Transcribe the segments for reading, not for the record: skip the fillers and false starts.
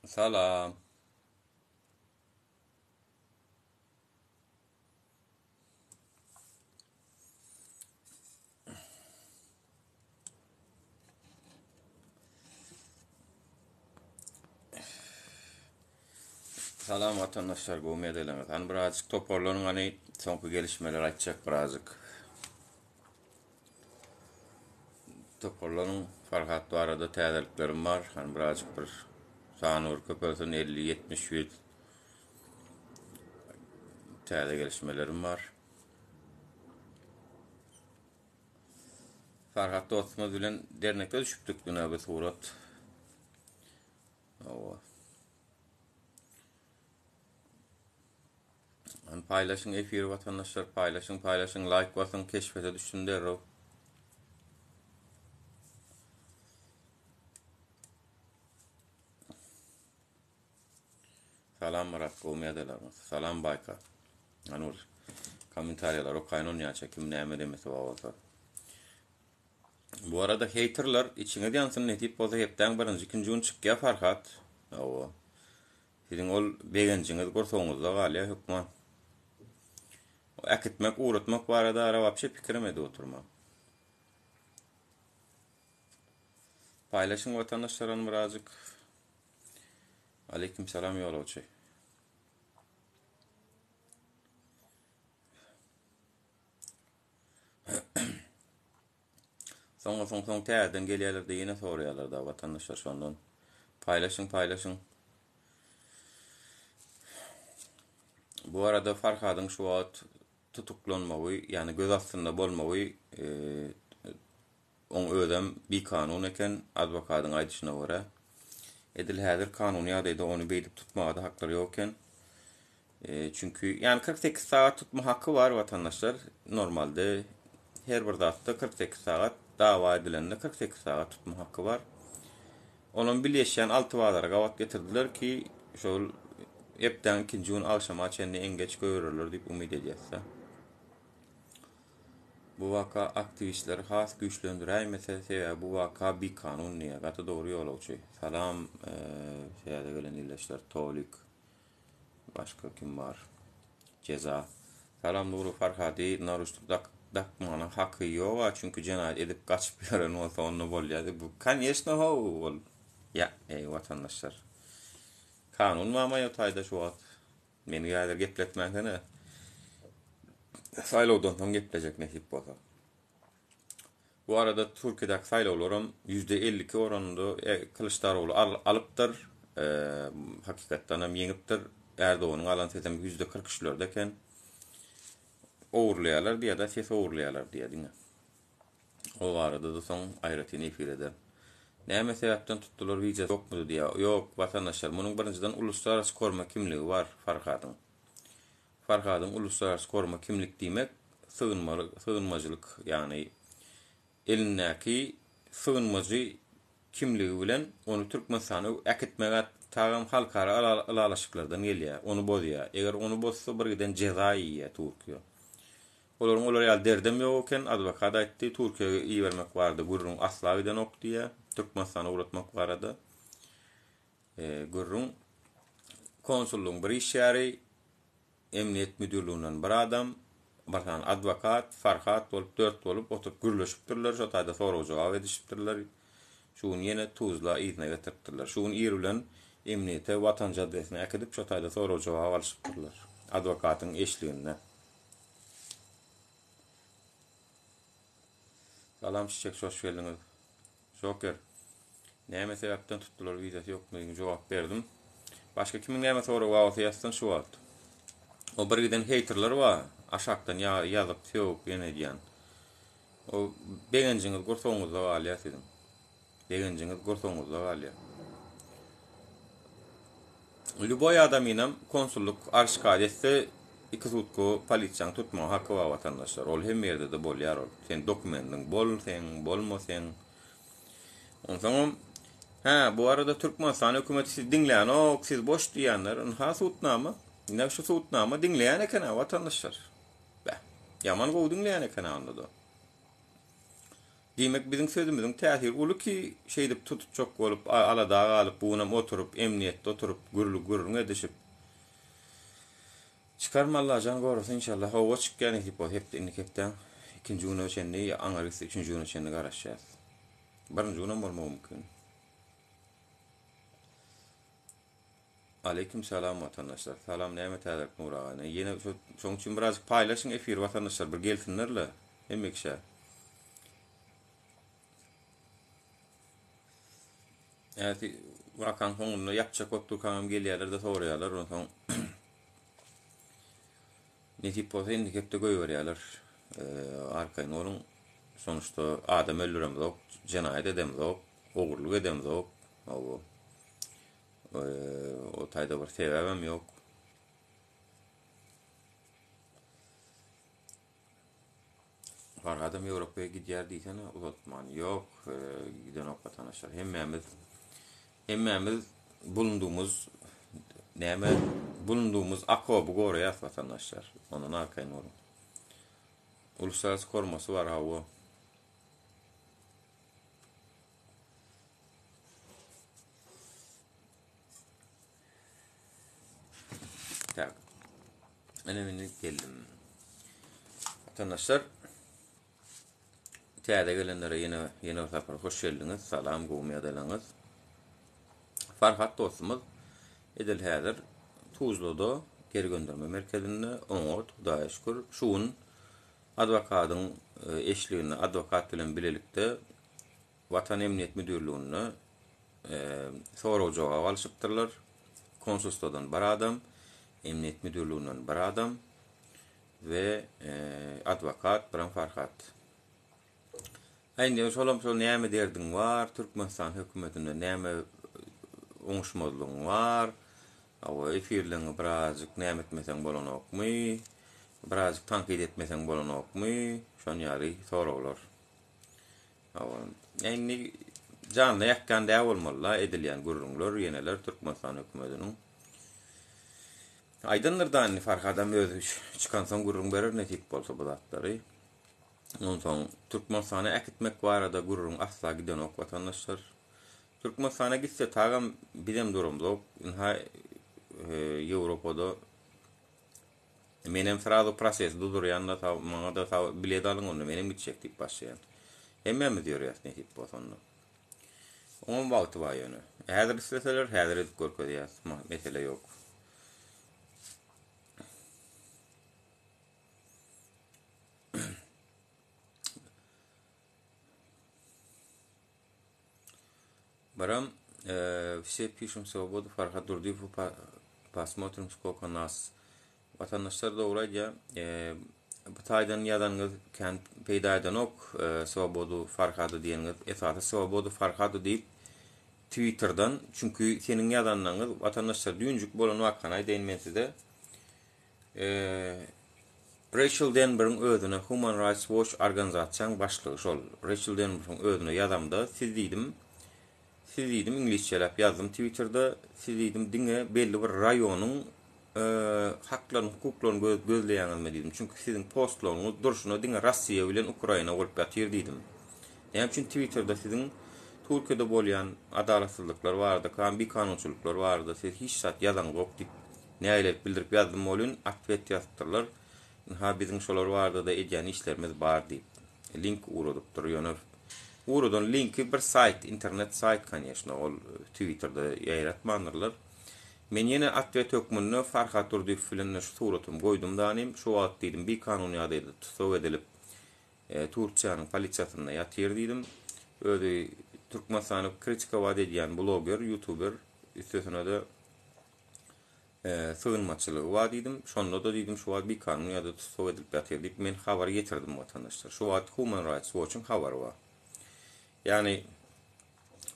Salam. Salam watandaşlar gowmy edeliňiz. Hany birazjyk toparlanyň hany soňky gelişmeleri aýtjak birazjyk. Toparlanyň Farhat barada täzeliklerim bar. Hany birazjyk bir sany bir köpelsin 50 70 100 täze gelişmelerim bar. Farhat dostumyz bilen dernekde düşüpdik dün bir surat. Hawa. Hany paýlaşyň efiri watandaşlar paýlaşyň paýlaşyň laýk basyň keşfete düşsün derrew. Salam Myrat gowmy ýagdaýlaryňyz. Salam Baýka. Hany bir kommentariýalar okaýyn onýança kim näme demesi bar bolsa. Bu arada heýterler içiňiz ýansyn nesip bolsa hepdäň birinji ikinji gün çykýar Farhat. Hawa. Siziň ol begenjiňiz gursagyňyzda galýar hökman. O äkitmek, ugratmak barada ara wapşe pikirem edip oturmaň. Paýlaşyň watandaşlaram birazjyk. Aleýkim salam ýolagçy. Soňa soň soň täzeden gelýärler-de ýene soraýarlar da watandaşlar şondan. Paýlaşyň paýlaşyň. Bu arada Farhadyň şu wagt tutuklanmagy, ýagny göz astynda bolmagy e, oň özem bikanun eken, adwokadyň aýdyşyna görä. Edil häzir kanuny ýagdaýda ony beýdip tutmaga-da haklary ýok eken. Çünki ýani 48 sagat tutma haky bar watandaşlar. Normalde her bir zatda 48 sagat dawa edilende 48 sagat tutma haky bar. Olam bilýeşýän alty bazara gabat getirdiler ki, şol hepdäň ikinji gün agşama çenli iň geç goýbererler diýip umyt edýäs-de. Bu waka aktiwistleri has güýçlendiräýmese, sebäbi bu waka bikanun diýýär. Gaty dogry ýolagçy. Salam, täze gelen ildeşler Tolik. Başga kim bar? Jeza. Salam Nury Farhady naruşnik dak dakmana haky ýoga çünki jenaýat edip gaçyp ýören bolsa onda bolýady bu konýeşno how ol ýa eý watandaşlar kanun barmy o taýda şu wagt meni häzir gepletmäňsene saýlawdan soň geplejek nesip bolsa. Bu arada Türkiýedäki saýlawlaram 52% oranynda Kılıçdaroğlu alypdyr. Hakykatdan hem ýeňipdir. Erdoganyň alan sesem 43%-lerde eken. Ogurlaýarlar diýýär-de, ses ogurlaýarlar diýýär diňe. O barada-da soň aýratyn efir ederin. Näme sebäpden tutdular wideo ýokmudy diýýär. Ýok, watandaşlar, munuň birinjiden uluslararasy koruma kimligi bar Farhadyň. Farhadyň uluslararasy koruma kimlik diýmek sygynmaly sygynmajylyk ýagny elindäki sygynmajy kimligi bilen ony Türkmenistana äkitmeg tagam halkara ylalaşyklardan gelýär ony bozýar eger ony bozsa bir giden jeza iýýär Türkiýe olaryň olar ýaly derdem ýok eken adwokat aýtdy Türkiýä ibermek barada gürrüň asla gidenok diýýär Türkmenistana ugratmak barada Gürrüň konsullygyň bir işgäri, emniýet müdirliginden bir adam, bir sany adwokat, Farhat bolup dört bolup oturyp gürleşipdirler, şo taýda sorag-jogap edişipdirler. Şu gün ýene Tuzla yzyna getiripdirler. Şu gün ir bilen emniýete Watan jaddesine äkidip şo taýda sorag-jogap alyşypdyrlar. Adwokatyň eşliginde. Salam Çiçek hoş geldiňiz. Joker. Näme sebäpden tutdular wizasy ýokmy diýen jogap berdim. Başga kimiň näme soragy bar bolsa ýazsyn şu wagt. O bir giden heýterler bar. Aşakdan ýazyp sögüp ýene edýän. O begenjiňiz gursagyňyzda galýar siziň. Begenjiňiz gursagyňyzda galýar. Lýuboý adamynam konsullyk arz-şikaýat etse, iki sutka polisiýaň tutmaga haky bar watandaşlar. Ol hemme ýerde-de bolýar ol. Sen dokumendiň bol seň, bolma seň. Onsoňam, hä, bu arada Türkmenistan hökümeti sizi diňlänok, siz boş diýýänler, ynha sudnama. Ine şu sudnama diňleýän eken-ä watandaşlar. Beh, ýaman gowy diňleýän eken-ä onda-da. Diýmek, biziň sözümiziň täsiri uly ki, şeýdip tutjak bolup, alada galyp, bu günem oturyp, emniýetde oturyp, gürli gürrüň edişip. Çykarma Allajan gorasyn inşallah. Howwa çykýar nesip bolsa hepde indiki hepdäň ikinji gününe çenli ýa aňyr gitse üçünji gününe çenli garaşýas. Birinji günem bolmagy mümkin. Aleýkim salam watandaşlar. Salam näme täzelik Nury aga. Ine ýene şo şoň üçin birazjyk paýlaşyň efiri watandaşlar bir gelsinlerle hemme kişä. Äti wakaň soňunda ýapjak bolup durkaňam gelýärler-de soraýarlar onsoň nesip bolsa indiki hepde goýberýärler. Arkaýyn boluň. Sonuçta adam öldüremzok, jenaýat edemzok, ogurlyk edemzok. Hawa. O taýda bir sebäbem ýok. Farhadam Ýewropaya gidýär diýsene uzatman. Ýok, e, gidenok watandaşlar. Hemmämiz hemmämiz bulundygymyz näme bulundygymyz akoby goraýas watandaşlar. Ondan arkaýyn boluň. Uluslararası korumasy bar hawa. Tak. Ene meni geldim. Watandaşlar täze gelenlere ýene ýene bir sapar hoş geldiňiz. Salam, gowmy ýagdaýlaryňyz? Farhat dostumyz edil häzir Tuzlada geri gönderme merkezinde oňat, Hudaýa şükür. Şu gün adwokadyň e, eşliginde adwokat bilen bilelikde Watan Emniýet müdirliginde sorag-jogap alşypdyrlar. Konsulstwadan bir adam, Emniýet müdirliginden bir adam we adwokat Biram Farhat. Indi şolam şol näme derdiň bar, Türkmenistan hökümetinde näme oňuşmazlygyň bar, hawa efirleňi birazjyk näme etmeseň bolanokmy, birazjyk tankyt etmeseň bolanokmy, şon ýaly soraglar. Hawa. Indi janly ýakýan däl bolmaly-da edilýän gürrüňler ýeneler Türkmenistan hökümetiniň. Aýdandyr da indi Farhadam özi çykansoň gürrüň berer nesip bolsa bu zatlary. Onsoň Türkmenistana äkitmek barada gürrüň asla gidenok watandaşlar. Türkmenistana gitse tagam bizem duramzok. Ynha Ýewropada Menem srazu prosesi dudurýan-da sag maňa-da sag bilet alyň onda menem gitjek diýip başlaýan. Hemmämiz ýörýäs nesip bolsa onda. Oňam wagty bar ýöne. Häzir isleseler häzir edip görkezýäs. Mesele ýok. Baram wse pişem swobodu Farhat Durdyýewu pasmotrim skolko nas. Watandaşlar dogry aýdýar. Bu taýdan ýazanyňyz kän peýda edenok swobodu Farhada diýeniňiz. Esasy swobodu Farhada diýip Twitterden çünki seniň ýazanlaryňyz watandaşlar düýnjük bolan wakany aýdaýyn men size. Reýçel Denberiň özüne Human Rights Watch organizasiýaň başlygy şol Reýçel Denberiň özüne ýazamda siz diýdim siz diýdim iňlisçeläp ýazdym Twitterde siz diýdim diňe belli bir raýonyň haklaryny hukuklaryny gözleýäňizmi diýdim çünki siziň postlaryňyz durşuna diňe Russiýa bilen Ukraina bolup ýatyr diýdim näme üçin Twitterde siziň Türkiýede bolýan adalatsyzlyklar barada bikanunçylyklar barada siz hiç zat ýazaňzok diýip Nägilelik bildirip ýazdym welin, otwet ýazypdyrlar. Ynha biziň şolar barada-da edýän işlerimiz bar diýip. Link ugradypdyr. Ýöne ugradan linki bir saýt, internet saýt koneşno, ol Twitterde ýaýratmandyrlar. Men ýene otwet hökmünde Farhat Durdyýew bilen şu suratymy goýdum danym. Şu wagt diýdim bikanun ýagdaýda tussag edilip Turkiýanyň polisiýasynda ýatyr diýdim. Özi Türkmenistany kritikowat edýän bloger, ýutuber, üstesine-de Sygynmaçylygy bar diýdim. Şonda-da diýdim şu wagt bikanun ýa-da tussag edilip ýatyr diýip men habar ýetirdim watandaşlar. Şu wagt Human Rights Watch-yň habary bar. Ýagny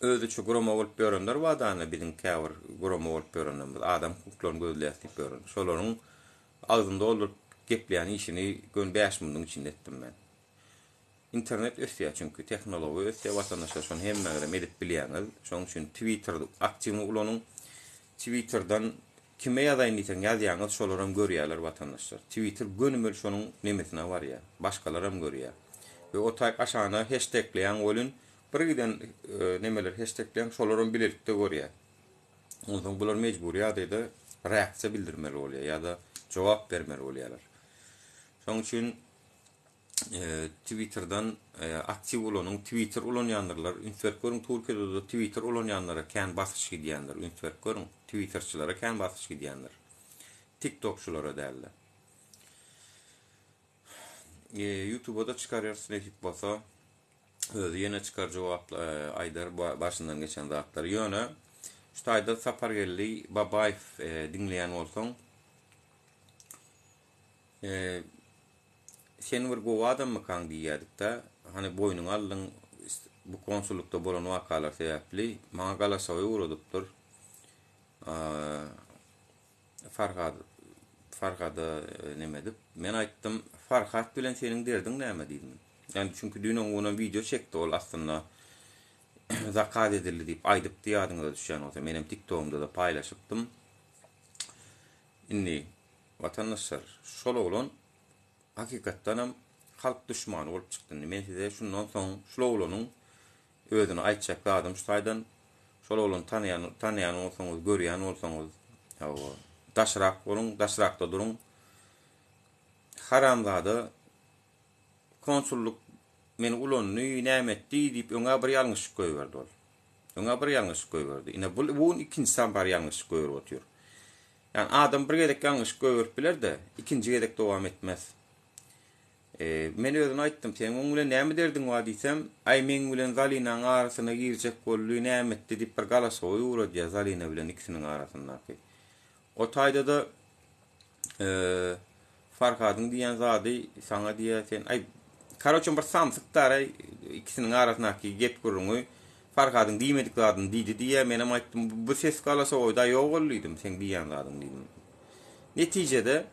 özüçe gurama bolup ýörenler bar da indi biziň käbir gurama bolup ýörenlerimiz adam hukuklaryny gözleýäs diýip ýören. Şolaryň agzyny dolduryp gepleýän işini göni bäş munduň içinde etdim men. Internet ösýär çünki tehnologiýa ösýär watandaşlar şony hemmäňizem edip bilýäňiz. Şonuň üçin Twitter aktiwny ulanyň. Twitterden kime ýazaýyn diýseň ýazýaňyz şolaram görýärler watandaşlar. Twitter gönümel şonuň nemesine barýar. Başgalaram görýär. We o taýk aşagyna heştekleýäň welin bir giden nemeler heştekleýäň şolaram bilelikde görýär. Onsoň bular mejbury ýagdaýda reaksiýa bildirmeli bolýar ýa-da jogap bermeli bolýarlar. Şonuň üçin Twitterden aktiw ulanyň, Twitter ulanýandyrlar. Üns berip görüň, Türkiýede-de Twitter ulanýanlara kän basyş gidýändir. Üns berip görüň, Twitterçilere kän basyş gidýändir. TikTokçulara däl-de. Ýutuba-da çykarýarys nesip bolsa. Özi ýene çykar jogap aýdar başyndan geçen zatlary. Ýöne şu taýda Sapargeldi Babaýew diňleýän bolsaň, Sen bir gowy adammykaň diýýädik-dä. Hany boýnuňa aldyň bu konsullykda bolan wakalar sebäpli. Maňa galasowy ugradypdyr. Farhad Farhada neme edip. Men aýtdym, Farhat bilen seniň derdiň näme diýdim. Ýani çünki düýn oň bilen wideo çekdi ol aslynda zakaz edildi diýip aýdypdy ýadyňyza düşýän bolsa. Menem TikTogymda-da paýlaşypdym. Indi Watandaşlar, şol oglan hakykatdanam halk duşmany bolup çykdy. Indi men size şundan soň şul oglanyň özüni aýtjak zadym şu taýdan, şol oglany tanaýan tanaýan bolsaňyz, görýän bolsaňyz, hawa, daşrak boluň, daşrakda duruň. Haramzada konsullyk meni ulandy, näme etdi diýip öňä bir ýalňyşlyk goýberdi ol. Öňä bir ýalňyşlyk goýberdi. Ine bu bu gün ikinji sapar ýalňyşlyk goýberip otyr. Ýagny adam bir gezek ýalňyşyk goýberip biler-de, ikinji gezek dowam etmez. E, men özüne aýtdym, seň oň bilen näme derdiň bar diýsem, aý meň bilen Zalinaň arasyna girjek boldy, näme etdi diýip bir galasowy ugradýar Zalina bilen ikisiniň arasyndaky. O taýda-da e, Farhadyň diýen zady saňa diýýär sen aý karoçe bir samsyk daraý ikisiniň arasyndaky gep gürrüňi Farhadyň diýmedik zadyny diýdi diýýär menem aýtdym bu ses galasowoýda ýok ol diýdim seň diýýän zadyň diýdim. Netijede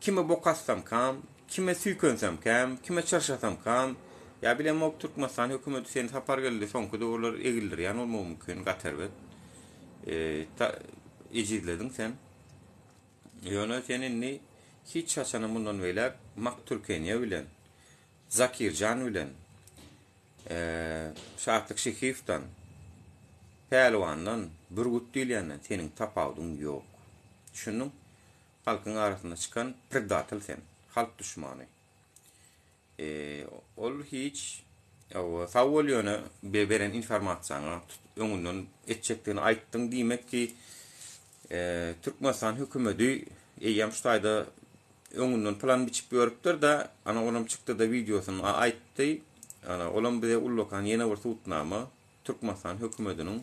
kime bok atsamkam, kime süýkensemkäm, kime çyrşasamkam ýa bilemok Türkmenistan hökümeti seni Sapargeldi soňky döwürler egildirýän bolmagy mümkin gaty erbet ejizlediň sen. Ýöne sen indi hiç haçanam mundan beýläk Mak Türkeniýe bilen, Zakirjan bilen, Şatlyk Şehiýewden, Pälwandan, Bürgüt diýilýänden seniň tapawudyň ýok. Düşündiň? Halkyň arasynda çykan predatel sen, halk duşmany. Ol hiç Hawa, sag bol ýöne beren informasiýaňa öňünden etjekdigini aýtdyň diýmek ki Türkmenistan hökümedi eýýäm şu taýda öňünden plan biçip ýörüpdir-de, ana olam çykdy-da wideosyny aýtdy. Ana olam bize ullakan ýene bir subutnama Türkmenistan hökümediniň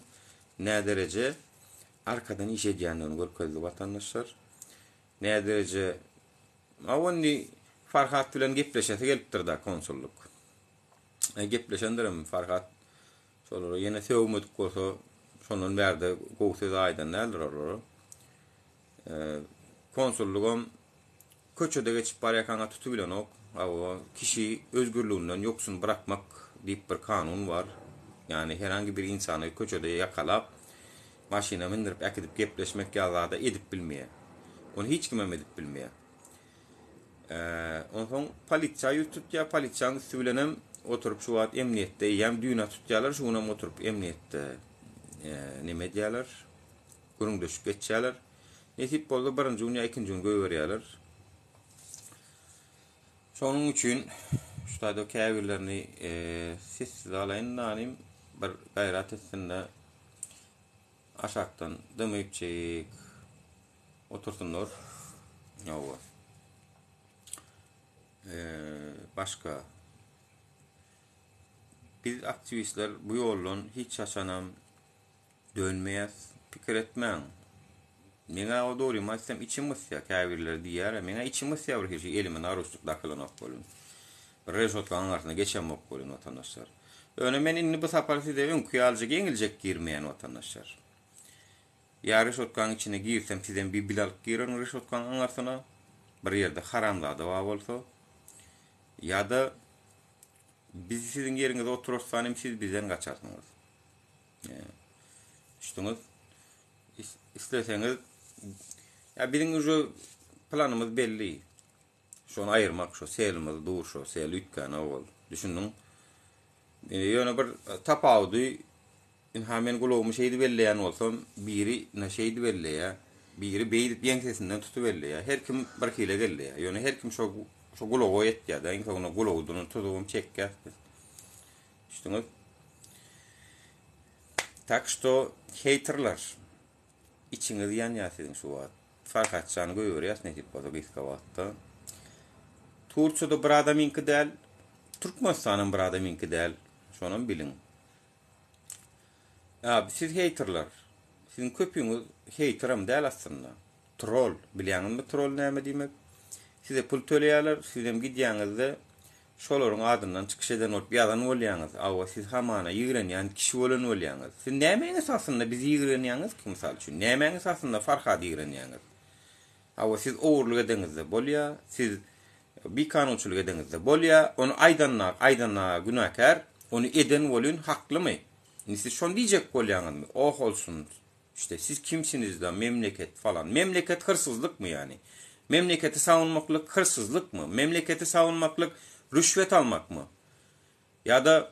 nädereje arkadan iş edýändigini görkezdi watandaşlar. Nädereje Hawa indi Farhat bilen gepleşesi gelipdir-da konsullyk. E, gepleşendirem Farhat şolara ýene sögmedik bolsa şondan bärde gowy söz aýdan däldir olara. E, konsullygam köçede geçip barýarkaňa tutubilenok. Hawa, kişi özgürliginden ýoksun bırakmak diýip bir kanun bar. Ýagny herhangi bir ynsany köçede ýakalap, maşyna mindirip äkidip gepleşmek ýaly zada edip bilmeýär. Ony hiç kimem edip bilmeýär. Onsoň polisiýa ýüz tutýar, polisiýanyň üsti bilenem oturyp şu wagt emniýetde, eýýäm düýn-ä tutýarlar, şu günem oturyp emniýetde neme edýärler, gürrüňdeşlik geçýärler. Nesip bolsa birinji gün ýa ikinji gün goýberýärler. Şonuň üçin şu taýda käbirlerini sessiz alaýyn danym bir gaýrat etsin-de aşakdan dymypjyk otursynlar. Hawa. Başga biz aktiwistler bu ýoldan hiç haçanam Dönmeýäs, pikir etmäň. Meň-ä o dogrymy aýtsam içim gysýar, käbirleri diýýär-ä, meň-ä içim gysýar bir hili elime naruçnik dakylanok welin. Bir reşotkaň aňyrsyna geçemok welin watandaşlar. Ýöne men indi bu sapar size öňki ýalyjak ýeňiljek girmeýän watandaşlar. Ýa reşotkaň içine girsem sizem bir bil alyp girerin reşotkaň aňyrsyna, bir ýerde haramzada bar bolsa. Ýa-da biz siziň ýeriňizde oturarys hem siz bizden gaçarsyňyz. Düşdüňiz? Isleseňiz, ýa biziň uje planymyz belli. Şony aýyrmak şo selimiz dur şo sel üýtgänok ol. Düşündiň? Ýöne bir tapawudy ynha men gulagymy şeýdip elleýän bolsam, biri ynha şeýdip elleýär, biri beýdip ýeňsesinden tutup elleýär. Her kim bir hile elleýär. Ýöne her kim şo şo gulaga ýetýär-de, iň soňunda gulagdyny tutubam çekýäs biz. Düşdüňiz? Tak şto heýterler içiňiz ýanýar siziň şu wagt. Farhatjany goýberýäs nesip bolsa gysga wagtda. Turkiýada bir adamyňky däl, Türkmenistanam bir adamyňky däl. Şonam biliň. A siz heýterler. Siziň köpüňiz heýteram däl aslynda. Troll. Bilýäňizmi troll näme diýmek? Size pul töleýärler, sizem gidýäňizde Şolaryň adyndan çykyş eden bolup ýazan bolýaňyz, awa siz hamana ýigrenýän kişi bolan bolýaňyz. Siz nämäň esasynda bizi ýigrenýäňiz ki mysal üçin? Nämäň esasynda Farhady ýigrenýäňiz? Awa siz ogurlyk edeňizde bolýa, siz bikanunçylyk edeňizde bolýa, ony aýdanda aýdanda günäkär, ony eden bolyn haklymy? Indi siz şony diýjek bolýaňyzmy? Oh olsun İşte siz kimsinizda memleket falan. Memleket hırsızlık mı yani? Memleketi savunmaklyk hırsızlık mı? Memleketi savunmaklyk rüşvet almak mı? Ya da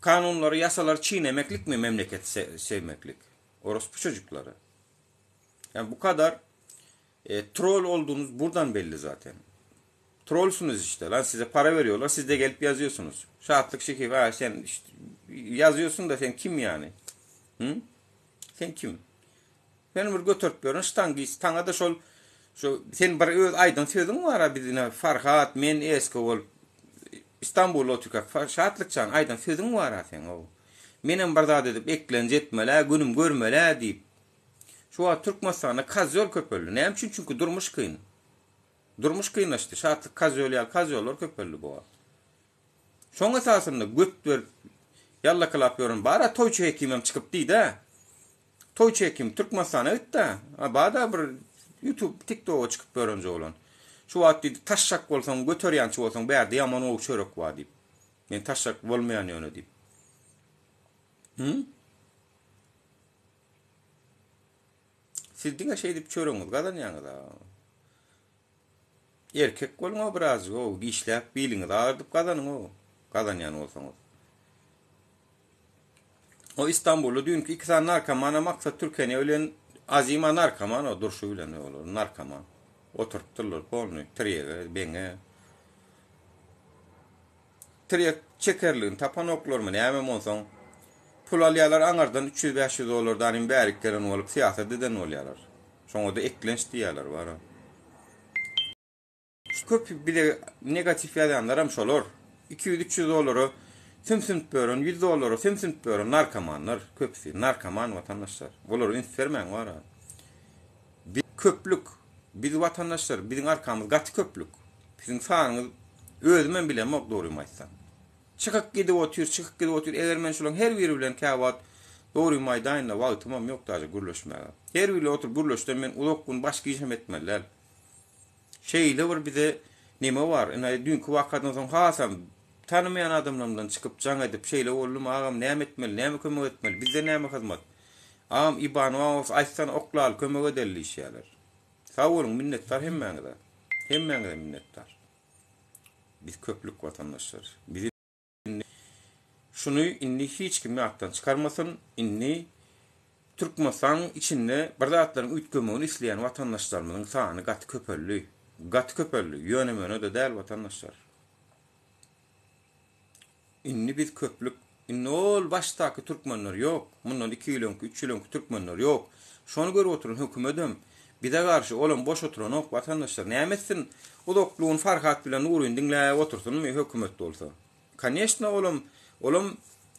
kanunları, yasaları çiğnemeklik mi memleketi se sevmeklik? Orospu çocukları. Yani bu kadar e, troll olduğunuz buradan belli zaten. Trollsunuz işte lan size para veriyorlar siz de gelip yazıyorsunuz. Şatlık şekil ha sen işte yazıyorsun da sen kim yani? Hı? Sen kim? Sen bir göterip ýören ştangist, saňa-da şol şu sen bir öz aýdan sözüň bar-a biz ine Farhat, men eski bolup Istanbulda otyrkak Şatlykjan aýdan sözüň bar-a seň o. Menem bir zat edip eklenç etmel-ä, günüm görmel-ä diýip. Şu wagt Türkmenistanda kozýol köpeldi. Näme üçin? Çünki durmuş kyn. Durmuş kynlaşdy. Şatlyk kozýol ýaly kozýollar köpeldi bu wagt. Şoň esasynda göt berip ýallakylap ýören bar-a Toýçy Hekimem çykyp diýdä. Toýçy Hekim Türkmenistana gitdä. A bar-da bir YouTube, TikToga çykyp ýörenje oglan. Şu wagt diýdi, taşşak bolsaň, göterýänçi bolsaň bärde ýaman gowy çörek bar diýip. Men taşşak bolmaýan ýöne diýip. Hı? Siz diňe şeýdip çöregiňizi gazanýaňyz-a. Erkek boluň-ow birazjyk-ow, işläp biliňizi agyrdyp gazanyň-ow, gazanýan bolsaňyz. O Istanbulda düýnki iki sany narkomana Maksat Türkeniýe bilen Azima narkoman o durşy bilen olar narkoman. Oturypdyrlar polny tirýege, beňe. Tirýek çekerligini tapanoklarmy nämemi onsoň. Pul alýarlar aňardan 300-500 dollardan hem bärik gelen bolup syýasat eden bolýarlar. Şoňada eklenç diýýärler bara. Şu köp bize negatiw ýazýanlaram şolar. 200-300 dollara sümsünip ýören, 100 dollara sümsünip ýören narkomanlar köpüsi. Narkoman watandaşlar. Olara üns bermäň bara. Biz köplük. Biz watandaşlar, biziň arkamyz gaty köplük. Siziň sanyňyz özümem bilemok dogrymy aýtsam. Çykyp gidip otyr, çykyp gidip otyr. Eger men şolaryň her biri bilen käwagt dogrymy aýdaýyn-da, wagtymam ýok daže gürleşmäge. Her biri bilen oturyp gürleşsem men uzak gün başga işem etmeli däl. Şeýle bir bize neme bar, ine düýnki wakadan soň hasam tanymaýan adamlarymdan çykyp jaň edip şeýle boldumy agam näme etmeli, näme kömek etmeli, bizden näme hyzmat. Agam IBAN bar bolsa aýtsana oklaly kömek edeli diýişýärler. Sag boluň minnetdar hemmäňize. Hemmäňize minnetdar. Biz köplük watandaşlar. Bizi indi şuny indi hiç kim ýatdan çykarmasyn. Indi Türkmenistanyň içinde bir zatlaryň üýtgemegini isleýän watandaşlarymyzyň sany gaty köpeldi. Gaty köpeldi. Ýöne-möne-de däl watandaşlar. Indi biz köplük. Indi ol başdaky türkmenler ýok. Mundan iki ýyl öňki, üç ýyl öňki türkmenler ýok. Şony görüp oturan hökümedem bize garşy olam boş oturanok watandaşlar. Näme etsin? Uzakly gün Farhat bilen Nuryny diňläp otursynmy hökümet bolsa? Koneçno olam olam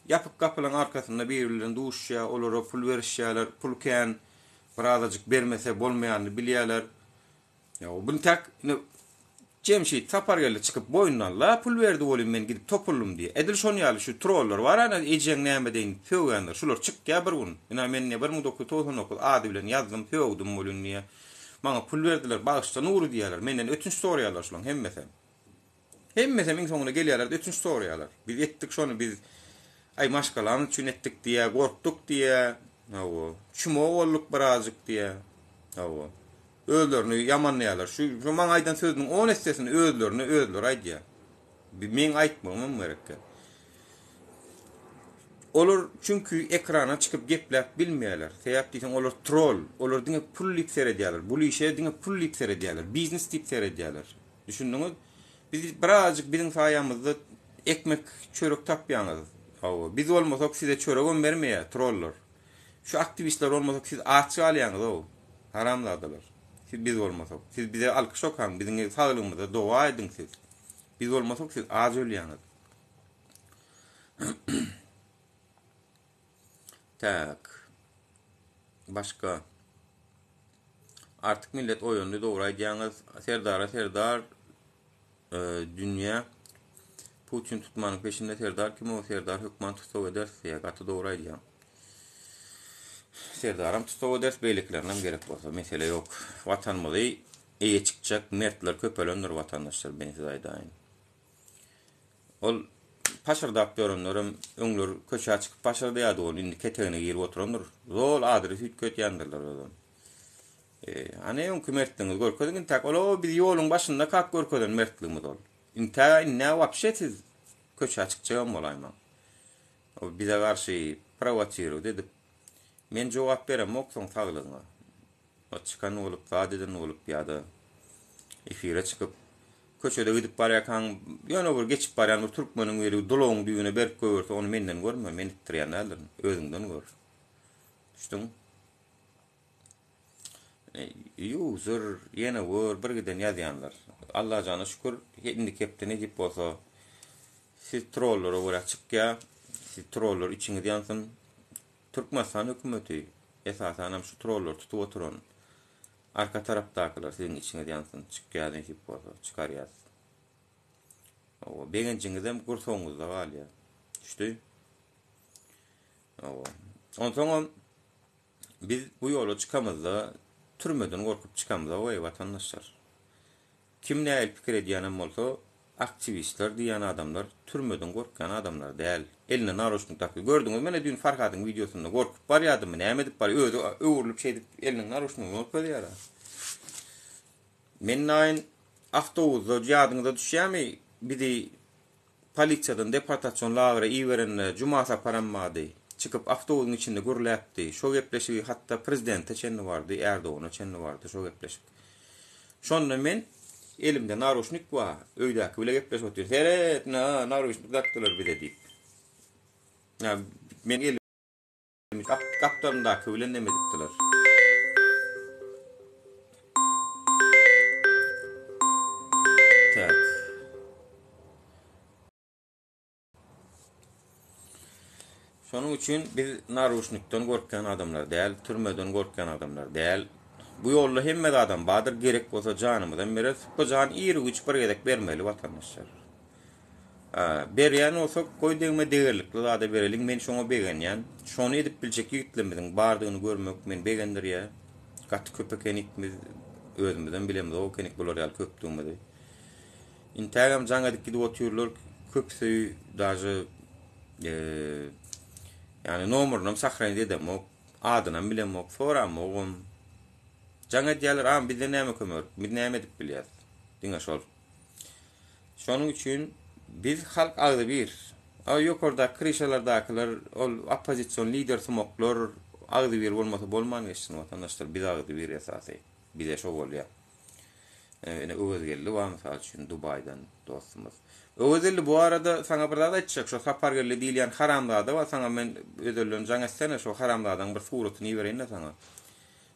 ýapyk gapylaň arkasynda biri bilen duşuşýar, olara pul berişýärler, pul kän, birazajyk bermese bolmaýanyny bilýärler. Ýa bu intäk indi Jemşit Sapargeldi çykyp boýnuna alda pul berdi welin men gidip topuldym diýýär. Edil şon ýaly şu trollar bar ana ejeň näme deýin sögýänler şular çykýar bir gün. Ina men diýýär 1999 ady bilen ýazdym sögdüm welin diýýär. Maňa pul berdiler bagyşla Nury diýýärler. Menden ötünç soraýarlar şulaň hemmesem. Hemmesem iň soňunda gelýärler-de ötünç soraýarlar. Biz etdik şony biz aý maşgalamyz üçin etdik diýýär, gorkduk diýýär. Hawa. Çumo bolduk birazjyk diýýär. Hawa. Özlerini ýamanlaýarlar. Şu şu maňa aýdan sözüniň on essesini özlerine özleri aýdýar. Meň aýtmagymam gerek däl. Olar çünki ekrana çykyp gepläp bilmeýärler. Sebäp diýseň olar troll. Olar diňe pul diýip seredýärler. Bul işe diňe pul diýip seredýärler. Biznes diýip seredýärler. Düşündiňiz? Biz birazajyk biziň saýamyzda ekmek çörek tapýaňyz. Hawa, biz bolmasak size çöregem bermeýär trollar. Şu aktiwistler bolmasak siz aç galýaňyz-ow. Haramzadalar. Siz biz bolmasak. Siz bize alkyş okaň, biziň saglygymyza doga ediň siz. Biz bolmasak siz aç ölýäňiz. Tak. Başga. Artyk millet oýandy dogry aýdýaňyz. Serdara serdar dünýä Putin tutmanyň peşinde serdar kim o serdar hökman tussag ederis diýýär. Gaty dogry aýdýaň. Serdaram tussag ederis beýlekilerinem gerek bolsa mesele ýok. Watanymyzy eýe çykjak mertler köpelendir watandaşlar men size aýdaýyn. Ol paşyrdap ýörenlerem öňler köçä çykyp paşyrdaýardy ol indi ketegine girip oturandyr. Zol adres üýtgetýändirler özem. E, hany öňki mertligiňizi görkeziň intäk. Ol-o biz ýoluň başynda kak görkezen mertligimiz ol. Intäge indi wapşe siz köçä çykjagam bolaýmaň. O bize garşy prowosirowat edip men jogap beremok soň saglygyňa. O çykan bolup, zat eden bolup ýa-da efire çykyp, köçede gidip barýarkaň, ýöne bir geçip barýan bir türkmeniň biri dulagyň düýbüne berip goýberse, ony menden görme, men itdirýän däldirin, özüňden gör. Düşdüň? User, ýene gör, bir giden ýazýanlar. Allajana şükür, indiki hepde nesip bolsa, siz trollara görä çykýar, siz trollar içiňiz ýansyn. Türkmenistan hökümeti, esasanam şu trollary tutup oturan arka tarapdakylar siziň içiňiz ýansyn, çykýar nesip bolsa, çykarýas. Hawa, begenjiňizem gursagyňyzda galýar. Düşdi? Hawa. Onsoňam biz bu ýola çykamyzda türmeden gorkup çykamyzok eý watandaşlar. Kim nähili pikir edýänem bolsa, aktiwistler diýýän adamlar türmeden gorkýan adamlar däl. Eline naroçnik dakdy. Gördüňiz mene düýn Farhadyň wideosynda gorkup barýadymy, näme edip barýar, özi öwrülip şeýdip eliniň naroçnigini görkezýär-ä. Men naýyn awtobusda ýadyňyza düşýärmi bizi Polisiýadan deportasion lagere iberende Juma Saparam bardy. Çykyp awtobusyň içinde gürläpdi. Şo gepleşigi hatda prezidente çenli bardy, Erdogana çenli bardy şo gepleşik. Şonda men elimde naruşnik bar, öýdäki bile gepleşip otyryn. Seret, na, naruşnik dakdylar bize diýip. Ýa men elim Gapdalyndaky bilen neme edipdiler. Tak. Şonuň üçin biz naruşnikden gorkýan adamlar däl, türmeden gorkýan adamlar däl. Bu ýolda hemme zadam bardyr, gerek bolsa janymyzam bereris. Bu jan ir-güç bir gezek bermeli watandaşlar. Berýän bolsak, goý degme degerlikli zada bereliň, men şoňa begenýän. Şony edip biljek ýigitlerimiziň bardygyny görmek meni begendirýär. Gaty köp ekenik biz özümizem bilemzok ekenik bular ýaly köpdügimizi. Intägem jaň edip gidip otyrlar, köpüsi daže ýagny nomerynam sahranit edemok, adynam bilemok, soramogam. Jaň edýärler, agam bizden näme kömek, biz näme edip bilýäs? Diňe şol. Şonuň üçin biz halk agzybir. A ýokardaky kryşalardakylar ol oppozision lider sumaklar agzybir bolmasa bolman geçsin watandaşlar biz agzybir esasy. Bize şo bolýa. Ine Öwezgeldi bar mysal üçin Dubaýdan dostumyz. Öwezgeldi bu arada saňa bir zat aýtjak şo Sapargeldi diýilýän haramzada bar saňa men özelden jaň etsene şo haramzadaň bir suratyny ibereýin-de saňa.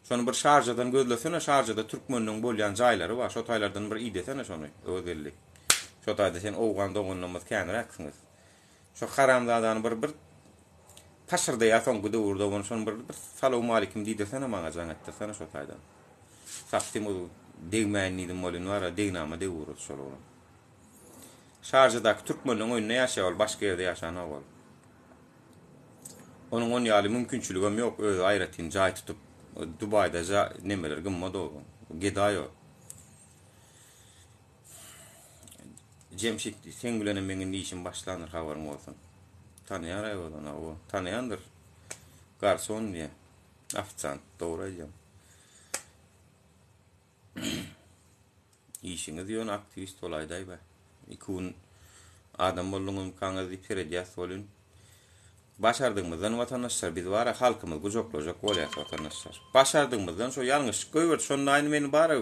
Şony bir Şarjadan gözlesene Şarjada türkmenleň bolýan jaýlary bar şo taýlardan bir idesene şony Öwezgeldi. Şo taýda sen owgan doganlarymyz känräksiňiz. Şo haramzadany bir bir paşyrdaýar soňky döwürde ony şony bir bir salowmalikim diýdirsene maňa jaň etdirsene şo taýdan. Sapsym o degmäýin diýdim welin bara degnama degip ugrady şol oglan. Şarjadaky türkmenleň öýünde ýaşaýar ol başga ýerde ýaşanok ol. Onuň on ýaly mümkinçiligem ýok, özi aýratyn jaý tutup, Dubaýda ja nemeler gymmat o, gedaý o. Jemşit, seň bilenem meň indi işim başlandyr, habaryň bolsun. Tanaýar aý ol ony, hawa, tanaýandyr. Garson diýýär. Ofisiant, dogry aýdýaň. Işiňiz ýöne aktiwist bolaýdaý be. Iki gün adam bolduňyzmykaňyz diýip seredýäs welin. Başardygymyzdan watandaşlar biz bara halkymyzy gujaklajak bolýas watandaşlar. Başardygymyzdan şo ýalňyşlyk goýberdi. Şonda aýny meni bara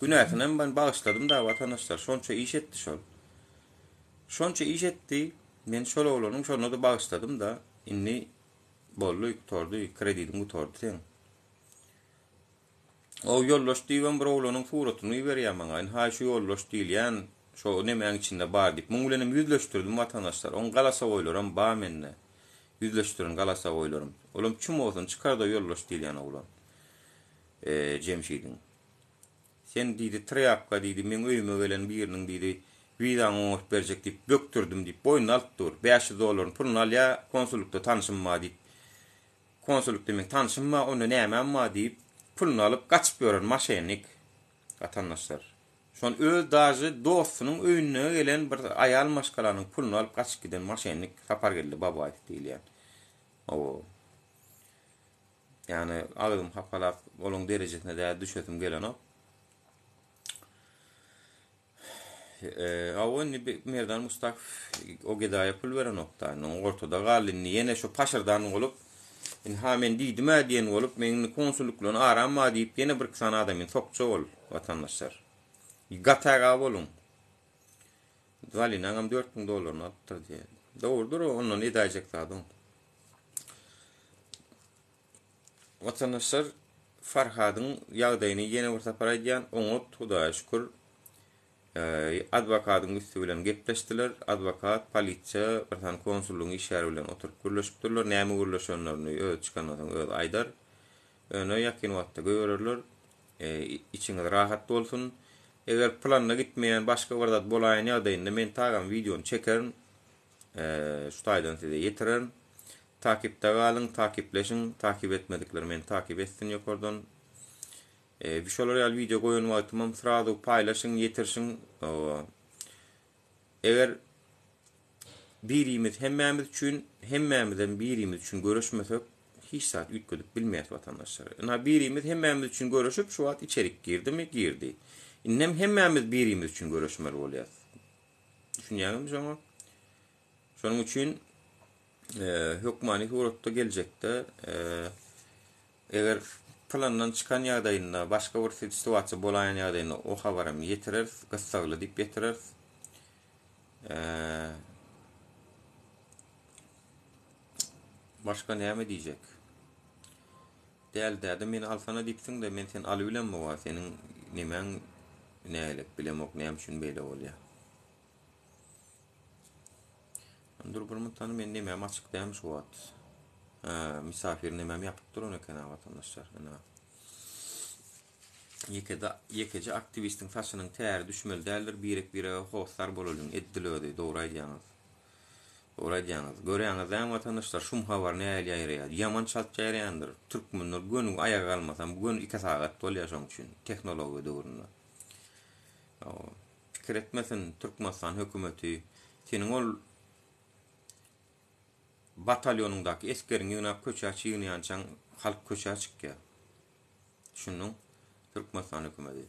günäsinem ben bagyşladym da watandaşlar. Şonça iş etdi şol. Şonça iş etdi. Men şol oglanyň şonda-da bagyşladym da. Indi boldy, gutardy, kredidiň gutardy seň. O ýoldaş diýibem bir oglanyň suratyny iberýär maňa. Ynha şu ýoldaş diýilýän şo nemäň içinde bar diýip. Muň bilenem ýüzleşdirdim watandaşlar. Oň galasawoýlaram bar mende. Ýüzleşdiren galasawoýlarym. Olam çumosyny çykardy o ýoldaş diýilýän oglan. Jemşidiň. Sen diýdi trýapka diýdi meň öýüme gelen biriniň diýdi wizaňy oňaryp berjek diýip bökdürdim diýip boýnuna alyp dur. 500 dollaryny puluny alýar konsullykda tanşym bar diýip. Konsullykda meň tanşym bar, onda nämäm bar diýip, puluny alyp gaçyp ýören maşennik watandaşlar. Şony öz daže dostunyň öýüne gelen bir aýal maşgalanyň puluny alyp gaçyp giden maşennik Sapargeldi Babaýew diýilýän. Hawa. Ýagny agzym hapalap olaň derejesine däl düşesim gelenok. Hawa indi Merdan Mustakow o gedaýa pul berenokda indi oň ortada galdy indi ýene şu paşyrdan bolup indi ha men diýdim-ä diýen bolup meň indi konsullyk bilen aram bar diýip ýene bir iki sany adamyny sokjak ol watandaşlar. Gataga boluň. Zalinaňam 4000 dollaryny alypdyr diýýär. Dogrudyr o ondan edäýjek zat oň. Watandaşlar Farhadyň ýagdaýyny ýene bir sapar aýdýan, oňat Hudaýa şükür. Adwokadyň üsti bilen gepleşdiler. Adwokat, polisiýa, bir sany konsullygyň işgäri bilen oturyp gürleşipdirler. Näme gürleşenlerini özi çykandan soň özi aýdar. Ýöne ýakyn wagtda goýbererler. Içiňiz rahat bolsun. Eger planda gitmeýän başga bir zat bolaýan ýagdaýynda men tagam wideony çekerin. Şu taýdan size ýetirerin. Takipde galyň, takipleşiň, takip etmedikler meni takip etsin ýokardan. E, şolar ýaly wideo goýan wagtymam srazu paýlaşyň, ýetirişiň. Eger birimiz hemmämiz üçin, hemmämizem birimiz üçin göreşmesek, hiç zat üýtgedip bilmeýäs watandaşlar. Ynha birimiz hemmämiz üçin göreşip şu wagt içerik girdimi? Girdi. Indem hemmämiz birimiz üçin göreşmeli bolýas. Düşünýäňizmi şoňa? Şonuň üçin hökmany suratda geljekde eger plandan çykan ýagdaýynda başga bir situasiýa bolaýan ýagdaýynda o habaram ýetireris, gyssagly diýip ýetireris. Başga näme diýjek? Däl däde meni alsana diýipsiň-de men seni alybilemok-a seniň nemäň nägilek bilemok näme üçin beýle bolýar. Dur bir minutany men nemäm açyk dämi şu wagt. Ha, misafir nemäm ýapyk duran eken ha watandaşlar. Ina. Ýekede ýekeje aktiwistiň saçynyň täri düşmeli däldir, birek-birege hossar bolalyň. Eddil özi, dogry aýdýaňyz. Dogry aýdýaňyz. Görýäňiz dämi watandaşlar, şum habar nähili ýaýraýar. Ýaman çalt ýaýraýandyr. Türkmenler göni aýaga galmasam, göni iki sagat bolýar şoň üçin, tehnologiýa döwründe. Pikir etmesin Türkmenistan hökümeti seniň ol batalýonyňdaky esgeriňi ýygnap köçä çygnaýançaň halk köçä çykýar. Düşündiň? Türkmenistan hökümeti.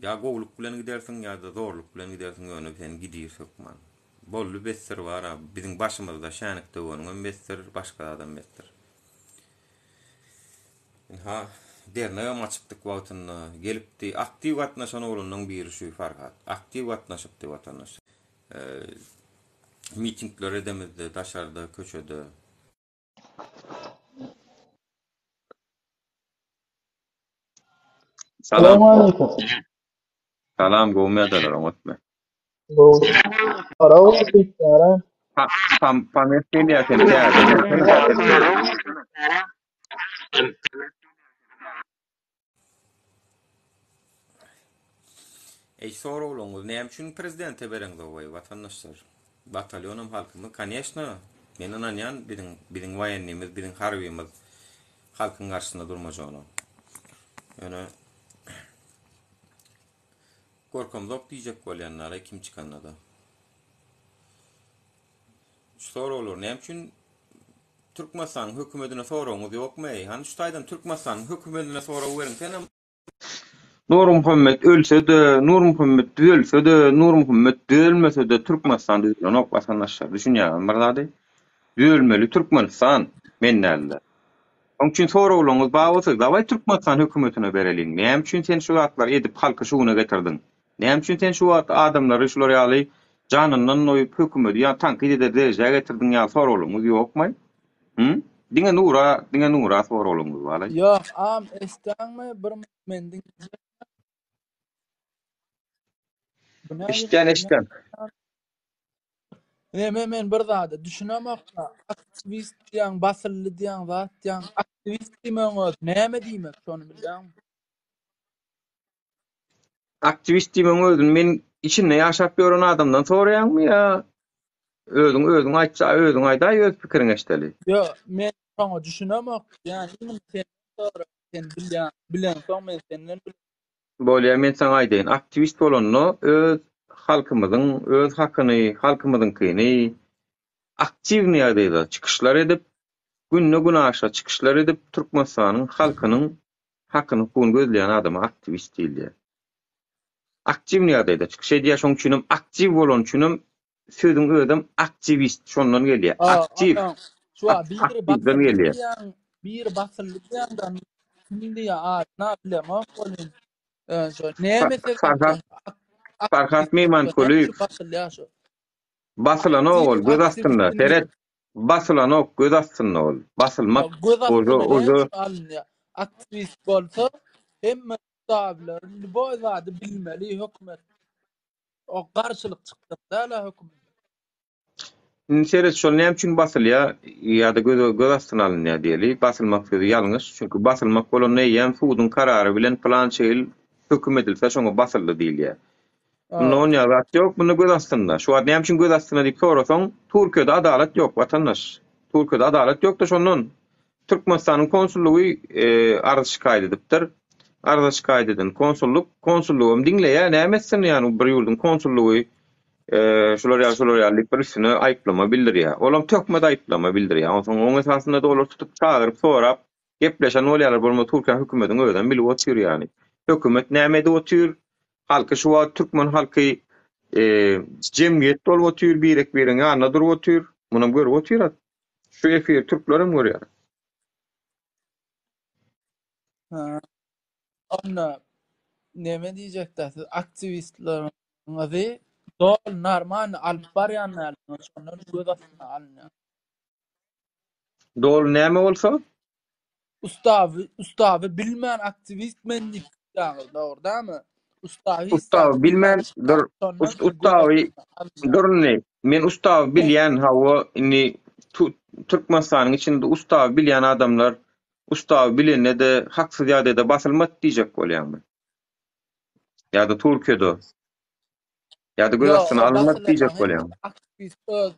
Ýa gowluk bilen gidersiň ýa-da zorluk bilen gidersiň ýöne sen gidirs hökman. Boldy besdir bara biziň başymyzda şänik döweniňem besdir başga zadam besdir. Ynha, dernegem açypdyk wagtynda. Gelipdi. Aktiw gatnaşan oglanlaň biri şu Farhat. Aktiw gatnaşypdy watandaş. Mitingler edemizde daşarda, köçede. Salam. Salam. Salam, gowmy ýagdaýlar, oňatmy? Gowy. Sorag berýär. Pam pamet gelýär sen täze gelsene. Eý soraglaryňyzy näme üçin prezidente bereňzogaý watandaşlar? Batalýonam halkymyz koneşno men ynanýan biziň biziň waýennimiz biziň harbymyz halkyň garşysynda durmajagyna. Ýöne gorkamzok diýjek bolýanlara kim çykanda-da. Şu soraglary näme üçin Türkmenistanyň hökümedine soragyňyz ýokmy eý? Hany şu taýdan Türkmenistanyň hökümedine sorag beriň senem. Nurmuhammet ölse-de, Nurmuhammet düzelse-de, Nurmuhammet düzelmese-de Türkmenistan düzelenok watandaşlar. Düşünýäňizmi bir zady? Düzelmeli Türkmenistan, men däl-de. Şonuň üçin soraglaryňyz bar bolsa, dawaý Türkmenistan hökümetine bereliň. Näme üçin sen şu zatlary edip halky şu güne getirdiň? Näme üçin sen şu wagt adamlary şular ýaly janyndan doýup hökümeti ýa tankyt eder derejä getirdiň ýaly soraglaryňyz ýokmy? Hü? Diňe Nura, diňe Nura soraglaryňyz bar-laý. Ýok, agam eşitýäňmi bir men diňlejek. Bu näme? Eşitýän, eşitýän. Neme men bir zada düşünemokda. Aktiwist diýýäň, basyldy diýýäň, zat diýýäň. Aktiwist diýmegiň özi näme diýmek şony bilýäňmi? Aktiwist diýmegiň özüni men içinde ýaşap ýören adamdan soraýaňmy ýa özüň özüň aýtsa özüň aýdaý öz pikiriňi eşdeli. Ýok, men şoňa düşünemok. Ýani indi sen sora, sen bilýän, bilensoň men senden bil. Bolýa men saňa aýdaýyn. Aktiwist bolanda öz halkymyzyň öz hakyny, halkymyzyňkyny aktiwnyý ýagdaýda çykyşlar edip, günde-günaşa çykyşlar edip Türkmenistanyň halkynyň hakyny hukugyny gözleýän adama aktiwist diýilýär. Aktiwnyý ýagdaýda çykyş edýär, şonuň üçinem aktiw bolany üçinem sözüň özem aktiwist şondan gelýär. Aktiw. Şu biri Aktiwden basyldy gelýär. diýýäň, biri basyldy diýýäň-de, kim diýýär, adyna bilemok welin. Şo näme sebäpden Farhat Farhat aktiwist näme Meýmankulyýew üçin basylýar şo? basylanok ol Aktiw göz astynda. aktiwist Seret basylanok göz astynda ol. Basylmak göz oza astyna näme oza üçin alynýar? Aktiwist bolsa hemme ustawlary, lýuboý zady bilmeli hökümet. O garşylyk çykjak däl-ä hökümete. Indi seret şol näme üçin basylýar ýa-da göz göz astyna alynýar diýeli. Basylmak sözi ýalňyş. Çünki basylmak bolanda eýýäm suduň karary bilen pylança ýyl höküm edilse şoňa basyldy diýilýär. Munda onýa zat ýok, munda göz astynda. Şu wagt näme üçin göz astynda diýip sorasaň, Türkiýede adalat ýok watandaş. Türkiýede adalat ýokda şondan. Türkmenistanyň konsullygy arz-şikaýat edipdir. Arza-şikaýat eden konsullyk, konsullygam diňleýär, näme etsin ýani bir ýurduň konsullygy şular ýaly şular ýaly diýip bir üstüne aýyplama bildirýär. Olam töhmet aýyplama bildirýär. Onsoň oň esasynda-da olar tutup çagyryp sorap gepleşen bolýarlar. Bolmasa Türkiýäň hökümetiň özem bilip otyr ýani. Hökümet näme edip otyr? Halky şu wagt türkmen halky jemgyýet bolup otyr, birek-biregiň ýanynda durup otyr. Munam görüp otyr. Şu efiri türkler hem görýär. Ha. Onda neme diýjekdä siz aktiwistleriňizi doly normalny alyp barýan dälsiňiz, şondan göz astyna alynýar. Doly näme bolsa? Ustawy, ustawy bilmän aktiwist men diýip çykýaňyz, dogry dälmi? Ustawy hiç Ustawy zady bilmän bilmän çykýaňyz, dur şondan ust sizi göz ustawy astyna alynýar. dur indi men ustawy bilýän hawa indi Türkmenistanyň içinde ustawy bilýän adamlar ustawy bilende-de haksyz ýagdaýda basylmady diýjek bolýaňmy? Ýa-da Türkiýede ýa-da göz Ýok, astyna o alynmady diýjek basylanyň bolýaňmy? hemmesi aktiwist öz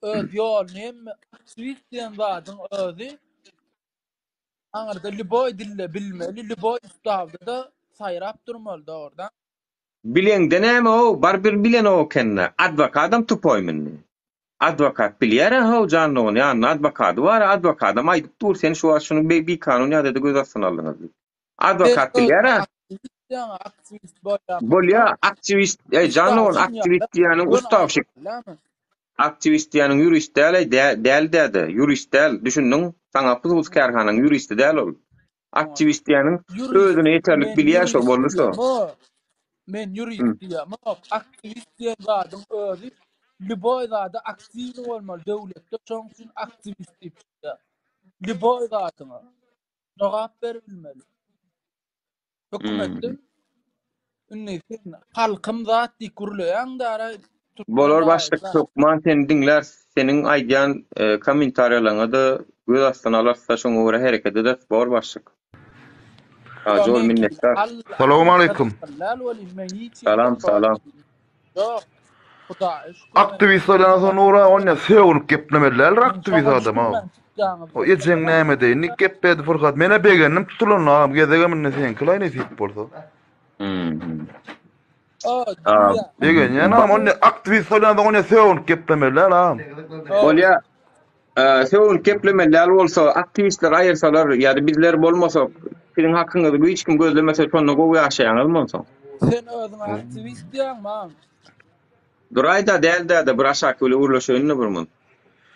öz ýoluny hemme aktiwist diýen zadyň özi aňyrda lýuboý dilde bilmeli, lýuboý ustawda-da saýrap durmaly dogrudan. Bileňde näme-ow, barybir bilenok ekeni-dä. Adwokadam tupoýmy indi? Adwokat bilýär-ä how jan dogan, ýanynda adwokady bar-a, adwokadam aýdyp dur, sen şu wagt şuny bikanun ýagdaýda göz astyna aldyňyz diýip. Sen Adwokat özüňi bilýär-ä. aktiwist diýýäň, aktiwist bolýan Bolýa, bolsaň, aktiwist, eý jan dogan, ustawy şuny aktiwist ýaly diýýäniň göni ustawşik. aýtmaly dälmi? Aktiwist diýýäniň ýurist däl-eý, däl däde, ýurist däl, düşündiň? Saňa hususy kärhanaň ýuristi däl ol. Aktiwist diýýäniň Ýurist, özüne ýeterlik men bilýär şo, ýurist boldy şo. diýemok. Men ýurist diýemok. Aktiwist diýen zadyň özi lýuboý zada aktiwny bolmaly döwletde, şoň üçin aktiwist diýip çykýar. Lýuboý zadyňa jogap beribilmeli. Hökümetden indi sen halkym zat diýip gürleýäň dara türkmen Bolar başlyk raýatlar. hökman seni diňläris seniň aýdýan kommentariýalaňa-da göz astyna alarys-da şoňa görä hereket ederis bor başlyk. Ýok Hajy ol meňki minnetdar. Salowmaleýkum. däl welin men hiç hili Salam salam. Ýok. Hudaýa şükür. Aktiwist bolýan soň Nura onýa sögünip geplemeli däldir Men aktiwist şoňa adam düşünmän çykýaňyz. O ejeň näme deý indi gepledi Furkat menä begendim tutulanyna agam gezegem indi seňki-laý nesip bolsa. Hmm. O, Aa, diýýär. Begenýän agam onýa aktiwist bolýan soň onýa sögünip geplemeli däl agam. Bolýa. Sögünip geplemeli däl bolsa aktiwistler aýyrsalar ýa-da bizler bolmasak. Siziň hakyňyzy hiç kim gözlemese şonda gowy ýaşaýaňyzmy onsoň? Sen özüňe aktiwist diýýäňmi agam? Duraýda däl däde bir aşaky bile gürleşeýin-de bir mun.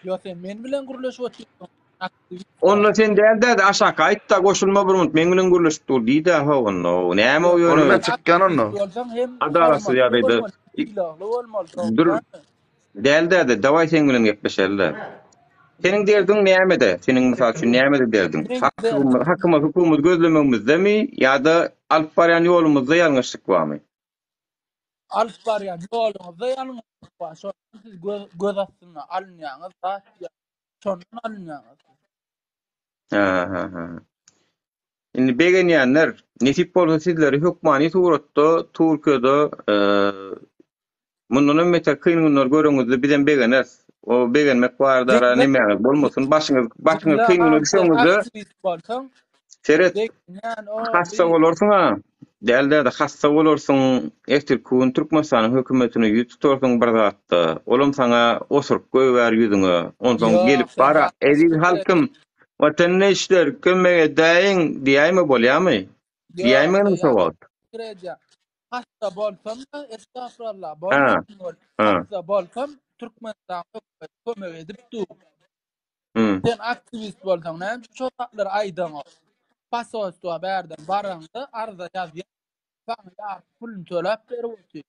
Ýok sen men bilen gürleşip otyrsyň. Aktiwist. Onda sen däl däde aşaky aýt-da goşulma bir munt meň bilen gürleşip dur diý-dä ho onda. Näme o Ol ýöne men çykýan onda. Bolsaň hem adalatsyz hormatly ýagdaýda bolmaly, sylagly bolmaly, dur dogry. Däl däde, dawaý seň bilen gepleşeli-le. Seniň derdiň nämede? Seniň mysal üçin nämede derdiň? Meň Hakymyz, derdim hakymyz, hukugymyzy gözlemegimizdemi ýa-da alyp barýan ýolumyzda ýalňyşlyk barmy? Alyp barýan ýoluňyzda ýalňyşlyk bar. Şondan siz göz, göz astynda alynýaňyz, zat diýýär. Şondan alynýaňyz. Ha, ha, ha. Indi begenýänler, nesip bolsa sizleri hökmany suratda Türkiýede mundan hem beter kyn günler göreňizde bizem begeneris. O begenmek barada Diňle, nemäňiz bolmasyn, başyňyz başyňyz diňle kyn güne agam sen düşeňizde aktiwist bolsaň, seret, begenýän o hassa bi bolarsyň ha. Däl däde, hassa bolarsyň, ertirki gün Türkmenistanyň hökümetine ýüz tutarsyň bir zatda. Olam saňa osuryp goýbär ýüzüňe. Onsoň Ýok, gelip sen bara, ýalňyş eziz pikir halkym, edýäň. Watandaşlar, kömek edäýiň diýäýme bolýamy? Ýok, Diýäýmeginiň sen şo ýalňyş wagt. pikir edýäň. Hassa bolsam-da, estagfurallah, Ha, bolmasyn ol. ha. Hassa bolsam, Türkmenistan hökümeti kömek edip dur. Hmm. Sen aktiwist bolsaň, näme üçin şol zatlary aýdaňok? Posolstwa bärden baraňda arza ýazýaň, saňa ýarpy puluny töläp berip otyr.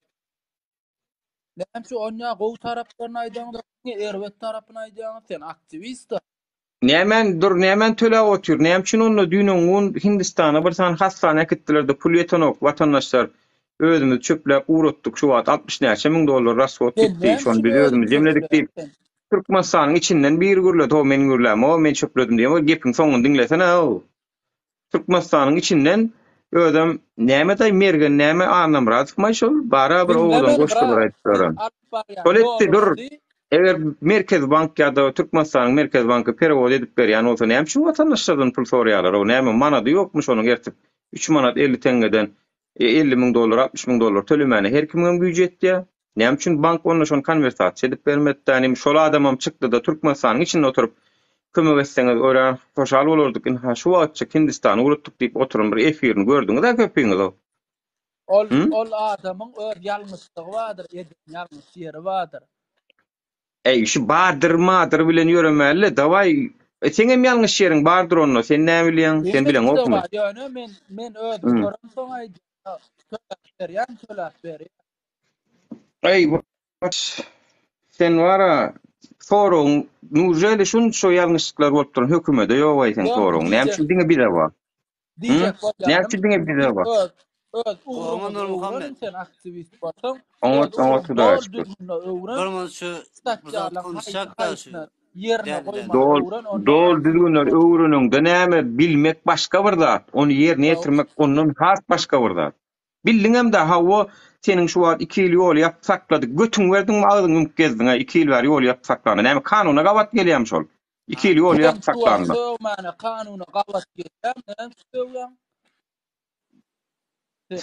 Näme üçin onýa gowy taraplaryny aýdaňda, diňe erbet tarapyny aýdýaňyz, sen aktiwist-a. Nämen dur nämen töläp otyr näme üçin onda düýn-öňňun Hindistana bir sany hassany äkitdilerde pul ýetenok watandaşlar özümiz çöpläp ugratdyk şu wagt 60 näçe müň dollar raswot Sen gitdi näme şony üçin biz özüň özümiz jemledik çöpläp diýip sen? Türkmenistanyň içinden biri gürledi ho men gürlämo men çöpledim diýen bir gepiň soňuny diňlesene how. Türkmenistanyň içinden özem nämedaý Mergen näme Annamyradowmaý şol bara bir Diňle owadan meni goşgular brat, aýdyp siz ýören. alyp barýan Şol etdi dur. ýoluňyzy Eger Merkezi bank ýa-da Türkmenistanyň Merkezi banky perewod edip berýän bolsa näme üçin watandaşlardan pul soraýarlar o näme manady ýokmy şonuň ertip üç manat 50 teňňeden 50 müň dollar 60 müň dollar tölemäne her kimiňem güýji ýetýär. Näme üçin bank onda şony konwersasiýa edip bermedi-dä? Nim şol adamam çykdy-da Türkmenistanyň içinde oturyp kömek etseňiz örän hoşal bolardyk ynha şu wagtjyk Hindistany gurutdyk diýip oturan bir efirini gördüňiz-ä köpüňiz-ow. Ol Hü? ol adamyň öz ýalňyşlygy bardyr, eden ýalňyş ýeri bardyr. Eý şu badyr madyr bilen ýöremäli-le dawaý e, seňem ýalňyş ýeriň bardyr onda sen näme bilýäň sen Elbetde bileňokmy? bar, ýöne men men özüm Hü. göremsoň aýdýan. Töläp berýän, töläp berýän. Eý baş sen bara soragyň nujeli şunça ýalňyşlyklar bolup duran hökümede ýogaý seň Ýok, soragyň. Näme diýjek üçin diňe bize bar? Hı? diýjek Näme bolýanym üçin diňe bize bar? öz öz Goňa ugruňyzy Nurmuhammet. öwreniň sen aktiwist bolsaň, öz Oňat oňat ugruňy Hudaýa doly şükür. düzgünde öwren, Bir minut şu bir zat statýalaryň haýsy konuşjak da şu haýsyna ýerine däli däli. goýmagy Dol öwren, onda dol aktiwist düzgünleri bol. öwreniňde näme bilmek başga bir zat, ony ýerine Ýok. ýetirmek ondan has başga bir zat. Bildiňem-dä, hawa, seniň şu wagt iki ýyl ýoly ýapyp sakladyk. Götüň berdiňmi, agzyňy ýumup gezdiň-ä, iki ýyl bäri ýoly ýapyp saklanda. Näme, kanuna gabat gelýämi şol? Iki ýyl ýoly Sen ýapyp şu wagt saklanda. sögmäne kanuna gabat gelýämi, näme üçin sögýäň? Sen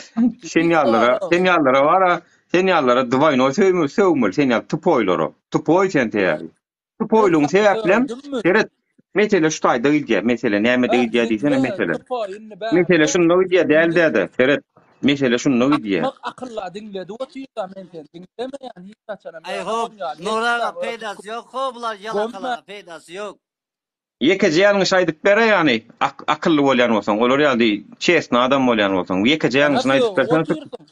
Sen aktiwist ýalylara, bar-ow. sen ýalylara bar-a, sen ýalylara dwaýnoý sögme, sögmeli, sen ýaly tupoýlara. Tupoý sen sebäbi. Men Tupoýlygyň saňa sebäplem, sögdümmi? seret, mesele şu taýda gidýär, mesele nämede Hä, gidýär diýsene, diňle, mesele. tupoý indi Mesele bärde, şunda gidýär, däl indi däde, seret, mesele şunda gidýär. akmak akylla diňledi otyr-da, men seni diňlemeýän hiç haçanam, Aý ýöne hop on ýaly Nur aga etseň öz peýdasy ýok ho bular gömme. ýalakalara peýdasy ýok. Ýekeje ýalňyş aýdyp beräý ýany, ak, akylly bolýan bolsaň, olar ýaly çesny adam bolýan bolsaň, ýekeje Saňa ýalňyşyny aýdyp sögüp bersene. otyrsyň.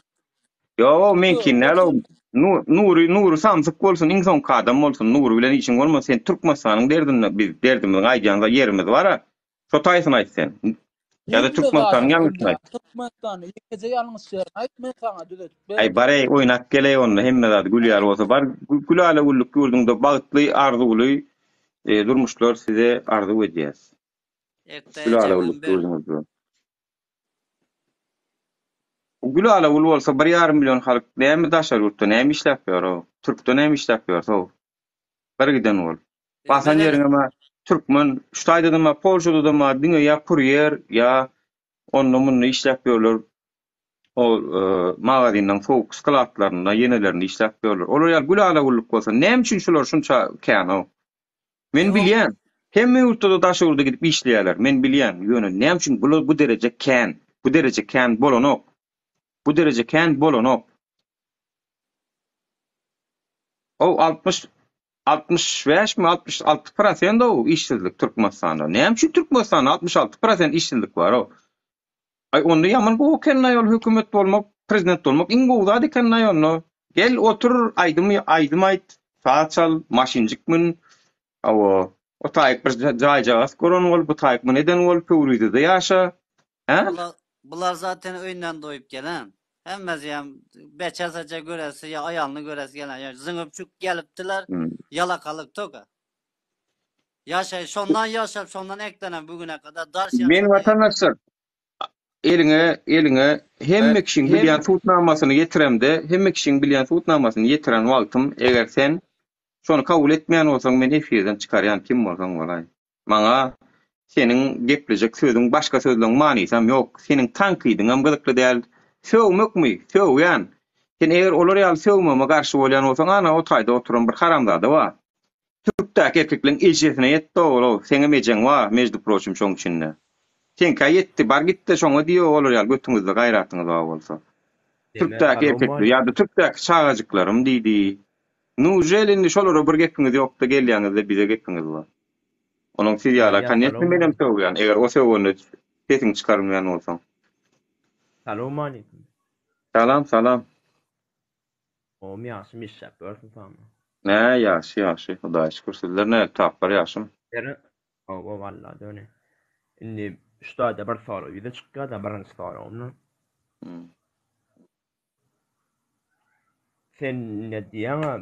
Ýok, Sögüp meňkini däl-ow. otyrsyň. Nu, Nury, Nury samsyk bolsun, iň soňky adam bolsun, Nury bilen işiň bolmasyn, sen Türkmenistanyň derdinde, biz derdimiziň aýdýan ýerimiz bar-a, şo taýsyny aýt sen. Ýa-da Hemme Türkmenistanyň zadam ýalňyşyny bolýar. aýt. Türkmenistanda ýekeje ýalňyş ýerini aýt, men saňa düzedip Aý, bererin. bar-eý, oýnap geleý onda, hemme zady gül ýaly bolsa, bar, gülala-güllük ýurduňda bagtly, arzuwly durmuşlar size arzuw edýäs. Ekde Gülala ejemem güllük ber. ýurduňyzda. Gülala gül bolsa bir ýarym million halk näme daşary ýurtda näme işläp ýör-ow? Türkde näme işläp ýör-ow? Bir giden bol. Basan Meselem, ýeriňem-ä türkmen, şu taýdadam-a, Polşadadam-a diňe ýa kurýer, ýa onda-munda işläp ýörler. Ol magazinleň sowuk skladlarynda, ýenelerinde işläp ýörler. Olar ýaly gülala-güllük bolsa, näme üçin şular şunça kän-ow? Men Ýok. bilýän. Hemme ýurtda-da daşary ýurda gidip işleýärler, men bilýän, ýöne näme üçin bular bu dereje kän, bu dereje kän bolanok. Bu dereje kän bolanok. Ow 60 65 mi 66 prosent ow işsizlik Türkmenistanda. Näme üçin Türkmenistanda 66 prosent işsizlik bar ow? Aý onda ýaman gowy eken-laý ol hökümet bolmak, prezident bolmak iň gowy zat eken-laý onda. Gel otur aýdym aýdym aýt, saz çal, maşynjyk mün. Hawa, o taýyk bir jaýjagaz guran bol, bu taýyk muny eden bol, Pöwrizede ýaşa. Hä? Bular, bular zaten öýünden doýup gelen. Hemmesi hem beçe-saça göresi ýa aýalyny göresi gelen. Ýa zyňyp çük gelipdiler. Ýalakalyk toka. Ýaşaý, şondan ýaşap, şondan eklenen bu güne kadar dar Men şertlerde watandaşlar eliňe eliňe hemme kişiň bilýän subutnamasyny getiremde, hemme kişiň bilýän subutnamasyny ýetiren wagtym eger sen şony kabul etmeýän bolsaň men efirden çykarýan kim bolsaň bolaý. Maňa seniň geplejek sözüň başga sözleň manysam ýok. Seniň tankydyňam gyzykly däl. Sögmekmi? Sögýän. Sen eger olar ýaly sögmegime garşy bolýan bolsaň ana o taýda oturan bir haramzada bar. Türkdäki erkekleň ejesine ýetdi ol-ow, seňem ejeň bar, mejdu proçim şoň içinde. Seňkä ýetdi, bar gitde şoňa diý-ow olar ýaly götüňizde gaýratyňyz bar bolsa. Türkdäki erkekler ýa-da türkdäki çagajyklarym diýdi. Nužel indi şolara bir gepiňiz ýokda gelýäňizde bize gepiňiz bar. Onuň siz ýala konýeçne menem sögýän eger o sögende sesiňi çykarmaýan bolsaň. Salowmaleýkim. Salam salam. Gowmy ýagşymy işläp ýörsüň sagmy. Nä ýagşy ýagşy hudaýa şükür sizler nähili taplar ýagşymy. Seren hawa walla döne. Indi şu taýda bir sorag ýüze çykýada birinji soragymda. Sen ne diýýäňä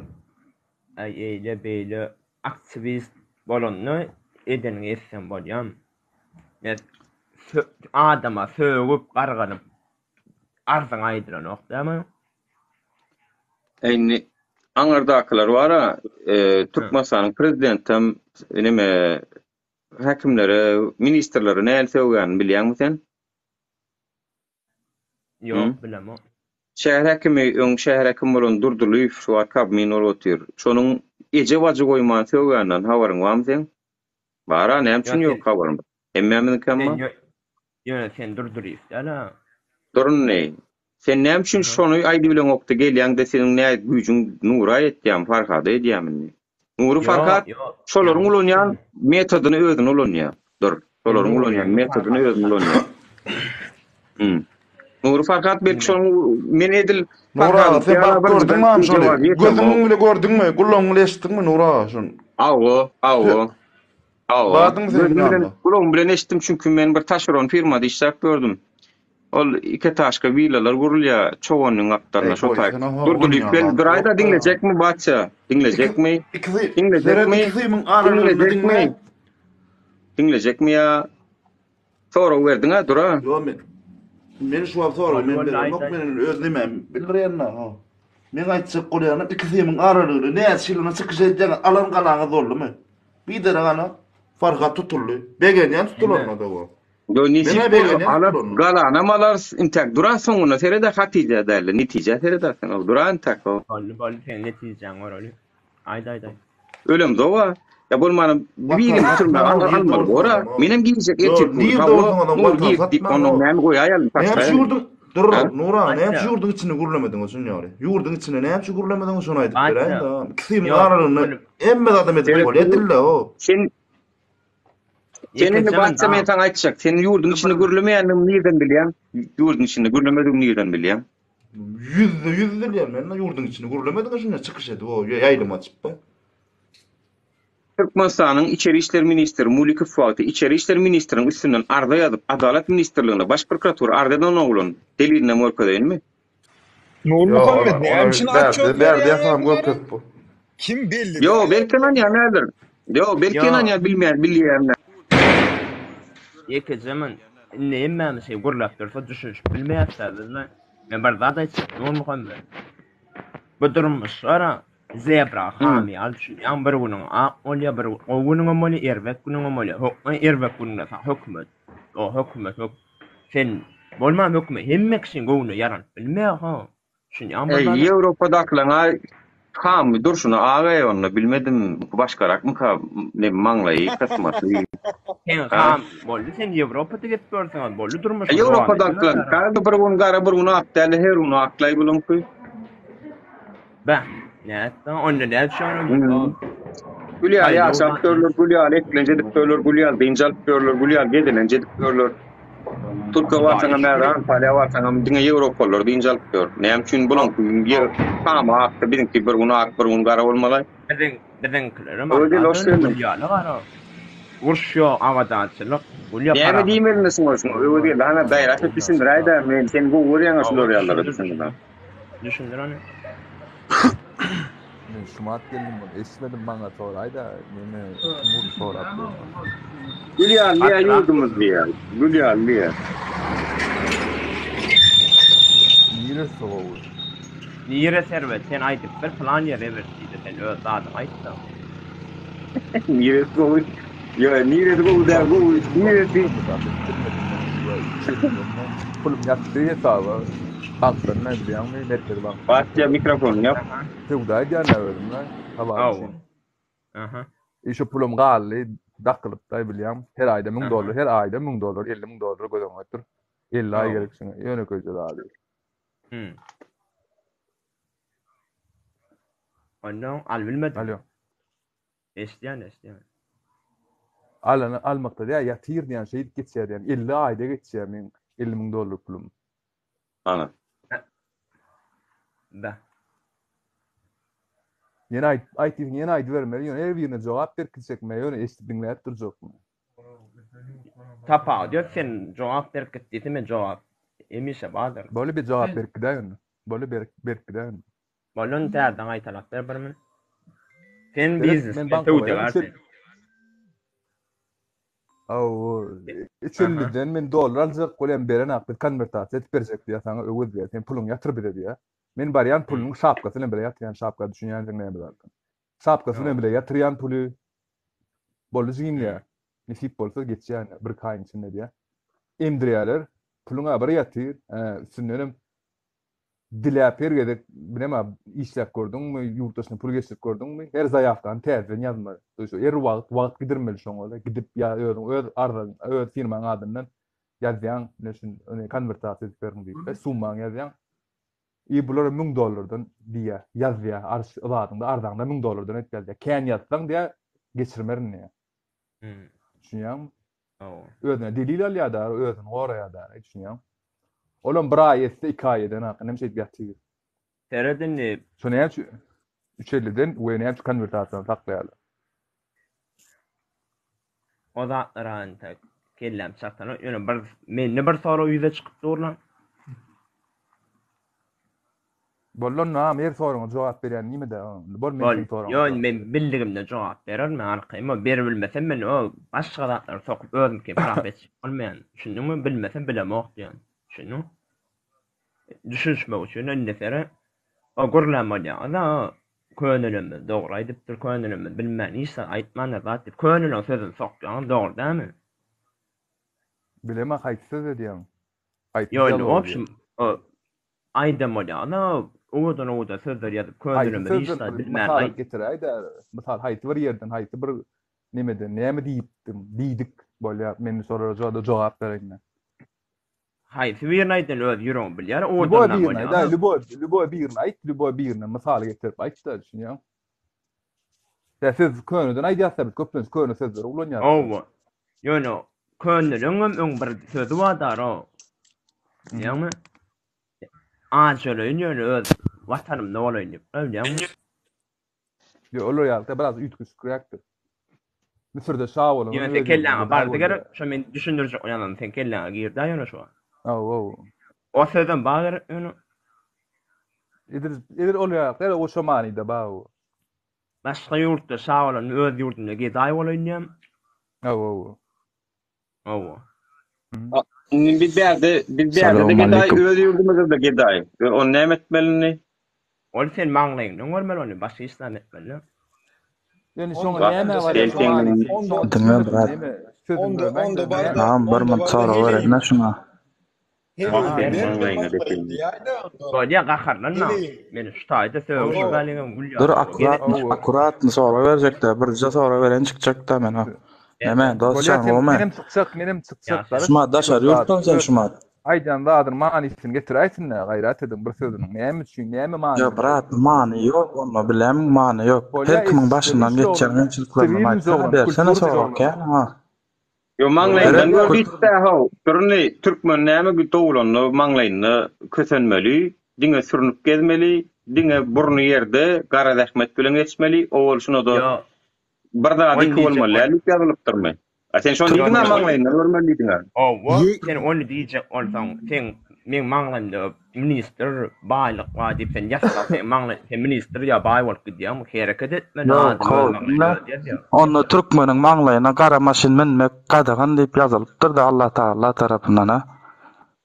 aý eýle beýle aktiwist bolanda edeniňi etseň bolýamy. Adama sögüp garganyp arzyňy aýdylanok dämi. Indi aňyrdakylar bara Türkmenistanyň prezidentem neme häkimlere, ministrlere nähili sögýänini bilýäňmi sen? Ýok, bilemok. Şäher häkimi, öň şäher häkimi bolan Durdylyýew şu wagt Kabmin bolup otyr. Şonuň eje-bajy goýman sögýäninden habaryň barmy seň? Bar-a, näme üçin ýok habarym? Hemmämiziňkem bar. Ýöne sen Durdylyýew däl-ä. Dur indi. Sen näme üçin şony aýdybileňokda gelýäňde seniň nä güýjüň Nura ýetýämi, Farhada edýämi indi? Nury Farhat şolaryň ulanýan metodyny özüne ulanýar. Dur. Şolaryň ulanýan metodyny özüne ulanýar. Hmm. Nury Farhat belki şonuň men edil Nur aga sen baryp gördüňmi am şony? Gözüň bile gördüňmi? Gulagyň bile eşitdiňmi Nur aga şony? Awa, awa. Awa. Bardyňmy sen ýanyna? Gulagym bilen eşitdim çünki men bir taşeron firmada işläp gördüm. Ol iki etažka willalar gurulýar Çoganyň gapdalynda şo taý. Dur dur gel duraýda diňlejekmi Batja? Diňlejekmi? Diňlejekmi? Diňlejekmi? Diňlejekmi ýa sorag berdiň-ä dura. Ýok men Men şu wagt sorag men beremok men öz nemem bildirýän-dä ha. Meň aýtjak bolýanym iki simiň aralygyny näçe ýylyna çykyş edýäňiz alan galaňyz boldumy? Biderek ana Farhat tutuldy. Begenýän tutulanyna-da o. Yo nesip Menä bolsa begenýän alar, tutulanyna. galanam alarys intäk dura soňuna seredä hatija dälde netijä seredersiň o dura intäk o. Boldy boldy seň netijäňi göreli. Aýt aýt aýt. Ölemzoga ýa bolmanam Watan birini türmä satmaň al nirde almaly bolsa bora. adam o. Menem girjek Ýo ertir nirde hawa bolsaň adam Nur watan gir diýip satmaň onnoň o. näme goýaýaly Näme üçin taşlaýaly. ýurduň Dur Ha? Nur aga näme Aýtja. üçin ýurduň içinde gürlemediň şun ýaly? Ýurduň içinde näme üçin gürlemediň şony aýdyp Aýtja. beräýiň-dä. Iki simiň Ýok, aralygynda ol hemme zadam edip Seret bolýar bu dille o. sen Sen indi ýekeje Batja men men saňa aýtjak. Sen ýurduň içinde gürlemeýändigimi nirden bilýäň? Ýurduň içinde gürlemedigimi nirden bilýäň? 100% bilýän men ýurduň içinde gürlemediň şunda çykyş edip o ýaýlym açyp. Türkmenistanyň Içeri işler ministri Mulikow wagty Içeri işler ministriniň üstünden arza ýazyp Adalat ministrligine Baş prokuratura arza eden oglan delilinem görkezeýinmi? Nurmuhammet Ýok, näme üçin olar otçot bärde bärde berýäň ýasam bulara? görkezip bu. Kim belli Ýo däl belki ynanýan däldir. Ýo belki Ýo. ynanýan bilmeýän bilýän. Ýekeje men indi hemmämiz şeý gürläp dursa düşünişip bilmeýäs-dä bizle. Men bir zat aýtjak Nurmuhammet. Bu durmuş bar-a zebra hamy ýaly düşünýäň bir günüň ak bolýar bir gowy günüňem bolýar erbet günüňem bolýar. Hökman erbet günüňde saňa hökümet o hökümet hök sen bolman hökümet hemme kişiň göwnüne ýaranyp bilmeýär ha. Düşünýäňmi bir Eý zada? Ýewropadakylaň-a. Hamy durşuna agaý onda bilmedim başgarakmyka ne maňlaýy kysmaty. Sen ham boldy sen Ýewropada gezip ýörsüň boldy durmuşyň dowam Ýewropada ediber. Gara bir gün gara bir gün ak däl her gün aklaý bulaňky. Beh, nätdi? Onda näme üçin? Gül ýaly ýaşap ýörler, gül ýaly eklenç edip ýörler, gül ýaly dynç alyp ýörler, gül ýaly gezelenç edip ýörler. Türkiýä barsaňam bäri Antalýa barsaňam diňe ýewropalylar dynç alyp ýör. Näme üçin bulaňky ýer tamy akda biziňki bir gün ak bir gün gara bolmaly? Biziň biziňkilerem Öwez hoş Alladan geldiň. gül ýaly gara. Uruş ýok, abadançylyk, gül ýa Näme parahat. diýmeli indi şuňa şuňa Öwez geldi hana gaýrat et düşündiräýdä men sen gowy görýäňä şular ýalylara düşündirmä. Düşündir ony. Men şumat geldim muny eşitmedim maňa soraýda neme kim urdy sorap dur. Gül ýaly diýýär ýurdumyz diýýär. Gül ýaly diýýär. Niresi gowy? Niresi erbet sen aýdyp ber pylan ýeri erbet diýde sen öz zadyňy aýtda. Niresi gowy? Ýa niresi gowy däl gowy niresi? Pulum ýatdy hesaba bankdan näme bilýäňmi merkezi bank. Batýa mikrofonyňy ýap. Söwda edýän-ä özüm-ä, habar Hawa. üçin. Aha. I şo pulum galdy, dakylypdaý bilýäň. Her aýda 1000 dollar, her aýda 1000 dollar, 50 müň dollar göz öňüňe getir. 50 aý gerek şuňa, ýönekeýje zady. Hmm. Ondan al bilmedim. Alo. Eşidýän, eşidýän. Alany almakda däl, ýatyr diýýän, şeýdip geçýär diýýän. 50 aýda geçýär meň 50 müň dollar pulum. Ana. Da. Ýene aýt, aýt diýseň ýene aýdybermeli, ýöne her birine jogap berip gitjekmi, ýöne eşidip diňläp durjakmy? Tapawut ýok, sen jogap berip git diýse men jogap hemişe bardyr. Boldy bir jogap berip gidäý onda. Boldy berip berip gidäý onda. Boldy ony täzeden gaýtalap ber bir min. Sen Seret, biznes, men sen banka barýan, söwdagär sen. Hawa, üç elliden men dollar aljak bolýan berenak biz konwertasiýa edip berjek diýýär saňa Öwez diýýär sen puluňy ýatyr bize diýýär. Men barýan pulunyň şapkasy bilen bile ýatyrýan şapka düşünýänsiň näme zatdan. Şapkasy bilen bile ýatyrýan puly boldy jigim diýýär. Nesip bolsa geçýän bir iki aýyň içinde diýýär. Emdirýärler puluň-a bir ýatyr, üstündenem Diläp her gezek bilemä işläp gördüňmi, ýurt daşyna pul geçirip gördüňmi, her zaýawkany täzeden ýazmaly. To ýest her wagt wagt gidirmeli şoňa-da, gidip ýa özüň öz arzaň, öz firmaň adyndan ýazýaň, ine şuny konwertasiýa edip beriň diýip, summaňy ýazýaň. I bular 1000 dollardan diýýär, ýazýar, arz zadyňda, arzaňda 1000 dollardan edip ýazýar. Kän ýazsaň diýýär, geçirmerin diýýär. Düşünýäňmi? Özüne delil alýar-da, özüni goraýar-da, düşünýäňmi? Olam bir aý etse, iki aý edenak, inem şeýdip ýatyr. Seret indi. Şo näme üçin üç elliden we näme üçin konwertasiýany saklaýarlar? O zatlara entek kelläm çatanok, ýöne bir mende bir sorag ýüze çykyp dur-la. Boldy onda agam her soragyňa jogap berýän diýmedä onda bol men Bol seň soragyňa ýok jogap men bererin. bildigimden jogap bererin men arkaýyn bol beribilmesem men o başga zatlary sokup özümki prap etjek bolmaýan düşündiňmi bilmesem bilemok diýen düşündiňmi düşünişmek üçin indi sere o gürlän bolýaňyz a könelenmiz dogry aýdypdyr könelenmiz bilmän hiç zat aýtmandyr zat diýip köneleň sözüni sokýaňyz dogry dälmi. Bilemok haýsy söz edýäň haýsy Ýok indi dialogy opşum diýýäň. o Aýdam bolýa-da, owadan-owadan sözler ýazyp, Haýsy könelemez hiç sözden zat bir bilmän mysal aý. alyp getiräý-dä, mysal haýsy bir ýerden, haýsy bir nemeden näme diýipdim, diýdik bolýa, men şolara jogap jogap bereýin men. Haýsy birini aýdan öz ýüregiň bilýär, Lýuboý owadandan birini aýdaý, bolýa-da. lýuboý, lýuboý birini aýt, lýuboý birine mysal getirip aýt-da, düşünýäňmi? Ýa söz köneden aýdýas-da biz köplenç köne sözleri ulanýarys. Hawa. Ýöne köneleňem öň bir sözi bar-da, bilýäňmi? Aç öleýin ýöne öz watanymda bolaýyn diýip, bilýäňmi? Ýok, olar ýaly-da biraz üýtgeşikräkdir. Müsürde şa bolan Ýöne sen kelläňe bardy gerek, şo men düşündirjek bolýanlarym seň kelläňe girdi-ä ýöne şo. Hawa, hawa. O sözem bar gerek ýöne. Edil, edil ol ýaly, edil o şo manyda bar o. Başga ýurtda şa bolan öz ýurdunda gedaý bolaýyn diýýämi? Hawa, hawa. Hawa. Indi biz bärde, biz bärde-de gedaý, öz ýurdumyzda-da gedaý. Ony näme etmeli indi? Ol sen maňlaýyňdan görmeli ony, başga hiç zat etmeli däl. Ýöne şoňa näme bar? Diňle brat. Sözüni Onda bölmäň. onda barda Agam bir onda munt barda sorag heleý bereýin-dä şuňa. Heleýiň berme maňlaýyny diýäýdä onda. Bolýa gaharlanma. Meni şu taýda sögüşip galyňam gül Dur akkuratny akkuratny sorag berjekdä birje sorag beren çykjakda men o. Neme dost Bolýa jan sen gowmy? menem çykjak menem çykjak garyş Şumat daşary bir zat ýurtdan sen öz şumat. aýdýan zadynyň manysyny getiräýsindä gaýrat ediň bir sözüniň näme üçin näme Ýok manyny brat many ýok onda bilämiň many ýok. Bolýa Her kimiň eşitmeli başyndan iş geçýän dogry. kynçylyklaryny Siwilmi aýtsana dogran, bersene kulturny sorag dogran. kän ha. Ýo maňlaýyndan Seret gör kultur diýipdä how. Durny türkmen näme dogulanda maňlaýynda kösenmeli, diňe sürnüp gezmeli, diňe burny ýerde gara zähmet bilen geçmeli, owal şunada Ýo bir zady ony iki diýjek bolmaly bol. däl diýip ýazylypdyrmy? A sen şony Ýo diýdiňä sen ony maňlaýyndan görmeli diýdiňä. Hawa, sen ony diýjek bolsaň, seň meň maňlaýymda ministr baýlyk bar diýip sen ýatsaň seň maňlaý sen ministr ýa baý bolup gidýäňmi? Hereket etmeli Ýok, adam öz how, maňlaýyny diňle. özi ýazýar. Onda türkmeniň maňlaýyna gara maşyn münmek gadagan diýip ýazylypdyr-da Allatagala tarapyndan-a.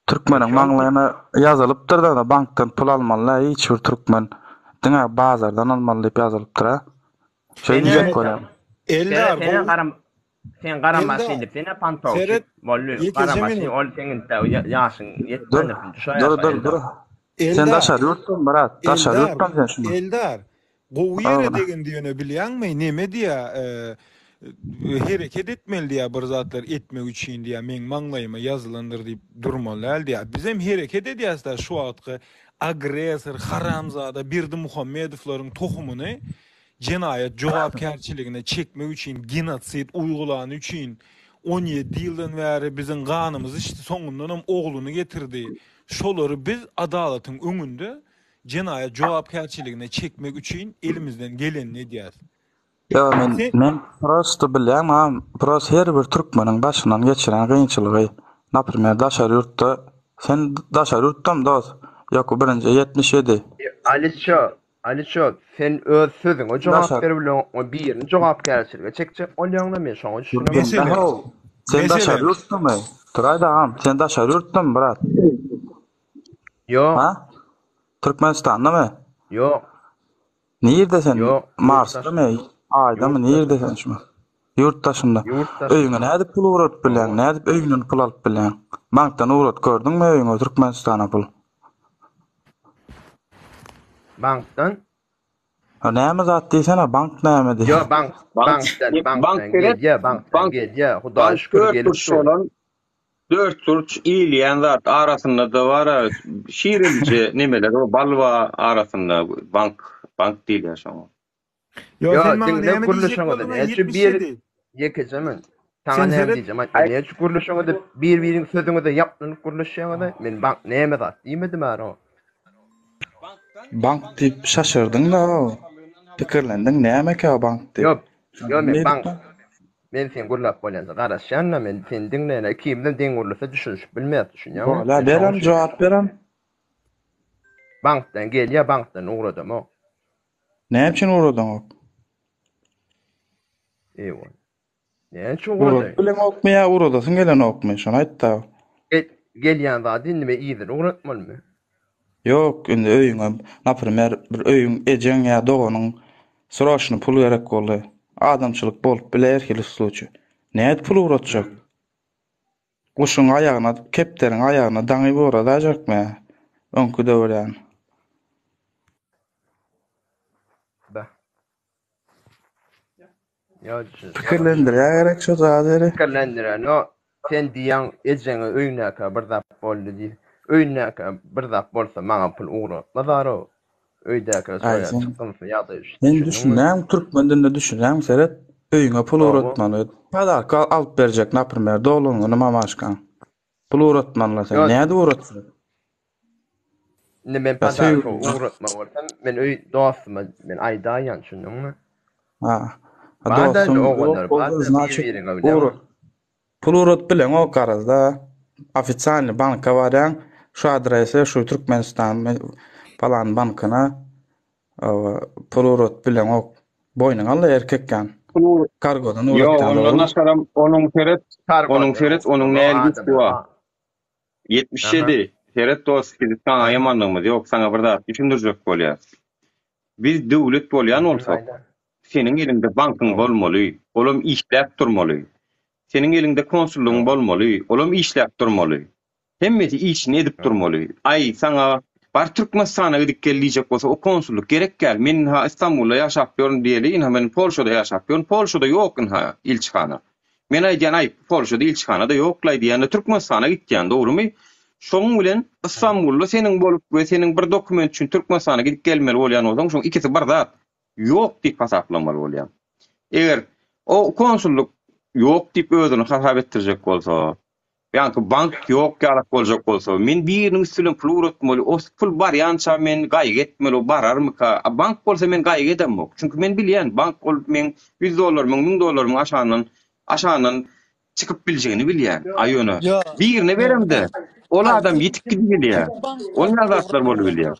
Türkmeniň Şol maňlaýyna ýazylypdyr-da bankdan pul almaly-a hiç bir türkmen. Diňe bazardan almaly diýip ýazylypdyr-a. Şeý Sen diýjek bolýan. Eldar Sene gowy gara sen gara Eldar maşyn diýip sene pantowşik seret boldy gara ýekeje maşyn minut ol seň inte ýaşyň Dur, ýetmändir şu dur, ýaşa dur, Eldar. dur. Sen Eldar daşary ýurtdan brat, daşary Eldar ýurtdan sen şuny. Eldar gowy ýere Hawa. degindi ýöne bilýäňmi neme diýä hereket etmeli diýä bir zatlar etmek üçin diýä meň maňlaýyma ýazylandyr diýip durmaly däl diýä bizem hereket edýäsdä şu wagtky agressor haramzada Berdimuhamedowlaryň tohumyny jenaýat jogapkärçiligine çekmek üçin genosid uýgulany üçin 17 ýyldan bäri biziň ganymyzy içdi soňundanam ogluny getirdi şolary biz adalatyň öňünde jenaýat jogapkärçiligine çekmek üçin elimizden gelenini edýäs. Ýok men Sen men prosto bilýän agam prosto her bir türkmeniň başyndan geçiren kynçylygy naprimer daşary ýurtda sen daşary ýurtdamy dos ýok birinji 77. Aliço Aliço sen öz sözüňe jogap Daşary berip birini jogapkärçilige çekjek bolýaňda men şoňa düşünemok. Mesele How sen daşary mesele ýurtdamy turaýda agam sen daşary ýurtdamy brat Ýok. ha Türkmenistandamy Ýok. Nirde sen? Ýok, ýurt Marsdamy? daşynda. Aýdamy? Ýurt Nirde daşynda. sen şu? Ýurt daşynda. Ýurt daşynda. Öýüňe nädip pul ugradyp bilýäň? Hawa. Nädip öýüňden pul alyp bilýäň? Bankdan ugradyp gördüňmi öýüňe Türkmenistana pul? Bankdan? Ha näme zat diýsene, bank näme diý. Ýok, bank, Bank, bankdan, bank bankdan seret, gelýär, bankdan bank, gelýär. Hudaýa bank şükür dört gelip burç dur. bolan, dört burç iýilýän zat arasynda-da bar-a şirinje nemeler bar, bal bar arasynda, bank, bank diýilýär şoňa. Ýo Ýo, sen maňa diňle näme diýjek gürleşiňizi, bolduň-a näçe bir 77? ýekeje men. Saňa Sen näme seret diýjek, aýt, näçe gürleşiňizi bir-biriň sözüňize ýaplanyp gürleşýäňiz-a, men bank näme zat diýmedim ara. Bank diýip şaşyrdyň-da, pikirlendiň nämekä bank diýip. Ýok, ýok men Şondan bank diýdik-de. Men sen gürläp bolýança garaşýan-da, men seni diňleýän, ikimizem deň gürlese düşünişip bilmeris, düşünýäňmi? Bolýa, Men şoň berem, üçin. jogap berem. Bankdan gelýär, bankdan ugradamok. Näme üçin ugradaňok? Eýwa. Näme üçin Ugradyp ugradaýyn? bileňokmy ýa ugradasyň gelenokmy? Şony aýt-da. Gel, gelýän zady indi men yzyna ugratmalymy? Ýok, indi öýüňe, naprimer, bir öýüň ejeň ýa doganyň sroçny pul gerek boldy. Adamçylyk bolup biler her hili sluçy. Nädip pul ugratjak? Guşuň aýagyna, kepderiň aýagyna daňyp ugradaýjakmy ýa? Öňki döwür ýaly. Bah. Pikirlendirýär gerek şo zady. Pikirlendirenok. Sen diýýäň ejeňe öýündäkä bir zat boldy diýip. Öýündäkä bir zat bolsa maňa pul ugratmaz-arow. Öýdäkä Aý soýa sen çykgynsyz ýagdaý Sen düşündiňmi? düşünýäň türkmen dilinde düşünýäň seret öýüňe pul Hawa. ugratmaly podarka alyp berjek naprimer doglan güni mamaşkaň pul ugratmalylar sen Ýok. nädip ugratjak? Indi men Ýa podarka söýgüli ugratma bolsam men öý dostuma men aýdaýan düşündiňmi? Ha. Ha Bar-da indi dostuň ýok oglanlar bolsa bar-da znaçit bir-biriňe bileňmi? ugrat. Pul ugradyp bileňok garazda. Ofitsialnyý banka barýaň şu adrese şu Türkmenistan palan bankyna hawa pul ugradyp bileňok. Boýnuňa al erkek ýan. Pul Kargodan Ýok, ugratýaň ondan dogrymy? daşaram onuň seret, onuň Kargodan seret, onuň ugratma näl güýçli adamlar bar. bar. 77. Seret dost, biz saňa ýamanlygymyz ýok, saňa bir zat düşündirjek bolýas. Biz döwlet bolýan bolsak, seniň eliňde bankyň bolmaly, olam işläp durmaly. Seniň eliňde konsullygyň bolmaly, olam işläp durmaly. Hemmesi işini edip durmaly. Aý, saňa bar Türkmenistana gidip gel diýjek bolsa, o konsullyk gerek däl. Men ynha Istanbulda ýaşap ýörün diýeli, ynha men Polşada ýaşap ýörün, Polşada ýok ynha ilçihana. Men aýdýan, aý, Polşada ilçihana-da ýok-laý diýýän-de Türkmenistana gitýän, dogrumy? Şonuň bilen Istanbulda seniň bolup we seniň bir dokument üçin Türkmenistana gidip gelmeli bolýan bolsaň, şoň ikisi bir zat. Ýok diýip hasaplamaly bolýaň. Eger o konsullyk ýok diýip özüni hasap etdirjek bolsa, Ýaňky bank ýok ýalak boljak bolsa, men biriniň üsti bilen pul ugratmaly, o pul barýança men gaýgy etmeli, o bararmyka? A bank bolsa men gaýgy edemok. Çünki men bilýän, bank ol meň ýüz dollarymyň, müň dollarymyň aşagyndan, aşagyndan çykyp biljegini bilýän. A ýöne birine beremde, ol adam ýitip gidibilýär. Ol ýaly zatlar bolubilýär.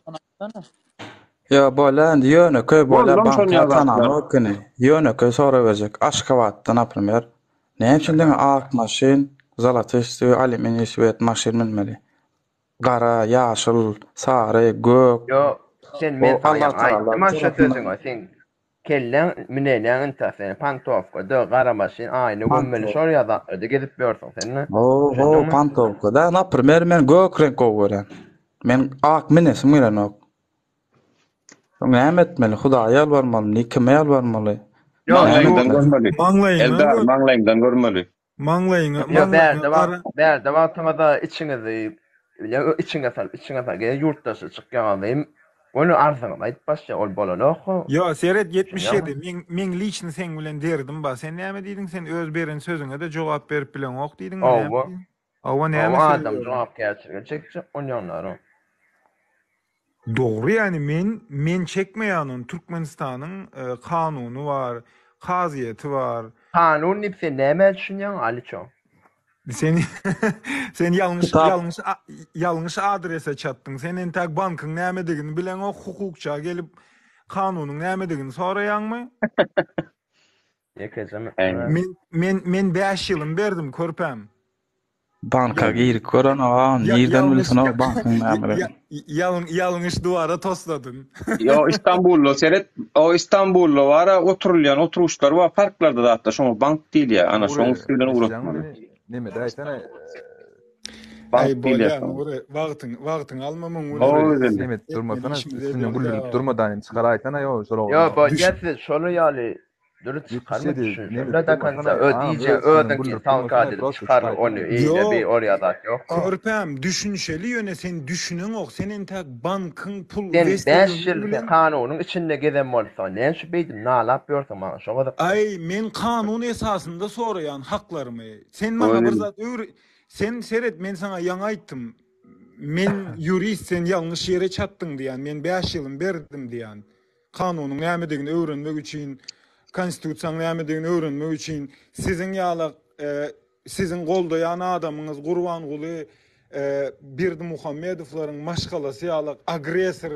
Ýo bolýa indi ýönekeý bolýa Bollam şon banka ýaly zatlar. tanamok indi. Ýönekeý sorag berjek. Aşgabatda naprimer näme üçin diňe ak maşyn, zolotistý, alýuminiý swet maşyn münmeli? Gara, ýaşyl, sary, gök. Ýo sen men O saňa Allah Tagala aýtdym-a şo tarapyndan sözüňe seň kelläň münenäň intä sen pantowkada gara maşyn aýna gömmeli Pantowka. şol ýa zatlarda gezip ýörsüň sen-de. Ho, ho, Düşündiňmi? pantowkada. Naprimer men gök reňk gowy görýän. Men ak minesim gelenok. Soň näme etmeli? Hudaýa ýalbarmalymy, kime ýalbarmaly? Ýok, Näme Maňlaýyňdan etmeli? görmeli. Maňlaýyňdan Eldar, gör. maňlaýyňdan görmeli. Maňlaýyňa, Ýok, maňlaýyňa bärde gara. wagt, bärde wagtyňyzda içiňizi içiňe salyp, içiňe salyp, gel ýurtdaşa çykýaňyz, ony arzyňyzy aýdyp başlaýar, ol bolanok-how. Ýok, seret Düşünýäňmi? 77, meň meň liçny seň bilen derdim bar. Sen näme diýdiň? Sen öz beren sözüňe-de jogap berip bileňok diýdiňmi, näme Hawa. diýdiň? Hawa näme Hawa söz adam berdiň? jogapkärçilige çekjek bolýanlaryň. Dogry ýani men men çekmeýän ony Türkmenistanyň kanuny bar, kazyýeti bar. Kanun diýip sen nämä düşünýäň Aliço? Sen sen ýalňyş Kitap. ýalňyş ýalňyş adrese çatdyň. Sen entäk bankyň nämedigini bileňok, hukukça gelip kanunyň nämedigini soraýaňmy? Ýekeje Men men men 5 ýylymy berdim körpäm. Banka girip gören agam nirden bilsin o bankyň nämedigini. Ýalň ýalňyş duwara tosladyn. Ýo Istanbulda seret, o Istanbulda bara oturylýan oturyşlar bar parklarda zatda şoňa bank diýilýär. Ana şoň üsti bilen ugratmaly. Neme däýsene. Bank Aý diýilýär bolýa şoňa. Nury, wagtyň wagtyňy alma muň Gowy bilen. güzel. Neme edip durmasana, Etmeli işimizi üstünden edýäs güldürip ýa. durma daýym, çykaraýsana ýo şol Ýo oglan. bolýa siz şoly ýaly Durup çykarmy düşünşe do konca ö DJ özüňki salka edip çykar ony ile bir orýa zat ýok. Körpäm düşünşeli ýöne sen düşüneňok sen entäk bankyň pul Sen Western 5 Union ýyl sen bilen kanunyň içinde gezen bolsaň näme üçin beýdip nalap ýörsüň maňa şo gyzykly. Aý men kanun esasynda soraýan haklarymy sen maňa bir zat öwre sen seret men saňa ýaňy aýtdym men ýurist sen ýalňyş ýere çatdyň diýän men 5 ýylymy berdim diýän Kanunyň nämedigini öwrenmek üçin, Konstitusiýanyň nämedigini öwrenmek üçin siziň ýaly siziň goldaýan adamyňyz Gurbanguly Berdimuhamedowlaryň maşgalasy ýaly agressor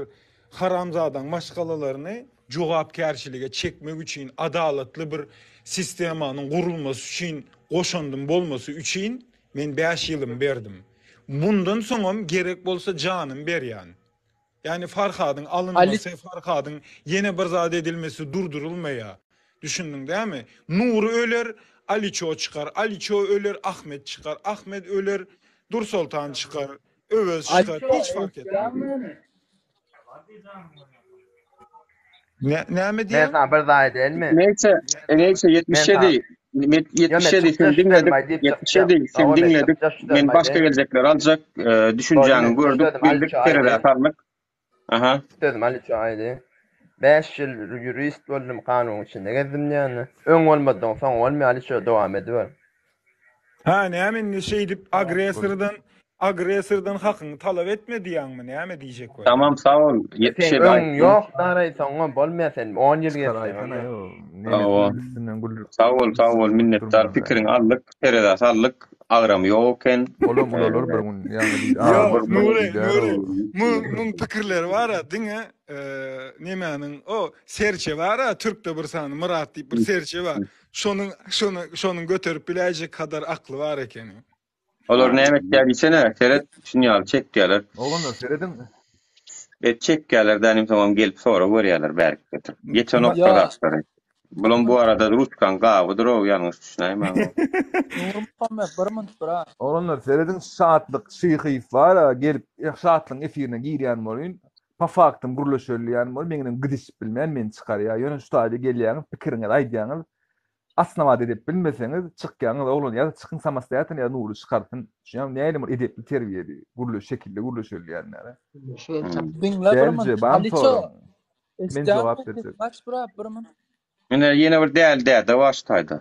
haramzadaň maşgalalaryny jogapkärçilige çekmek üçin adalatly bir sistemanyň gurulmasy üçin goşandym bolmasy üçin men 5 ýylymy berdim. Mundan soňam gerek bolsa janymy berýän. Ýagny Farhadyň alynmasy, Farhadyň ýene bir zat edilmesi durdurylmaýar. Düşündiň dämi? Nury öler, Aliço çykar, Aliço öler, Ahmet çykar, Ahmet öler, Dursoltan çykar, Öwez çykar, hiç fark etmez. Näme Men diýýäň? saňa bir zat aýdaýynmy? Neýse, neýse 77, 77 sen diňledik, 77 sen diňledik. Men başga geljekleri aljak, düşünjäňi gördük, bildik, terezä saldyk. Aha. Sözüm Aliço aýdy. 5 ýyl ýurist boldum, kanunyň içinde gezdim diýende. Öň bolmadyň, soň bolmaýar Aliço, dowam ediber. Ha näme indi şeýdip agressordan agressordan hakyňy talap etme diýýäňmi näme diýjek bolýaň. Tamam sag bol Seň 77 öň aýtdyň. ýok daraý soňam bolmaýar sen 10 ýyl gezseňem Hawa. Sag bol sag bol minnetdar pikiriňi aldyk terezä saldyk agramy ýok eken. Olam ulalar bir gün ýaňy diýdi. Ýok Nury Nury muň pikirleri bara diňe nemäniň o serçe bara türkde bir sany Myrat diýip bir serçe bar. Şonuň şony şonuň göterip biläýjek kadar akly bar ekeni. Olar näme etýär diýsene, seret, şuny ýaly çekýärler. Oglanlar serediň. Et çekýärler dänim soňam gelip sorag berýärler bärik getirip. Ýetenok Ýa zatlary. Bulam bu arada ruçkaň gabydyr-ow, ýalňyş düşünäýmäň. Nurmuhammet bir minut bra. Oglanlar serediň Şatlyk Şyhyýew bar-a gelip Şatlygyň efirine girýän bolýyn po faktam gürleşeli diýýän bol meňnem gidişip bilmän meni çykarýa ýöne şu taýda gelýäňiz pikiriňizi aýdýaňyz asnawat edip bilmeseňiz çykýaňyz oglan ýa-da çykyň samostoýatelno ýa Nury çykarsyn düşünýäňmi nähili bir edepli terbiýeli gürleş şekilde gürleşeli diýýänlere Diňle bir Dälije minut barmy Aliço soragyň men eşidýäňmi jogap berjek. sesimi aç bra bir minut. Ine ýene bir däli däde bar şu taýda.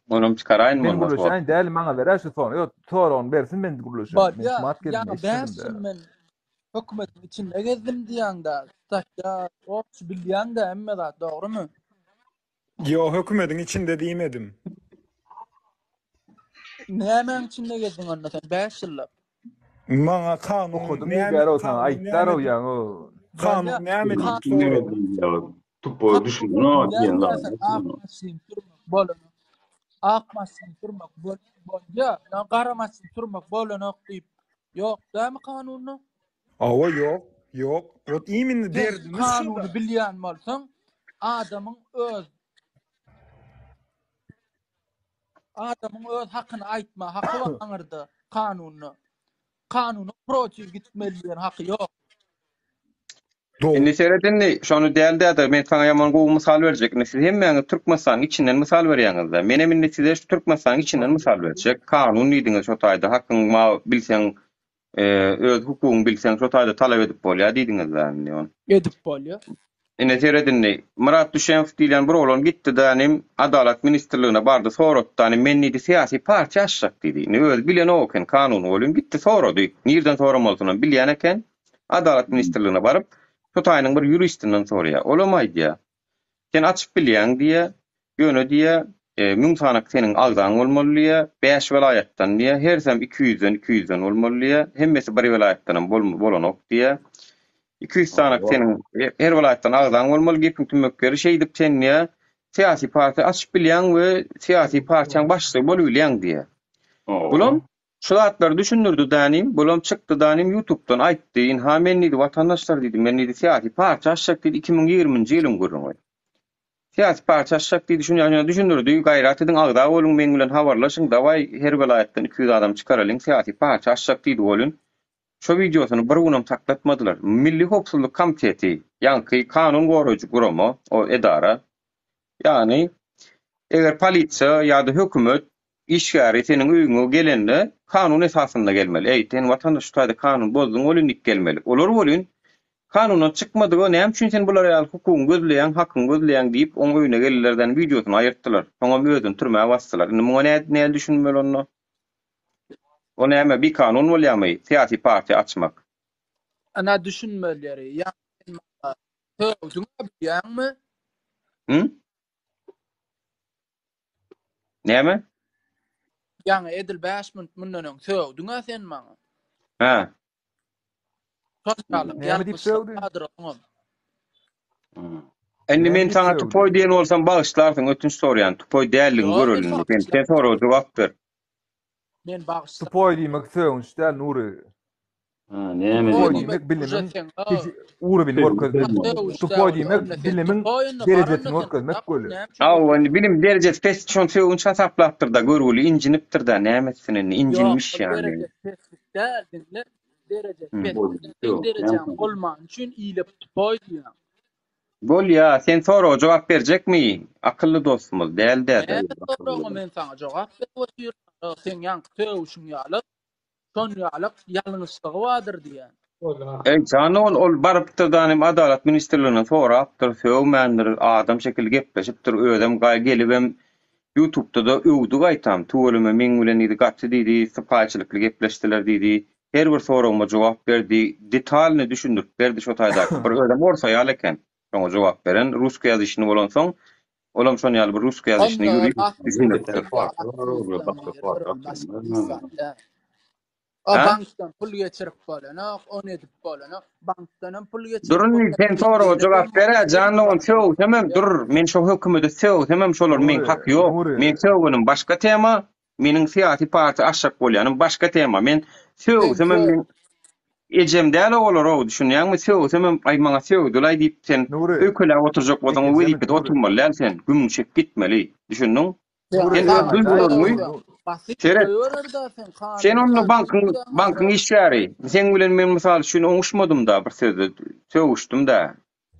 Onam çykaraýynmy Men onda gürleşäýin däli maňa beräý şu soragy. Ýok soragyny bersin men gürleşerin. Men Bolýa şumat geldim ýaňy bäş eşitmedim ýyl dä. men hökümetiň içinde gezdim diýýäňdä statýa obşi bilýäňdä hemme zat dogrymy? Ýo hökümediň içinde diýmedim. Nämäň içinde gezdiň onda sen 5 ýyllap? Maňa kanun Okadym näme diýýär-ow saňa kanun aýtdar-ow näme ýaňy. kanun Bolýa näme diýip kanun sorady. Tupoý kanun düşünenok diýen bilýäň zat. sen ak maşyn sürmek bolanok. Ak maşyn sürmek bol bolýa, ýa gara maşyn sürmek bolanok diýip. Ýok dämi kanunda? Hawa ýok, ýok. Wot imенно Sen derdimiz kanuny şurada. bilýän bolsaň, adamyň öz Adamyň öz hakyny aýtma haky bar aňyrda kanunda. Kanuna protiv gitmeli diýen haky ýok. Dogry. Indi seret indi, şony däl däde, men saňa ýaman gowy mysal berjek. Indi siz hemmäňiz Türkmenistanyň içinden mysal berýäňiz-dä. Menem indi size şu Türkmenistanyň içinden mysal berjek. Kanun diýdiňiz şo taýda, hakyň ma bilseň, Öz hukugyňy bilseň şo taýda talap edip bolýar diýdiňiz-dä indi ony. Edip bolýar. Ine seret indi, Myrat Düşemow diýlen bir oglan gitdi-de inim Adalat ministrligine bardy soratdy inim men diýdi syýasy partiýa açjak diýdi. Indi özi bilenok eken kanuny welin gitdi sorady. Nirden soramalysynam bilýän eken. Adalat ministrligine baryp şo taýynyň bir ýuristinden soraýar. Olam aýdýar. Sen açyp bilýäň diýýä, ýöne diýýä, müň sanak seniň agzaň bolmaly diýýä, bäş welaýatdan diýýä, hersem iki ýüzden, iki ýüzden bolmaly diýýä, hemmesi bir welaýatdanam bolanok diýýä. 200 sanak seniň her welaýatdan agzaň bolmaly, gepiň tümmek ýeri, şeýdip sen diýýä, syýasy partiýa açyp bilýäň we syýasy partiýaň başlygy bolubilýäň diýýä. Bulam Şu zatlary düşündirdi danym, bulam çykdy danym ýutubdan aýtdy, ynha men diýdi watandaşlar diýdi, men diýdi syýasy partiýa açjak diýdi 2020-nji ýylyň gürrüňi. Syýasy partiýa açjak diýdi şuny ýaly düşündirdi, gaýrat ediň agza boluň meň bilen habarlaşyň dawaý her welaýatdan 200 adam çykaralyň syýasy partiýa açjak diýdi welin şo wideosyny bir günem saklatmadylar. Milli howpsuzlyk komiteti ýaňky kanun goraýjy gurama o edara Ýagny, eger polisiýa ýa-da hökümet işgäri seniň öýüňe gelende, kanun esasynda gelmeli. Eý, sen watandaş şu taýda kanun bozduň welin diýip gelmeli. Olar welin, kanundan çykmadyga näme üçin sen bular ýaly hukugyňy gözleýäň, hakyňy gözleýäň diýip, oň öýüne geldilerden wideosyny aýyrtdylar. Soňam özüni türmä basdylar. Indi muňa nädip düşünmeli onda? O näme, bikanun bolýarmy syýasy partiýa açmak? Ana düşünmeli ýeri, ýa sen maňa Sögdüň-ä bilýäňmi? Hı? Näme? Ýaňy edil 5 minut mundan öň sögdüň-ä sen maňa. Hä. Şol ýaly Näme diýip sögdi? bardyr oňam. Indi Näme men diýip saňa sögdi? tupoý diýen bolsam bagyşlarsyň, ötünç soraýan. Tupoý däldigiňi Ýok, men göreli indi. Sen, sen bagyşlaryn. soraga jogap ber. Men bagyşlaryn. Tupoý diýmek sögünç däl, Nury. Ha, näme Tupoý diýmek? diýmek bilimiň Uje uruwini görkezmek. Tupoý diýmek bilimiň derejesini görkezmek göli. Hawa, indi bilim derejesi pes, şony sögünç hasaplapdyr-da, görgüli injinipdir-da, näme etsin indi, injinmiş Ýok, ýaly. dereje peslik däl, diňle, dereje peslik. Seň derejäň bolmany üçin ile tupoý diýýäň. Bolýa, sen soraga jogap berjekmi, akylly dostumyz, däl däde. Näme soragyňa men saňa jogap berip otyryn, seň ýaňky sögüşiň ýaly. Şon ýalyk ýalňyşlygy bardyr diýýän. Eý jan ol ol barypdyr danym adalat ministrliginden sorapdyr sögmändir adam şekilli gepleşipdir özem gaý gelibem ýutubda-da öwdi gaýtam tüweleme meň bilen diýdi gaty diýdi sypaýyçylykly gepleşdiler diýdi her bir soragyma jogap berdi detalny düşündirip berdi şo taýdaky bir özem ors aýal eken şoňa jogap beren ruskoýazyçnyý bolansoň Olam şon ýaly bir ruski ýazyşyny ýörite düşündiripdir. O bankdan pul geçirip bolanok, ony edip bolanok. Bankdan hem pul geçirip Dur indi sen soraga jogap ber-ä, jan dogan sögsemem dur, men şo hökümete sögsemem şolar meň haky ýok. Men sögenim başga tema, meniň syýasy partiýa aşjak bolýanym başga tema. Men sögsemem men. Ejem däl olar-ow, düşünýäňmi? Sögsemem, aý maňa sögdülaý diýip sen Nury, öýkeläp oturjak bolsaň, o ekejemi wezipede Nury. oturmaly däl sen. Gümüňi çekip gitmeli. Düşündiň? Sen Sen öz saňa duýgularyňy basyp seret. goýberer-dä sen Sen kanuny onda tankyt bankyň edýäň bankyň ahyry. işgäri. Seň bilen men mysal üçin oňuşmadym-da bir sözde, sögüşdim-dä.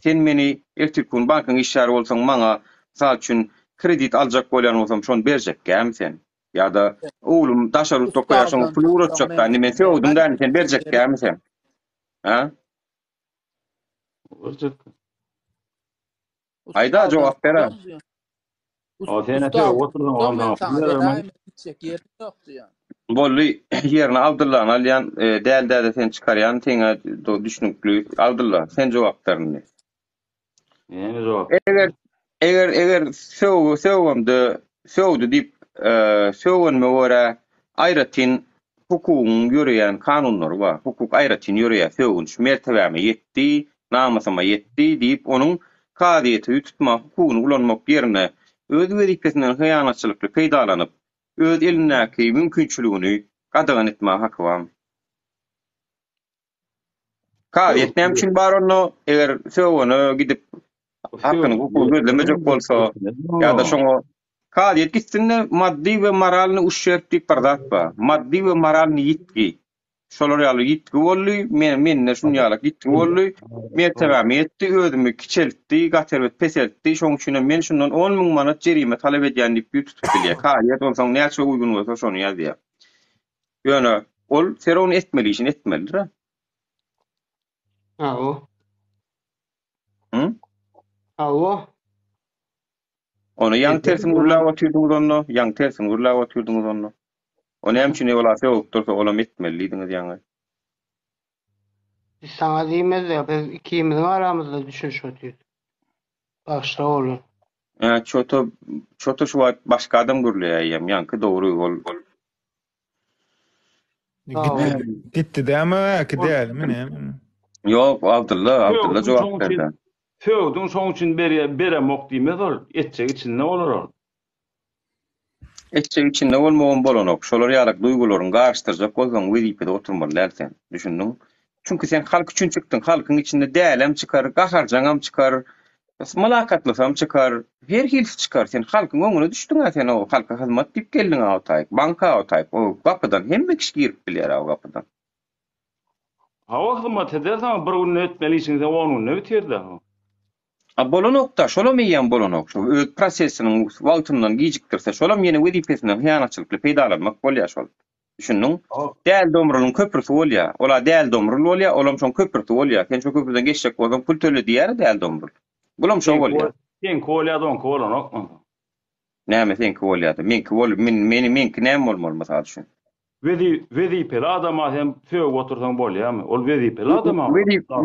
Sen meni ertirki gün bankyň işgäri bolsaň maňa mysal üçin kredit aljak bolýan bolsam şony berjekgämi sen? Ýa-da oglum daşary ýurtda okaýar şoňa Ustawdan pul tutsaň ugratjakda men indi men seni sögdüm bermän dä indi sen ýerim berjekgämi sen? Hä? Berjek. Aýda Ustawdan jogap ber-ä. tutsaň diýýän. O sen Ustawdan sögüp otursaň tutsaň olam men saňa saňa pul berermi? beräýmen gitjek ýerim ýok diýýän. Boldy ýerine Abdyllany alýan däl däde sen çykarýan seňä düşnükli Abdylla sen jogap ber indi. Näme jogap? Eger eger eger sög sögemde sögdi diýip sögenime görä aýratyn hukugyň ýöreýän kanunlary bar. Hukuk aýratyn ýöreýär sögünç mertebäme ýetdi, namysyma ýetdi diýip onuň kazyýete ýüz tutma hukugyny ulanmak ýerine öz wezipesinden hyýanatçylykly peýdalanyp öz elindäki mümkinçiligini gadagan etmäge haky barmy? Kazyýet näme üçin bar onda? Eger sögene gidip hakyny hukugyny gözlemejek bolsa ýa-da şoňa kazyýet gitsin-de maddy we moralnyý uşşerb diýip bir zat bar. Maddy we moralnyý ýitgi. Şolar ýaly ýitgi boldy, men mende şuny ýaly ýitgi boldy, mertebäme ýetdi, özümi kiçeltdi, gaty erbet peseltdi, şoň üçinem men şundan 10 000 manat jerime talap edýän diýip ýüz tutup bilýär. Kazyýet onsoň näçe uýgun bolsa şony ýazýar. Ýöne ol Ferown etmeli işini etmelidir-ä. Hawa. Hı? Hawa. Ony ýaň tersin gürläp otyrdyňyz onda, ýaň tersin gürläp otyrdyňyz onda. O näme üçin ewla sögüp dursa, olam etmeli diýdiňiz ýaňy. Biz saňa diýmezdik, biz ikimiziň aramyzda düşünişip otyrdyk. Bagyşla oglan. Ä, çoto, çoto şu wagt başga adam gürleýär eýýäm, ýaňky dogry ol. Gitdi, gitdi dämi, äki dälmi näme? Ýok, Abdylla, Abdylla jogap berdi. Sögdüň şoň üçin beremok diýmez ol, etjegi içinde bolar ol. Etjegi içinde bolmagam bolanok. Şolar ýalak duýgularyňy garyşdyrjak bolsaň wezipede oturmaly däl sen. Düşündiň? Çünki sen halk üçin çykdyň. Halkyň içinde dälem çykar, gaharjaňam çykar, mylakatlysam çykar, her hilisi çykar. Sen halkyň öňüne düşdüň-ä sen o halka hyzmat diýip geldiň-ä o taýyk. Banka o taýyk. O gapydan hemme kişi girip bilýär-ä o gapydan. Hawa hyzmat edersiň, bir günde etmeli işiňi sen on günde bitir-dä. A bolanokda, şolam eýýäm bolanok. Şo öz prosesiniň wagtyndan gijikdirse, şolam ýene wezipesinden hyýanatçylykly peýdalanmak bolýar şol. Düşündiň? Däli Domrulyň köprüsi bolýar. Ol-a Däli Domrul bolýar, olam şoň köprüsi bolýar. Sen şo köprüden geçjek bolsaň pul töle diýýär-ä Däli Domrul. Bulam şo bolýar. Seňki bolýar-da, oňky bolanokmy onsoň? Näme seňki bolýar-da? Meňki bol, meni, meňki näme bolmaly mysal üçin? Wezi, wezipeli adama sen sögüp otursaň bolýarmy? Ol wezipeli adama.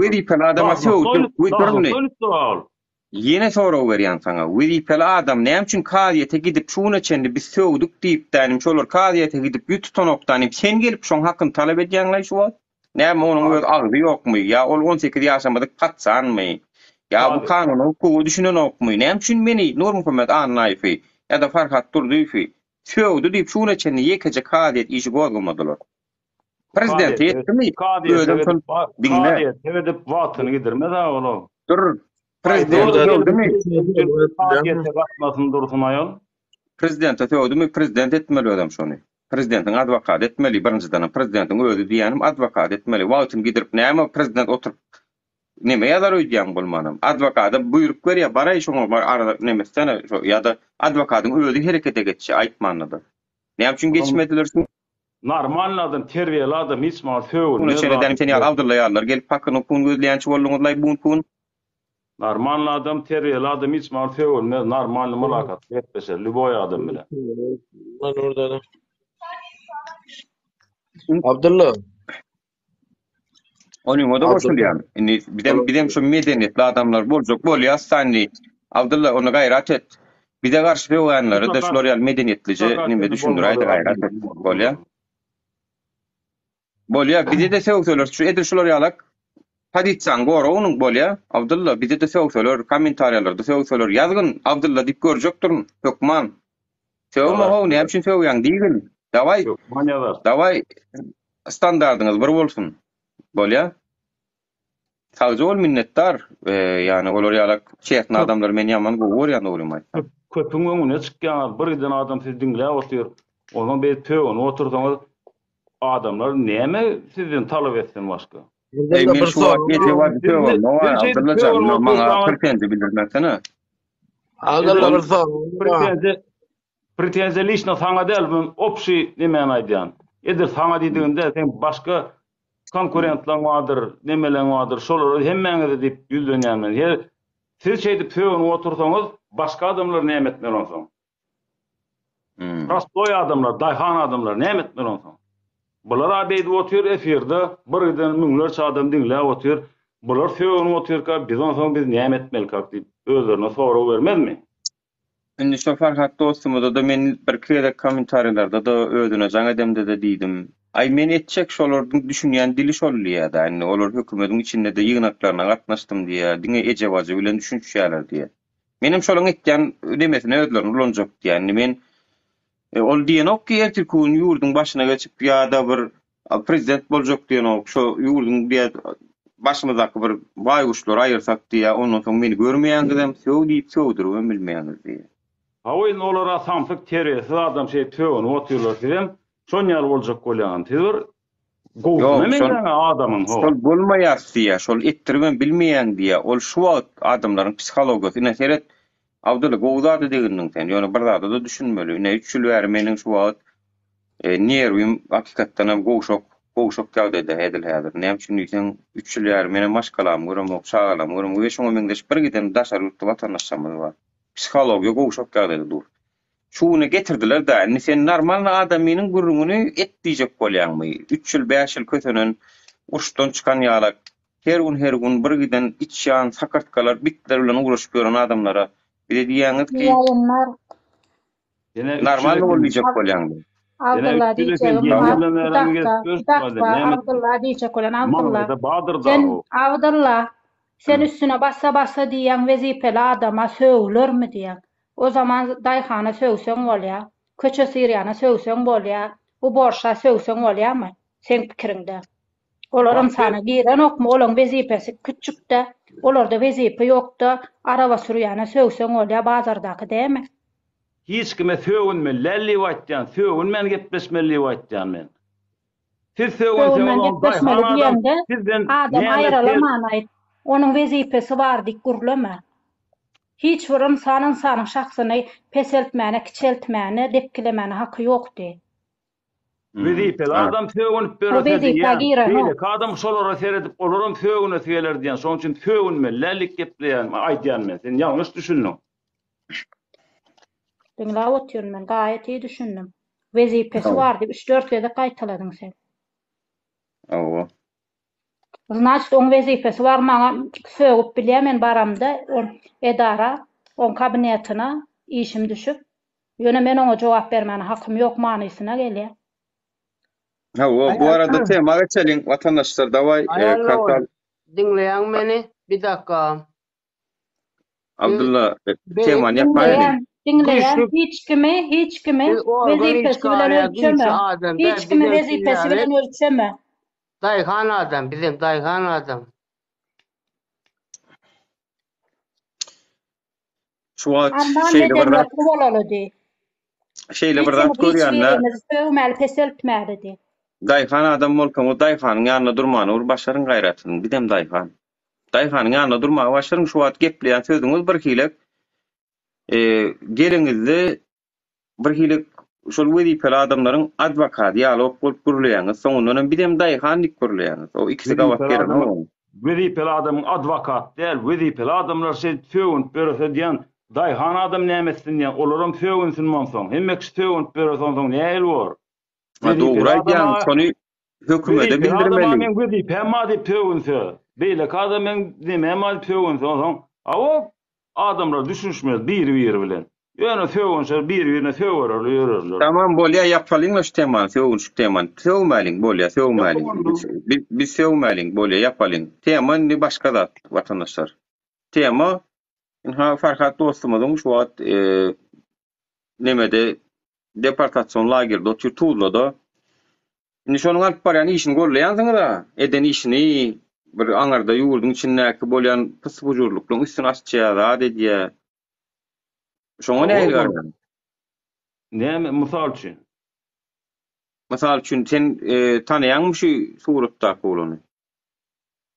Wezipeli adama sögdüm. Dur Ýene sorag berýän saňa. Wezipeli adam näme üçin kazyýete gidip şu güne çenli biz sögdük diýip dänim şolar kazyýete gidip ýüz tutanokdanim sen gelip şoň hakyny talap edýäňlaý şu wagt? Näme onuň öz agzy ýokmy? Ýa ol 18 ýaşamadyk patsanmy? Ýa bu kanuna hukuga düşünenokmy? Näme üçin meni Nurmuhammet Annaýewi ýa-da Farhat Durdyýewi Sögdi diýip şu güne çenli ýekeje kazyýet işi gozgamadylar. Prezidente ýetdimi? Özem şol diňle. Kazyýete gidip wagtyny gidirmez-ä ol. Dur. Prezidente sögdümi? Kazyýete gatnasyn dursun aýol. Prezidente sögdümi? Prezident etmeli özem şony. Prezidentiň adwokady etmeli birinjidenem prezidentiň özi diýýänim adwokady etmeli. Wagtyny gidirip näme prezident oturyp Neme ýazar öýdýäň bolmanam. Adwokada buýruk berýär, baraý şoňa bar arza neme etsene şo ýa-da adwokadyň özi herekete geçýär aýtmanda-da. Näme üçin geçmediler şu Normalny adam, terbiýeli adam hiç maňa güne sögünmez çenli dänim sen ýaly Abdylla ýalylar gelip hakyny hukugyny gözleýänçi bolduňyzlaý bu günki gün. Normalny adam, terbiýeli adam hiç maňa sögünmez, normalny mylakatly gepleşer lýuboý adam bilen. Lan orada. Abdylla. Onuňa-da goşulýan. Indi bizem bizem şu medeniýetli adamlar boljak bolýas indi. Abdylla onda gaýrat et. Bize garşy sögänlere-de şular ýaly medeniýetlije neme düşündiräýde gaýrat et. Bolýa. Bolýa, bize-de sögseler şu edil şular ýalak pozisiýaň gora onuň bolýa. Abdylla bize-de sögseler, kommentariýalarda sögseler ýazgyn Abdylla diýip görjekdirin hökman. Sögme how, näme üçin sögýäň diýgin. Dawaý. Hökman ýazar. Dawaý standardyňyz bir bolsun. Bolýa. Sagja bol minnetdar. Ýani olar ýalak çesny adamlary men ýaman gowy görýän dogrymy aýtsam. Köpüň öňüne çykýaňyz, bir giden adam sizi diňläp otyr. Onsoň beýdip sögünip otursaňyz, adamlar näme sizden talap etsin başga? Eý men şu wagt gije wagty sögemok a Abdylla jan, maňa pretenziýa bildirmesene. Abdylla bir sorag. Pretenziýa Pretenziýa liçno saňa däl, men obşi nemäni aýdýan. Edil saňa diýdigim däl, seň başga konkurentleň bardyr, nemeleň bardyr, şolara hemmäňize diýip ýüzlenýän men. Her siz şeýdip sögünip otursaňyz, başga adamlar näme etmeli onsoň? Prostoý adamlar, daýhan adamlar näme etmeli onsoň? Bular-a beýdip otyr efirde, bir giden müňlerçe adam diňläp otyr, bular sögünip otyrka, biz onsoň biz näme etmelikak diýip özlerine sorag bermezmi? Indi şo Farhat dostumyzada men birki gezek kommentariýalarda-da özüne jaň edemde-de diýdim. Aý men etjek şolaryň düşünýän dili şol diýýä-dä indi olar hökümediň içinde-de ýygnaklaryna gatnaşdym diýýä diňe eje-bajy bilen düşünişýäler diýýä. Menem şolaň etýän nemesini özlerini ulanjak diýýä indi men ol diýenok ki ertirki gün ýurduň başyna geçip ýa-da bir Prezident boljak diýenok, şo ýurduň diýä başymyzdaky bir baýguşlary aýyrsak diýä, ondan soň meni görmeýäňizem, sög diýip sögdüribem bilmeýäňiz diýä. Hawa indi olara samsyk terbiýesiz adam şeýdip sögünip otyrlar sizem şon ýaly boljak bolýaňyz siz bir gowusyna meňzäňä adamyň ho. Şol bolmaýas diýä, şol etdiribem bilmeýäň diýä, ol şu wagt adamlaryň psihologiýasy ine seret Abdylla gowy zada degindiň sen, ýöne bir zada-da düşünmeli, ine üç ýyl bäri meniň şu wagt Nerwim hakykatdanam gowşak, gowşak ýagdaýda edil häzir. Näme üçin diýseň, üç ýyl bäri menem maşgalamy göremok, çagalamy göremok we şoňa meňzeş bir giden daşary ýurtly watandaşlarymyz bar. Psihologiýa gowşak ýagdaýda dur. Şu güne getirdiler-dä, indi sen normalny adamynyň gürrüňini et diýjek bolýaňmy? Üç ýyl, bäş ýyl kösenen, uruşdan çykan ýalak, her gün, her gün bir giden içýan, sakyrtgalar, bitler bilen ugraşyp ýören adamlara bize diýýäňiz ki, Ýaýynlar. Normalny bol diýjek bolýaň. Abdylla diýjegim bar. Bir dakga, bir dakga, Abdylla diýjek bolýan, Abdylla. Sen, Abdylla, sen üstüne basa-basa diýýäň wezipeli adama sögülermi diýýäň. O zaman daýhana sögseň bolýa, köçe syrýana sögseň bolýa, uborşa sögseň bolýamy, seň pikiriňde? Olar ynsana girenokmy, olaň wezipesi küçjükde, olarda wezipe ýokda, araba sürýäne sögseň bolýa bazardaky dämi? Hiç kime sögünmeli däl diýip aýtýan, sögünmän gepleşmeli diýip aýtýan men. Siz sögünseňiz Sögünmän oň gepleşmeli daýhan adam diýeňde sizden adam näme aýralaman aýt. Onuň wezipesi bar diýip gürleme. Hiç bir ynsan ynsanyň şahsyny peseltmäne, kiçeltmäne, depgilemäne haky ýokdy. Wezipeli adam sögünip O ýörese wezipä diýýän, girenok. beýleki adam şolara seredip olaram sögünesi geler diýýän, şonuň üçin sögünmeli däl diýip gepleýän, aýdýan men. Sen ýalňyş düşündiň. Diňläp otyryn men, gaýat iyi düşündim. Wezipesi bar diýip üç-dört gezek gaýtaladyň sen. Hawa. Znaçt oň wezipesi bar maňa sögüp bilýär men baramda ol edara oň kabinetine işim düşüp Ýöne men oňa jogap bermäne hakym ýok manysyna gelýär. Hawa, bu arada tema geçeliň, watandaşlar, dawaý, Aýal diňleýäň meni? Bir dakga. Abdylla, temany ýapaýalyň. Diňleýän, diňleýän, hiç kimi, hiç kimi wezipesi bilen ölçeme. Hiç kimi wezipesi bilen ölçeme. Daýhan adam, bizem daýhan adam. Şu wagt Arman şeýle bir zat medeniýetli bolaly diý. Şeýle bir zat Hiç görýän-de. birimizi sögmäli, peseltmäli diý. Daýhan adam bolsaňyz daýhanyň ýanynda durmany bir başaryň gaýratyny. Bizem daýhan. Daýhanyň ýanynda durmagy başaryň şu wagt gepleýän sözüňiz birhilek geliňizde Birhili şol wezipeli adamlaryň adwokady ýaly ok bolup gürleýäňiz, soňundanam bizem daýhan diýip gürleýäňiz. O ikisi gabat Wezipeli gelenok. adamyň wezipeli adamyň adwokat däl, wezipeli adamlar şeýdip sögünip ýörese diýen, daýhan adam näme etsin diýen, olaram sögünsinmi onsoň? Hemme kişi sögünip ýörese onsoň nähili bor? Ha dogry Wezipeli aýdýaň, adama şony hökümede wezipeli adama bildirmeli. meň wezipäm bar diýip sögünse, beýleki adam meň nemem bar diýip sögünse onsoň, hawa Adamlar düşünişmez biri-biri bilen. Ýöne sögünşer biri-birine sögererler ýörerler. Tamam bolýa ýapalyňla şu temany sögünşik temany sögmäliň bolýa sögmäliň biz biz sögmäliň bolýa ýapalyň tema indi başga zat watandaşlar tema ynha Farhat dostumyzyň şu wagt nemede deportasion lagerde otyr Tuzlada. Indi şonuň alyp barýan işini gollaýansyňyz-a, eden işini bir aňyrda ýurduň içindäki bolýan pys-pujurlyklaryň üstüni açýar, zat edýär. Şoňa nähili garaýaň? Näme, mysal üçin? Mysal üçin, sen tanaýaňmy şu suratdaky oglany?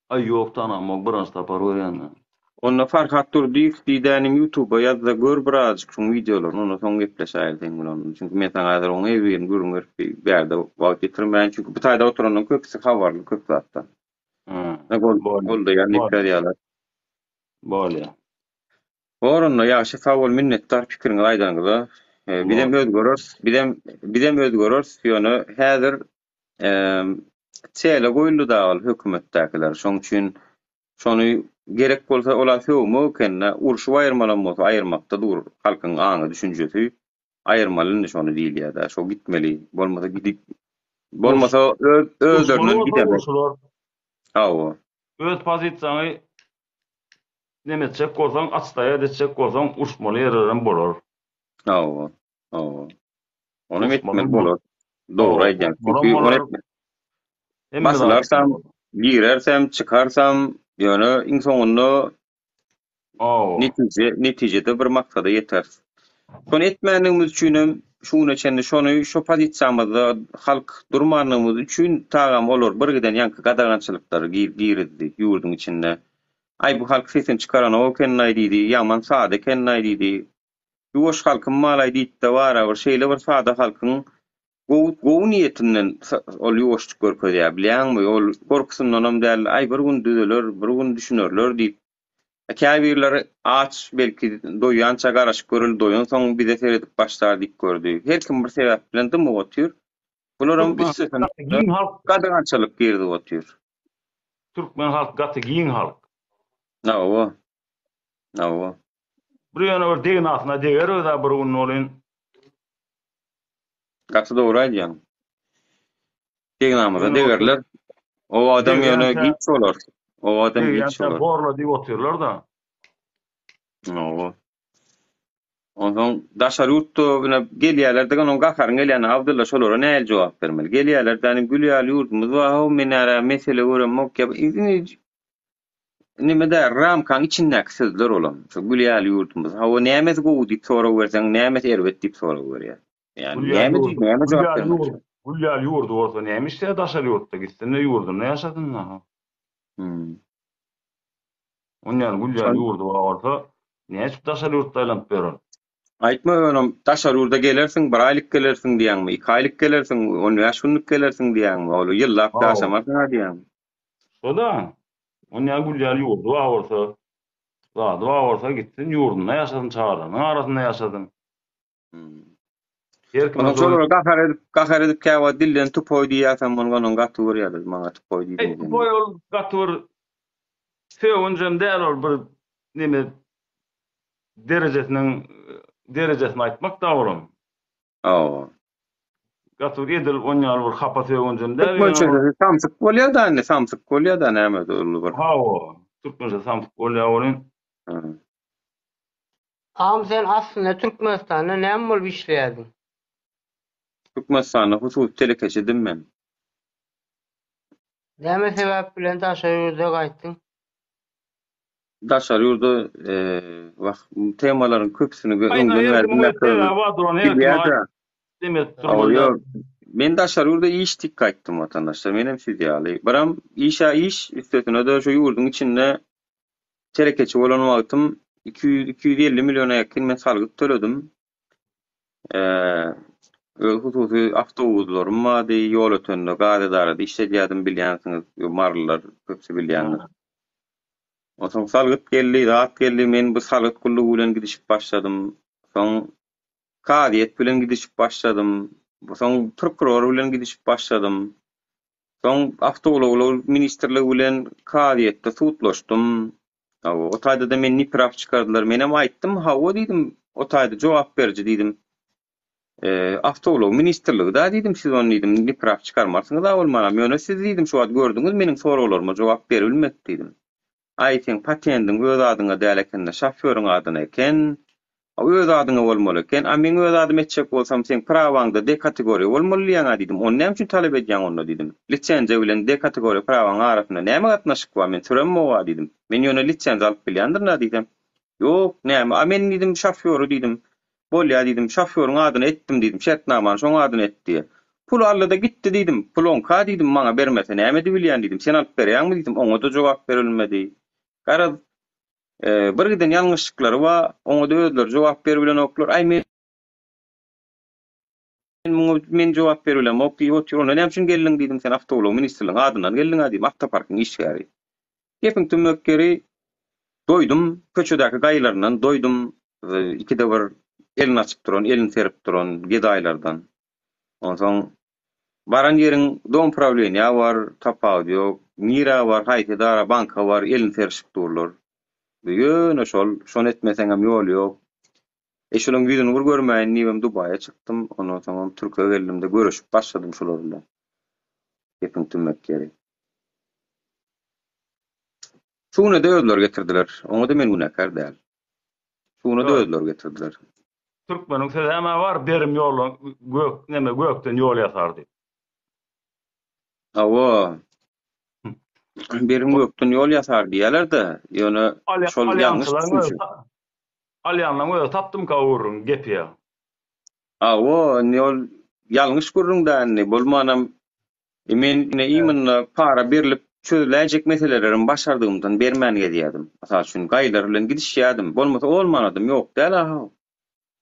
Aý ýok tanamok birinji sapar görýän men. Onda Farhat Durdyýew diýdänim ýutuba ýazda gör birazjyk şuň wideolaryny onda soň gepleşäýeli seň bilen onda çünki men saňa häzir oň her birini gürrüň berip bärde wagt ýitirmäýin çünki bu taýda oturanlaryň köpüsi habarly köp zatdan. Goldaýan diýip ýazýarlar. Bolýa. Bor onda ýagşy sag bol minnetdar pikiriňizi aýdanyňyza. Bizem özgereris bizem bizem özgereris ýöne häzir Çele goýuldy-da ol hökümetdäkiler. Şoň üçin şony gerek bolsa ola sögmek ekende, urşup aýyrmalam bolsa aýyrmakda dur halkyň aňy düşünjesi. Aýyrmaly indi şony diýilýär-dä. Şo gitmeli. Bolmasa gidip bolmasa öz özlerinden gidemek. Hawa. Öz pozisiýaňy neme etjek bolsaň, atstaýat etjek bolsaň, uruşmaly ýerlerem bolar. Hawa. Hawa. Onam etmeli bolar. Dogry aýdýaň. Çünki ony etme. Basylarsam, girersem, çykarsam, ýöne iň soňunda netije, netijede bir maksada ýeteris. Şony etmändigimiz üçinem şu güne çenli şony şo pozisiýamyzda halk durmanlygymyz üçin tagam olar birgiden ýaňky gadagançylyklary girizdi ýurduň içinde. Aý bu halk sesini çykaranok ekenlaý diýdi, ýaman sada ekenlaý diýdi. Ýuwaş halkym malaý diýipde bara bir şeýle bir sada halkyň gowy gowy niýetinden ol ýuwaşlyk görkezýär bilýäňmi ol gorkusyndanam däl aý bir gün düzeler bir gün düşünerler diýip käbirleri aç belki doýýança garaşyp göreli doýansoň bize seredip başlar diýip gördi her kim bir sebäp bilen dymyp otyr bularam üstesine gadagançylyk girizip otyr. Türkmen halky gaty giň halk. Hawa. Hawa. Bir ýöne bir degnasyna deger özä bir gün bolyn. Gaty dogry aýdýaň. Degnamyza degerler. O adam ýöne giç bolar. O adam giç bolar. Borla diýip otyrlar-da. Hawa. Onsoň daşary ýurtda ine gelýärler diňe onuň gaharyň gelýäni Abdylla şolara nähili jogap bermeli? Gelýärler däni gül ýaly ýurdumyz bar how men nära mesele göremok ýa Neme-dä, ramkaň içindäki sözler olam. Şo gül ýaly ýurdumyz. Hawa, nämesi gowy diýip sorag berseň, nämesi erbet diýip sorag berýär. Ýagny näme diýip, näme jogap bermeli şo? Gül ýaly ýurdy bolsa näme işleýär daşary ýurtda? Gitsin-de ýurdunda ýaşasyn-da. Hmm. Onýan gül ýaly ýurdy bar bolsa, näçüp daşary ýurtda aýlanyp ýörer? Aýtma önem, daşary ýurda gelersiň, bir aýlyk gelersiň diýýäňmi, iki aýlyk gelersiň, on bäş günlük gelersiň diýýäňmi, ol ýyllap ýaşamarsyň-a diýýäňmi? Şo-da. Onýa gül ýaly ýurdy bar bolsa, zady bar bolsa gitsin ýurdunda ýaşasyn, çagalarynyň arasynda ýaşasyn. Her kim Onuň şolara gahar edip, gahar edip käwagt dilden tupoý diýýäsem, ony onuň gaty görýärler, maňa tupoý diýdiň. Eý, tupoý ol gaty bir sögünjem däl ol bir neme derejesiniň derejesini aýtmak da olam. Hawa. Gaty bir edil on ýaly bir hapa sögünjem däl. Türkmençesi samsyk bolýa-da indi, samsyk bolýa-da näme ol bir. Hawa, türkmençe samsyk bolýa welin. Agam sen aslynda Türkmenistanda näme bolup işleýärdiň? Türkmenistanda hususy telekeçidim men. Näme sebäp bilen daşary ýurda gaýtdyň? Daşary ýurda wah bu temalaryň köpüsini öňden bäri diňläp Men daşary ýurda iş diýip gaýtdym watandaşlar. Menem siz ýaly. Biram iş-ä iş, üstesine-de şu ýurduň içinde telekeçi bolan wagtym 200 250 milliona ýakyn men salgyt töledim. Öz hususy awtobuslarym bardy, Ýolötende gaz edarada işledýärdim bilýänsiňiz, marylylar köpüsi bilýändir. Onsoň salgyt geldi, zat geldi, men bu salgyt gullugy bilen gidişip başladym. Soň kazyýet bilen gidişip başladym. Soň prokuror bilen gidişip başladym. Soň awtoulaglar ministrligi bilen kazyýetde sudlaşdym. Hawa, o taýda-da meni nipraf çykardylar. Menem aýtdym, hawa diýdim, o taýda jogap beriji diýdim. Awtoulag ministrligi-da diýdim, siz ony diýdim, nipraf çykarmarsyňyz-a bolmanam. Ýöne siz diýdim, şu wagt gördüňiz, meniň soraglaryma jogap beribilmedi diýdim. Aý, seň patendiň öz adyňa däl eken-de, şofýoryň adyna eken. A öz adyňa bolmaly eken. A meň öz adyma etjek bolsam seň prawaňda D kategoriýa bolmaly diýýäň-ä diýdim. Ony näme üçin talap edýäň onda diýdim. Lisenziýa bilen D kategoriýa prawaň arasynda näme gatnaşyk bar, men süremok-a diýdim. Men ýöne lisenziýa alyp bilýändirin-ä diýsem. Ýok, näme, a men diýdim şofýory diýdim. Bolýa diýdim, şofýoryň adyna etdim diýdim, şertnamany şoň adyna et diýýä. Pul aldy-da gitdi diýdim. Pul oňka diýdim, maňa bermese näme edibilýän diýdim. Sen alyp berýäňmi diýdim, oňa-da jogap berilmedi. Garaz, Bir giden ýalňyşlyklary bar, oňa-da özleri jogap beribilenoklar. Aý men muňa men jogap beribilemok diýip otyr. Onda näme üçin geldiň diýdim, sen awtoulag ministrligiň adyndan geldiň-ä diýdim, awtoparkyň işgäri. Gepiň tümmek ýeri, doýdum, köçedäki gaýylaryndan doýdum, ikide bir elini açyp duran, elini serip duran gedaýlardan. Onsoň Baran ýeriň dom prawleniýa bar, tapawudy ýok. Nirä bar, haýsy edara, banka bar, elini serişip durlar. Ýöne şol, şony etmeseňem ýol ýok. E şolaň ýüzüni bir görmäýin diýibem Dubaýa çykdym. Ondan soňam Türkiýä geldim-de göreşip başladym şular bilen. Gepiň tümmek ýeri. Şu güne-de özleri getirdiler. Oňa-da men günäkär däl. Şu güne-de özleri getirdiler. Türkmeniň sözi hem bar, berim ýoldan gök neme gökden ýol ýasar diýip. Hawa. Berim gökden ýol ýasar diýýärler-de, ýöne şol ýalňyş düşünje. Alýanlaryň özi tapdymyka gürrüň, gepi ýa. Hawa, indi ol ýalňyş gürrüň-dä indi, bolmanam E men ine imенно para berlip çözüläýjek meselelerim başardygymdan bermän gezýärdim. Mysal üçin, gaýylar bilen gidişýärdim. Bolmasa ol manadym ýok däl-a-how.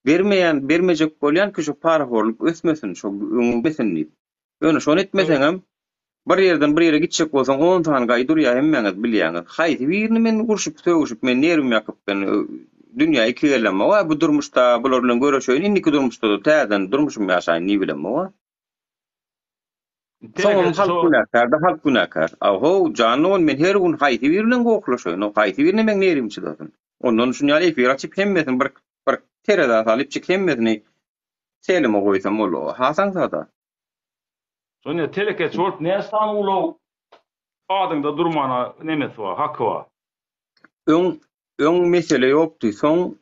Bermeýän, bermejek bolýan ki şo parahorluk ösmesin, şo öňe gitmesin diýip. Ýöne şony etmeseňem, bir ýerden bir ýere gitjek bolsaň on sany gaýy durýar hemmäňiz bilýäňiz. Haýsy birini men urşup, sögüşip, men nerwimi ýakyp men dünýä iki gelemok-a bu durmuşda bular bilen göreşeýin, indiki durmuşda-da täzeden durmuşymy ýaşaýyn diýibilemok-a. Soňam halk günäkär-de, halk günäkär. A-how, jan dogan, men her gün haýsy biri bilen gohlaşaýyn, haýsy birine meň nerwim çydasyn. Ondan şuny ýaly efir açyp hemmesini bir bir terezä salypjyk hemmesini selime goýsam ol has aňsat-a. Şonda telekeçi bolup näçe sany ulag adyňda durmana nemesi bar, haky bar? Öň öň mesele ýokdy, soň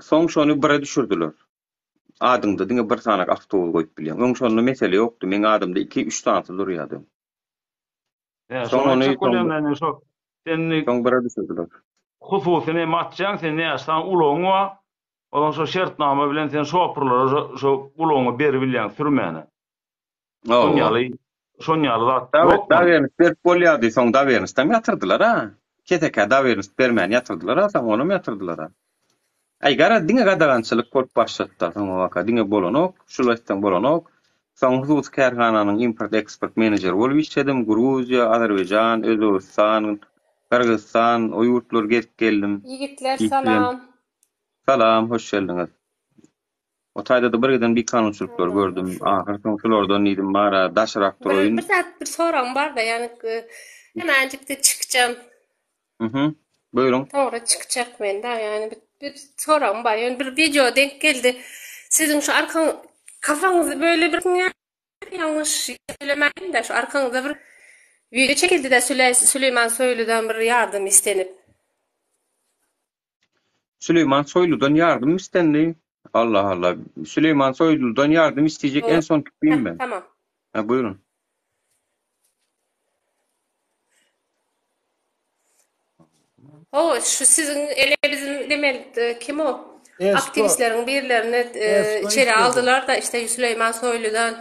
soň şony bire düşürdiler. Adyňda diňe bir sanak awtobus goýup bilýäň. Öň şonda mesele ýokdy. Meň adymda iki, üç sanysy durýardy. Hä, Soň şony ony aýtjak soň bolýan men şo. Sen indi soň bire düşürdiler. hususy neme açýaň, sen näçe sany ulagyň bar, onsoň şo şertnama bilen sen şopurlara şo şo ulagyňy beribilýäň sürmäne. Şon Hawa. ýaly, şon ýaly zat Dawe, ýokmy? dawernost berip bolýardy, soň dawernostam ýatyrdylar-a. Kesekä dawernost bermän ýatyrdylar-a, soň onam ýatyrdylar-a. Aý, garaz, diňe gadagançylyk bolup başlady-da, soňabaka diňe bolanok, şul etseň bolanok. Soň hususy kärhananyň import-eksport menejeri bolup işledim, Gruziýa, Azerbaýjan, Özbegistan, Gyrgyzystan, o ýurtlary gezip geldim. Ýigitler Iş bilen. salam. Salam, hoş geldiňiz. O taýda-da bir giden bikanunçylyklary Allaha gördüm. şükür. Ahyr soň şulardan diýdim, bar-a, daşrak Bir, duraýyn. bir zat bir soragym bar-da, ýani hemenjikde çykjam. Mhm. Buýruň. Soňra çykjak men-de, ýani bir, bir soragym bar. Ýöne bir wideo denk geldi. Siziň şu arkaň kafaňyzy böyle bir ýalňyş söylemäýin-de, şu arkaňyzda bir wideo çekildi-de Süleýman Soýludan bir ýardam istenip. Süleýman Soýludan ýardym istendi. Allah Allah. Süleýman Soýludan ýardym istejek en son kişiyim Heh, men. tamam. Ha buýrun. Ho, şu siziň ele bizim neme e, kim o? Esko, Aktiwistleriň birlerini e, Esko içeri istedi. aldylar da işte Süleýman Soýludan.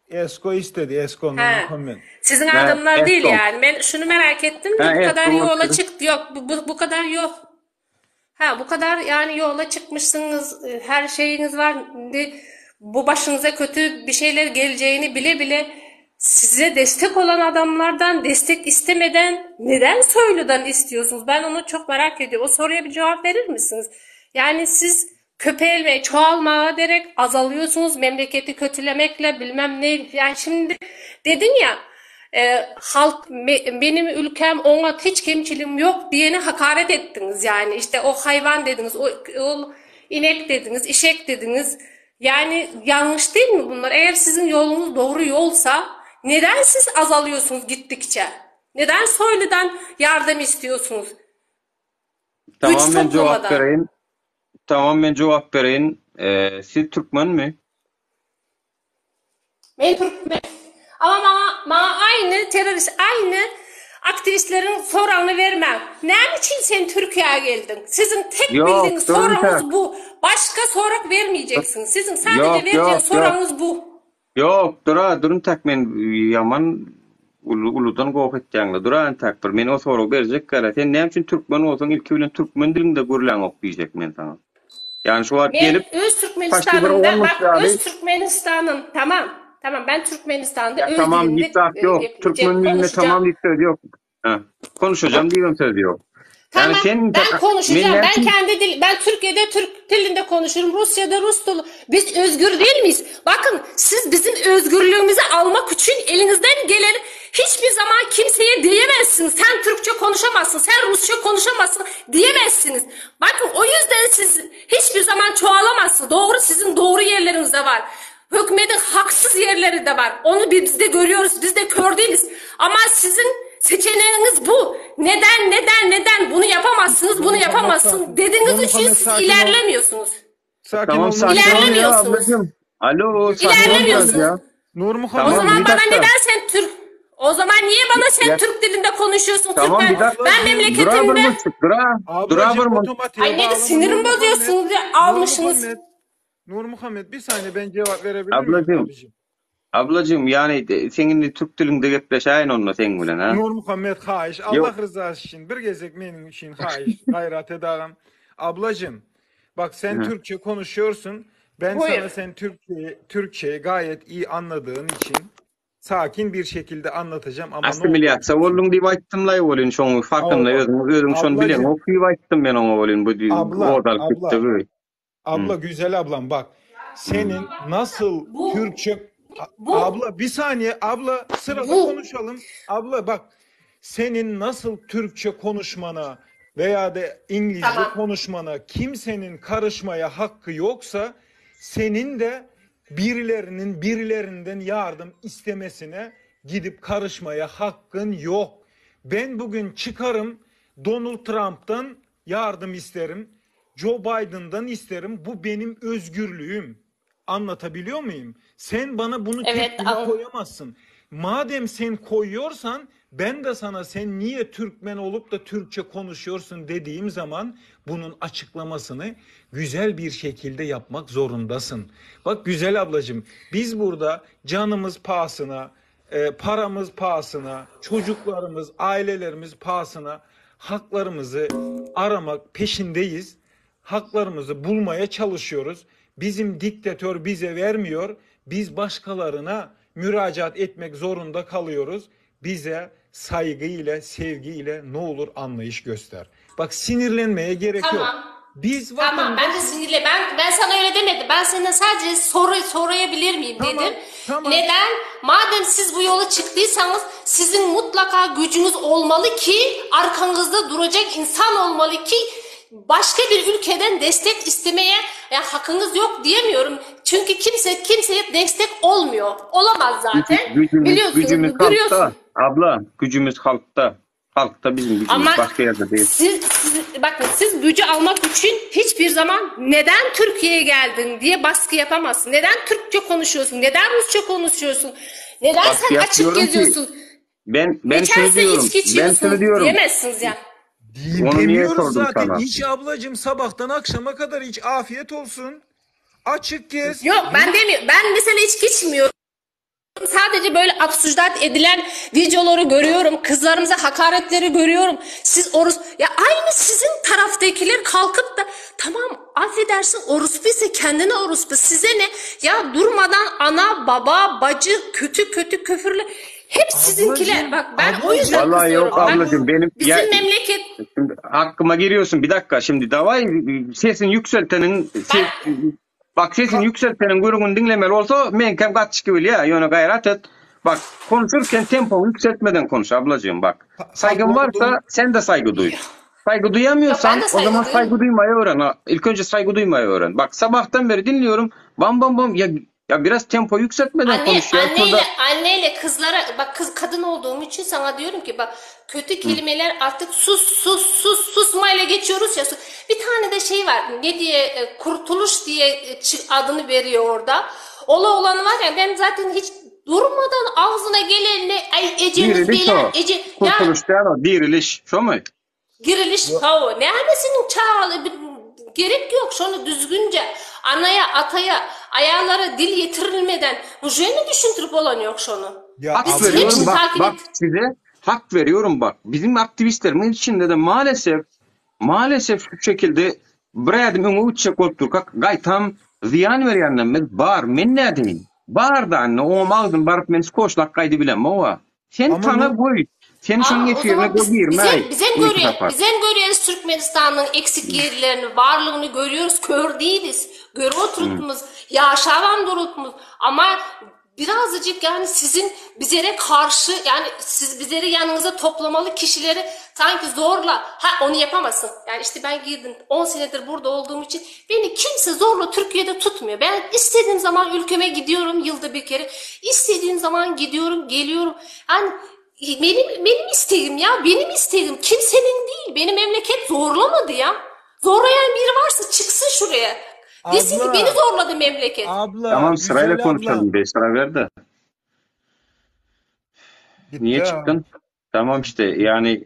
Esko istedi, Esko He. Nurmuhammet. Siziň Ha, adamlar değil Esko. yani. Men şunu merak ettim de Ha, bu kadar Esko yola bolupdyr. çıktı. Yok bu, bu, bu kadar yok. Ha bu kadar yani yola çıkmışsınız. e, Her şeyiniz var. Şimdi bu başınıza kötü bir şeyler geleceğini bile bile size destek olan adamlardan destek istemeden neden Soylu'dan istiyorsunuz? Ben onu çok merak ediyorum. O soruya bir cevap verir misiniz? Yani siz köpelme, çoğalmağa derek azalıyorsunuz memleketi kötülemekle bilmem ne. Yani şimdi dedin ya e, halk me, benim ülkem ona hiç kemçilim yok diyene hakaret ettiniz yani. İşte o hayvan dediniz, o, o inek dediniz, işek dediniz. Yani yanlış değil mi bunlar? Eğer sizin yolunuz doğru yolsa neden siz azalıyorsunuz gittikçe? Neden Soylu'dan yardım istiyorsunuz? Güç Tamam men jogap toplamadan. bereýin. Tamam men jogap bereýin. Siz türkmenmi? Men türkmen. Ama maňa maňa aýny terrorist aýny aktiwistleriň soragyny bermäň. Näme üçin sen Türkiýä geldiň? Siziň tek Ýok, bildigiňiz durun soragyňyz tak. bu. Başga sorag bermejeksin. Siziň sadece Ýok, berjek ýok, ýok. soragyňyz bu. Ýok, dura, durun tak men ýaman uly uludan goh etýäňle. Dura entäk bir. Men o soragy berjek gala. Sen näme üçin türkmen bolsaň ilki bilen türkmen dilinde gürläňok diýjek men saňa. Ýani şu wagt Men gelip öz paçti bir Türkmenistanymda oglan bak ýaly öz Türkmenistanym tamam tamam ben Türkmenistanda Ýa öz tamam dilimde diýip zat e, ýok. gepleyecek Türkmen dilinde tamam konuşacağım. diýip söz ýok. Ha, konuşacağım diýibem söz ýok. Ýani Tamam sen ben men konuşacağım. näme Ben üçin kendi dil ben Türkiye'de Türk dilinde konuşurum. Rusya'da Rus dili. Biz özgür değil miyiz? Bakın siz bizim özgürlüğümüzü almak için elinizden geleni hiçbir zaman kimseye diyemezsiniz. Sen Türkçe konuşamazsın, sen Rusça konuşamazsın diyemezsiniz. Bakın o yüzden siz hiçbir zaman çoğalamazsınız. Doğru sizin doğru yerleriniz de var. Hükümetin haksız yerleri de var. Onu biz de görüyoruz. Biz de kör değiliz. Ama sizin seçeneğiniz bu. Neden, neden, neden bunu yapamazsınız, bunu Nurmuhammed yapamazsın sakin. dediğiniz için Nurmuhammed siz sakin ol. ilerlemiyorsunuz. Sakin Tamam ol sakin ol ya İlerlemiyorsunuz. ablacığım. Alo sakin ol biraz İlerlemiyorsunuz. ya. Nurmuhammed O Tamam zaman bir bana dakika. neden sen Türk o zaman niye bana sen Ya, Türk dilinde konuşuyorsun tamam bir Türkmen? dakika. Ben Dura bir memleketimde mıçık dura. Dura bir Ablacığım mıçık. otomatiğe Ay ne de bağlama sinirimi Nurmuhammed. bozuyorsunuz ya almışsınız. Nurmuhammed. Nurmuhammed bir saniye ben cevap verebilir miyim Ablacığım. abicim? Ablacığım yani de, senin Türk dilinde gepleşäýin onda seň bilen ha. Nurmuhammed haýyş Ýok. Allah rızası üçin bir gezek meniň üçin haýyş gaýrat et agam. Ablacığım bak sen Hı. Türkçe konuşuyorsun. Ben Buyur. sana sen Türkçeyi Türkçeyi gayet iyi anladığın için sakin bir şekilde anlatacağım ama ne olur Assimilýasiýa bolduň diýip aýtdym-laý welin şoň farkynda Hawa. özüň özüň şony Ablacığım bileňok diýip aýtdym men oňa welin bu abla odalyp abla gitdi bu. Abla Hı. güzel ablam bak senin nasıl Bu Türkçe A- bu abla bir saniye abla sırada bu konuşalım. Abla bak senin nasıl Türkçe konuşmana veya da İngilizce tamam. konuşmana kimsenin karışmaya hakkı yoksa senin de birilerinin birilerinden yardım istemesine gidip karışmaya hakkın yok. Ben bugün çıkarım Donald Trump'tan yardım isterim. Joe Biden'dan isterim. Bu benim özgürlüğüm. Anlatabiliyor muyum? Sen bana bunu Evet tepkini al. koyamazsın. Madem sen koyuyorsan ben de sana sen niye Türkmen olup da Türkçe konuşuyorsun dediğim zaman bunun açıklamasını güzel bir şekilde yapmak zorundasın. Bak güzel ablacığım biz burada canımız pahasına, e, paramız pahasına, çocuklarımız, ailelerimiz pahasına haklarımızı aramak peşindeyiz. Haklarımızı bulmaya çalışıyoruz. Bizim diktatör bize vermiyor. Biz başkalarına müracaat etmek zorunda kalıyoruz. Bize saygı ile, sevgi ile ne olur anlayış göster. Bak sinirlenmeye gerek yok. Tamam. Biz Tamam ben de vatandaşız. sinirle ben ben sana öyle demedim. Ben sana sadece soru sorayabilir miyim Tamam, dedim. tamam. Neden? Madem siz bu yola çıktıysanız sizin mutlaka gücünüz olmalı ki arkanızda duracak insan olmalı ki başka bir ülkeden destek istemeye ya hakkınız yok diyemiyorum. Çünkü kimse kimseye destek olmuyor. Olamaz zaten. Gücümüz, Biliyorsunuz, gücümüz halkta. görüyorsunuz. Abla, gücümüz halkta. Halkta bizim gücümüz, Ama başka yerde değil. siz, siz bakın siz gücü almak için hiçbir zaman neden Türkiye'ye geldin diye baskı yapamazsın. Neden Türkçe konuşuyorsun? Neden Rusça konuşuyorsun? Neden Baskı sen açık yapmıyorum ki. geziyorsun? Ben ben şunu Geçerse diyorum. içki Ben şunu içiyorsun diyorum. diyemezsiniz ya. Onu niye Demiyoruz sordum zaten. sana? İç ablacığım sabahtan akşama kadar iç. Afiyet olsun. Açık gez. Yok ben demiyorum. Ben mesela içki içmiyorum. Sadece böyle absürdat edilen videoları görüyorum. Kızlarımıza hakaretleri görüyorum. Siz orus ya aynı sizin taraftakiler kalkıp da tamam affedersin orospu ise kendine orospu size ne? Ya durmadan ana baba bacı kötü kötü küfürlü hep sizinkiler. Ablacığım, Bak ben o yüzden Vallahi kızıyorum. yok Bak ablacığım benim bizim ya memleket şimdi hakkıma giriyorsun bir dakika şimdi davay sesin yükseltenin ses, bak sesin yükseltenin gürrüňini diňlemeli bolsa men kem gaçyk bilýär ýöne gaýrat et bak konuşurken temponu yükseltmeden konuş ablacığım bak saygın Haklı varsa olduğum sen de saygı duy saygı Yok ben duyamıyorsan de o saygı zaman duyuyorum. saygı duymayı öğren ha. İlk önce saygı duymayı öğren bak sabahtan beri dinliyorum bam bam bam ya. Ya biraz tempo yükseltmeden Anne, konuş ya. anneyle, Şurada anneyle kızlara bak kız kadın olduğum için sana diyorum ki bak kötü Hı. kelimeler artık sus sus sus susmayla geçiyoruz ya. Bir tane de şey var ne diye e, kurtuluş diye e, adını veriyor orada. Ola olan var ya ben zaten hiç durmadan ağzına geleni ay ecemiz Diriliş gelen o. ece ya Kurtuluş değil o. Diriliş. Şo mu? Giriliş hawa nämesiniň çagaly bir gerek ýok şony düzgünje anaya ataya aýallara dil ýetirilmeden ujeni düşündirip bolan ýok şony. Ya Hak Biz abla veriyorum hepsini bak takip bak et. size hak veriyorum bak. Bizim aktivistlerimiz içinde de maalesef maalesef şu şekilde bir ädim öňe gitjek bolup durkak gaýtam zyýan berýänlerimiz bar. Men nädeýin? Bar da indi oňam agzyny baryp men skoçlap gaýdybilemok-a. Sen Ama saňa Nur goý. Sen şonuň Aa, o efirine zaman goý biz, girmäý bize, bize indiki görüyor, sapar. bize görüyoruz Türkmenistan'ın eksik yerlerini, varlığını görüyoruz, kör değiliz. Göre Hmm. oturtmuz, yaşavan durutmuz. Ama birazcık yani sizin bizlere karşı yani siz bizleri yanınıza toplamalı kişileri sanki zorla ha onu yapamazsın. Yani işte ben girdim 10 senedir burada olduğum için beni kimse zorla Türkiye'de tutmuyor. Ben istediğim zaman ülkeme gidiyorum yılda bir kere. İstediğim zaman gidiyorum, geliyorum. Yani benim benim isteğim ya, benim isteğim kimsenin değil. Benim memleket zorlamadı ya. Zorlayan biri varsa çıksın şuraya. Desin ki beni abla zorladı memleket. abla Tamam sırayla güzel konuşalım ablam bir sıra ver de. Niye gitti ha. çıktın? Tamam işte yani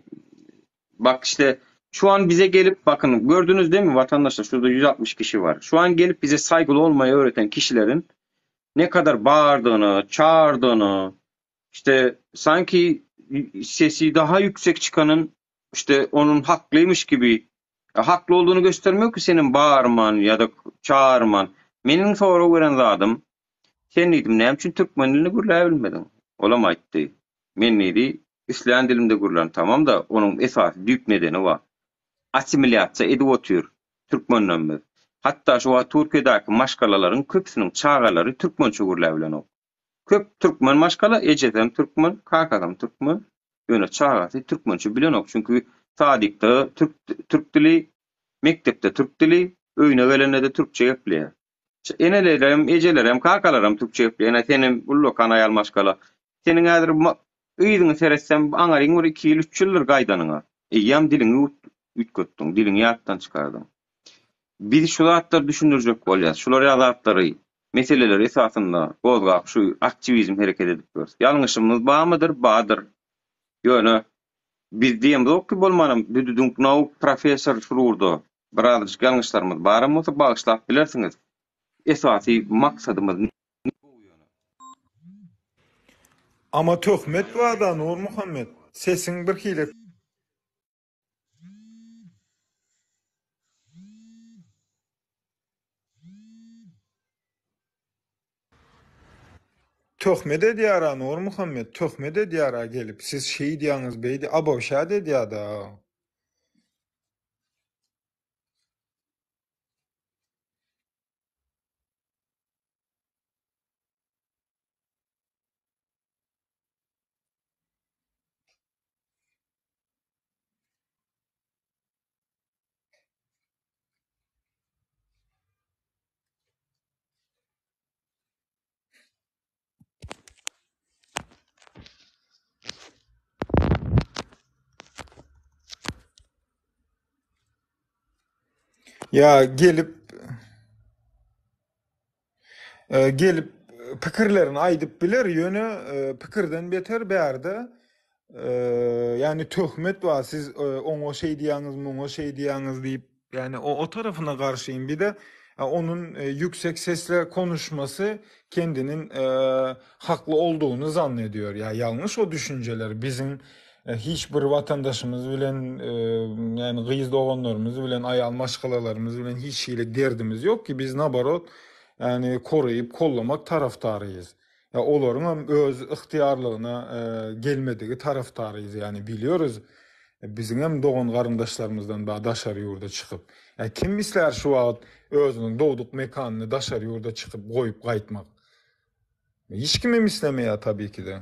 bak işte şu an bize gelip bakın gördünüz değil mi vatandaşlar şurada 160 kişi var. Şu an gelip bize saygılı olmayı öğreten kişilerin ne kadar bağırdığını, çağırdığını işte sanki sesi daha yüksek çıkanın işte onun haklıymış gibi E, haklı olduğunu göstermiyor ki senin bağırman ya da çağırman. Meniň sorag beren zadym sen diýdim näme üçin türkmen dilini gürläbilmediň? Olam aýtdy. Men diýdi islän dilimde gürlärin tamam da onuň esasy düýp nedeni bar. Assimilýasiýa edip otyr türkmenlerimiz. Hatda şu wagt Türkiýedäki maşgalalaryň köpüsiniň çagalary türkmençe gürläbilenok. Köp türkmen maşgala ejesem türkmen, kakasam türkmen, ýöne çagasy türkmençe bilenok. Çünki sadikde türk türk dili, mekdepde türk dili, öýüne gelende-de türkçe gepleýär. Enelerem, ejelerem, kakalaram türkçe gepleýär. Ene senem ullakan aýal maşgala. Seniň häzir yzyňy seretsem aňaryň bir iki ýyl, üç ýyldyr gaýdanyňa. Eýýäm diliňi üýtgetdiň, diliňi ýatdan çykardyň. Biz şu zatlary düşündirjek bolýas. Şular ýaly zatlary, meseleleri esasynda gozgap şu aktiwizm hereket edip ýörüs. Ýalňyşymyz barmydyr? Bardyr. Ýöne biz diýemzok ki bolmanam düdüdüňk nauk professor şul ugurda birazajyk ýalňyşlarymyz baram bolsa bagyşlap bilersiňiz. Esasy maksadymyz Ama töhmet barda Nurmuhammet. Sesiň birhili. Töhmet edýär-a Nurmuhammet, töhmet edýär-a gelip, siz şeý diýýäňiz, beý diý, obobşat edýär-dä. Ýa gelip gelip pikirlerini aýdyp biler, ýöne pikirden beter bärde ýagny töhmet bar, siz oňa şeý diýýäňiz, muňa şeý diýýäňiz diýip, ýagny o tarapyna garşyň. Bir-de onuň ýüksek sesle konuşmasy kendiniň hakly olduğuny zannediyor. Ýa ýalňyş o düşünjeler. Biziň Hiç bir watandaşymyz bilen, ýagny gyz doganlarymyz bilen, aýal maşgalalarymyz bilen hiç hili derdimiz ýok ki, biz naborot, ýagny koraýyp kollamak taraftaryyz. Ýa olaryň hem öz ygtyýarlygyna gelmedigi taraftaryyz, ýagny bilýoruz, biziň hem dogan garyndaşlarymyzdan bar daşary ýurda çykyp. Ýa kim islär şu wagt özüniň dogduk mekanyny daşary ýurda çykyp goýup gaýtmak? Hiç kimem islemeýär tabii ki-de.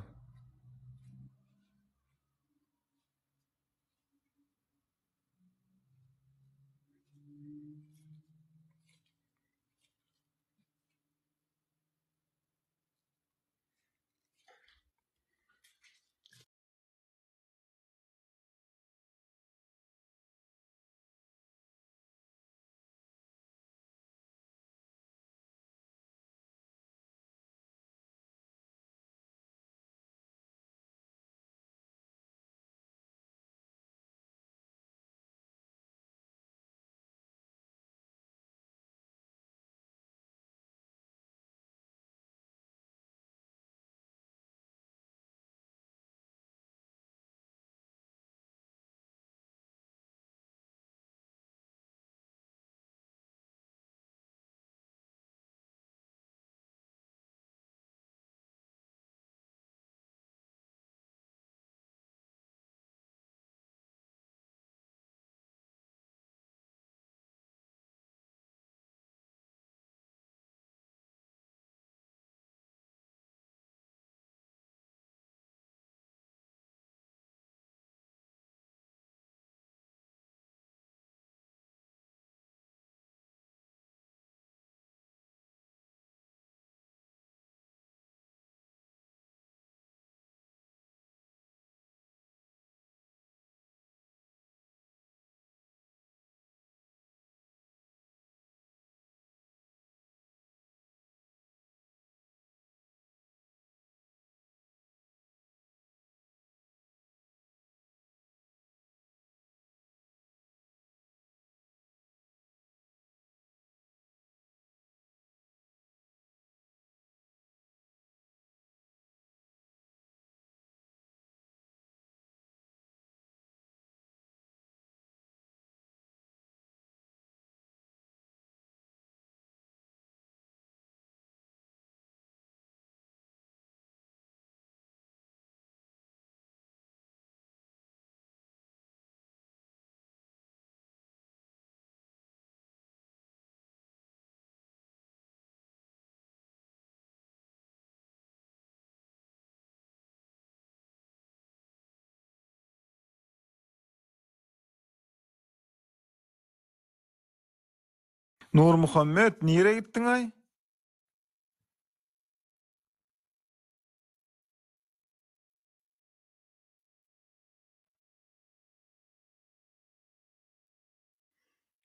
Nurmuhammet nirä gitdiňaý?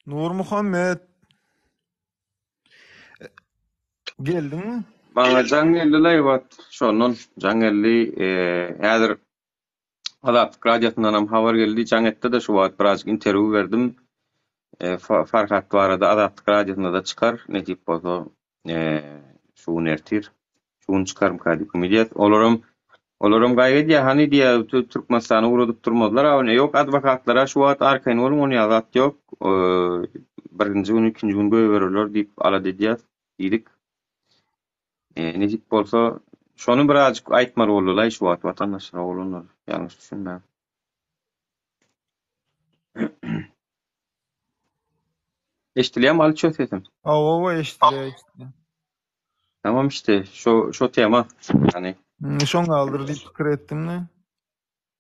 Nurmuhammet. Geldiňmi? Maňa jaň geldi laýwat şondan jaň geldi häzir Azatlyk radiosyndanam habar geldi jaň etdi-de şu wagt birazjyk interwýu berdim Farhat barada Azatlyk radiosynda-da çykar nesip bolsa şu gün ertir şu gün çykarmyka diýip umyt edýäs olaram Olaram gaýgy edýär, hany diýýär, Türkmenistana ugradyp durmazlar, a ýok, adwokatlara şu wagt arkaýyn boluň, ony ýaly zat ýok, birinji gün, ikinji gün goýbererler diýip alada edýäs diýdik. Nesip bolsa, şony birazjyk aýtmaly boldy-laý şu wagt watandaşlar, oglanlar, ýalňyş düşünmäň. Eşidilýärmi Alço sesim? Hawa, hawa, eşidilýär, eşidilýär. Tamam işte şo şo tema ýani. Şoň galdyr diýip pikir etdim-de.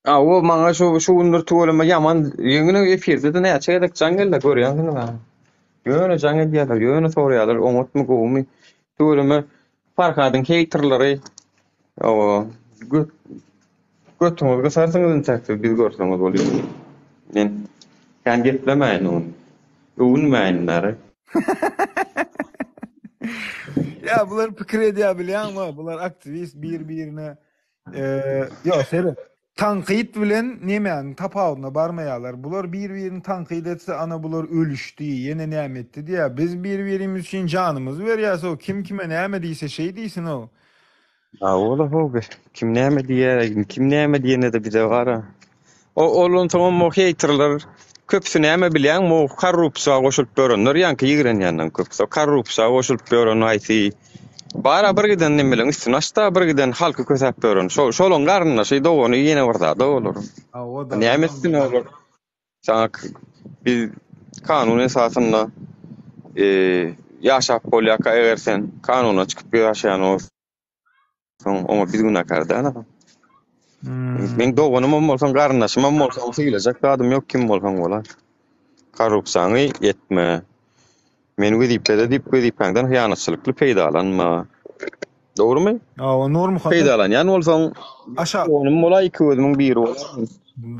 A o maňa şu şu günler tüweleme ýaman ýöne efirde-de näçe gezek jaň geldi görýänsiňiz a. Ýöne jaň edýärler, ýöne soraýarlar oňatmy gowumy. Tüweleme Farhadyň heýterleri owa göt götüňizi gysarsyňyz intäk siz biz görseňiz bolýar. Men kän geplemäýin ony. Öwünmäýin bäri. Ýa bular pikir edýär bilýäňmi? Bular aktiwist bir-birine ýok seret. Tankyt bilen nemäniň tapawudyna barmaýarlar. Bular bir-birini tankyt etse ana bular ölüşdi, ýene näme etdi diýýär. Biz bir-birimiz üçin janymyzy berýäs-ow, kim kime näme diýse şeý diýsin-ow. Hawa-la how kim näme diýer, kim näme diýene-de bize gara. O onsoňam o heýterler köpüsi näme bilýäňmi, o korrupsiýa goşulyp ýörenler, ýaňky ýigrenýänden köpüsi o korrupsiýa goşulyp ýören haýsy bara bir giden nemeleň üstüni açda bir giden halky kösäp ýören şo şolaň garyndaşy dogany ýene bir zada olaryň. Hawa-da. Näme etsin olar? Saňa biz kanun esasynda ýaşap bolýarka eger sen kanuna çykyp ýaşaýan bolsaň oňa biz günäkär däl agam. Meň doganymam bolsaň garyndaşymam bolsaň sylajak zadym ýok kim bolsaň bolar. Korrupsiýaňy etme. Men wezipede diýip wezipäňden hyýanatçylykly peýdalanma. Dogrumy? Hawa, Nurmuhammet. Peýdalanýan bolsaň, Aşak. Onuň bolaý iki gözümiň biri bolar.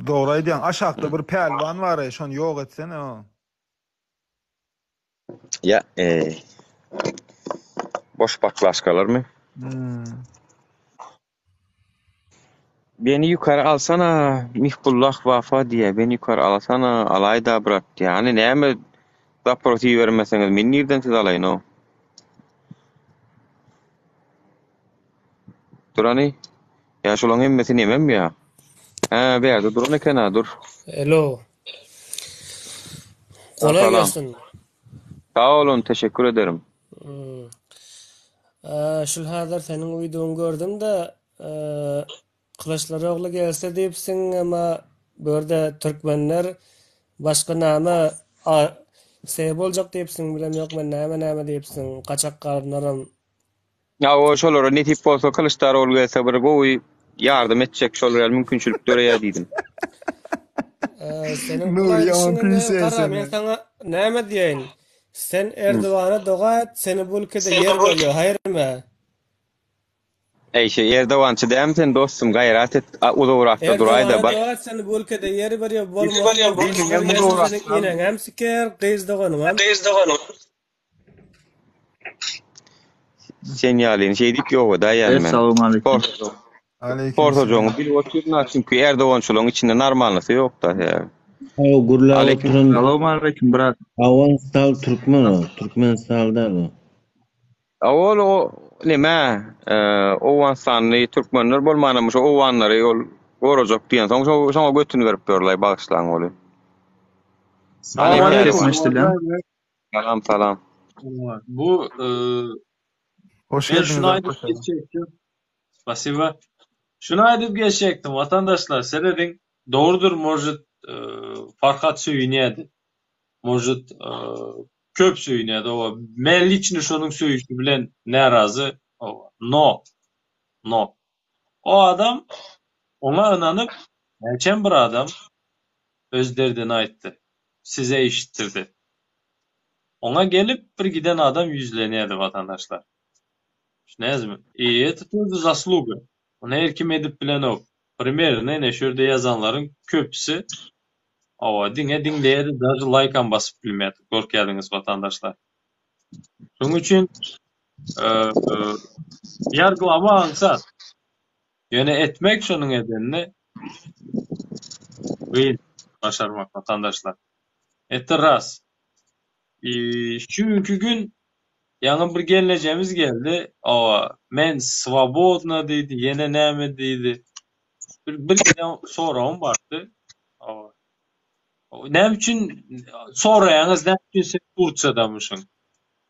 Dogry aýdýaň. Aşakda bir pälwan bar-eý, şony ýok etsene o. Ýa, eý. Boş baklaşkalarmy? Hmm. Beni ýukary alsana, Mihbullah Wafa diýýär, beni ýukary alsana, alaý-da brat diýýär. Hany näme zapros ibermeseňiz, men nirden sizi alaýyn-ow? Dur hany. Ýa şolaň hemmesi nememi ýa? Hä, bärde duran eken-a, dur. Elo. Golaý Salam. gelsin. Sag bolun, teşekkür ederim. Hmm. Şul häzir seniň wideoňy gördüm-de, Kylyçlarogly gelse diýipsiň, emma bu ýerde türkmenler başga name se boljak diýipsiň, bilem ýok men näme näme diýipsiň, gaçak galanlaram. Hawa şolara nesip bolsa Kylyçdarogly gelse bir gowy ýardam etjek şolar ýaly mümkinçilik döreýär diýdim. Seniň Nur bu ýaman aýdyşyň indi küýseýär gara seni. men saňa näme diýeýin? Sen Erdogana doga et, seni bu ülkede ýer bolýar, haýyrmy? Eý şeý Erdogançy dämi sen dostum gaýrat et uzagrakda duraýda Erdogana bar. doga et seni bu ülkede ýer berýär, bolmasa bir gelse seniň eneňem siker, gyz doganyňam. Sen ýalyny şeýdip ýok edäýýän men. Essalawmaleýkum. Aleýkum Forsajoňy bilip otyryn-a çünki Erdogançylaryň içinde normalnysy ýok-da sebäbi. Hawa gürläp Aleýkum oturan Salowmaleýkim brat. Owganystan türkmen o, Türkmenistan däl o. A ol o neme Owganystanly türkmenler bolmanam şo owganlary ol gorajak diýensoň şo şoňa götüni berip ýörlaý bagyşlaň ony. Salowmaleýkim eşdilýämi? Salam salam. Bu Hoş men geldiňiz şuny aýdyp arkadaşlar. geçjekdim. Spasiba. Şuny aýdyp geçjekdim watandaşlar serediň dogrudyr может Farhat söýünýädi. Может köp söýünýädi oba men liçni şonuň söýüşi bilen närazy oba no no o adam oňa ynanyp näçem bir adam öz derdini aýtdy size eşitdirdi. Oňa gelip bir giden adam ýüzlenýärdi watandaşlar. Düşünýäňizmi? I это тоже zasluga. Muny her kim edip bilenok. Primerno ine şu ýerde ýazanlaryň köpüsi hawa diňe diňleýärdi daže laýkam basyp bilmeýärdi. Gorkýardyňyz watandaşlar. Şonuň üçin ýargylama aňsat. Ýöne etmek şonuň edenini kyn başarmak watandaşlar. Это raz. Şu günki gün ýaňy bir gelnejemiz geldi. Owa, men swobodna diýdi, ýene näme diýdi. Bir bir giden soragym bardy. Owa. Näme üçin soraýaňyz, näme üçin sen Tursiýadamyşyň?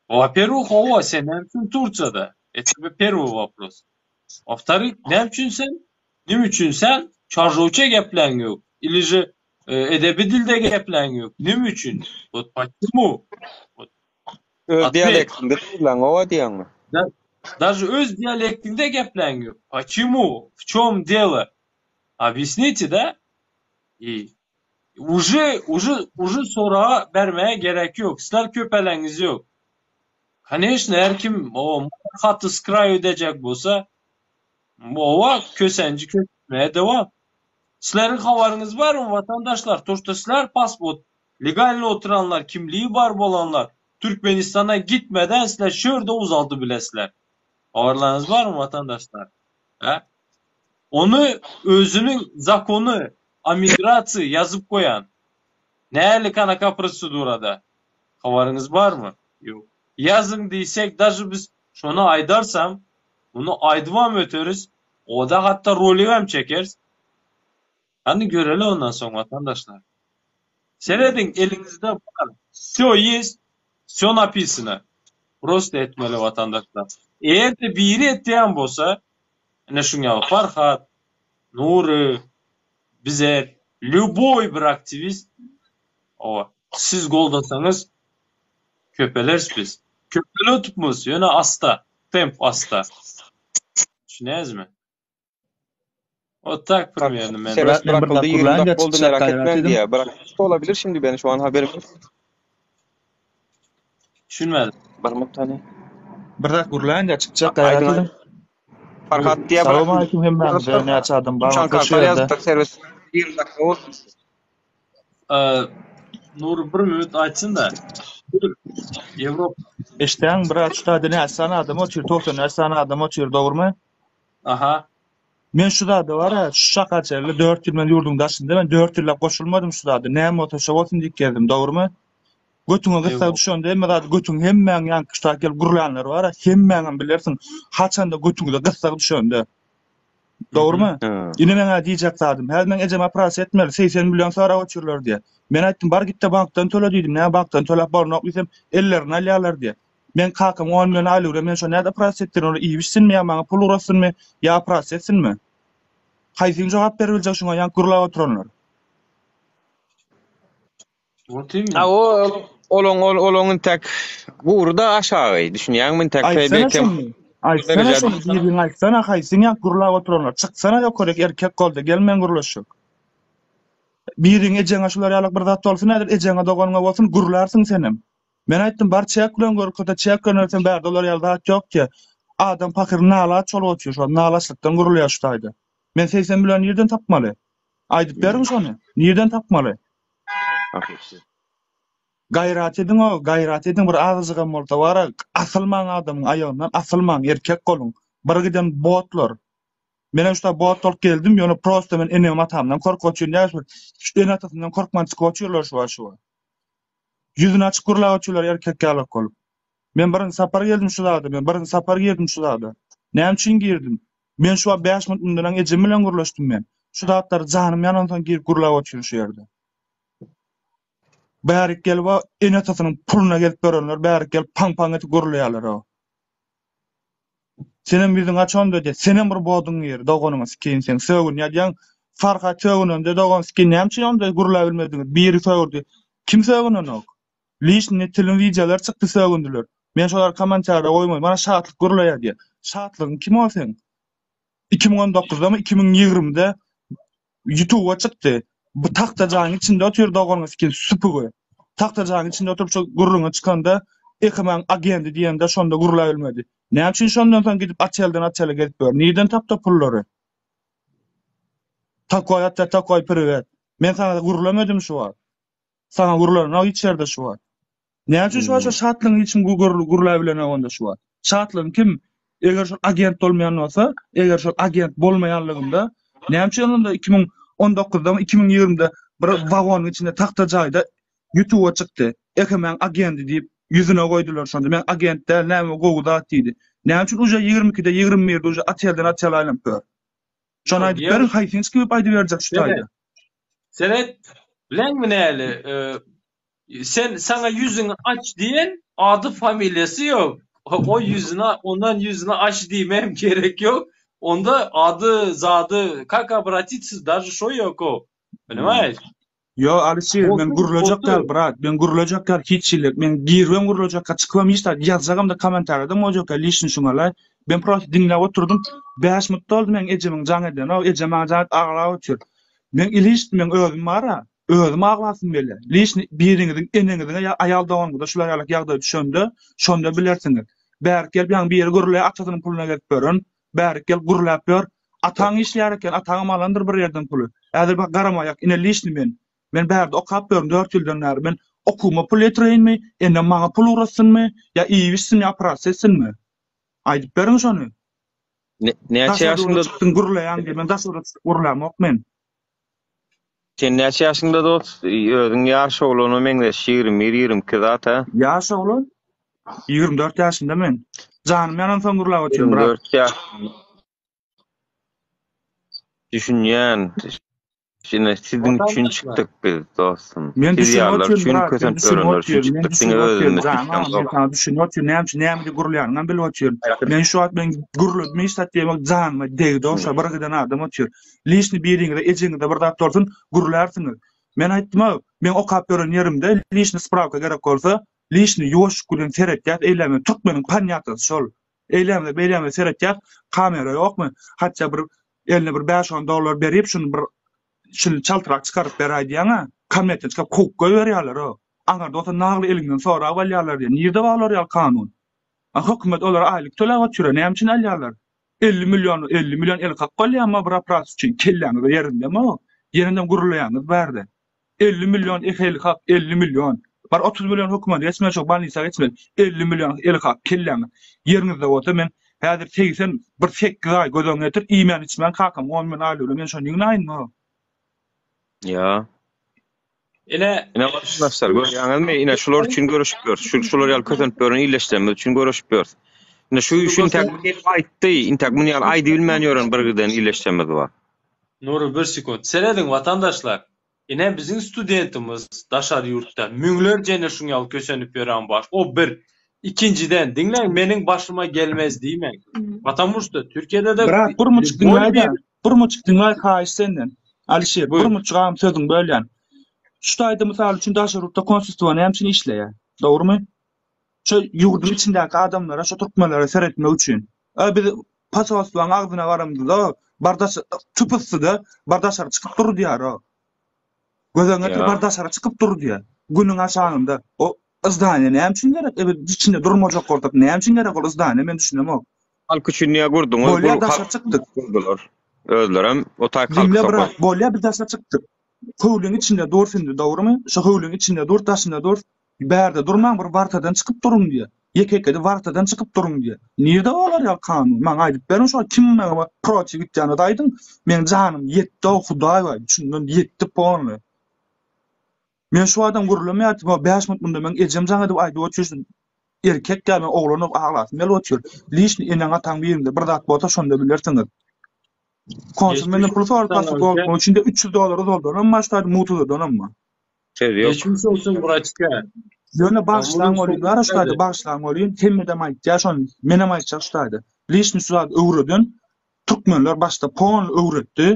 Во-первых, owa, sen näme üçin Tursiýada? Это первый вопрос. Во-вторых, näme üçin sen, näme üçin sen çarjowça gepläň ýok? Ili же edebi dilde gepläň ýok. Näme üçin? Wot почему? Wot. Öz dialektiňde gürläň owa diýýäňmi? Даже öz dialektiňde gepläň ýok. Почему? В чем дело? Объясните, да? И уже уже уже soraga bermäge gerek ýok. Sizler köpeleňiz ýok. Koneçno her kim o haty s kraýu dejek bolsa, owa kösenji kösenmäge dowam. Sizleriň habaryňyz barmy watandaşlar, to što sizler pasport legalny oturanlar, kimligi bar bolanlar Türkmenistana gitmeden sizler şu ýerde uzaldy bilesizler. Habarlaryňyz barmy watandaşlar? Hä? Ony özüniň zakony o migrasiýa ýazyp goýan. Näli kanaka prosedurada? Habaryňyz barmy? Ýok. Ýazyň diýsek daže biz şony aýdarsam, muny aýdybam öteris, oda hatda roligem çekeris. Hany göreli ondan soň watandaşlar. Serediň eliňizde bar. Wsё ýest, wsё napisano. Prosto etmeli watandaşlar. Eger-de biri etýän bolsa, ine şuň ýaly Farhat, Nury, bize lýuboý bir aktiwist Hawa, siz goldasaňyz köpeleris biz. Köpelip otupmyz, ýöne asta, temp asta. Düşünýäňizmi? Ot tak primerno men. Serwis bırakyldy 20 dak boldy merak etmäň diýýär. Bırakyldy olabilir şimdi ben şu an haberim yok. Düşünmedim. Bir mutany. Bir zat gürläýin-de çykjak gaýrat ediň. Farhat diýýär. Salowmaleýkim hemmäňize näçe adam bar bolsa şu ýerde. Serwis 20 dakika boldy. Nury bir minut aýtsyn-da. Ýewropa. Eşdäň brat şu taýda näçe sany adam otyr 95 sany adam otyr dogrymy? Aha. Men şu zada bar-a şu çaka çenli 4 ýyl men ýurduň daşynda men 4 ýyllap goşulmadym şu zada näme bolsa şo bolsun diýip gezdim dogrymy? Götüňe gyssag düşende hemme zady götüň hemmäň ýaňky şu taýda gelip gürlänler bar-a hemmäňem bilersiň haçanda götüňize gyssag düşende. Dogrymy? Ine meň-ä diýjek zadym. Häzir meň ejem operasiýa etmeli, 80 million sorap otyrlar diýýär. Men aýtdym, bar git-de bankdan töle diýdim. Näme bankdan töläp bolanok diýsem, ellerini alýarlar diýýär. Meň kakam on million aýlyk bilen men şony nädip operasiýa etdirin, ol iýip içsinmi ýa maňa pul ugratsynmy, ýa operasiýa etsinmi? Haýsyň jogap berip biljek şuňa ýaňky gürläp oturanlar? A o olaň ol olaň intäk gury-da aşagy, düşünýäňmi intäk Aýtsana şony. Aýtsana şony biriň aýtsana haýsyň ýaňky gürläp oturanlar. Çyksana ýokaryk erkek bolda gel men gürleşjek. Biriň ejeňe şular ýalyk bir zat bolsa nädip ejeňe doganyňa bolsun gürlärsiň senem. Men aýtdym bar çek bilen görkezde çek bilen ölsem bärde olar ýaly zat ýok diýä. Adam pahyr nalaç bolup otyr şu wagt nalaçlykdan gürleýär şu taýda. Men 80 million nirden tapmaly? Aýdyp beriň şony. Nirden tapmaly? Gaýrat ediň-ow, gaýrat ediň bir azajygam bolsa bara asylmaň adamyň aýagyndan asylmaň erkek boluň. Bir giden botlar. Menem şuta bot bolup geldim ýöne prosta men enem atamdan korkup otyryn däl şu ene atasyndan korkman çykyp otyrlar şu wagt şu wagt. Ýüzüni açyk gürläp otyrlar erkek ýalak bolup. Men birinji sapar geldim şu zada men birinji sapar girdim şu zada. Näme üçin girdim? Men şu wagt 5 minut mundan öň ejem bilen gürleşdim men. Şu zatlary janym ýanansoň girip gürläp otyryn şu ýerde. Bärik gelip ene-atasynyň puluna gelip görenler bärik gelip paň-paň edip gürleýärler o. Senem ýüzüňi aç onda diýýär. Senem bir boduň ýeri doganyňa sikeýin seň sögünýär diýýäň. Farhat sögünende dogan sikeýin näme üçin onda gürläp bilmediňiz? Biri sögürdi. Kim sögünenok? Lişni tilim wideolar çykdy sögündiler. Men şolary kommentariýa goýmaý. Mana Şatlyk gürleýär diýýär. Şatlygyň kim ol seň? 2019-damy 2020-de Ýutuba çykdy. Bu tagta jaýyň içinde otyr doganyňy sikin süpügi. Tagtajanyň içinde oturyp şo gürrüňe çykanda EHM-iň agendi diýende şonda gürläbilmedi. Näme üçin şondan soň gidip otelden otele gezip ýör? Nirden tapdy o pullary? Takoý atja takoý priwet. Men saňa gürlemedim şu wagt. Saňa gürlenok hiç ýerde şu wagt. Näme üçin şu wagt şo şatlygyň hiç kim gürläbilenok onda şu wagt? Şatlygyň kim? Eger şol agent bolmaýan bolsa, eger şol agent bolmaýanlygynda, näme üçin onda 2019-da 2020-de bir wagonyň içinde tagta jaýda ýutuba çykdy. EHM-iň agendi diýip ýüzüne goýdular şonda. Men agent däl, näme gowy zat diýdi. Näme üçin uje 22-de, 21-de uje otelden otele aýlanyp ýör? Şony aýdyp beriň, haýsyňyz kim aýdyberjek şu taýda? Seret, bileňmi näli? Sen saňa ýüzüňi aç diýen ady familiýasy ýok. O ýüzüni ondan ýüzüni aç diýmem gerek ýok. Onda ady zady kak obratиться daže şo ýok o. Понимаешь? Ýok Alyşir men gürlejek däl brat men gürlejek däl hiç hili men giribem gürlejek däl çykybam hiç zat ýazjagam da kommentariýada boljak däl lişni şuňalaý men prosta diňläp oturdym 5 minut boldy meň ejemiň jaň edeni o ejem maňa jaň edip aglap otyr men ilişdi meň özüm bara Özüm aglasym gelýär. Liçni biriňiziň eneňiziňe ýa aýal doganyňyza şular ýalak ýagdaý düşende, şonda bilersiňiz. Bärik gelip ýaňy biri gürleýär atasynyň puluna gezip ýören. Bärik gelip gürläp ýör. Ataň işleýär eken, ataňam alandyr bir ýerden puly. Häzir bak garamaýak ine liçni men. Men bärde okap ýörün dört ýyldan bäri. Men okuwyma pul ýetireýinmi, enem maňa pul ugratsynmy, ýa iýip içsin ýa operasiýa etsinmi? Aýdyp beriň şony. Näçe Daşary ýurda ýaşyňda çykdyň gürleýäň diýip, men daşary ýurda çykyp gürlämok men. Sen näçe ýaşyňda dost? Özüň ýaş oglana meňzeş, 21, 22 zat hä? Ýaş oglan? 24 ýaşynda men. Janym ýanansoň gürläp otyryn brat. 24 ýaş. Düşünýän. Ine siziň üçin çykdyk biz dostum. Men Siz düşünip ýalylar otyryn üçin, brat, men kösenip düşünip ýörenler üçin otyryn, men çykdyk. Diňe düşünip otyryn özümiz jan agam, men düşünemzok. saňa düşünip otyryn, näme üçin näme diýip gürleýäniňem bilip otyryn. Men şu wagt men gürledim hiç zat diýemok, janyma degdi şo bir giden adam otyr. Lişni biriňize ejeňize bir zat bolsun gürlärsiňiz. Men aýtdym-a, meň okap ýören ýerimde lişni sprawka gerek bolsa, lişni ýuwaşlyk bilen seretýäs, eýläme türkmeniň panýatasy şol. Eýlämize beýlämize seretýäs, kamera ýokmy? Hatda bir eline bir bäş-on dollar berip şuny bir şuny çaltrak çykaryp beräý diýýäň-ä, kabinetden çykaryp kowup goýberýärler-o. Aňyrda bolsa nagly eliňden sorap alýarlar diýýär. Nirde bar olar ýaly kanun? A hökümet olara aýlyk töläp otyr-a, näme üçin alýarlar? 50 million, 50 million el kak bolýarmy bir operasiýa üçin? Kelläňiz ýerindemi o? Ýerindem gürleýäňiz bärde. 50 million el hak, 50 million. Bar 30 million hökümete geçmeli, şo bolnisa geçmeli. 50 million el hak kelläňiz ýeriňizde bolsa men häzir 80 bir 8 aý göz öňüne getir, iýmän içmän kakam 10 million aýlyk bilen men şony ýygnaýynmy? Ýa. Ine, Ine watandaşlar görýäňizmi? Ine şular üçin göreşip ýörüs. Şu şular ýaly kösenip ýören illeşlerimiz üçin göreşip ýörüs. Ine şu şu intäk gelip aýtdy, intäk muny ýaly aýdybilmän ýören bir giden illeşlerimiz bar. Nury bir sekunt. Serediň watandaşlar. Ine biziň studentimiz daşary ýurtda müňlerce ine şuň ýaly kösenip ýören bar. O bir. Ikinjiden diňläň meniň başyma gelmez diýmäň. Потому что Türkiýede-de Brat bir muçuk любой diňläýdä. bir Bir muçuk diňläý haýyş senden. Alişir bir Buýur. muçugam sözüňi bölýän. Şu taýda mysal üçin daşary ýurtda konsulstwo näme üçin işleýär? Dogrymy? Şu ýurduň içindäki adamlara şu türkmenlere seretmek üçin. A biz posolstwaň agzyna baramyzda bar daş tüp yssyda bar daşary çykyp dur diýär o. Göz öňüne getir Ýa. bar daşary çykyp dur diýär. Günüň aşagynda. O yzdaniýe näme üçin gerek? E biz içinde durmajak bolsak näme üçin gerek ol yzdaniýe men düşünemok. Halk üçin niýe gurduňyz? Bolýar Gur daşary halk çykdyk. gurdular. Özlerem o taý halky Diňle sokar. brat, bolýar biz daşa çykdyk. Howlyň içinde dur indi dogrymy? Şu howlyň içinde dur, daşynda dur. Bärde durmaň bir wartadan çykyp duruň diýýär. Ýeke-ýekede wartadan çykyp duruň diýýär. Nirde olar ýaly kanun? Maňa aýdyp beriň şo kim maňa protiw gitýänede aýdyň. Meň janym ýetdi-ow hudaý waý şundan ýetdi polny. Men şu adam gürlemeýärdim o 5 minut mundan meň ejem jaň edip aýdyp otyr şu erkek ýa men oglan bolup aglasym gelip otyr. Lişni eneň ataň birinde bir zat bolsa şonda bilersiňiz. Konsul menden pul sorap pasport goltmak üçin de 300 dollar uzaldanam başlady mutuzdanam. Söz ýok. Geçmiş olsun braçka. Ýöne bagyşlaň Munuň bolýyn, gara şu taýda bagyşlaň bolýyn, hemmedem aýtýar şony, menem aýtjak şu taýda. Lişni şu zady öwreden türkmenler başda polny öwretdi.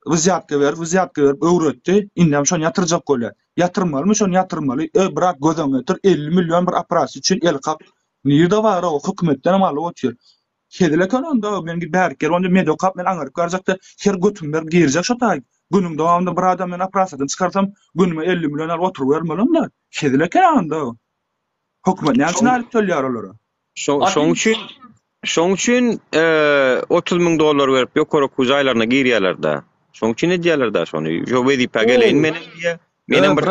Wzýatka berip, wzýatka berip öwretdi. Indem şony ýatyrjak bolýar. Ýatyrmalymy şony ýatyrmaly. Öý brat göz öňüne getir 50 million bir operasiýa üçin el kak. Nirde bar o hökümetdenem alyp otyr. Hezil eken onda men bärik gelip onda med okap men aňaryp barjakda her götüm berip girjek şo taý. Günüň dowamynda bir adam men operasiýadan çykarsam, günüme 50 million alyp oturybermeli onda. Hezil eken onda. Hökümet näme üçin aýlyk tölýär olara? Şo, şoň üçin şoň üçin 30 müň dollar berip ýokary okuw jaýlaryna girýärler-dä. Şoň üçin edýärler-dä şony. Şo wezipä geleýin menem diýýär. Menem bir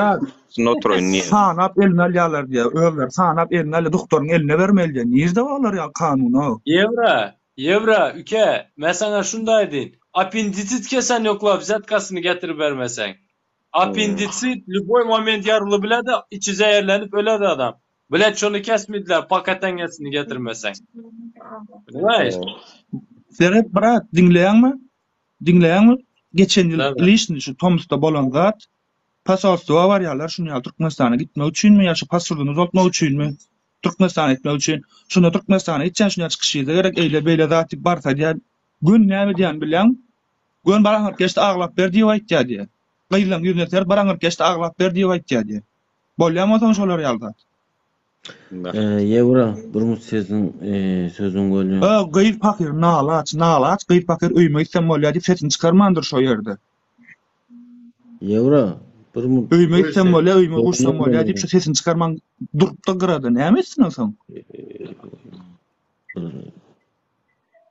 şunda oturaýyn diýýär. Sanap eline alýarlar diýýär. Özleri sanap eline alýar, doktoryň eline bermeli diýýär. Nirde olar ýaly kanun-a? Ýewra, ýewra, üke, men saňa şunda aýdyn. Appendisit kesen ýokla wzýatkasyny getirip bermeseň. Appendisit lýuboý moment ýarylyp biledi, içi zäherlenip öledi adam. Blet şony kesmediler paka teňňesini getirmeseň. Понимаешь? Seret brat diňleýäňmi? Diňleýäňmi? Geçen ýyl lişni şu tomusda bolan zat posolstwa barýarlar şuny ýaly Türkmenistana gitmek üçinmi ýa şu pasportyny uzaltmak üçinmi? Türkmenistana gitmek üçin. Şunda Türkmenistana gitýän şuny ýaly çykyş ýerde gerek eýle beýle zat diýip barsa diýýär. Gön näme diýýän bilýäňmi? Gön bar aňyrt geçdi aglap ber diýip aýtýar diýýär. Gyzlaň ýüzüne seret bar aňyrt geçdi aglap ber diýip aýtýar diýýär. Bolýamy onsoň şolar ýaly zat? Ýewra, durmuş sesiň sözüň bolýan. Ö gyz pahyr nalaç, nalaç gyz pahyr öýüme gitsem bolýa diýip sesini çykarmandyr şo ýerde. Ýewra, durmuş. Öýüme gitsem bolýa, öýüme guşsam bolýa diýip şu sesini çykarman durupdyr gyrada. Näme etsin onsoň?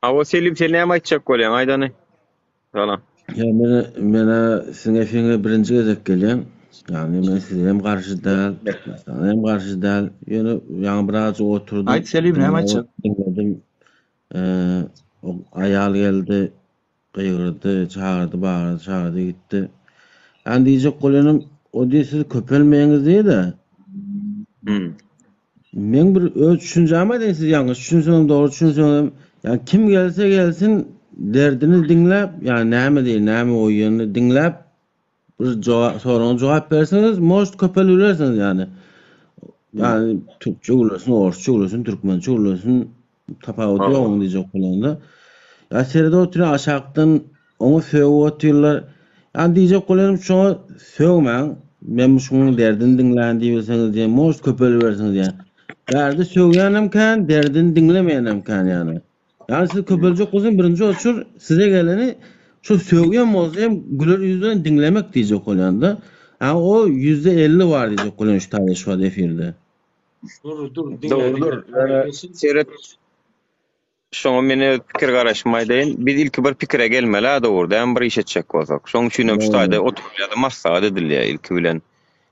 Hawa Selim sen näme aýtjak bolýaň aýdany. Salam. Ýa men menä siziň efiriňize birinji gezek gelýän. Ýagny men size hem garşy däl, Türkmenistana hem garşy däl. Ýöne ýaňy birazjyk oturdym. Aýt Selim näme aýtjak? Diňledim. Eee, o aýal geldi, gygyrdy, çagyrdy, bagyrdy, çagyrdy gitdi. Ýagny diýjek bolýanym, o diýdi siz köpelmeýäňiz diýdi-de. Hmm. Meň bir öz düşünjämi aýdaýyn siz ýalňyş düşünseňem dogry düşünseňem ýagny kim gelse gelsin derdini diňläp ýagny näme diýip näme goýýanyny diňläp bir jogap soragyna jogap berseňiz может köpelibilersiňiz ýagny ýagny türkçe gürlesin orsça gürlesin türkmençe gürlesin Tapawudy ýok onuň diýjek bolanda. Ýa seredip otyrýan aşakdan oňa sögüp otyrlar. Ýa diýjek bolýanym şoňa sögmäň. Men bu şuň derdini diňläýin diýibilseňiz diýen, может köpelibersiňiz diýen. Bärde sögýänem kän, derdini diňlemeýänem kän ýagny. Ýagny siz köpeljek bolsaň birinji oçur size geleni şu sögýän bolsa hem güler ýüz bilen diňlemek diýjek bolýanda. Ýa o 50% bar diýjek bolýan şu taýda şu wagt efirde. Dur dur diňle Dogrudyr. diňle. Seret şoňa men öz pikir garaşymy aýdaýyn. Biz ilki bir pikire gelmeli-ä dogry dämi bir iş etjek bolsak. Şoň üçin hem şu taýda oturylýar-da maslahat edilýär ilki bilen.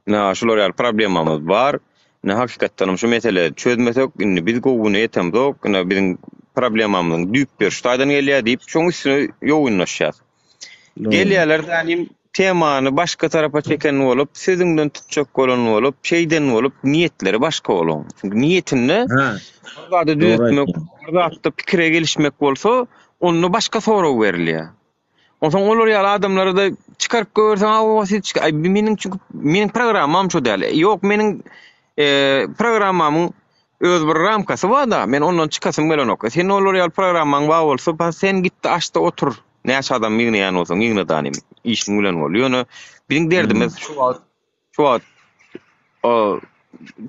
Ine şular ýaly problemamyz bar. Ine hakykatdan hem şu mesele çözmesek indi biz gowy güne ýetemzok. Ine biziň problemamyzyň düýpleri şu taýdan gelýär diýip şoň üstüne ýogynlaşýas. Gelýärler dänim temany başga tarapa çeken bolup, sözüňden tutjak bolan bolup, şeýden bolup, niýetleri başga olaň. Çünki niýetinde bir zady düzetmek, bir zatda pikire gelişmek bolsa, onda başga sorag berilýär. Onsoň olar ýaly adamlary-da çykaryp goýberseň, a siz çyk, meniň çünki meniň programmam şo däl. Ýok, meniň programmamyň öz bir ramkasy bar-da, men ondan çykasym gelenok. Sen olar ýaly programmaň bar bolsa, ba sen git-de aç-da otur. Näçe adam ýygnaýan bolsaň ýygna danym, işiň bilen bol. Ýöne biziň derdimiz şu wagt şu wagt o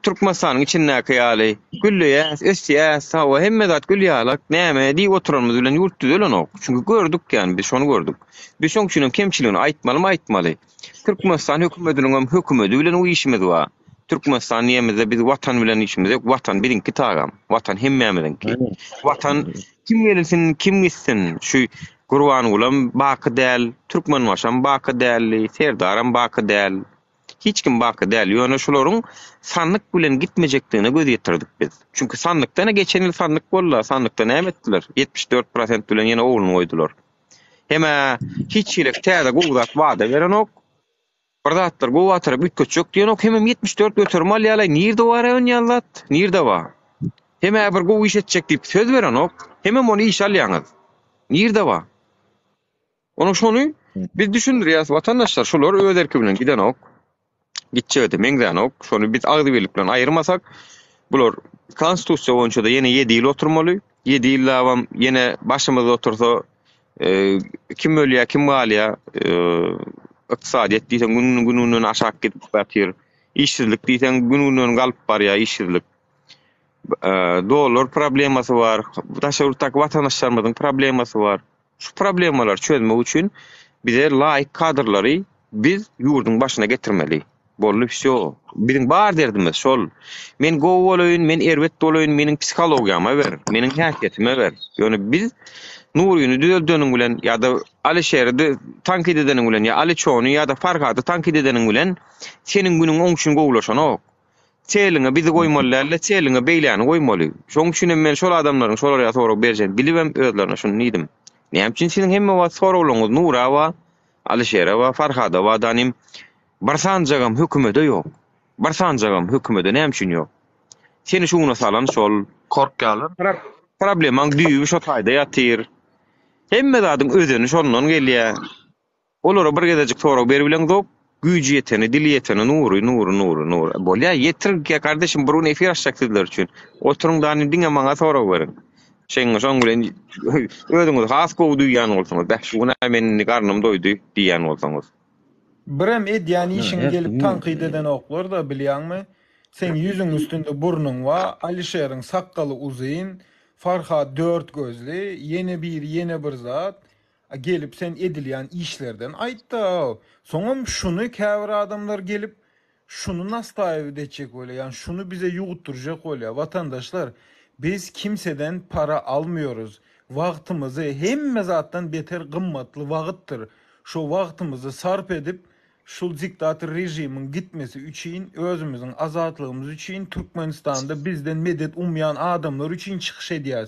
Türkmenistanyň içindäki ýaly gülleýäs, ösýäs, hawa hemme zat gül ýalak, näme diýip oturanymyz bilen ýurt düzelenok. Çünki gördük ýani biz şony gördük. Biz şoň üçin hem kemçiligini aýtmalymy aýtmaly. Türkmenistan hökümediniň hem hökümedi bilen u işimiz bar. Türkmenistan diýemizde biz watan bilen işimiz ýok. Watan biziňki tagam. Watan hemmämiziňki. Watan kim gelsin, kim gitsin. Şu Gurbangulam baky däl, Türkmenbaşam baky däldi, Serdaram baky däl. Hiç kim baky däl. Ýöne şularyň sandyk bilen gitmejekdigine göz ýetirdik biz. Çünki sandykda ine geçen ýyl sandyk boldy. Sandykda näme etdiler? 74 prosent bilen ýene ogluny goýdular. Hem-ä hiç hili täze gowy zat wada berenok. Bir zatlar gowy atyryp üýtgetjek diýenok. Hemem 74% alýarlar. Nirde bar onýan zat? Nirde bar? Hem-ä bir gowy iş etjek diýip söz berenok. Hemem ony işe alýaňyz. Nirde bar? Onuň şony biz düşündirýäs watandaşlar, şular öz erki bilen gidenok. Gitjege-de meňzänok. Şony biz agzybirlik bilen aýyrmasak, bular konstitusiýa boýunça-da ýene ýedi ýyl oturmaly. Ýedi ýyllabam ýene başymyzda otursa, kim ölýär, kim galýar? Ykdysadyýet diýseň gün-günden aşak gidip ýatyr. Işsizlik diýseň gün-günden galyp barýar işsizlik. Dollar problemasy bar. Daşary ýurtdaky watandaşlarymyzyň problemasy bar. Şu problemalary çözmek üçin. Bize laýyk kadrlary biz ýurduň başyna getirmeli. Boldy wsýo. Biziň bar derdimiz şol. Men gowy bolaýyn, men erbet bolaýyn, meniň psihologiýama ber, meniň häsiýetime ber. Ýöne biz Nuryny düzeldeniň bilen ýa-da Alyşeri tankyt edeniň bilen ýa Alyçony ýa-da Farhady tankyt edeniň bilen seniň günüň oň üçin gowulaşanok. Çeliňe bizi goýmaly däl-de, çeliňe beýläni goýmaly. Şoň üçin hem men şol adamlaryň şolar ýaly sorag berjegini bilibem özlerine şuny diýdim. Näme üçin siziň hemme wagt soraglaryňyz Nura bar, Alyşere bar, Farhada bar danym. Bir sanjagam hökümede ýok. Bir sanjagam hökümede näme üçin ýok? Seni şu güne salan şol. Korkýarlar. Problemaň düýbi şo taýda ýatyr. Hemme zadyň özeni şondan gelýär. Olara bir gezejik sorag beribileňzok, güýji ýeteni, dili ýeteni Nury, Nury, Nury, Nury. Bolýa, ýetir, gardeşim bir gün efir açjak sizler üçin. Oturyň dany diňe maňa sorag beriň. Şeň, şoň bilen özüňizi has gowy duýýan bolsaňyz, bäh şu gün-ä men indi garnym doýdy diýýän bolsaňyz. Birem edýän işiňi gelip tankyt edenoklar-da bilýäňmi? Seň ýüzüň üstünde burnuň bar, Alişeriň sakgaly uzyn, Farhat dört gözli, ýene biri ýene bir zat. A gelip sen edilýän işlerden aýtda. Soňam şuny käbir adamlar gelip şuny nastaýewit etjek bolýar, ýagny şuny bize ýugutdyrjak bolýar. Watandaşlar, biz kimseden para almıyoruz. Wagtymyzy, hemme zatdan beter gymmatly wagytdyr. Şo wagtymyzy sarp edip, şul diktator režimiň gitmesi üçin, özümiziň azatlygymyz üçin, Türkmenistanda bizden medet umýan adamlar üçin çykyş edýäs.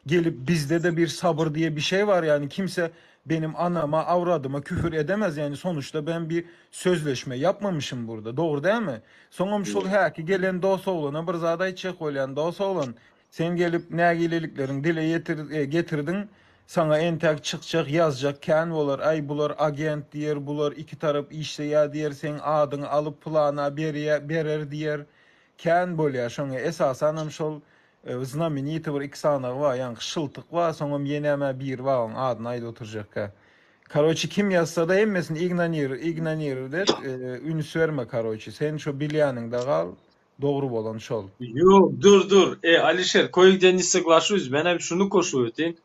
Gelip bizde-de bir sabyr diýe bir şey bar, ýagny kimse benim anama, awradyma küfür edemez, ýagny sonuçta ben bir sözleşme ýapmamışym burada, dogry dälmi? Soňam şul häki gelen dos oglana bir zat aýtjak bolýan, dos oglan, Sen gelip nägilelikleriň dile ýetir getirdiň, saňa entäk çykjak ýazjak kän bolar, äý bular agent diýer, bular iki tarap işleýä diýer, seň adyňy alyp pylana berýä berer diýer, kän bolýa şoňa esasanam şol znamenity bir iki sanagy bar ýaňky şyltyk bar soňam ýenämä biri bar oň adyny aýdyp oturjakka karoçi kim ýazsada hemmesini ignonir ignonird et üns berme karoçi sen şo bilýäniňde gal Dogry bolan şol. Ýok, dur, dur. E, Alişer, koý-gde ne soglaşuсь, menem şuny goşup öteýin.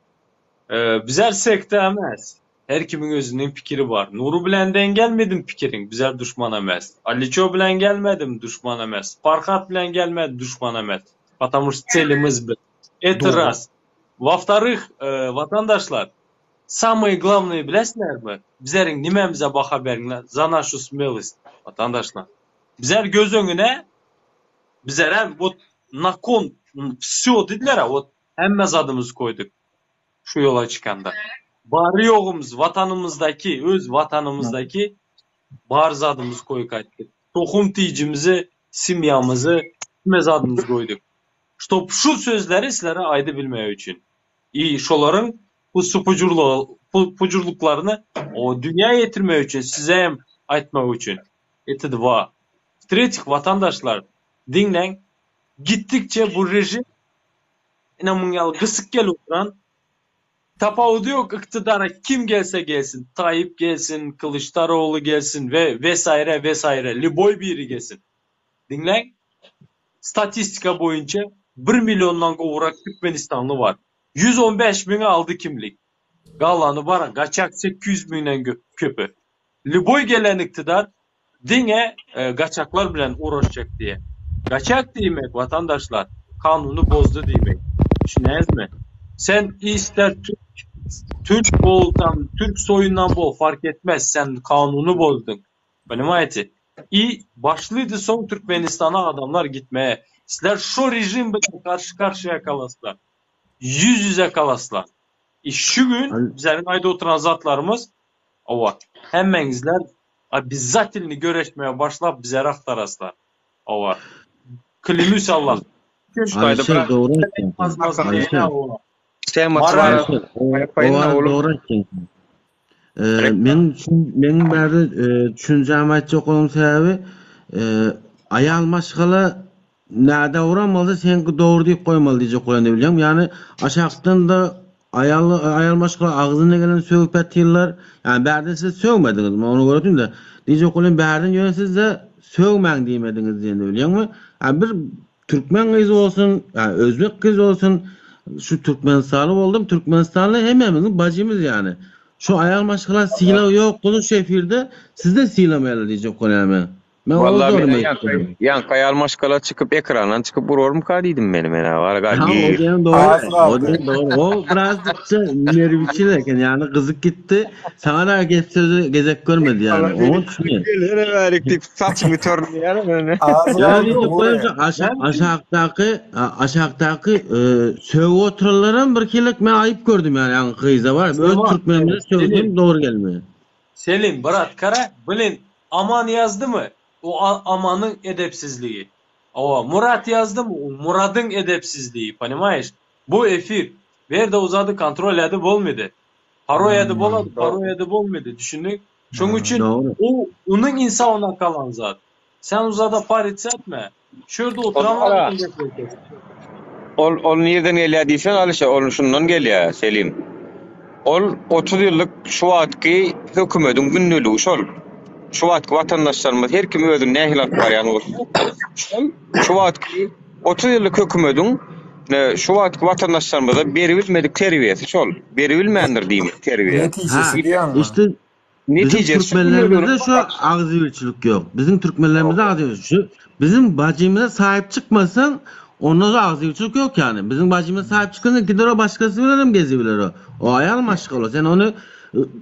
E, bizler sekta emes. Her kimiň özüniň pikiri bar. Nury bilen deň gelmedim pikiriň, bizler duşman emes. Aliço bilen gelmedim, duşman emes. Farhat bilen gelmedim, duşman emes. Потому что celimiz bir. Это Dogry. raz. Во-вторых, e, watandaşlar, samое главное bilesiňlermi? Bizleriň nimämize baha beriňler? Za našu smelost, watandaşlar. Bizler göz öňüne bizlerem wot na kon wsýo diýdiler-ä wot hemme zadymyzy koýduk şu ýola çykanda. Bary-ýogumyz watanymyzdaky öz watanymyzdaky bar zadymyzy koýup gaýtdyk. Tohum-tijimizi, semýamyzy, hemme zadymyzy goýduk. Ştob şu sözleri sizlere aýdybilmek üçin. I şolaryň bu supujurlyklaryny o dünýä ýetirmek üçin size hem aýtmak üçin. Eti dwa. W-tretih, watandaşlar, diňläň, gitdikçe bu režim ine muň ýaly gysyk gelip oturan, tapawudy ýok yktydara kim gelse gelsin, Taýyp gelsin, Kylyçdarogly gelsin we wesaýre, wesaýre, lýuboý biri gelsin. Diňläň, statistika boýunça bir milliondan gowrak türkmenistanly bar. 115 müňi aldy kimlik. Galany bar, gaçak 800 müňden köpi. Lýuboý gelen iktidar diňe gaçaklar bilen uraşjak diýe. Gaçak diýmek watandaşlar kanuny bozdy diýmek. Düşünýäňizmi? Sen ister türk türk bol tam türk soýundan bol fark etmez sen kanuny bozduň. Ponimaýete? I başlydy soň Türkmenistana adamlar gitmeye. Sizler şo režim bilen karşy karşyýa kalaslar. Ýüz ýüze kalaslar. I şu gün bizleriň aýdyp oturan zatlarymyz Hawa, hemmeňizler obezatelny göreşmege başlap bizleri agtaraslar. Hawa. Klýunus Allah. Alyşir dogry aýtýaň. Alyşir. Alyşir, o dogry aýtýaň. Meň meň bärde düşünjämi aýtjak bolan sebäbi aýal maşgala Nädogram bolsa seňki dogry diýip goýmaly diýjek bolýan bilýäňmi? Ýagny aşakdan-da aýal aýal maşgala agzyna geleni sögüp ýatyrlar. Ýagny bärden siz sögmediňiz. Men ony gördüm-de. Diýjek bolýan bärden ýöne siz-de sögmäň diýmediňiz diýende bilýäňmi? Ýa bir türkmen gyzy bolsun, ýa özbek gyzy bolsun, şu türkmenistanly boldum, türkmenistanly hemmämiziň bajymyz ýagny. Şu aýal maşgala sylag ýok bolsa şu efirde sizde sylamaýarlar diýjek bolýan men. Men o Vallahi zoruma men gitdi. ýaňky aýal maşgala çykyp ekrandan çykyp urarmyka diýdim men men wara Ha o gir. diýen dogry. Az O galdy. diýen dogry. O birazcykça nerwiçil eken ýagny gyzyp gitdi. Saňa da gep sözi gezek görmedi ýagny. Oňa düşünýän. Gelsene bärik diýip saçyňy törünýär meni. Az Ýöne galdy diýjek Nury. bolýan şu aşak aşakdaky aşakdaky e, sögüp oturanlaram bir hilik men aýyp gördüm ýagny ýaňky gyza bar. Öz Sema, türkmenimize sögsem Selim, dogry gelmeýär. Selim, brat, kara, blin, Aman ýazdymy? O Amanyň edepsizligi. Hawa, Murat ýazdymy? O Muradyň edepsizligi, ponimaýeş? Bu efir. Bu ýerde uzady kontrol edip bolmady. Paroý edip bolady, paroý edip bolmady, düşündiň? Şonuň üçin Dogry. o onuň insawyna galan zat. Sen uzada paritsa etme. Şu ýerde oturan adamyň gepleri kes. Ol ol nirden gelýär diýseň Alyşa, ol şundan gelýär Selim. Ol 30 ýyllyk şu wagtky hökümediň gündeligi şol. Şu wagtky watandaşlarymyz her kim özüni nähili alyp barýan bolsa, şol şu wagtky 30 ýyllyk hökümediň şu wagtky watandaşlarymyza beribilmedik terbiýesi şol. Beribilmändir diýmek terbiýe. Netijesi Ha, diýýäňmi? işte Biziň Netijesi şu türkmenlerimizde şu agzybirçilik ýok. Biziň türkmenlerimizde agzybirçilik. Şu biziň bajymyza sahip çykmasaň, onda da agzybirçilik ýok ýagny. Biziň bajymyza sahip çykansoň gider o başgasy bilen hem gezibiler o. O aýal maşgala. Sen ony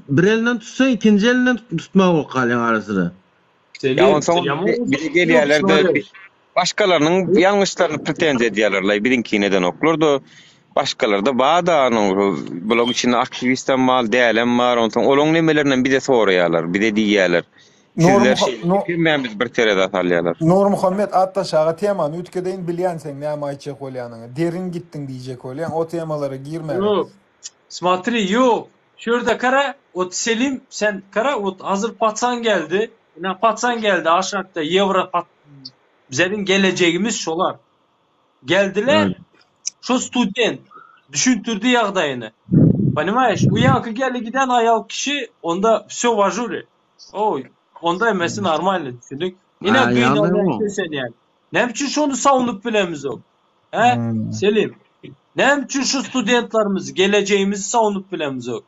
bir elinden tutsaň, ikinji elinden tutmaga bolup galýaň arasyra. Ýa onsoň bize gelýärler-de başgalarynyň ýalňyşlaryny pretenziýa edýärler-laý, biziňkini edenoklar-da. Başgalarda bar-da onuň bularyň içinde aktiwistem bar, dälem bar, onsoň olaň nemelerinem bize soraýarlar, bize diýýärler. Sizler şeýle hemmämizi bir terezä salýarlar. Nurmuhammet Atdaş aga temany üýtgedeýin bilýän seň näme aýtjak bolýanyňy. Derin gitdiň diýjek bolýaň o temalara girmäli. Ýok. Smotri ýok. Şu ýerde kara ot Selim sen kara ot hazir paçan geldi. Ine paçan geldi aşakda ýewro bizeniň gelejegimiz şolar. Geldiler şo student düşündirdi ýagdaýyny. Ponimaýeş bu ýaňky geldi giden aýal kişi onda wsё w ajure. Oý onda hemmesi normalny düşündik. Ine gynalýan kösenýän. Näme üçin şony sawynyp bilemizok? Hä Selim? Näme üçin şu studentlerimizi, gelejegimizi sawynyp bilemizok?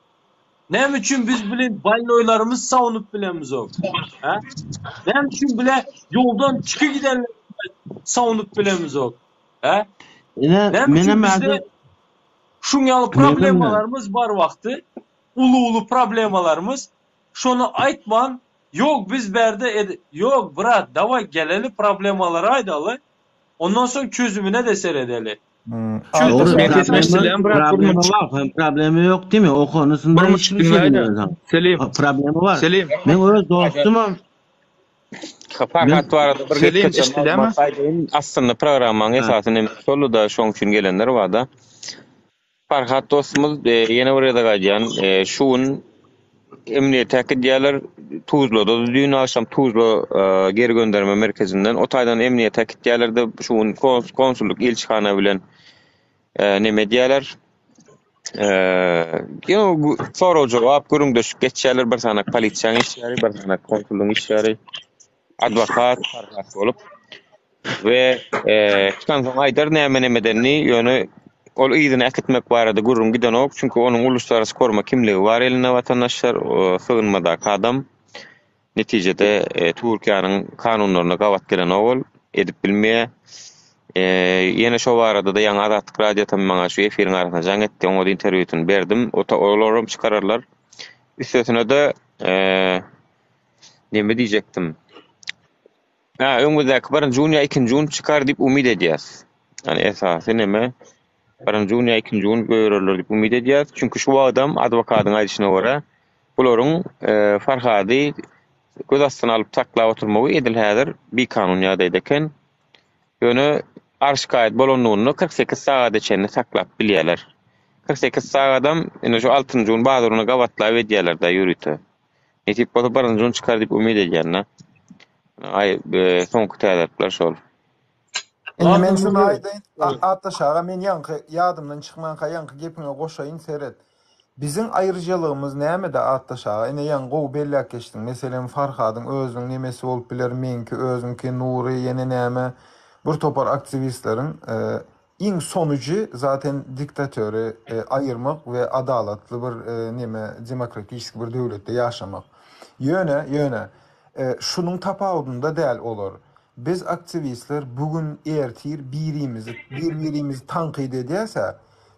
Näme üçin biz bilen bolnoýlarymyzy sawynyp bilemizok? Hä? Näme üçin bile ýoldan çyky gidenlerimizi sawynyp bilemizok? Hä? Ine, Näme üçin menem bizde häzir şuň ýaly menem problemalarymyz bar wagty, uly-uly problemalarymyz, şony aýtman, ýok biz bärde ed, ýok brat, daway geleli problemalara aýdaly, ondan soň çözümine-de seredeli. Dogry, Men problema, sesimi eşidilýärmi brat bir problema munçuk? bar, hem problema ýok diýme, okanysynda Bir hiç munçuk bir şey diňläýdä. diýmez ha. Selim. Ha, Problema bar. Selim. Men öz dostumam, men Farhat barada bir Selim gysgaça eşidilýärmi? maglumat aýdaýyn. Aslynda programmaň ha, esasy nemesi şoldy-da, şoň üçin gelenler bar-da. Farhat dostumyz, ýene bir gezek aýdýan, şu gün emniýete äkidýärler. Tuzlada düýn agşam Tuzla geri gönderme merkezinden o taýdan emniýete äkitýärler-de, şu gün konsullyk ilçihana bilen neme edýärler. Ýöne sorag-jogap, gürrüňdeşlik geçýärler, bir sany polisiýanyň işgäri, bir sany konsullygyň işgäri. Adwokat Farhat bolup we çykansoň aýdar näme nemedenini, ýöne ol yzyna äkitmek barada gürrüň gidenok, çünki onuň uluslararasy koruma kimligi bar elinde watandaşlar, sygynmadaky adam. Netijede Türkiýäniň kanunlaryna gabat gelenok ol, edip bilmeýär. Ýene şo barada-da ýaňy Azatlyk Radiosam maňa şu efiriň arasynda jaň etdi, oňa-da interwýusyny berdim. Olaram çykararlar. Üstesine-de Neme diýjekdim. Ha, öňümizdäki birinji gün ýa ikinji gün çykar diýip umyt edýäs. Ýani esasy neme birinji gün ýa ikinji gün goýbererler diýip umyt edýäs. Çünki şu wagtam adwokatyň aýdyşyna görä bularyň e, Farhady göz astyna alyp saklap oturmagy edil häzir bikanun ýagdaýda eken. Ýöne arz-şikaýat bolanlygynda 48 sagada çenli saklap bilýärler. 48 sagadam ine şu altynjy gün bazaryna gabatlap edýärler-de ýörite. Nesip bolsa birinji gün çykar diýip umyt edýän-de. Aý, soňky täzelikler şol. Indi men şuny aýdaýyn, Atdaş aga, men ýaňky ýadymdan çykmanka ýaňky gepiňe goşaýyn, seret. Biziň aýryjalygymyz nämede Atdaş aga, ine ýaňy gowy belläp geçdiň, meselem Farhadyň özüniň nemesi bolup biler, meňki, özüňki, Nury, ýene näme, bir topar aktiwistleriň. Iň sonuju zaten diktatöri aýyrmak we adalatly bir neme demokratiçeski bir döwletde ýaşamak. Ýöne, ýöne şunuň tapawudynda däl olar. Biz aktiwistler bu gün ertir birimizi bir-birimizi tankyt edýäs-ä.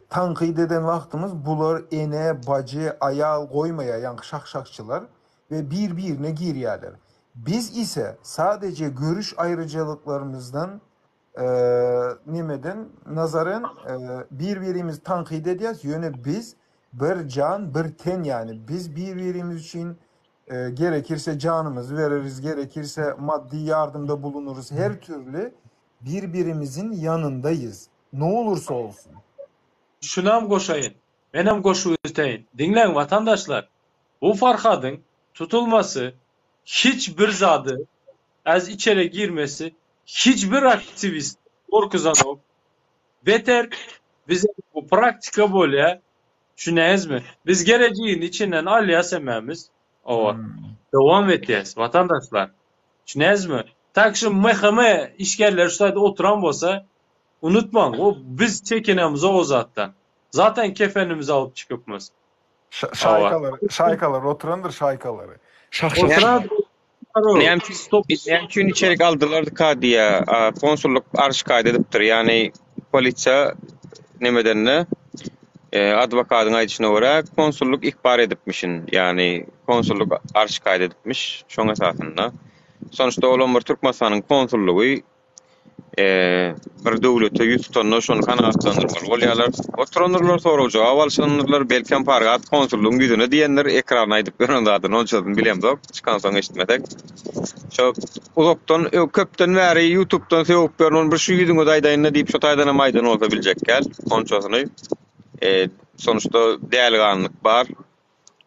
Tankyt eden wagtymyz bular ene, bajy, aýal goýmaýar ýaňky şah-şahçylar we bir-birine girýärler. Biz ise sadeje görüş aýryjalyklarymyzdan Nemeden nazaren bir-birimizi tankyt edýäs, ýöne biz bir jan, bir ten ýany biz bir-birimiz üçin gerekirse janymyzy bereris, gerekirse maddy ýardymda bulunurys, her türli bir-birimizin ýanyndaýyz, ne olursa olsun. Şunam goşaýyn, menem goşup öteýin. Diňläň watandaşlar, bu Farhadyň tutulmasy hiç bir zady az içere girmesi hiç bir aktiwist gorkuzanok. Beter bize bu praktika bolýa düşünýäňizmi? Biz gerejigini içinden alýas hemmämiz. Owa. Dowam etýäs watandaşlar. Düşünýäňizmi? Tak şu MHM işgärleri şu taýda oturan bolsa unutmaň o biz çekenemizok o zatdan. Zaten kefenimizi alyp çykypmyz. Şaýkalary, şaýkalary oturandyr şaýkalary. Oturan Näme üçin näme üçin içerik aldylardyka diýýä. Konsullyk arz-şikaýat edipdir. Ýagny polisiýa nemedende adwokadyň aýdyşyna görä konsullyk ihbar edipmişin. Ýagny konsullyk arz-şikaýat edipmiş şoň esasynda. Sonuçta olam bir Türkmenistanyň konsullygy. Bir döwlete ýüz tutanda şony kanagatlandyrmaly bolýarlar. Oturandyrlar, sorag-jogap alşandyrlar. Belkem Fargat konsullygyň ýüzüne diýendir, ekranda aýdyp ýören zadyny onçasyny bilemzok, çykansoň eşitmesek. Şo uzakdan, köpden bäri ýutubdan sögüp ýörün, ony bir şu ýüzüňe-de aýdaýyn-da diýip, şo taýdanam aýdan bolsa biljek däl onçasyny. Sonuçta däliganlyk bar.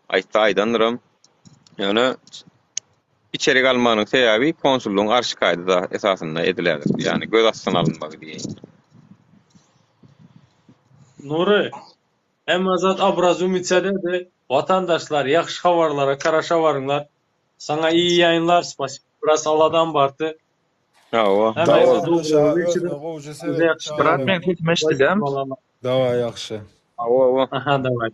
Aýtsa aýdandyram. Ýöne içerik almagynyň sebäbi konsullygyň arz-şikaýady esasynda edilädir. Ýagny göz astyna alynmagy diýeýin. Nury, hemme zat obrazumytsa dedi. Watandaşlar ýagşy habarlara karaşa baryňlar. Saňa iyi ýaýynlar spasibo biraz aladam bardy. Hawa. Hemme Brat meň sesim eşdilýärmi? Dawaý ýagşy. Hawa hawa. Aha daway.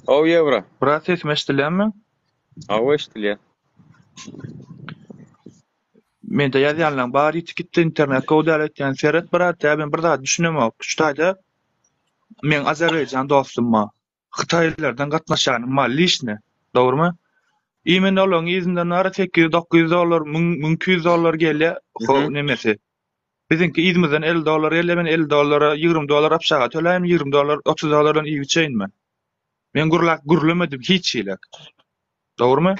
Hawa ýewra. Brat sesim eşdilýärmi? Hawa eşdilýär. Mende ýazýanlaň bary ýitip gitdi internet gowy däl öýtýän seret brat ýa men bir zat düşünemok şu taýda meň azerbaýjan dostum bar hytaýlylardan gatnaşýanym bar lişni dogrymy i men olaň yzyndan bara 800 900 dollar 1000 1200 dollar gelýär ho nemesi biziňki yzymyzdan 50 dollar gelýär men 50 dollara 20 dollar obşaga töläýin 20 dollar 30 dollardan iýip içeýin men men gürläp gürlemedim hiç hili Dogrymy?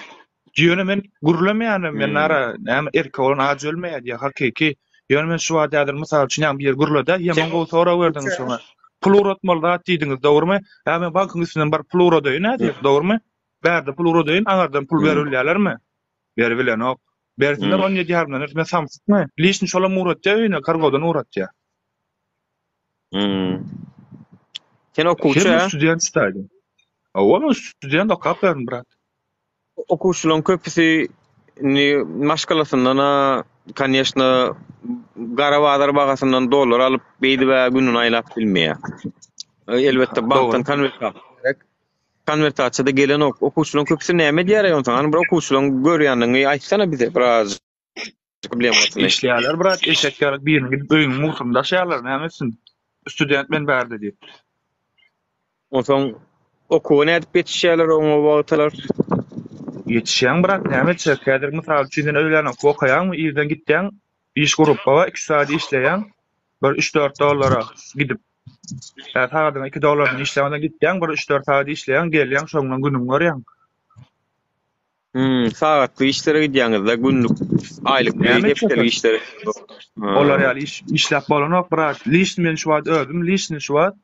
Ýöne men gürlemeýänem, men nara, näme erkek bolan aç ölmeýär diýýär, hakyky. Ýöne men şu wagt häzir mysal üçin ýaňy bir ýer gürledi, ýaman gowy sorag berdiňiz şoňa. Pul ugratmaly zat diýdiňiz, dogrymy? Hä men bankyň üstünden baryp pul ugradaýyn-a diýip, dogrymy? Bärde pul ugradaýyn, aňardan pul beribilýärlermi? Beribilenok. Bersinler 17 ýarymdan men samsykmy? Lişni şolam ugratýar öýüne, kargodan ugratýar. Hmm. Sen okuwçy Hemme student staýda. Hawa, men student okap ýörün, brat. Okuwçylaryň köpüsi indi maşgalasyndan-a, koneşno, gara bazar bahasyndan dollar alyp, beýdib-ä gününi aýlap bilmeýär. Elbetde, bankdan konwertasiýa gerek. Konwertasiýa-da gelenok. Okuwçylaryň köpüsi näme edýär-eý onsoň? Hany bir okuwçylaryň görýändigini aýtsana bize biraz. Problemasyny. Işleýärler brat eşek ýaly birini gidip öýüniň mugtuny daşaýarlar näme etsin student men bärde diýip. Onsoň okuwa nädip ýetişýärler oňa wagtalar? Ýetişýäň brat näme etjek häzir mysal üçin sen öýlän okuw okaýaňmy irden gitýäň iş gruppa bar iki sagat işleýäň bir üç dört dollara gidip ýa sagadyna iki dollardan işleýäň ondan gitýäň bir üç dört sagat işleýäň gelýäň şoňdan günüňi görýäň. Hmm, sagatlyk işlere gidýäňizde günlük, aýlykly, Näme hepdelik etjek? işlere. Olar ýaly iş işläp bolanok brat. Liçni men şu wagt özüm liçni şu wagt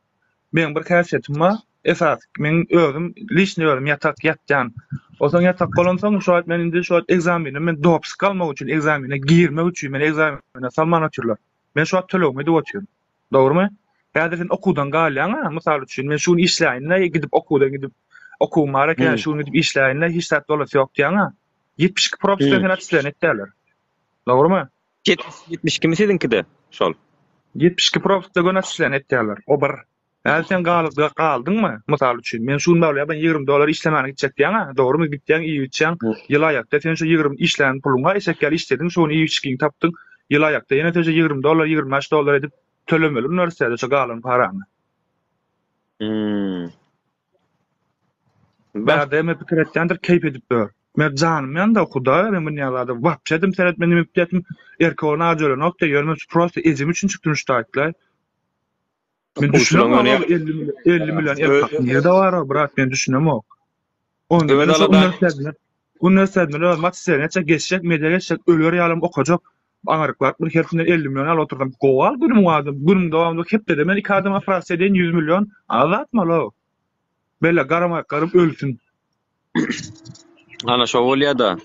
meň bir häsiýetim bar. Esasy meň özüm liçni özüm ýatak ýatýan. Onsoň ýatak bolansoň şu wagt men indi şu wagt ekzamene men dopusк almak üçin ekzamene girmek üçin meni ekzamene salman otyrlar. Men şu wagt tölegimi edip otyryn. Dogrymy? Häzir sen okuwdan galýaň-a, mysal üçin, men şu gün işläýin-le, gidip okuwdan gidip, okuwym bar eken, şu gün gidip işläýin-le, hiç zat bolasy ýok diýýäň-a. 72 propus bilen seni otçisleniýe etýärler. Dogrymy? 72 mi siziňkide şol? 72 propuskda göni atçilen etýärler. O bir. Häzir sen galyp galdyňmy? Mysal üçin, men şu gün bolýar, ben 20 dollar işlemäne gitjek diýýäň-ä, dogrymy? Gitýäň, iýip-içýäň, ýyl aýakda sen şu 20 işlän puluňa eşek ýaly işlediň, şu gün iýip-içgiňi tapdyň, ýyl aýakda ýene sen şu 20 dollar, 25 dollar edip tölemeli uniwersitete şu galan paraňy. Hmm. Bärde hemme pikir etýändir, keýp edip ýör. Men janym ýandy, Hudaý, men bu zada wapşe edim, seret men neme diýdim, erkek oglan aç ölenok diýýär, ýöne men prosta ejem üçin çykdym şu taýtlaý. Men düşünemok, 50 50 million erkek nirde bar o, brat, men düşünemok. Onda men şo uniwersitetine, uniwersitetine öz maçislerine geçjek, geçjek, media geçjek, öler ýalym okajak. Aňaryklap bir hersinden 50 million alyp otursam, gowy al günümiň adam, günüň dowamynda hepdede men iki adam operasiýa edeýin 100 million, az zatmy ol? Bella garamaýaklarym ölsün. Ana şo bolýa-da.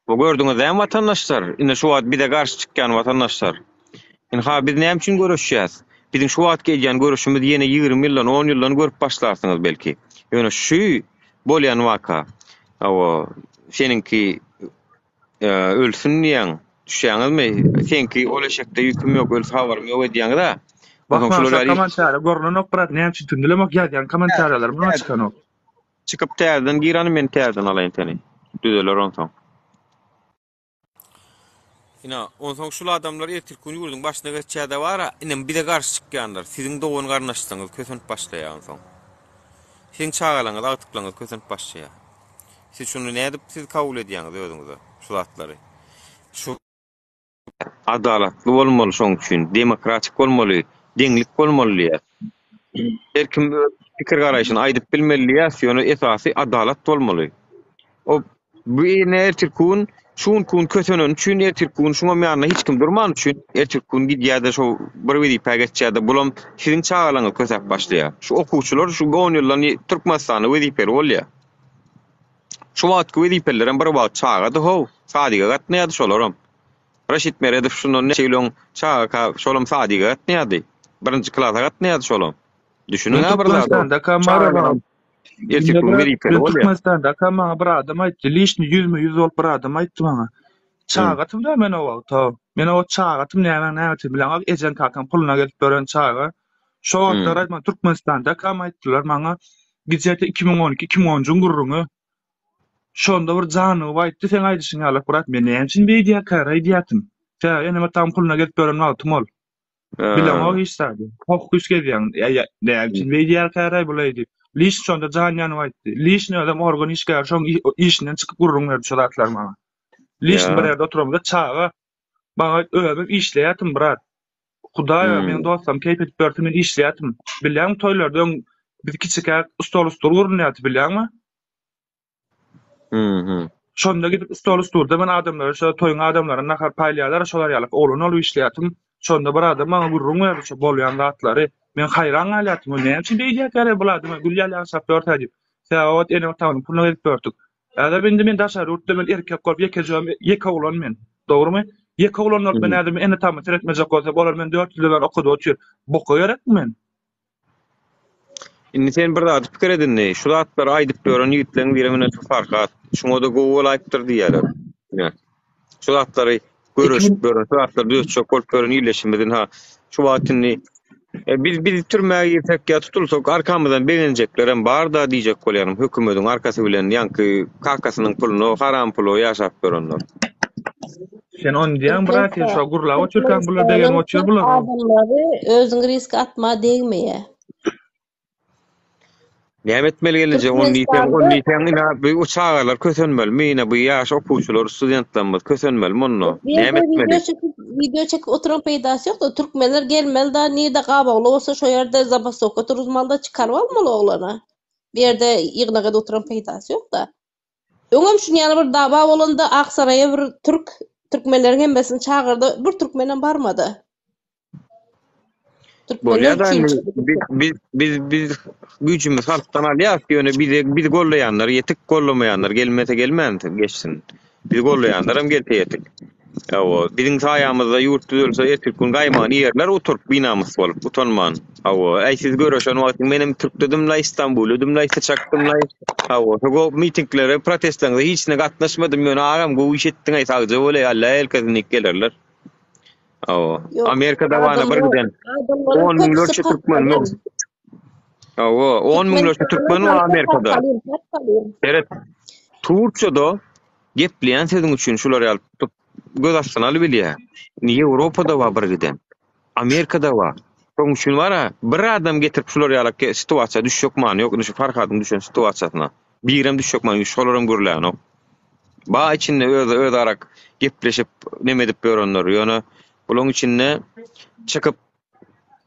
Bu gördüňiz dämi watandaşlar? Indi şu wagt bize garşy çykýan watandaşlar. Ynha biz näme üçin göreşýäs? Biziň şu wagtky edýän göreşimiz ýene 20 ýyldan, 10 ýyldan görüp başlarsyňyz belki. Ýöne şu bolýan waka, hawa, seniňki ölsün diýýäň, düşýäňizmi? Seňki ol eşekde ýüküm ýok, ölse habarym ýok edýäňiz-ä. Onsoň şular ýaly kommentariýa görnenok brat, näme üçin tüm bilemok ýazýan kommentariýalarym muňa çykanok. Çykyp täzeden gir hany men täzeden alaýyn seni. Düzeler onsoň. Ina, onsoň şul adamlar ertirki gün ýurduň başyna geçýäde bara, inem bize garşy çykýanlar, siziň dogan garyndaşlaryňyz kösenip başlaýar onsoň. Siziň çagalaryňyz, agtyklaryňyz kösenip başlaýar. Siz şuny nädip siz kabul edýäňiz özüňize şu zatlary? Şu Adalatly bolmaly şoň üçin, demokratik bolmaly, deňlik bolmaly diýýäs. Her kim öz pikir garaýşyny aýdyp bilmeli diýýäs, ýöne esasy adalat bolmaly. O bu ine ertirki gün şu günki gün köseneni üçin ertirki gün şuňam ýanynda hiç kim durmany üçin ertirki gün gidýär-de şo bir wezipä geçýär-de bulam siziň çagalaryňyz kösäp başlaýar. Şu okuwçylar şu on ýyldan Türkmenistanda wezipeli bolýar. Şu wagtky wezipelilerem bir wagt çagady how, sadige gatnaýardy şolaram. Raşid Meredow şundan näçe ýyl öň çagaka şolam sadige gatnaýardy. Birinji klasa gatnaýardy şolam. Düşüniň-ä bir zada. Türkmenistandaka Mara Erkek bu wezipeli bolýar. Türkmenistandaka maňa bir adam aýtdy, liçni ýüzme-ýüz bolup bir adam aýtdy maňa. Çagatym da men o wagt ho. Men o wagt çagatym nämäň nämedigini bilemok, ejeň kakaň puluna gezip ýören çaga. Şo wagtlar aýtman Türkmenistandakam aýtdylar maňa gijede 2012 2010-njyň gürrüňi. Şonda bir janygyp aýtdy seň aýdyşyň ýaly brat men näme üçin beýdýärkä aýdýartym. Sebäbi enem atamyň puluna gezip ýören wagtym ol. Bilemok hiç zady. Hoh-hüş gezýäň. Ýa näme üçin beýdýärkäraý bulaý diýip. Lişni şonda jan ýanyp aýtdy. Lişni özem organ işgäri şoň işinden çykyp gürrüň berdi şo zatlary maňa. Lişni bir ýerde oturamyzda çaga maňa özüm işleýärdim brat. Hudaý bar, meniň dostlarym keýp edip ýörse men işleýärdim. Bilýäňmi toýlarda öň biz kiçikäk stol-stul gurulýardy bilýäňmi? Şonda gidip stol-stulda men adamlara şo toýuň adamlaryna nahar paýlaýarlar şolar ýaly oglan bolup işleýärdim. Şonda bir adam maňa gürrüň berdi şo bolýan zatlary. Men haýran galýardym. O näme üçin beýdýärkäler bul adam gül ýaly ýaşap ýörkä diýip. Sebäbi o wagt ene-atamyň puluna gezip ýördük. Häzir indi men daşary ýurtda men erkek bolup ýekeje ýeke oglan men. Dogrymy? Ýeke oglan bolup men häzir ene-atama seretmejek bolsam, olar meni 4 ýyldan bäri okudyp otyr. Boka gerekmi men? Indi sen bir zady pikir et indi. Şu zatlary aýdyp ýören ýigitleň biri mine şu Farhat. Şuňa-da gowy bolaýypdyr diýýärler. Ine. Şu zatlary göreşip ýören, şu zatlary düzetjek bolup ýören ildeşimiz ynha şu wagt indi e, biz biz türmä girsek ýa tutulsak arkamyzdan begenjeklerem bar-da diýjek bolýarym. Hökümediň arkasy bilen ýaňky kakasynyň puluna, haram pula ýaşap ýörenler. Sen ony diýýäň brat, sen şo gurlap otyrkaň bular begenip otyr bular. Adamlary özüň risk atma degmeýär. Näme etmeli gelinje ony diýseň, ony diýseň ina bu çagalar kösenmelimi ina bu ýaş okuwçylar, studentlerimiz kösenmelimi onda? Näme etmeli? Wideo çekip, wideo çekip oturan peýdasy ýok-da, türkmenler gelmeli da nirde gabawly bolsa şo ýerde zabastowka turuzmaly-da çykaryp almaly oglany. Bu ýerde ýygnak edip oturan peýdasy ýok-da. Öňem şuny ýaly bir dawa bolanda Aksaraýa bir türk türkmenleriň hemmesini çagyrdy, bir türkmenem barmady. Türkmenler Bolýar da üçin indi çykyp biz biz biz biz güýjümizi halkdan alýas, ýöne bize bizi gollaýanlar ýetik, gollamaýanlar gelmese gelmän geçsin. Bizi gollaýanlaram gelse ýetik. Hawa, biziň saýamyzda ýurt düzelse ertirki gün gaýmagyny iýerler oturyp binamys bolup, utanman. Hawa, äý siz göreşen wagtyň menem türkdedim-laý, Istanbulydym-laý, syçakdym-laý. Hawa, şo mitinglere, protestleriňize hiçine gatnaşmadym, ýöne agam gowy iş etdiň-aý, sagja bol-eý, Alla ýalkasyn diýip gelerler. Hawa. Ýok. Amerikada bar bir Adamlar, giden adamlaryň 10 köpüsi müňlerçe türkmen. patlaýan. Hawa, 10 müňlerçe türkmen Türkmenistanyň bar halky Amerikada. patlaýan, patlaýan. Seret. Türkiýede gepleýän sözüň üçin şular ýaly tutup göz astyna alybilýär. Indi Ýewropada bar bir giden. Amerikada bar. Şonuň üçin bar-a, bir adam getirip şular ýaly situasiýa düşjek many ýok. Indi şu Farhadyň düşen situasiýasyna. Birem düşjek many ýok, şolaram gürlänok. Ba içinde öz özara gepleşip neme edip ýörenler. Ýöne bulaň içinde çykyp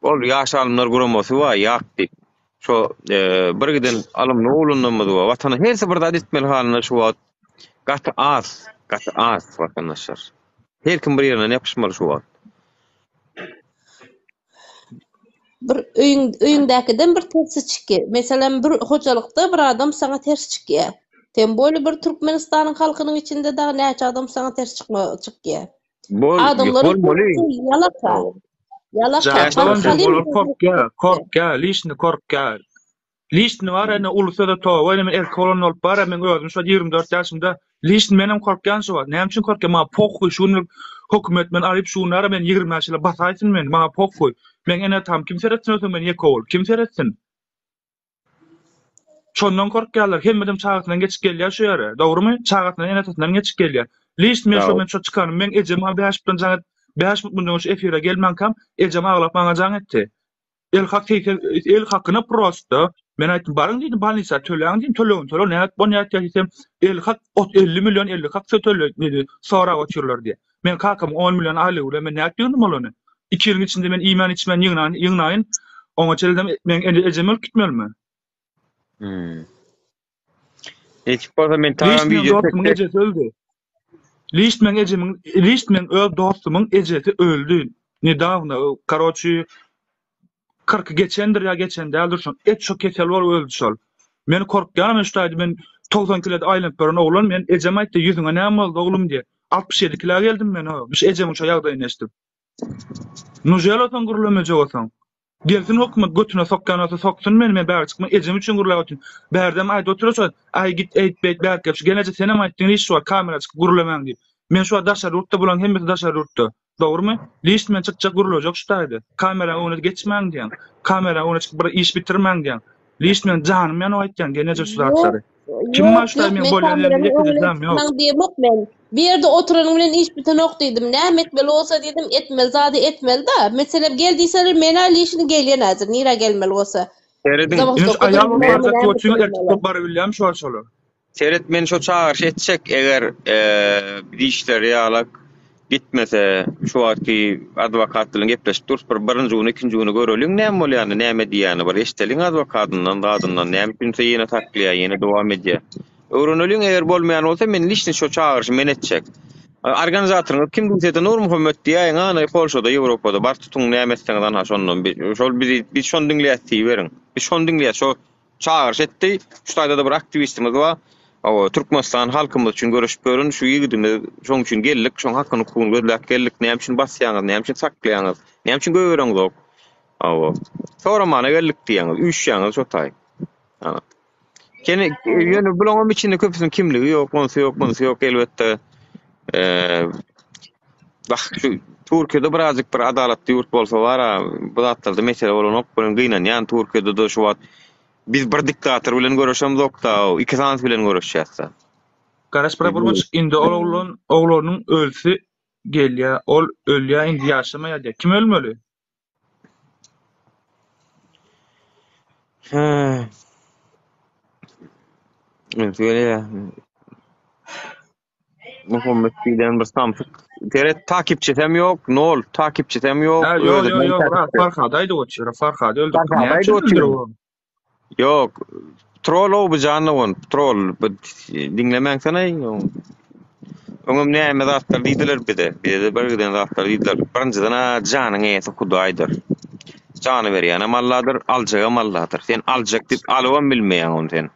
ol ýaş alymlar guramasy bar, ýak diýip. Şo e, bir giden alymly oglanlarymyz bar. Watana hersi bir zat etmeli halynda şu wagt gaty az, gaty az watandaşlar. Her kim bir ýerinden ýapyşmaly şu wagt. Bir öýüň öýüňdäkiden bir tersi çykýar. Meselem, bir hojalykda bir adam saňa ters çykýar. Tem bolýa bir Türkmenistanyň halkynyň içinde dagy näçe adam saňa ters çykma çykýar. Bol, Adamlaryň bolmaly. köpüsi ýalaka. Ýalaka. Jan Halk dogan halyl olar korkýar, korkýar, lişni korkýar. Lişni bar ene uly söze toba ene men erkek bolan bolup bar men özüm şu 24 ýaşymda lişni menem korkýan şu wagt. Näme üçin korkýan? Maňa pohuý şu gün hökümet men alyp şu günler men 25 ýyla basaýsyn meni maňa pohuý. Men ene atam kim seretsin ösün men ýeke bolup kim seretsin? Şondan korkýarlar. Hemmedem çagasyndan geçip gelýär şu ýere. Dogrumy? Çagasyndan ene-atasyndan geçip gelýär. Lişni men şu men şu çykanym men ejem maňa 5 minutdan jaň et 5 minut mundan şu efire gelmänkäm ejem aglap maňa jaň etdi. El hak 80 el hakyna prosta men aýtdym baryň diýdim bolnisa töläň diýdim tölegini töle näet bu näet diýsem el hak ot 50 million 50 hak töle diýdi sorap otyrlar diýe. Men kakamyň 10 million aýlygy bilen men näet ýygndym ol ony. 2 ýylyň içinde men iýmän içmän ýygnan ýygnaýyn oňa çenlidem men ejem ölüp gitmelimi? Hmm. Nesip bolsa men tagam Lişt meň wideo dostumyň çekjek. ejesi öldi. Lişt meň ejemiň lişt meň öz dostumyň ejesi öldi. Nedawno, karoçi kyrky geçendir ýa geçen däldir şoň. Et şo kesel bolup öldi şol. Men korkýanam men şu taýda men 90 kilede aýlanyp ýören oglan men ejem aýtdy ýüzüňe näme boldy oglum diýe. 67 kila geldim men o. Şu ejemiň şo ýagdaýyny eşidip. Nužel olsaň gürlemejek olsaň. Gelsin hökümet götüne sokýan bolsa soksun meni men bäri çykman ejem üçin gürläp otyryn. Bärdem aýdyp otyr şo aý git eýt beýt bärik gel şu geneje senem aýtdyň iş şu wagt kamera çykyp gürlemäň diýip. Men şu wagt daşary ýurtda bulaň hemmesi daşary ýurtda. Dogrymy? Lişt men çykjak gürlejek şu taýda. Kameraň öňüne geçmäň diýýäň. Kameraň öňüne çykyp bir iş bitirmäň diýýäň. Lişt men janym ýanyp aýtýan geneje şu Ýok, zatlary. Kim ýok, bar şu taýda ýok, meň men bolýan ýerimde kameranyň ýekeje öňüne zam ýok. çykmaň diýemok men. Bir ýerde oturanyň bilen iş bitenok diýdim. Näme etmeli bolsa diýdim, etmeli zady etmeli-da. Meselem, gel diýseler, men-ä lişini gelýän häzir, nirä gelmeli bolsa. Serediň. Ine şu Zawostokda aýal durup bolup näme barjak näme diýip erkek etmeli. bolup barabilýärmi şu wagt şolar? Seret men şo çagyryş etjek eger dişleri ýalak gitmese şu wagtky adwokat bilen gepleşip durus bir birinji güni ikinji güni göreliň näme bolýany näme diýýäni bir eşdeliň adwokatyndan zadyndan näme üçinse ýene saklaýar ýene dowam edýär öwreneliň eger bolmaýan bolsa men liçni şo çagyryşy men etjek organizatoryňyz kim diýsede Nurmuhammet diýäýiň ana Polşada Ýewropada bar tutuň näme etseňiz ana şondan şol bizi biz şony diňleýäs diýiberiň biz şony diňleýäs şo Çagyryş etdi. Şu taýda-da bir aktiwistimiz bar. Hawa, Türkmenistan halkymyz üçin göreşip ýören şu ýigidimiz şoň üçin geldik, şoň hakyny hukugyny gözläp geldik. Näme üçin basýaňyz, näme üçin saklaýaňyz, näme üçin goýbereňzok? Hawa. Soramana geldik diýýäňiz, üýşýäňiz şo taý. Ana. Kene ýöne bulaňam içinde köpüsiniň kimligi ýok, onsy ýok, munsy ýok elbetde. Eee Bah şu Türkiýede birazjyk bir adalatly ýurt bolsa bara bu zatlarda mesele bolanok bilen gynanýan Türkiýede-de şu wagt biz bir diktator bilen göreşemzokda iki sanysy bilen göreşýäsda. Garaş bra burmaçyk indi ol oglan oglanyň ölsi gelýä ol ölýä indi ýaşamaýa diýä kim ölmeli? Hä. Ölsi gelýä. Muhammet diýlen bir samsyk. Seret takipçisem ýok, nol takipçisem ýok. Ha, ýok, Özünden ýok, ýok, takipçi. Farhady aýdyp otyr, Farhady öldürdi. Farhady Näme aýdyp üçin otyr. öldürip ony? Ýok. Troll o bu janly on. Troll. Bu diňlemäňsene. Öňem näme zatlar diýdiler bize. Bize bir giden zatlar diýdiler. Birinjiden ha janyň eýesi Hudaýdyr. Jany berýänem Alladyr, aljagam Alladyr. Sen aljak diýip alybam bilmeýäň ony sen.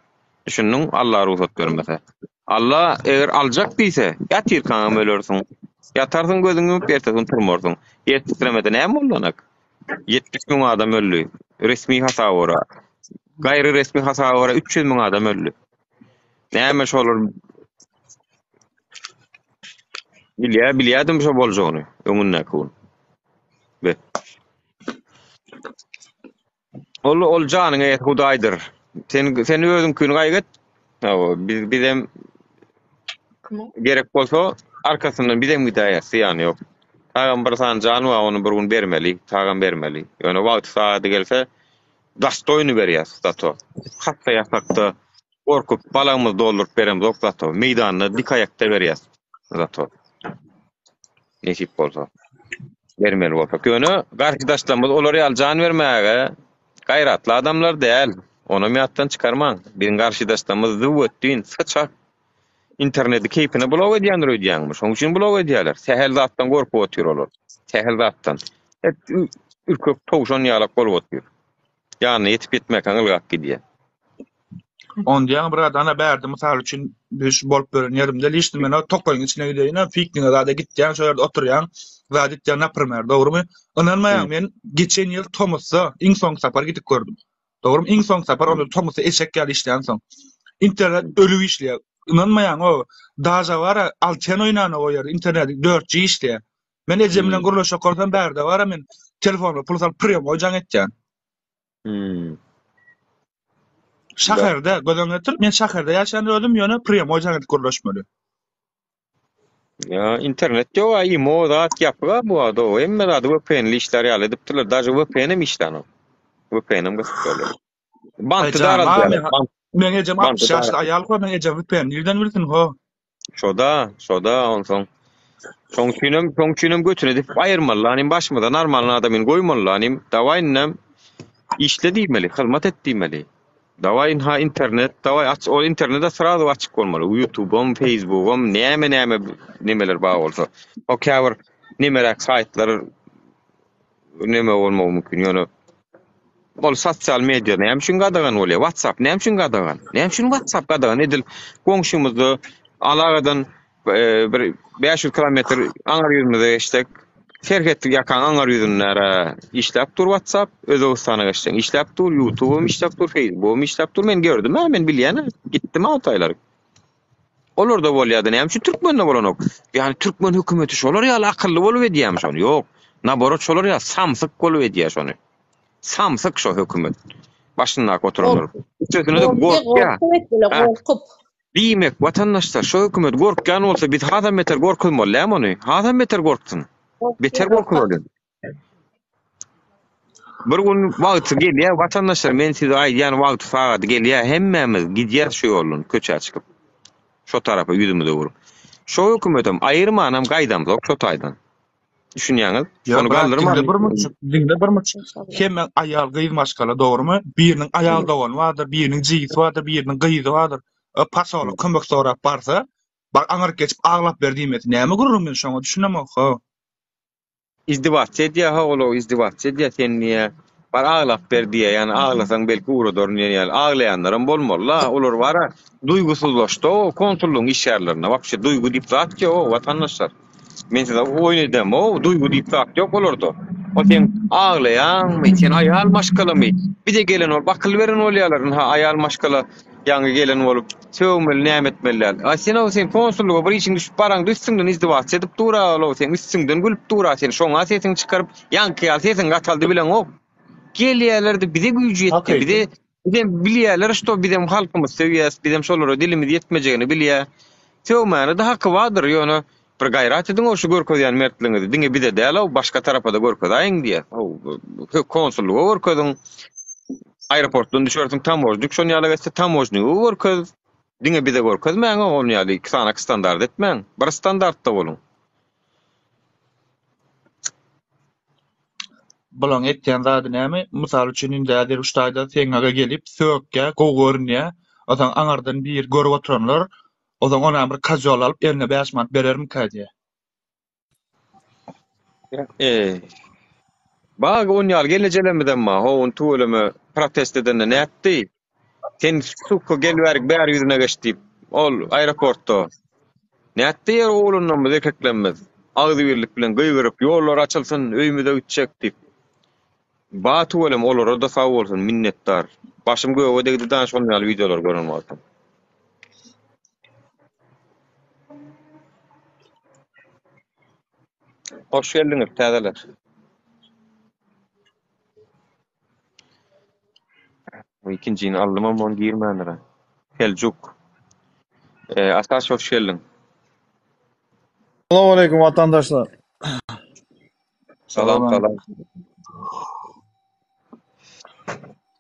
Düşündiň? Allah rugsat bermese. Allah eger aljak diýse, ýatyrkaňam ölersiň. Ýatarsyň gözüňi ýumup, ertesi gün turmarsyň. Ýer titremede näme boldy anak? 70 müň adam öldi. Resmi hasaba görä. Gaýry resmi hasaba görä 300 müň adam öldi. Näme şolar Bilýär, bilýärdim şo boljagyny öňündäki gün. Ol ol janyň eýesi Hudaýdyr. Sen sen özüňkini gaýgy et. Hawa, biz bizem gerek bolsa arkasyndan bizem gidäýeris, zyýany ýok. Tagam bir sany jan bar, ony bir gün bermeli, tagam bermeli. Ýöne wagty sagady gelse dastoýny berýäs zato. Hassa ýatakda gorkup balagymyzy dolduryp beremzok zato. Meýdanda dik aýakda berýäs zato. Nesip bolsa. Bermeli bolsak. Ýöne garşydaşlarymyz olar ýaly jan bermäge gaýratly adamlar däl. Onam ýatdan çykarmaň. Biziň garşydaşlarymyz züwwetdin, syçak. Interneti keýpine blok edýändir öýdýäňmi? Şoň üçin blok edýärler. Sähel zatdan gorkup otyr olar. Sähel zatdan. Et ürkek towşan ýalak bolup otyr. Ýanyna ýetip ýetmäkäň ylgap gidýär. Ony diýýäň brat ana bärde mysal üçin biz şu bolup ýören ýerimde liçni men o tokaýyň içine gideýin piknige zada gitýäň şo ýerde oturýaň zat etýäň naprimer dogrymy ynanmaýaň men geçen ýyl tomusda iň soňky sapar gidip gördüm dogrymy iň soňky sapar onda tomusda eşek ýaly işlänsoň internet ölüp işleýär ynanmaýaň o daža bara alten oýnanok o ýerde internet 4G işleýär men ejem bilen gürleşjek bolsam bärde bara men telefonyma pul salyp prýomoý jaň etýän Hmm. Şäherde göz öňüne getir, men şäherde ýaşaýan özüm, ýöne prýamoý jaň edip gürleşmeli. Ýa internet ýok, a imo zat ýapyk-a bu wagt o hemme zady VPN-li işlär ýaly edipdirler. Daže VPN hem işlänok. VPN hem gysyp bolýar. Aý Banky jan, a daraldýarlar. men Bank meň ejem banky 60 ýaşly dar. aýal ho, meň ejem VPN nirden bilsin ho. Şoda, şoda onsoň. Şoň üçinem, şoň üçinem götüne depip aýyrmaly lanym başymyza normalny adamyny goýmaly lanym. Dawaý indem işle diýmeli, hyzmat et diýmeli. Dawaý ynha internet, dawaý aç, ol internete srazu açyk bolmaly. Ýutubam, Feýsbugam, näme näme nemeler bar bolsa. O käbir nemeräk saýtlar neme bolmagy mümkin ýöne ol sosial media näme üçin gadagan bolýar? WhatsApp näme üçin gadagan? Näme üçin WhatsApp gadagan? Edil goňşymyzda alagadan e, bir 500 kilometr aňar ýüzümize geçsek, serhet ýakaň aňar ýüzünde işläp dur WhatsApp, Özbegistana geçseň işläp dur, YouTube-am işläp dur, Facebook-am işläp dur. Men gördüm, ha, men bilýän, gitdim Altaýlara. Olarda bolýardy, näme üçin türkmende bolanok? Ýani türkmen hökümeti şolar ýaly akylly bolup edýärmi şony? Ýok. Naborot şolar ýaly samsyk bolup edýär şony. Samsyk şo hökümet. Başyndaky oturanlar. Üstesine-de gorkýar. Gorkup. Diýmek, watandaşlar, şo hökümet gorkýan bolsa biz hasam beter gorkuzmaly dämi ony? Hasam beter gorksun. Beter gorkuzaly. Bir gün wagty gelýär watandaşlar men size aýdýan wagty sagady gelýär hemmämiz gidýäs şu ýoldan köçä çykyp şo tarapa ýüzümizi öwrüp. Şo hökümetem aýyrmanam gaýdamzok şo taýdan. Düşünýäňiz? Ýa Şony brat galdyrman. diňle bir munça, diňle bir munça. Hemme aýal gyz maşgala dogrymy? Biriniň aýal dogany bardyr, biriniň jigisi bardyr, biriniň gyzy bardyr. E, Pasola kömek sorap barsa, bar aňyryk geçip aglap ber diýmesi näme gürrüň men şoňa düşünemok ho. Izdiwatçy edýär ha ol izdiwatçy edýär sen diýýär. Bar aglap ber diýýär. Ýani aglasaň belki ugradaryn diýen ýaly. Aglaýanlaram bolmaly-la. Olar bar-a duýgusyzlaşdy o konsullygyň işgärlerinde. Wapşe duýgy diýip zat ýok watandaşlar. Men size oýun edemok, duýgy diýip zat ýok olarda. O sen aglaýaňmy, sen aýal maşgalamy? Bize gelen bolup akyl beren bolýarlar. Ynha aýal maşgala Ýaňy gelen bolup, sögmeli näme etmeli däl. A sen-ow sen konsullyga bir işiň düşüp baraňda üstüňden izdiwaçy edip dur-a ol-ow seň üstüňden gülüp dur-a sen şoňa sesiňi çykaryp ýaňky ýaly sesiňi gataldy bileňok. Gelýäler-de bize güýji ýetýä bize bizem bilýäler şto bizem halkymyz söýýäs bizem şolara dilimiz ýetmejegini bilýä. Sögmäne-de haky bardyr ýöne Bir gaýrat ediň-ow şu görkezýän mertligiňizi diňe bize däl-ow başga tarapa-da görkezäýiň diýýär. How, konsullyga görkeziň. Aeroportdan düşersiň tamožnik şon ýaly geçse tamožnige görkez. Diňe bize görkezmäň-ow ony ýaly iki sanak standart etmäň. Bir standartda boluň. Bulaň etýän zady näme? Mysal üçin indi häzir şu taýda seňňe gelip sökýä, gowy görünýä. Onsoň aňardan bir görüp oturanlar Onsoň onam bir kazýol alyp eline 5 manat berermikä diýýär. Eý. Bag on ýaly gelnejelemizem bar. Ho, ony tüweleme protest edende nätdi? Sen suka gel bärik bäri ýüzüne geç diýip. Ol aeroportda. Nätdi ýer oglanlarymyz, erkeklerimiz? Agzybirlik bilen gygyryp, ýollar açylsyn, öýümize gitjek diýip. Ba tüweleme olara-da sag bolsun, minnetdar. Başym göge degdi dan şonuň ýaly wideolary gören wagtym. Hoş geldiňiz täzeler. Ikinjini aldymam ony girmändir. Seljuk. Ataş hoş geldiň. Salowmaleýkim watandaşlar. Salam salam.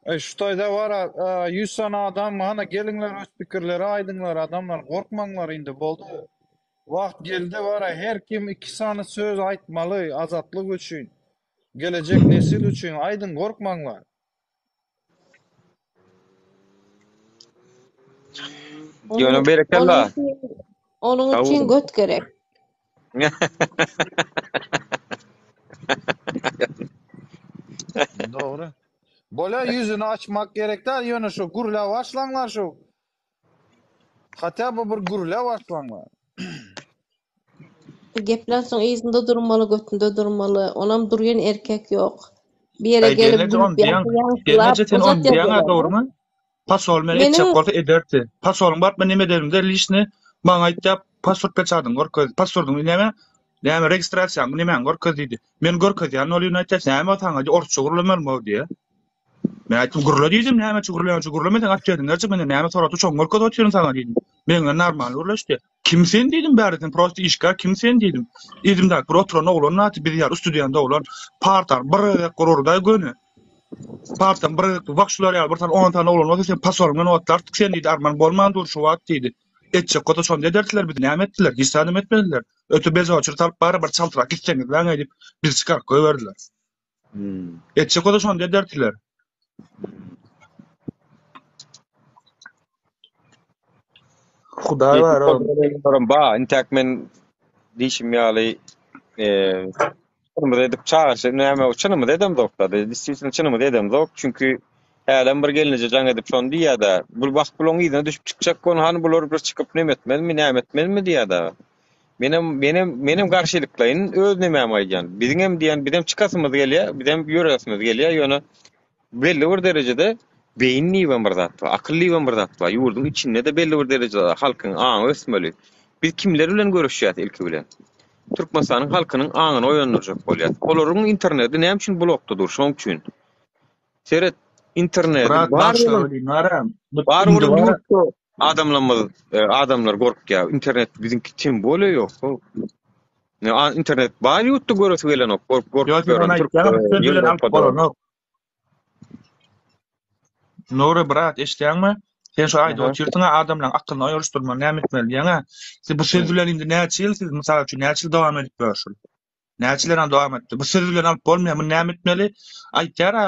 Eý şu taýda bar 100 sany adam hana geliňler öz pikirleri aýdyňlar adamlar gorkmaňlar indi boldy. Wagt geldi bara her kim 2 sany söz aýtmaly azatlyk üçin. Gelejek nesil üçin aýdyň gorkmaňlar. Ýöne berekella. Onuň üçin göt gerek. Dogry. Bolýa ýüzüni açmak gerek däl ýöne şu gürläp başlaňlar şu. Hatda bu bir gürläp başlaňlar. Geplänsoň yzynda durmaly, götünde durmaly. Onam durýan erkek ýok. Bir ýere Aý gelip gelneje gülüp ony diýýäň. ýaňsylap Gelneje sen ony uzat diýýäň-ä ýazýarlar. dogrymy? Pasol meni etjek Meniň bolsa ederdi. Pasolyň baryp men neme ederimde lişni maňa aýtýa pasport peçadyňy görkez. Pasportyňy näme? Näme registrasiýaňy nemäňi görkez diýdi. Men görkezýän ol ýöne aýtýa näme saňa diýýä orsça gürlemelimi diýýä. Men aýtdym gürle diýdim nämeçe gürleýänçe gürlemeseň atyp ýeriň menden näme sorady şoňy görkezip otyryn saňa diýdim. Meň bilen normal gürleşdi. Kim sen diýdim bärde sen prosta işgär kim sen diýdim. Yzymdaky bir oturan oglan bardy biz ýaly student oglan partan bir gezek gururdaý göni. Partan bir gezek bak şular ýaly bir sany on sany oglan bolsa sen pasolyň bilen otlardyk sen diýdi arman bolman dur şu wagt diýdi. Etjek bolsa şonda ederdiler bizi näme etdiler hiç zadam etmediler. Öte bez oçuryt alyp bary bir çaltrak gitseňizläň diýip bizi çykaryp goýberdiler. Etjek bolsa şonda ederdiler. Hudaý bar o. Ba, intäk men diýşim ýaly, eee, çynymyzy edip çagyryş, näme, çynymyzy edemzok-da, действительно çynymyzy edemzok, çünki hälem bir gelneje jaň edip şony diýýär-de, bu wagt bulaň yzyna düşüp çykjak bolun, hany bular bir çykyp neme etmezmi, näme etmezmi diýýär-de. Menem, menem, menem garşylyklaýyn öz nemämi aýdýan. Biziňem diýýän, bizem çykasymyz gelýär, bizem ýöräsimiz gelýär, ýöne belli bir derejede beýin diýibem bir zat bar, akyl diýibem bir zat bar. Ýurduň içinde-de belli bir derejede halkyň aňy ösmeli. Biz kimler bilen göreşýäs ilki bilen? Türkmenistanyň halkynyň aňyny oýandyrjak bolýas. Olaryň interneti näme üçin blokda dur? Şoň üçin. Seret, interneti Brat bar başla bolan, welin bara. Bu bar indi bolan bara. ýurtda adamlarymyz, e, adamlar gorkýar. Internet biziňki tim bolýa ýok. Ne, a, internet bar ýurtda göresi gelenok. Gork, Ýok, gorkup sen ýören ony türk, aýtýaň, e, söz bilen alyp Ýewropada. bolanok. Nury brat, eşidýäňmi? Sen şu aýdyp Aha. otyrsyň-a, adamlaryň akylyny oýaryşdyrmaly, näme etmeli diýýäň-ä. Siz bu söz bilen indi näçe ýyl siz, mysal üçin, näçe ýyl dowam edip ýör şul? Näçe ýyl dowam etdi? Bu söz bilen alyp bolmaýar, muny näme etmeli? Aýtýar-a.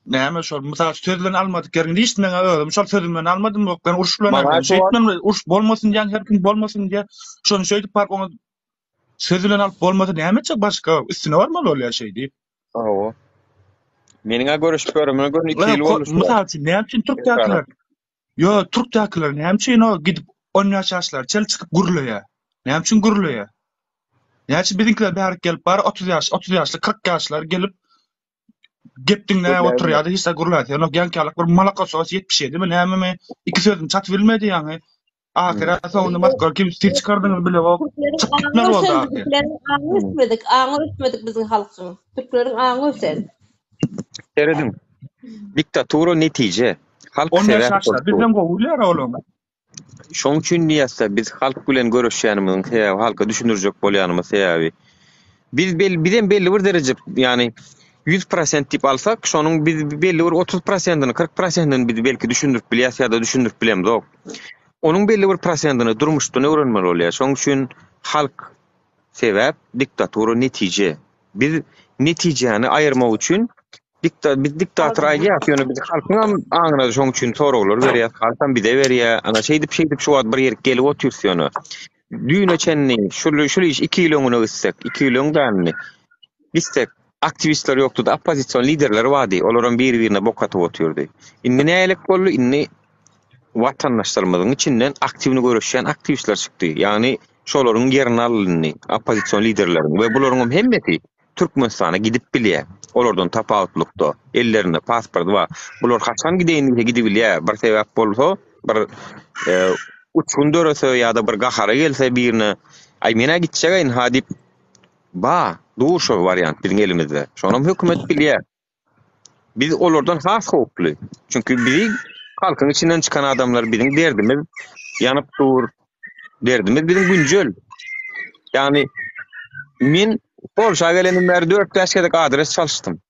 Näme şol, mysal üçin, söz bilen almadyk ýeriňde hiç meň özüm şol sözüm bilen almadym, ýok, men uruş bilen Maňa aldym. şu wagt Şeýtmem, uruş bolmasyn diýýän, her kim bolmasyn diýýär. Şony şeýdip baryp oňa söz bilen alyp bolmasa näme etjek başga? Üstüne barmaly bolýar şeýdip. Hawa. Meniň-ä görüşip ýöremine göni 2 ýyl boldy şu wagt. Mysal üçin, näme üçin türkdäkiler? Ýo, türkdäkiler näme üçin o gidip 15 ýaşlar çel çykyp gürleýär? Näme üçin gürleýär? Näme üçin biziňkiler bärik gelip bar 30 ýaş, 30 ýaşly, 40 ýaşlar gelip gep diňläp oturýardy, hiç zat gürläsi ýok. Ýaňky bir malakosos 77 mi nämemi iki sözüni çatyp bilmedi ýaňy. Ahyra soňunda Moskwa kim siz çykardyňyz bilemok. Türkleriň Çykyp aňy gitmeli boldy ösen, ahyr. türkleriň aňy ösmedik, aňy ösmedik biziň halkyň. Türkleriň aňy ösen. Serediň. Diktatura netije. Halk 15 sebäp ýaşlar bolup dur. bizden gowy bilýär olaň. Şoň üçin diýýäs-de, biz halk bilen göreşýänimiziň sebäbi, halka düşündirjek bolýanymyz sebäbi. Biz bel, bizem belli bir dereje, ýagny 100% diýip alsak, şonuň biz belli bir 30 prosentini, 40 prosentini biz belki düşündirip bilýäs ýa-da düşündirip bilemzok. Onuň belli bir prosentini durmuşdan öwrenmeli bolýar. Şonuň üçin halk sebäp, diktatura netije. Biz netijäni aýyrmak üçin dikta biz diktator aýdýas, ýöne biz halkyňam aňyna şonuň üçin soraglar berýäs, halkam bize berýär. Ana şeýdip şeýdip şu wagt bir ýerik gelip otyrys ýöne. Düýne çenli şul şul iş 2 ýyl öňüne gitsek, 2 ýyl öň dälmi? Gitsek, aktiwistler ýokdy-da, oppozision liderler bardy. Olaram biri-birine bok atyp otyrdy. Indi nälik boldy? Indi watandaşlarymyzyň içinden aktiwny göreşýän aktiwistler çykdy. Ýagny şolaryň ýerini aldy indi oppozision liderleriň we bularyňam hemmesi Türkmenistana gidip bilýär. Olardan tapawutlykda ellerinde pasporty bar. Bular haçan gideýin diýse gidibilýär. Bir sebäp bolsa, bir e, uçgun dörese ýa-da bir gahara gelse birine, aý men-ä gitjek-aý ynha diýip ba, dur şo wariant biziň elimizde. Şonam hökümet bilýär. Biz olardan has howply. Çünki bizi halkyň içinden çykan adamlar biziň derdimiz ýanyp dur. Derdimiz biziň güncel. Ýagny men Polşa gelenim bäri 4-5 gezek adres çalyşdym.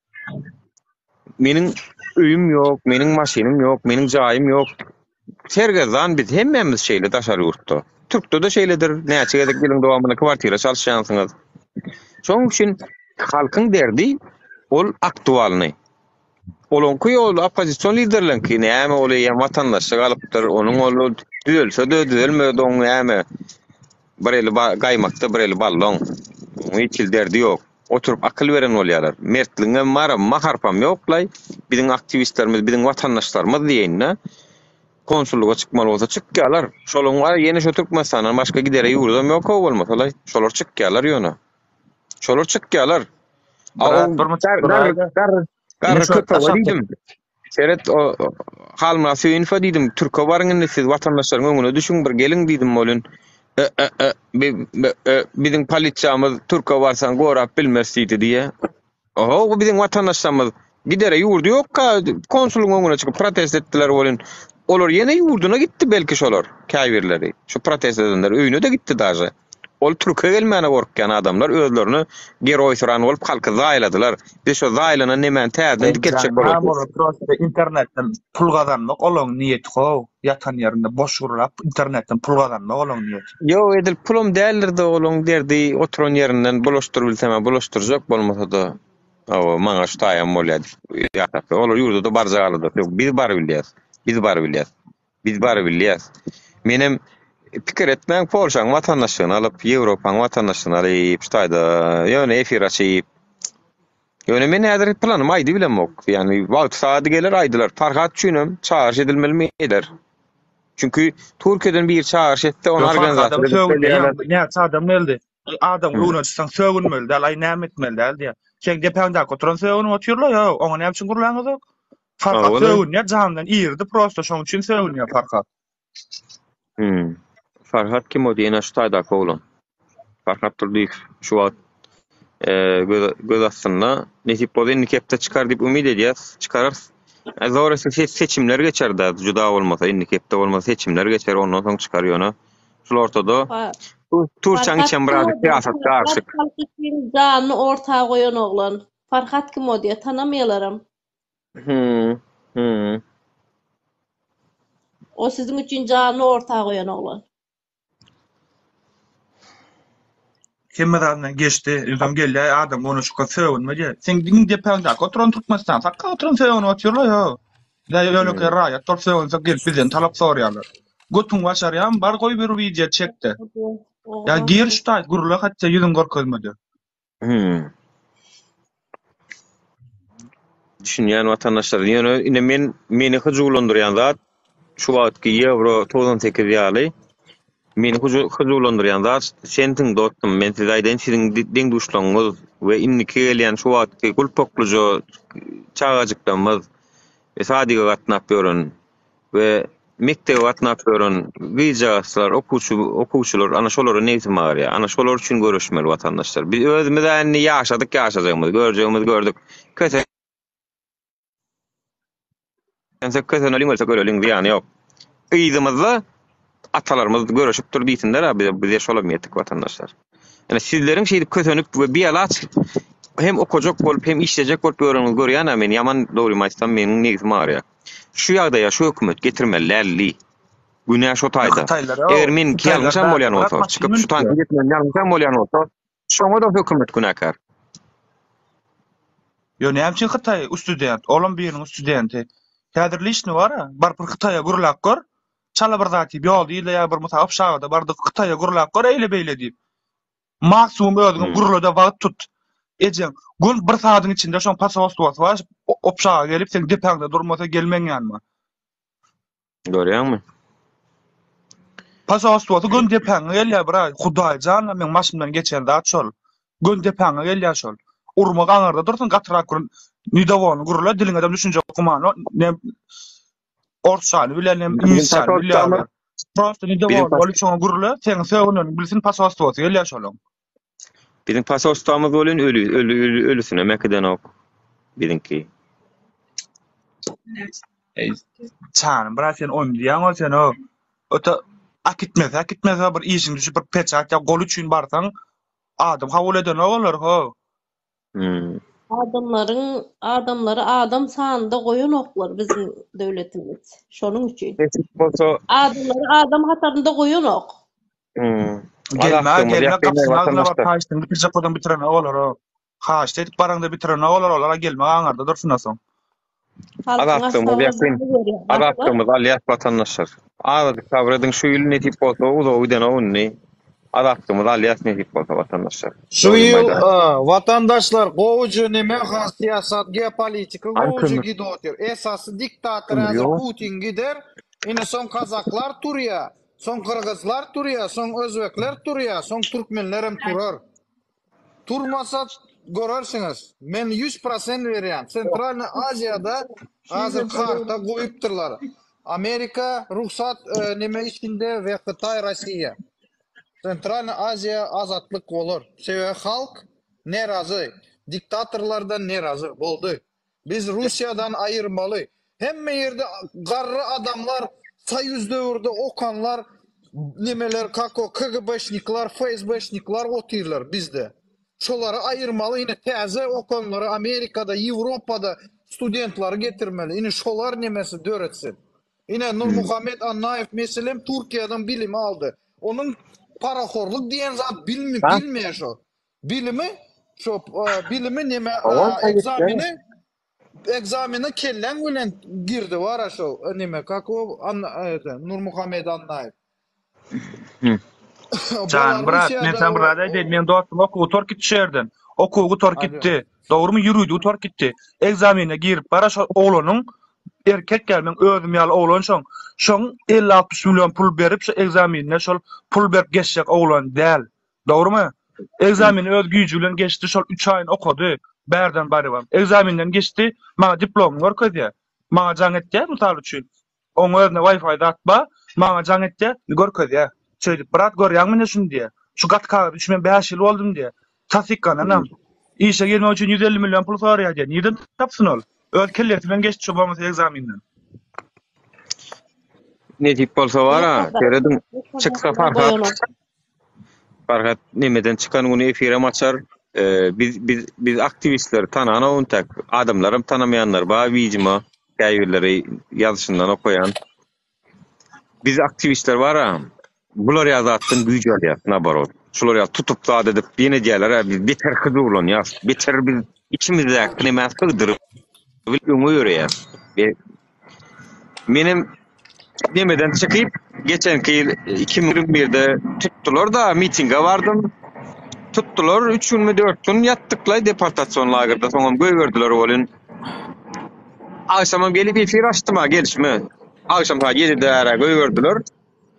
Meniň öýüm ýok, meniň maşynym ýok, meniň jaýym ýok. Sergezdan biz hemmämiz şeýle daşary ýurtda. Türkde-de şeýledir. Näçe gezek ýylyň dowamynda kwartira çalyşýansyňyz. Şonuň üçin halkyň derdi ol aktualny. Olaňky ol oppozision liderleňki näme ol eýýäm watandaşlyk alypdyr, onuň ol düzelse-de düzelmese-de oň näme bir eli gaýmakda bir eli balda oň. Oň hiç hili derdi ýok. Oturyp akyl beren bolýarlar. Mertligiňem bar, ma harpam ýok-laý. Biziň aktiwistlerimiz, biziň watandaşlarymyz diýeýin-de. Konsullyga çykmaly bolsa çykýarlar. Şolaryň bar ýene şo Türkmenistandan başga gidere ýurdam ýok-ow bolmasa-laý. Şolar çykýarlar ýöne. Şolar çykýarlar. A o garry garry köpege diýdim. Seret o Halmyrat Söýünowa diýdim, türke baryň indi siz watandaşlaryň öňüne düşüň bir geliň diýdim welin e e e bi e biziň polisiýamyz türke barsaň gorap bilmez diýdi diýe. Oho bu biziň watandaşlarymyz gidere ýurdy ýokka konsulyň öňüne çykyp protest etdiler welin olar ýene ýurduna gitdi belki şolar käbirleri şu protest edenler öýüne-de gitdi daže. Ol türke gelmäne gorkýan adamlar özlerini geroýsyran bolup halky zaýaladylar. Biz şo zaýalanan nemäni täzeden dikeltjek bolup Jan olar prosta internetden pul gazanmak olaň niýeti how ýatan ýerinde boş gurlap internetden pul gazanmak olaň niýeti. Ýok edil pulam däldirde olaň derdi oturan ýerinden bulaşdyrybilsemä bulaşdyrjak bolmasada hawa maňa şu taýam bolýa diýip ýatapdyr. Olar ýurdada barjak aladasy ýok. Biz barybilýäs. Biz barybilýäs. Biz bary bilýäs. Menem pikir etmäň Polşaň watandaşlygyny alyp, Ýewropaň watandaşlygyny alyp, şu taýda ýöne efir açyp. Ýöne men häzir planymy aýdybilemok. Ýagny wagty sagady geler aýdylar. Farhat üçinem çagyryş edilmelimi eder. Çünki Türkiýeden biri çagyryş etse ony Ýok Farhadam organizator edip sögünýär. belleýärler. Näçe adam geldi. Adam öňüne çyksaň sögünmeli däl, aý näme etmeli däl diýýär. Seň depäňdäki oturan sögünip otyrlar, ýok, oňa näme üçin gürläňizok? Farhat Hawa-da. sögünýär, jandan irdi prosta şoň üçin sögünýär Farhat. Hmm. Farhat kim o diýen şu taýdaky oglan. Farhat Durdyýew şu wagt e, göz, göz astynda. Nesip bolsa indiki hepde çykar diýip umyt edýäs. Çykararys. E, zor etse se- seçimler geçer da juda bolmasa indiki hepde bolmasa seçimler geçer ondan soň çykar ýöne. Şul ortada Fa- Tur- Turçaň Farhat içem kim birazjyk o diýýär? syýasat Farhat garyşyk. halk üçin janyny orta goýan oglan. Farhat kim o diýýär? Tanamaýalaram. Hmm. Hmm. O siziň üçin janyny orta goýan oglan. Hemme zadyndan geçdi. Ýöne gelýär adam ony şu sögünme diýýär. Sen diň depäňdäki oturan Türkmenistan sakga oturan sögünip otyrlar ýo. Ýa ýönekeý raýat bolup sögünsek gelip bizden talap soraýarlar. Götüň başarýarmy bar goý bir wideo çekde. Ýa gir şu taý gürle hatda ýüzüň görkezmede. Hmm. Düşünýän watandaşlar, ýöne ine men meni hyjuwlandyrýan zat şu wagtky ýewro 98 ýaly meni hyjuwlandyrýan zat sensiň dostum, men size aýdaýyn siziň deň-duşlaryňyz we indiki gelýän şu wagtky gulpaklyja çagajyklarymyz we sadige gatnap ýören we mekdebe gatnap ýören gyzjagazlar, okuwçy, okuwçylar, ana şolara nebsim agyrýar. Ana şolar üçin göreşmeli watandaşlar. Biz özümiz-ä indi ýaşadyk ýaşajagymyzy, görjegimizi gördük. Kösensek köseneliň, ölsek öleliň, zyýany ýok. Yzymyzda atalarymyz göreşipdir diýsinler-ä bize, bize şolam ýetik watandaşlar. Ýöne sizleriň şeýdip kösenip we bialaç hem okajak bolup, hem işlejek bolup ýöreniňizi görýän-ä men, ýaman dogrymy aýtsam meniň nebsim agyrýar. Şu ýagdaýa şu hökümet getirmeli däldi. Günä şo taýda. Eger meniňki ýalňyşam bolýan bolsa, çykyp şu tanky getirmem ýalňyşam bolýan bolsa, şoňa-da hökümet günäkär. Ýo näme üçin Hytaý ustudent, olam biriniň ustudenti. Häzir liçni bar-a, baryp bir Hytaýa gürläp gör. Çala bir zat diýip, ýolda ilde ýa bir mysal obşagada bardyk, Hytaýa gürläp gör eýle-beýle diýip. Maksimum özüňe Hmm. gürlede wagt tut. Ejeň gün bir saadyň içinde şoň posolstwosy bar, obşaga gelip seň depäňde durmasa gel meň ýanyma. Görýäňmi? Posolstwosy gün depäňe gelýär bir aý. Hudaý jana meň başymdan geçen zat şol. Gün depäňe gelýär şol. Urmak aňyrda dursun gatyrak gür nedowolny gürle diliňedem düşünjek gumany ne Orsçany bilen hem Biziň iňlisçäni posolstwamyz bilýärler. Prosta biziň nedowolny pos bolup şoňa gürle, seň sögüneniňi bilsin posolstwosy gelýär şolaň. Biziň posolstwamyz welin öli öli öli ölüsinem äkidenok biziňki. Eý, çanym brat sen ony diýýäň ol sen o öte äkitmese äkitmese bir işiň düşüp bir peçat ýa gol üçin barsaň adam kabul edenok olar ho. Hmm. Adamlaryň adamlary adam sanynda goýanoklar biziň döwletimiz. Şonuň üçin. Nesip bolsa Adamlary adam hatarynda goýanok. Hmm. Gelme Azatlygymyz gelme ýakyn gapysynyň agzyna baryp watandaşlar. haýyşdyňy bitirjek bolsaň bitirenok olar ho. Haýyşt edip baraňda bitirenok olar olara gelme aňarda dursun-a soň. Halkyň Azatlygymyz asla ýakyn. görýär. Asla Azatlygymyzy alýas watandaşlar. Azajyk sabyr ediň şu ýyl nesip bolsa uzaga gidenok indi. Azatlygymyzy alýas nesip bolsa watandaşlar. Şu Dogrymy ýyl aýdaýyn. watandaşlar gowuja neme ha syýasat geopolitika Hany gowuja kömür? gidip otyr. Esasy diktator Kömür häzir ýok. Putin gider. Ine soň kazaklar turýa, soň gyrgyzlar turýa, soň özbekler turýa, soň türkmenlerem turar. Turmasa görersiňiz. Men 100% berýän. Sentralnyý Aziýada hazir karta goýupdyrlar. Amerika rugsat e, neme içinde we Hytaý Rossiýa. Sentralnyý Aziýa azatlyk bolar. Sebäbi halk nerazy. Diktatorlardan nerazy boldy. Biz Russiýadan aýyrmaly. Hemme ýerde garry adamlar, soýuz döwürde okanlar, nemeler kako KGB-şnikler, FSB-şnikler otyrlar bizde. Şolary aýyrmaly ine täze okanlary Amerikada, Ýewropada studentlary getirmeli. Ine şolar nemesi döretsin. Ine Nurmuhammet Annaýew meselem Türkiýeden bilimi aldy. Onuň parahorluk diýen zat bilmi bilmeýär şo. Bilimi şo bilimi neme ekzameni ekzameni kelläň bilen girdi bara şo neme kak o Nurmuhammet Annaýew. Jan brat, men saňa bir zat aýdaýyn, meň dostum okuwy gutarp gitdi şu ýerden. Okuwy gutarp gitdi. Dogrymy ýürüdi gutarp gitdi. Ekzamene girip bara şo oglanyň erkek ýaly meň özüm ýaly oglan şoň. Şoň 50-60 million pul berip şo ekzamenine şol pul berip geçjek oglan däl. Dogrymy? Ekzameni öz güýji bilen geçdi, şol üç aýyny okady, bärden barybam. Ekzamenden geçdi, maňa diplomyny görkezýär. Maňa jaň etýär, mysal üçin. Oň özünde Wi-Fi zat bar, maňa jaň etýär, görkezýär. Şeýdip, brat görýäňmi ine şuny diýýär. Şu gaty kagyz üçin men bäş ýyl boldum diýýär. Tassyklananam. Işe girmek üçin 150 million pul soraýar diýýär. Nirden tapsyn ol? Öz kellesi bilen geçdi şu bolmasa ekzamenden. Nesip bolsa bar-a, serediň, çyksa Farhat. Farhat nemeden çykan güni efirem açar. Biz biz biz aktiwistleri tananok entek. Adamlaram tanamaýanlar bar widimo käbirleri ýazyşyndan okaýan. Biz aktiwistler bar-a bular ýaly zatdan güýç alýas naborot. Şular ýaly tutup zat edip ýene diýýärler-ä biz beter hyjuwlanýas. Beter biz içimizdäki nämä sygdyryp öňe ýöreýäs. Menem nemeden çykyp, geçenki ýyl 2021-de tutdular-da, mitinge bardym. Tutdular, üç günmi, dört gün ýatdyk-laý deportasion lagerde, soňam goýberdiler welin. Agşamam gelip efir açdym-a gelşime. Agşam sagat ýedide ära goýberdiler.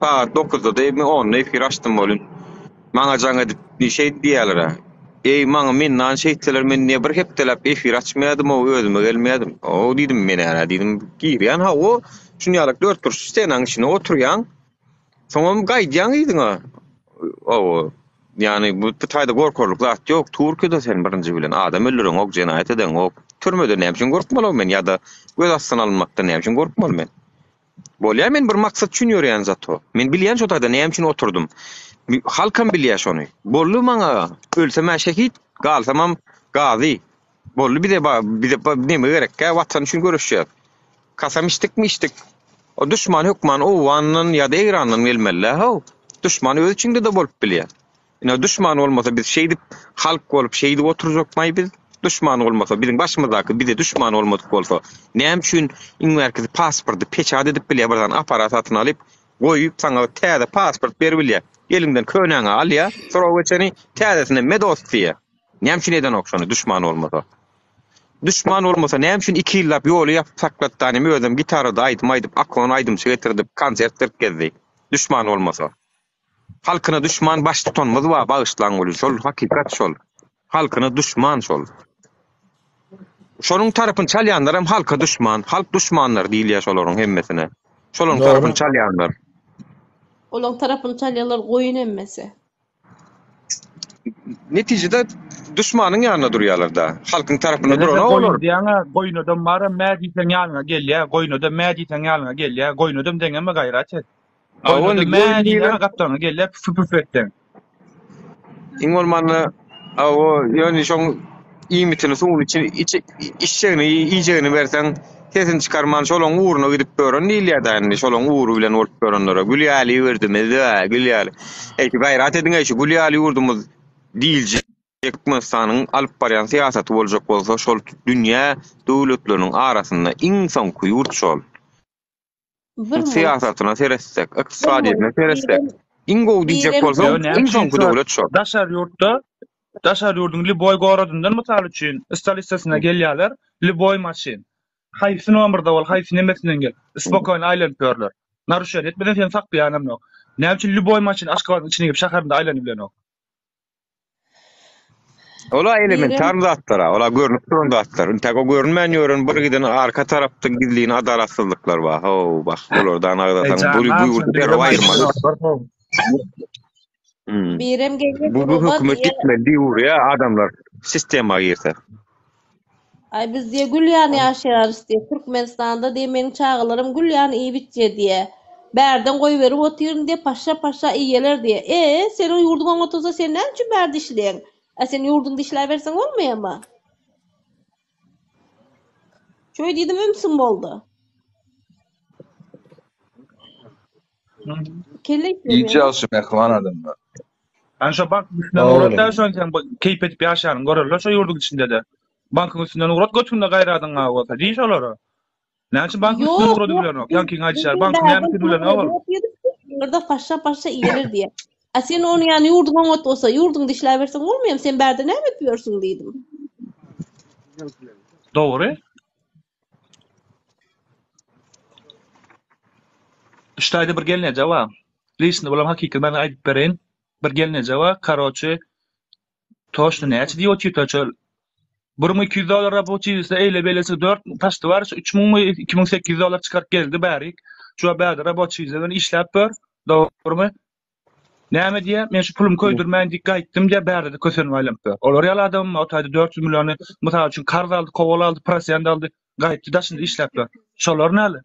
Sagat dokuzda dämi, onda efir açdym welin, maňa jaň edip şeý diýýärler-ä, Eý, maňa mendan şeýtseler, men niýe bir hepdeläp efir açmaýardym-ow, özüme gelmeýärdim. O diýdim, men-ä diýdim, girýän hawa, şuny ýalak dörtburç stenaň içinde oturýaň, soňam gaýdýaň yzyňa. Hawa, ýagny bu taýda gorkarlyk zat ýok, Türkiýede sen birinji bilen adam öldüreňok, jenaýat edeňok. Türmeden näme üçin gorkmaly men ýa-da göz astyna alynmakdan näme üçin gorkmaly men? Bolýa men bir maksat üçin ýörýän zato. Men bilýän şo taýda näme üçin oturdym. Halkam bilýä şony. Boldy maňa ölsemä şehit, galsamam gazy. Boldy bize bize neme gerekkä watan üçin göreşýäs. Kasam içdikmi içdik. O duşman hökman Owgandan ýa-da Eýrandan gelmelidä how. Duşman öz içiňde-de bolup bilýä. Ine duşman bolmasa biz şeýdip halk bolup şeýdip oturjakmaý biz? Duşman bolmasa biziň başymyzdaky bize duşman bolmadyk bolsa näme üçin iň bärkisi pasporty peçat edip bilýär bir sany aparat satyn alyp goýup saňa täze pasport beribilýär eliňden könäňi alýar srok geçeni täzesine me dost diýýär näme üçin edenok şony duşman bolmasa duşman bolmasa näme üçin iki ýyllap ýoly ýapyp saklatdy anym özem gitarada aýdym aýdyp akon aýdymçy getirdip konsert berip gezdi duşman bolmasa. Halkyna duşman baştutanymyz bar bagyşlaň welin şol hakykat şol. Halkyna duşman şol. Şonuň tarapyny çalýanlaram halka duşman, halk duşmanlary diýilýär şolaryň hemmesine. Şolaryň tarapyny çalýanlar. Olaň tarapyny çalýanlar goýun hemmesi. Netijede. duşmanyň ýanynda durýarlar-da. Halkyň tarapynda Gelneje duranok goýun olar. diýýäň-ä, goýun adam baram mä diýseň ýanyňa gelýä, goýun adam mä diýseň ýanyňa gelýä, goýun adam deňeme gaýrat et. Hawa Goýun indi adam mä goýun diýýäň diýibem gapdalyňa gelýä püf püf etseň. Iň bolmanda hawa ýöne şoň iýmitini suwuny içi içi içjegini iýjegini berseň sesini çykarman şolaň ugruna gidip ýören diýilýär-dä indi şolaň ugry bilen bolup ýörenlere gül ýaly ýurdumyz-da gül ýaly. Eý şu gaýrat ediň-eý şu gül ýaly ýurdumyz diýiljek Türkmenistanyň alyp barýan syýasaty boljak bolsa şol dünýä döwletleriniň arasynda iň soňky ýurt şol. Bir munt. Syýasatyna seretsek, Bir ykdysadyýetine munt. seretsek, Birem iň gowy diýjek birem bolsaň, Ýo näme iň üçin soňky şu döwlet şol. daşary ýurtda daşary ýurduň lýuboý gorodyndan mysal üçin stolisasyna gelýärler lýuboý maşyn haýsy nomerde bol haýsy nemesinden gel spokoýno aýlanyp ýörler naruşeniýe etmeden seni saklaýanam ýok näme üçin lýuboý maşyn Aşgabadyň içine girip şäherinde aýlanybilenok. Ola birem elementar zatlar-a, ola görnüp duran zatlar. Intäk o görünmän ýören bir giden arka tarapda gizlin adalatsyzlyklar bar. How, bak, olardan Eý agzasaň jan bu bu nam ýurdy sen derrew bizem aýyrmaly. aýtmaly zatlar how. Hmm. birem gelýär Bu bu gruba hökümet diýýär. gitmeli diýip urýar adamlar sistema girse. Aý biz diýe gül ýaly ýaşaýarys diýe Türkmenistanda diýe meniň çagalarym gül ýaly iýip içýä diýe. Bärden goýberip otyryn diýe paşşa paşşa iýeler diýe. E, seniň ýurduň oňat bolsa sen näme üçin bärde işleýäň? A sen ýurduňda işläberseň bolmaýamy? Şöý diýdim ümsüm boldy. Kelle Hiç işlemeýär. ýagşy mähriban adamlar. Ana şo bankyň üstünden ugrat da şony sen bu keýp edip ýaşanyňy görerler şo ýurduň içinde-de. Bankyň üstünden ugrat götüňde gaýradyň bar bolsa diý şolara. Näme üçin bankyň üstünden Ýok, ýok, ugradybilenok? biz Ýaňkyňy aýdyşar, biziň bankyň näme bärden üçin pul bilenok ol. ugradyp otyrys diýip, paşşa-paşşa iýeler diýýär. A sen ony ýany ýurduň oňat bolsa, ýurduňda işläberseň bolmaýarmy? Sen bärde näme edip ýörsüň diýdim. Dogry. Şu taýda bir gelneje bar. Lişni bolan hakyky men aýdyp bereýin. Bir gelneje bar. Karoçi toşny näçe diýip otyr toçal. 1200 dollar raboçi eýle beýlesi 4 paçdy bar. Şu 3000 mi 2800 dollar çykaryp geldi bärik. Şu bärde raboçi bilen işläp ber. Dogrymy? Näme diýýär? Men şu pulumy köýdürmäýin diýip gaýtdym diýýär, bärde-de kösenip aýlanypdyr. Olar ýaly adamam o taýda 400 milliony, mysal üçin, karz aldy, kowal aldy, prosent aldy, gaýtdy, daşynda işläpdir. Şolar näle?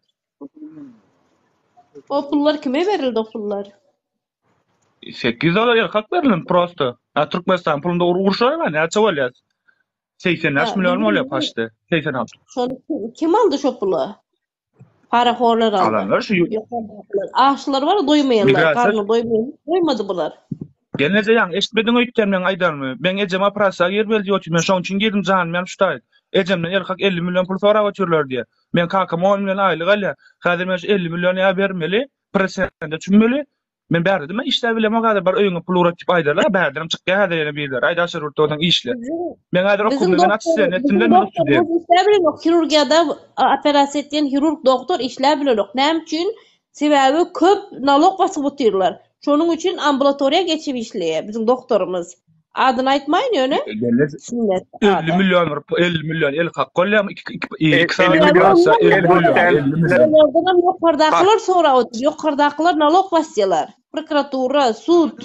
O pullar kime berildi o pullar? 800 dollar ýerkak berlen prosto. A Türkmenistan pulunda urşaýma näçe bolýar? 85 million bolýar paçdy. 86. Şony kim aldy şo puly? Parahorlar aldy. Alanlar şu Ýokardakylar. Açlar bar doýmaýanlar, Migrasiýa garny doýmaýan, doýmady bular. Gelneje ýaňy eşitmediň öýtýän meň aýdanymy. Meň ejem operasiýa girmeli diýip otyr. Men şoň üçin girdim janym ýanyp şu taýy. Ejemden elhak 50 million pul sorap otyrlar diýýär. Meň kakam 10 million aýlyk alýar. Häzir men şu 50 milliony ýa bermeli, prosente çümmeli. Men bärde men işläp bilemok häzir bar öýüňe pul ugrat diýip aýdarlar. Bärdenem çykýar häzir ýene birileri. Aý daşary ýurtda bolsaň işle. Biziň Men häzir biziň okuwymda men doktor, açyşlaýan biziň etsimden men student. doktorymyz işläp bilenok. Hirurgiýada operasiýa etýän hirurg doktor işläp bilenok. Näme üçin? Sebäbi köp nalog basyp otyrlar. Şonuň üçin ambulatoriýa geçip işleýär biziň doktorymyz. Adyny aýtmaýyn ýöne. Sünnet 50 ady. million bir 50 million el hak bolýarmy? 2 2 2 sany 50 million operasiýa 50 el million hak 50 million. Olardanam ýokardakylar sorap otyr. Ýokardakylar nalog basýarlar. Prokuratura, sud.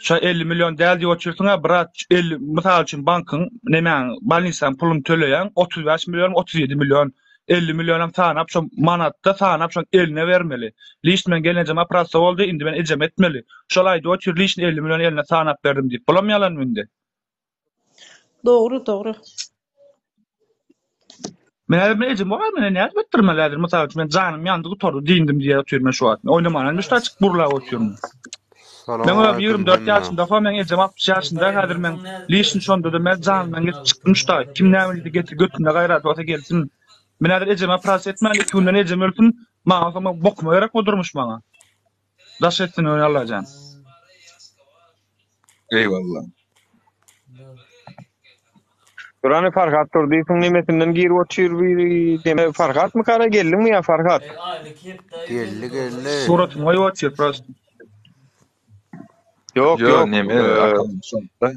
Şo 50 million däl diýip otyrsyň-a, brat, 50, mysal üçin, bankyň, nemäň, bolnisaň puluny töleýäň, 35 million, 37 million, 50 millionam sanap, şo manatda sanap, şoň eline bermeli. Liçn meň gelnejem operasiýa boldy, indi men ejeme etmeli. Şol aýdyp otyr, liçn 50 million eline sanap berdim diýip. Bulam ýalanmy indi? Dogry, dogry. Men häzir men ejem bolýar, men nädip etdirmeli häzir? Mysal üçin, men janym ýandy gutardy, dyndim diýip otyryn men şu wagt. Oýnamana müşderi çykyp gurlap otyryn. Men özüm 24 ýaşynda, ho meň ejem 60 ýaşynda, häzir men lişni şonda-da men janymdan geçip çykdym şu taý. Kim näme diýse getir götünde gaýraty bolsa gelsin. Men häzir ejeme operasiýa etmän, iki günden ejem ölsün, maňa soň bokuma gerek bu durmuş maňa. Daş etsin öni Allajan. Eyvallah. Durany Farhat Durdyýewiň nemesinden girip otyr biri deme Farhatmy kara geldiňmi ýa Farhat? Geldi geldi. Suratyny goýup otyr prosto. Ýok Ýo ýok. neme akaunt şonda.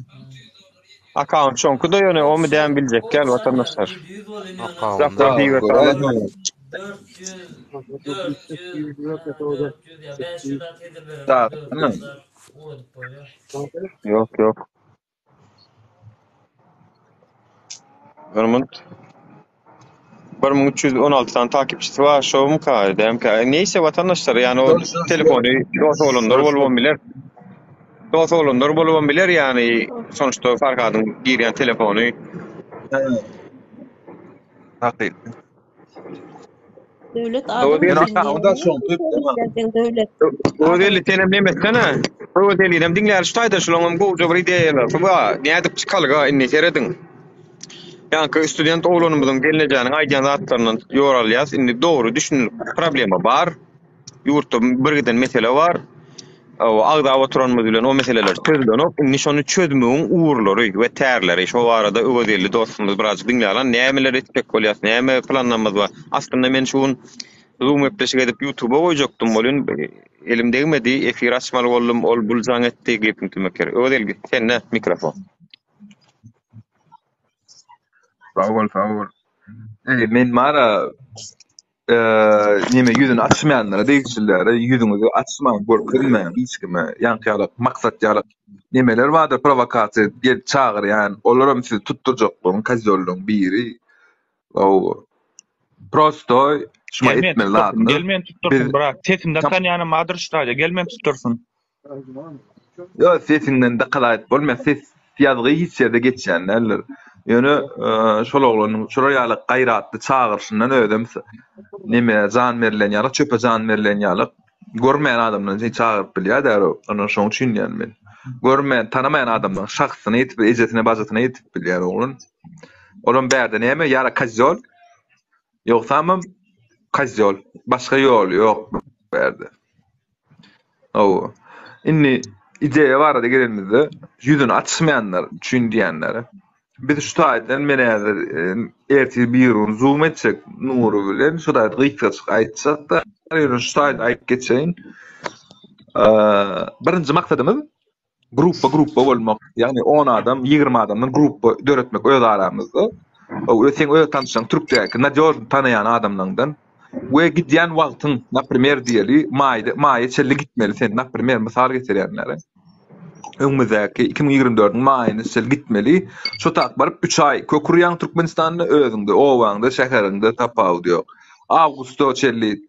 Akaunt şoňky-da ýöne omy däm biljek gel watandaşlar. Akaunt. Zapar diýip Göräýmeli. 400 400 400 ýa 500 zat hediye berer. 400 zat ugradyp bolýar. Ýok, ýok. Bir minut. 1316 sany takipçisi bar, şomyka, dämkä? Neýse watandaşlar, ýani o telefony dos oglanlar bolubam biler. Dos oglanlar bolubam biler, ýani sonuçta Farhadyň girýän telefony. Hakyky. Döwlet adam Öwez döwlet. Öwez senem neme etsene. Öwez elinem diňläli şu taýda şulaňam gowja bir ideýalary bar. Nädip çykalga indi serediň. Ýaňky student oglanymyzyň gelnejäniň aýdýan zatlaryndan ýol alýas. Indi dogry düşünilip problema bar. Ýurtda bir giden mesele bar. Agzap oturanymyz bilen o meseleler çözülenok. Indi şony çözmegiň ugurlary we tärleri şo barada Öwezgeldi dostumyz birazjyk diňlälan. Nämeler etjek bolýas, näme planlarymyz bar. Aslynda men şu gün Zoom gepleşik edip YouTube'a goýjakdym welin elim degmedi. Efir açmaly boldum. Ol bul jaň etdi. Gepim tümek ýeri. Öwezgeldi sende mikrofon. Sag bol, sag bol. Eý, men bara neme ýüzüni açmaýanlara degişlileri ýüzüňizi açmaň görkezmäň hiç kime ýaňky ýaly maksat ýaly nemeler bardyr prowokasiýa gelip çagyrýan olaram sizi tutdurjaklaryň kozýollaryň biri hawa prostoý şuma Gel men etmeli tutdursyn, zadyňyz gel men tutdursyn biz brat. Sesimden tanýanam bardyr şu taýda. Gel men tutdursyn. Ýok, sesiňden dakazaýt bolmaýar. Ses ýazgy hiç ýerde geçýän däldir. Ýöne şol oglanyň şolar ýaly gaýratly çagyryşyndan özem neme jan berlen ýaly, çöpe jan berlen ýaly görmeýän adamdan seni çagyryp bilýär däro. Ondan şoň üçin diýýän men. Görmeýän, tanamaýan adamdan şahsyna ýetip, ejesine, bajysyna ýetip bilýär oglan. Olam bärde näme, ýara kozýol. Ýogsamam kozýol. Başga ýoly ýok bärde. Hawa. Indi ideýa barada gelenimizde, ýüzüni açmaýanlar üçin diýýänler. Biz şu taýdan men häzir ertir birigün zoom etjek Nury bilen şu taýda gysgajyk aýtjak-da, ýöne şu taýda aýdyp geçeýin. Birinji maksadymyz Grupba grupba bolmak, ýagny on adam, 20 adamdan grupba döretmek öz aramyzda. O seň öz tanyşlaryň türkdäki nadýožny tanaýan adamlaňdan we gidýän wagtyň, naprimer diýeli, maýda maýa çenli gitmeli sen, naprimer mysal getirýänlere. Öňümizdäki 2024-iň maýyna çenli gitmeli. Şo tak baryp 3 aý kök urýaň Türkmenistanda özüňde, obaňda, şäheriňde tapawudy ýok. Awgusta çenli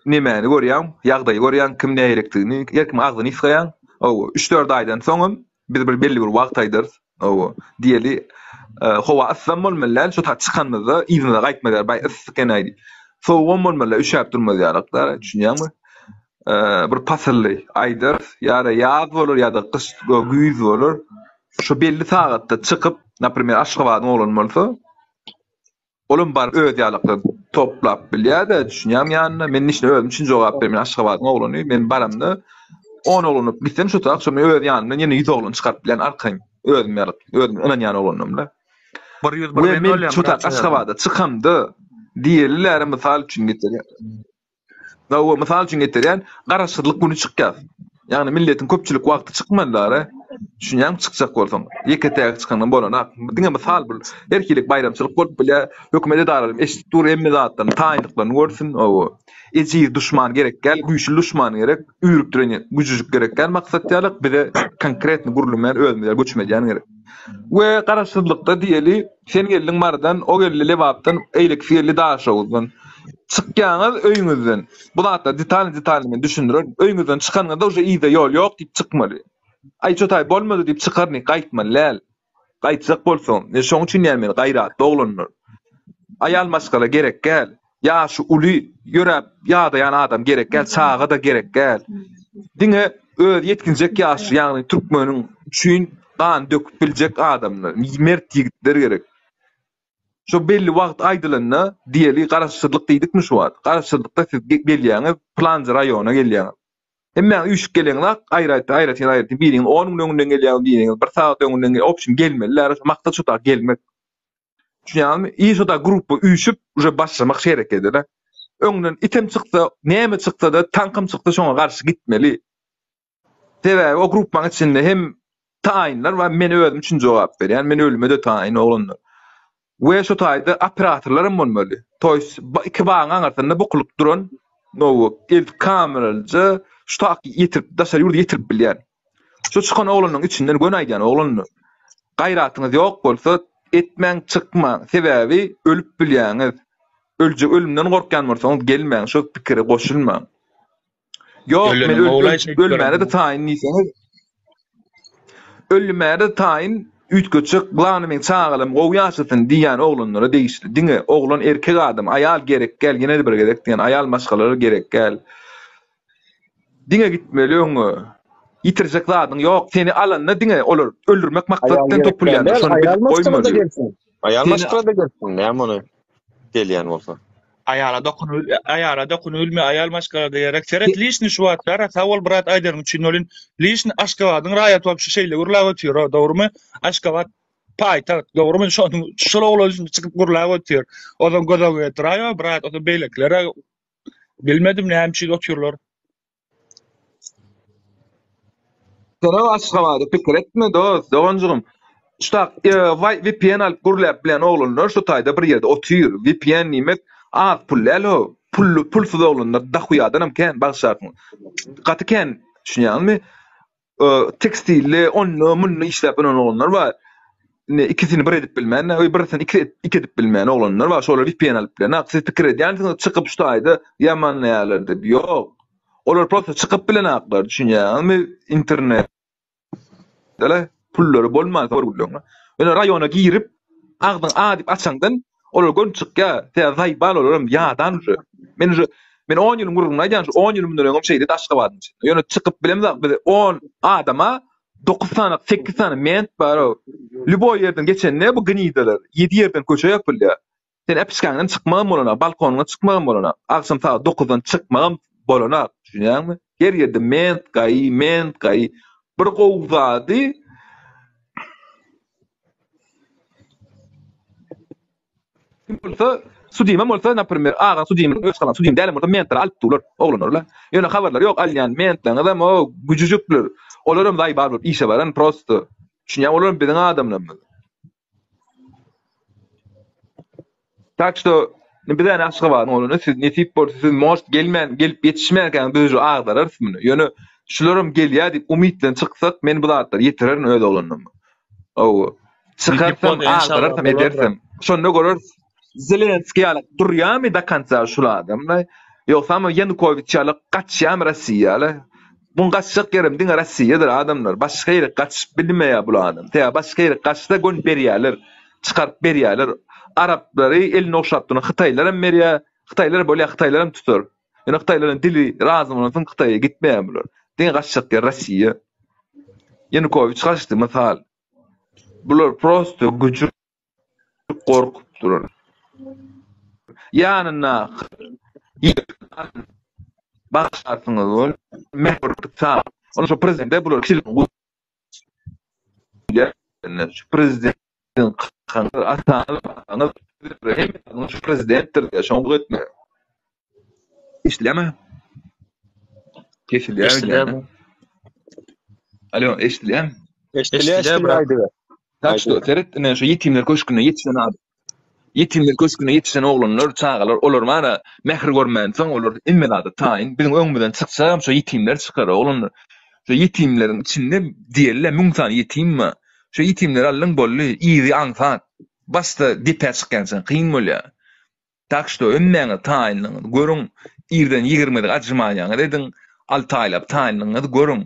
Nemäni görýäň, ýagdaýy görýäň, kim nähilekdigini, her kimiň agzyny ysgaýaň. Hawa, üç-dört aýdan soňam biz bir belli bir wagt aýdarys. Hawa, diýeli, howa yssam bolmaly däl, şo ta çykanymyzda yzymyza gaýtmaz ýaly, baý yssy eken-aý diýip. Sowugam bolmaly däl, üşäp durmaz ýalak-da, düşünýäňmi? Bir pasylly aýdarys, ýa-da ýaz bolar, ýa-da gyş, güýz bolar. Şo belli sagatda çykyp, naprimer, Aşgabadyň oglany bolsa, Olam baryp öz ýalaklar toplap bilýär-de, düşünýäňmi ýanyna. Men lişni özüm üçin jogap berýän, men Aşgabadyň oglany, men baramda on oglan bolup gitsem şo tak, şo men öz ýanymdan ýene 100 oglan çykaryp bilýän arkaýyn. Özüm ýaly, özüme ynanýan oglanlarym-da. 101 We men men bolýan şo tak Myrat şo ýerde. Aşgabada çykamda diýeliläre mysal üçin getirýän. Hawa, mysal üçin getirýän, Garaşsyzlyk güni çykýas. Ýagny milletiň köpçülik wagty çykmalylar-a. Düşünýäňmi, çykjak bolsaň. Ýeke-täk çykandan bolanok. Diňe mysal bu. Her hili baýramçylyk bolup bilýär. Hökümet edaralary eşidip dur, hemme zatlaryny, taýynlyklaryny görsün. Hawa. Ejiz duşman gerek däl, güýçli duşman gerek. Üýrüp duran güjüjik gerek däl maksat ýalyk. Bize konkretny gürlemeýän, özümiz ýaly göçüm edýän gerek. We garaşsyzlykda diýeli, sen geldiň Marydan, o geldi Lebapdan, eýlekisi geldi Daşoguzdan. Çykýaňyz öýüňizden. Bu zatlary detalny-detalny men düşündirerin. Öýüňizden çykanyňyzda uje yza ýol ýok diýip çykmaly. Aý çotaý bolmady diýip çykarny gaýtmaly däl. Gaýtjak bolsaň, men şoň üçin diýýän men gaýratly oglanlar. Aýal maşgala gerek däl. Ýaşy uly, ýöräp ýadaýan adam gerek däl, çaga-da gerek däl. Diňe öz ýetginjek ýaşy, ýagny türkmeniň üçin gan döküp biljek adamlar, mert ýigitler gerek. Şo belli wagt aýdylanda, diýeli, garaşsyzlyk diýdikmi şu wagt? Garaşsyzlykda siz gelýäňiz, pylanjy raýona gelýäňiz. Hemmäňiz üýşüp geleňzok, aýry-aýratyn, biriňiz on gün öňünden gelýäňiz, biriňiz bir sagat öňünden, opşim gelmeliler, maksat şo taýda gelmek. Düşünýäňizmi? I şo-da gruppa üýşüp, uje başlamak şerekede-de. Öňden item çyksa, näme çyksa-da, tankam çyksa şoňa garşy gitmeli. Sebäbi o gruppaň içinde hem taýynlar bar, men özüm üçin jogap berýän, men ölüme-de taýyn oglanlar. We şu taýda operatorlaram bolmaly. Toýs iki bagyň aňyrsynda bukulyp duran nowy eltip kameralyja şu tak ýetirip daşary ýurda ýetirip bilýän. Şu çykan oglanyň içinden göni aýdýan oglanlar. Gaýratyňyz ýok bolsa etmäň çykmaň. Sebäbi ölüp bilýäňiz. Öljek ölümden gorkýan bolsaňyz gelmäň şo pikire goşulmaň. Ýok men ölmäne-de taýyn diýseňiz ölmäne-de taýyn üýtgetjek glawny meň çagalarym gowy ýaşasyn diýýän oglanlara degişli. Diňe oglan erkek adam aýal gerek däl ýene-de bir gezek diýen aýal maşgalalara gerek däl. Diňe gitmeli öňe. Ýitirjek zadyň ýok. Seni alanda diňe olar öldürmek maksat bilen topulýandyr. Şony bilip goýmaly. Aýal maşgala-da gelsin. Näme ony gelýän bolsa. Aýala dokunyp aýala dokunyp aýal maşgalada gerek. Seret lişni şu wagt gara sag bol brat aýdanyň üçin welin lişni Aşgabadyň raýaty bolup şu şeýle gürläp otyr o dogrymy? Aşgabat paýtagt dogrymy şonuň şol oglan üçin çykyp gürläp otyr. Ozan göz öňüne getiräýme brat ozan beýlekilere bilmedim näme üçin otyrlar. Senem Aşgabady pikir etme dost, doganjygym. Şu tak VPN alyp gürläp bilen oglanlar şu taýda bir ýerde otyr. VPN diýmek az pul däl ho. Pully pulsuz oglanlar dahuýadanam kän bagyşlarsyň. Gaty kän düşünýäňizmi? Tekstilde onda munda işläp bilen oglanlar bar. Indi ikisini bir edip bilmän, birisini iki iki edip bilmän oglanlar bar. Şolar VPN alyp bilen. Siz pikir edýänsiňiz çykyp şu taýda ýamanlaýarlar diýip. Ýok. Olar prosta çykyp bilenaklar, düşünýäňizmi? Internet däl, pullary bolmansoň görgüliň. Ýöne raýona girip, agzyňy a diýip açaňdan, olar göni çykýar. Sebäbi zaýbal olaram ýadan uje. Men uje men on ýylyň gürrüňini aýdýan, şu on ýyl mundan öňem şeýledi Aşgabadyň içinde. Ýöne çykyp bilemzok biz on adama dokuz sany, sekiz sany ment bar-ow. Lýuboý ýerden geçende bu gnidalar ýedi ýerden köçe ýapylýar. Sen äpişgäňden çykmagam bolanok, balkonyňa çykmagam bolanok, agşam sagat dokuzdan çykmagam bolanok, düşünýäňmi? Her ýerde ment gaýy, ment gaýy. Bir gowy zady kim bolsa, sudimem bolsa, naprimer, agaň sudiminiň öz galan sudim dälem bolsa mentleri alyp durlar, oglanlar-la. Ýöne habarlary ýok, alýan mentleňizem o güjüjikler. Olaram zaýbal bolup işe baran prosto. Düşünýäňmi? Olaram biziň adamlarymyz. Tak şto biz ýani Aşgabadyň oglany siz nesip bolsa siz может gelmän gelip ýetişmänkäňiz biz uje agdararys muny. Ýöne şularam gelýär diýip umyt bilen çyksak men bu zatlary ýetirerin öz oglanlaryma. Hawa. Nesip Çykarsam bolsa enşallah agdararsam bolar brat. edersem. Şonda göreris. Zelenskiý ýaly durýarmy do konca şul adamla? Ýogsam Ýanukowiç ýaly gaçýarmy Rossiýa-la? Muň gaçjak ýerem diňe Rossiýadyr adamlar. Başga ýere gaçyp bilmeýär bul adam. Sebäbi başga ýere gaçsa göni berýärler. Çykaryp berýärler. Araplary elini ogşap duran hytaýlaram berýär. Hytaýlar bolýar hytaýlaram tutar. Ýöne hytaýlaryň dili razy bolansoň Hytaýa gitmeýär bular. Diňe gaçjak ýer Rossiýa. Ýanukowiç gaçdy mysal. Bular prosto güjük gorkup duran. Ýanyndaky bagyşlarsyňyz ol mähir sag. Onuň şu prezidente bular kiçilik şu prezidentiň kakaňyz, ataňyz, babaňyz hemme şu prezidentdir diýýär. Şoňa gulluk etme. Eşidilýärmi? Kesilýär Eşidilýär. Alo, eşidilýärmi? Eşidilýär, eşidilýär, aýdyber. Tak şto, seret, ine şu ýetimler köşgünde ýetişen adam. Ýetimler köşgünde ýetişen oglanlar, çagalar, olar bara mähir görmänsoň, olar hemme zada taýyn. Biziň öňümizden çykjagam şo ýetimler çykar, oglanlar. Şo ýetimleriň içinde diýeli 1000 sany ýetim bar. Şo ýetimleri aldyň boldy, yzy aňsat. Başda depä çykýançaň kyn bolýar. Tak şto hemmäňiz taýynlygyňyzy görüň, irden 20 gezek ajymaýaňyz ediň, alty aýlap taýynlygyňyzy görüň.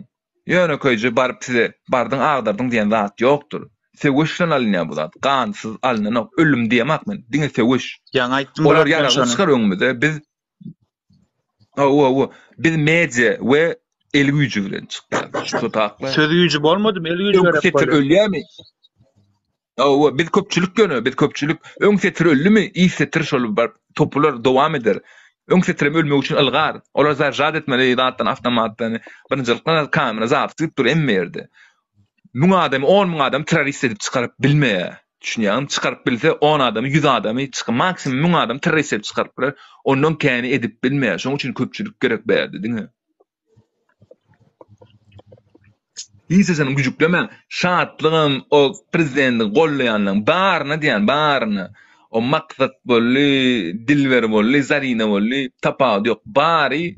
Ýönekeýje baryp size bardyň agdardyň diýen zat ýokdur. Söweş bilen alynýar bu zat, gansyz alynanok, ölüm diýemak men, diňe söweş. Ýaňy aýtdym Olar brat men ýaragly şony. çykar öňümize, biz Hawa hawa, biz media we el güýji bilen çykýarys. Şu takla. Söz güýji bolmadymy, el güýji Öňki gerek setir bolýar. ölýärmi? Hawa, biz köpçülik ýöne, biz köpçülik. Öň setir öldümi, yz setir şol baryp topular, dowam eder. Öň setirem ölmek üçin ylgar. Olar zarjad etmeli zatdan, awtomatdan. Birinjilikden kamera zapis gidip dur hemme ýerde. Müň adamy, on müň adamy terrorist edip çykaryp bilmeýär. Düşünýäňmi? Çykaryp bilse on adamy, ýüz adamy, çyk maksimum müň adamy terrorist edip çykaryp biler. Ondan käni edip bilmeýär. Şonuň üçin köpçülik gerek bärde diňe. Hiç haçanam güjüklemäň. Şatlygam o prezidenti gollaýanlaryň baryna diýýän, baryna. O Maksat boldy, Dilber boldy, Zarina boldy, tapawudy ýok. Bary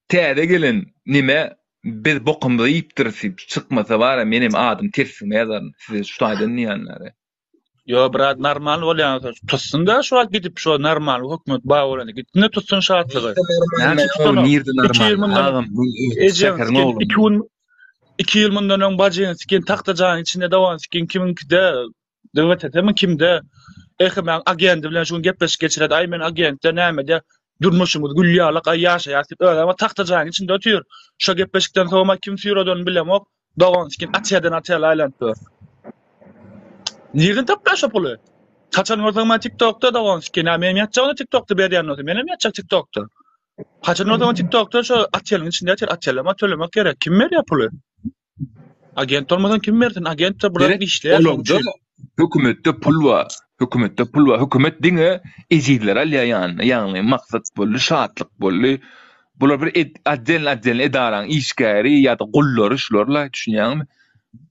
täze gelen nime biz bokumyzy iýipdiris diýip çykmasa bara menem adym tersine ýazaryn size şu taýdan diýýänlere. Ýo brat normal bolýan tutsun da şu wagt gidip şu normal hökümet bar bolanda gitsin de tutsun şatlygy. Näme tutanok? Nirde normal? Agam ejeň iki gün iki ýyl mundan öň bajyň sikin tagta jaýyň içinde dawan sikin kimiňkide DWTT-mi kimde EHM-iň agenti bilen şu gün gepleşik geçiredi. Aý men agentde näme diýä durmuşymyz gül ýalyk aý ýaşaýas diýip özem tagta jaýyň içinde otyr. Şo gepleşikden soňam kim süýredeni bilemok. Dogan sikin otelden otele aýlanyp ýör. Nirden tapýar şo puly? Haçan görseň men TikTokda dogan sikin. Ha men ýatjak TikTokda berýän bolsa, menem ýatjak TikTokda. Haçan görseň TikTokda şo oteliň içinde ýatyr, oteleme tölemek gerek. Kim berýär puly? Agent bolmasaň kim bersin? Agent de bular işleýär şoň üçin. Hökümetde pul bar. Hökümetde pul bar. Hökümet diňe ejizleri alýar ýanyna. Ýagny maksat boldy, şatlyk boldy. Bular bir otdelno otdelno edaraň işgäri ýa-da gullary şular-la, düşünýäňmi?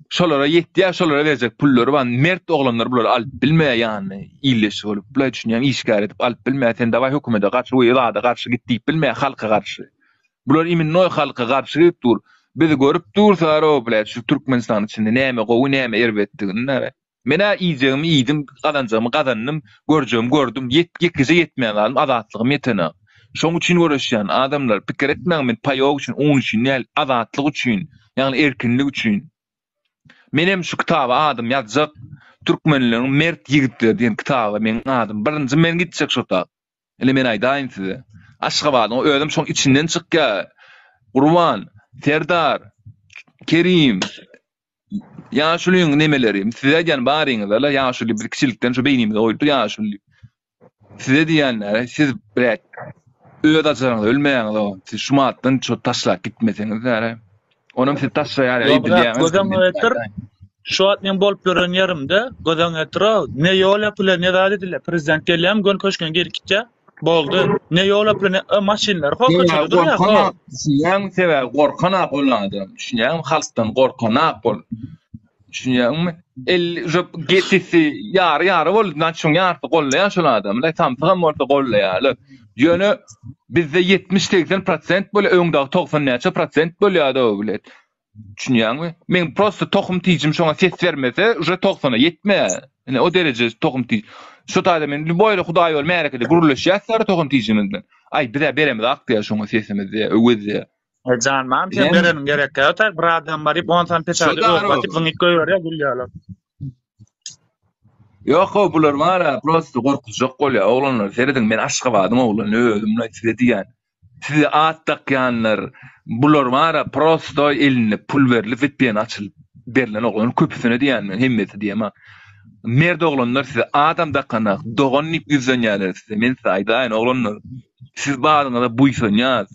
Şolara ýetýär, şolara berjek pullary bar. Mert oglanlar bulary alyp bilmeýär ýanyna ildeş bolup. Bulaý düşünýäňmi? Işgär edip alyp bilmeýär. Sen dawaý hökümete garşy we zada garşy git diýip bilmeýär, halka garşy. Bular iminnoý halka garşy gidip dur. Biz görüp durus-a, blät, şu Türkmenistanyň içinde näme gowy, näme erbetdigini. Men-ä iýjegimi iýdim, gazanjagymy gazandym, görjegimi gördüm, ýet, ýekeje ýetmän galdym, azatlygym ýetenak. Şoň üçin göreşýän, adamlar, pikir etmäň, men paýok üçin, un üçin däl, azatlyk üçin, ýagny erkinlik üçin. Menem şu kitaba adym ýazjak, Türkmenleriň mert ýigitleri diýen kitaba meň adym, birinji men gitjek şo tak. Ine men aýdaýyn size. Aşgabadyň özem şoň içinden çykýar. Gurban, Serdar, Kerim, Ýaşulyň nemeleri, size aýdýan baryňyza-la ýaşuly biz kiçilikden şu beýnimize goýupdyr ýaşuly diýip. Size diýýänler, siz bret öz ajaryňyza ölmäňiz o. Siz şu matdan şu taşlap gitmeseňiz näre. Onam siz taşlaýar ýa bilýäňiz. Göz öňüne getir. Şu wagt men bolup ýören ýerimde göz öňüne getir, ne ýol ýapylýar, ne zat edilýär. Prezident gelýärmi, göni köşgüne girip gitýär. Boldy. Ne ýol ýapylýar, ne maşynlar ho köçede durýar. Gorkanak, düşünýäňmi sebäbi gorkanak ol adam. Düşünýäňmi halkdan gorkanak ol. Düşünýäňmi? El uje sesi ýary ýary boldy. Lan şoň ýarysy gollaýar şol adamy. Samsygam bolsa gollaýarlar. Ýöne bizde 70-80 prosent bolýar, öň dagy 90 näçe prosent bolýardy o bilet. Düşünýäňmi? Men prosta tohum tijim şoňa ses bermese, uje 90-a ýetmeýär. Ine o dereje tohum tij. Şu taýda men lüboýly hudaýýoly märekede gürleşýäs sary tohum tijimiz bilen. Aý bizä beremiz ak diýýär şoňa sesimiz diýýär, öwez diýýär. E jan mam sen bereniň gerek ýok tak bir adam baryp 10 sany peçady öz batyp zyňyp goýberýär gül ýaly. Ýok ho bular bara prosto gorkuzjak bolýar oglanlar serediň men Aşgabadyň oglany özüm size diýýän. Size at dakýanlar bular bara prosto elinde pul berlip vpn açylyp berlen oglan köpüsine diýýän men hemmesi diýemok. Mert oglanlar size adam dakanak dogan diýip ýüzlenýärler size men size aýdaýyn oglanlar. Siz baryňyza buýsanýas.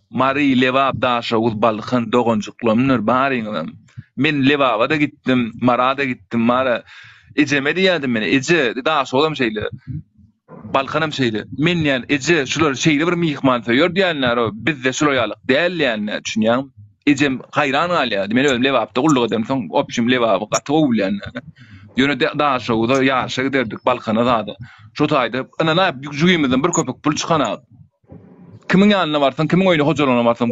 Mary, Lebap, Daşoguz, Balkan doganjyklarymdyr baryňyzam. Men Lebaba-da gitdim, Mara-da gitdim. Mara ejeme diýýärdim men, eje, Daşoguzam şeýle, Balkanam şeýle. Men diýýän, eje, şular şeýle bir myhmansöýer diýýänler-ow, bizde şular ýalyk däl diýýänler, düşünýäňmi? Ejem haýran galýardy. Men özüm Lebapda gulluk edemsoň, obşim Lebaby gaty gowy bilýän. Ýöne Daşoguza ýaryşa giderdik, Balkana zada. Şo taýda ynanaý, jübimizden bir köpük pul çykanak. Kimiň ýanyna barsaň, kimiň öýüne hojalygyna barsaň,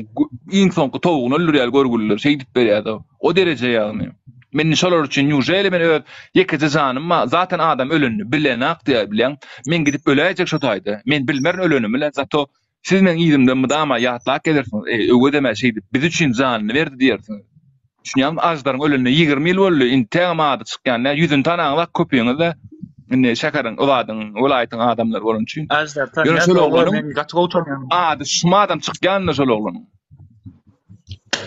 iň soňky towugyny öldürýär görgüliler, şeýdip berýär-de. O dereje ýagny. Men indi şolar üçin nýuželi men öz ýekeje janym bar, zaten adam ölenini bilenak diýýär, bilýäň. Men gidip öläýjek şo taýda. Men bilmerin ölenimi-le, zato Siz meň yzymdan mydama ýatlap gelersiňiz, eý, Öwezem-ä şeýdip biz üçin janyny berdi diýersiňiz. Düşünýäňizmi, Aždaryň ölenine 20 ýyl boldy, intägem ady çykýan däl, ýüzüni tanaňyzak köpüňiz-de, indi şäheriň, ybadyň, welaýatyň adamlary bolany üçin. Aždar Ýöne tanýas, şol oglan, oglanyň men gaty gowy tanýan. ady şumadam çykýandyr şol oglanyň.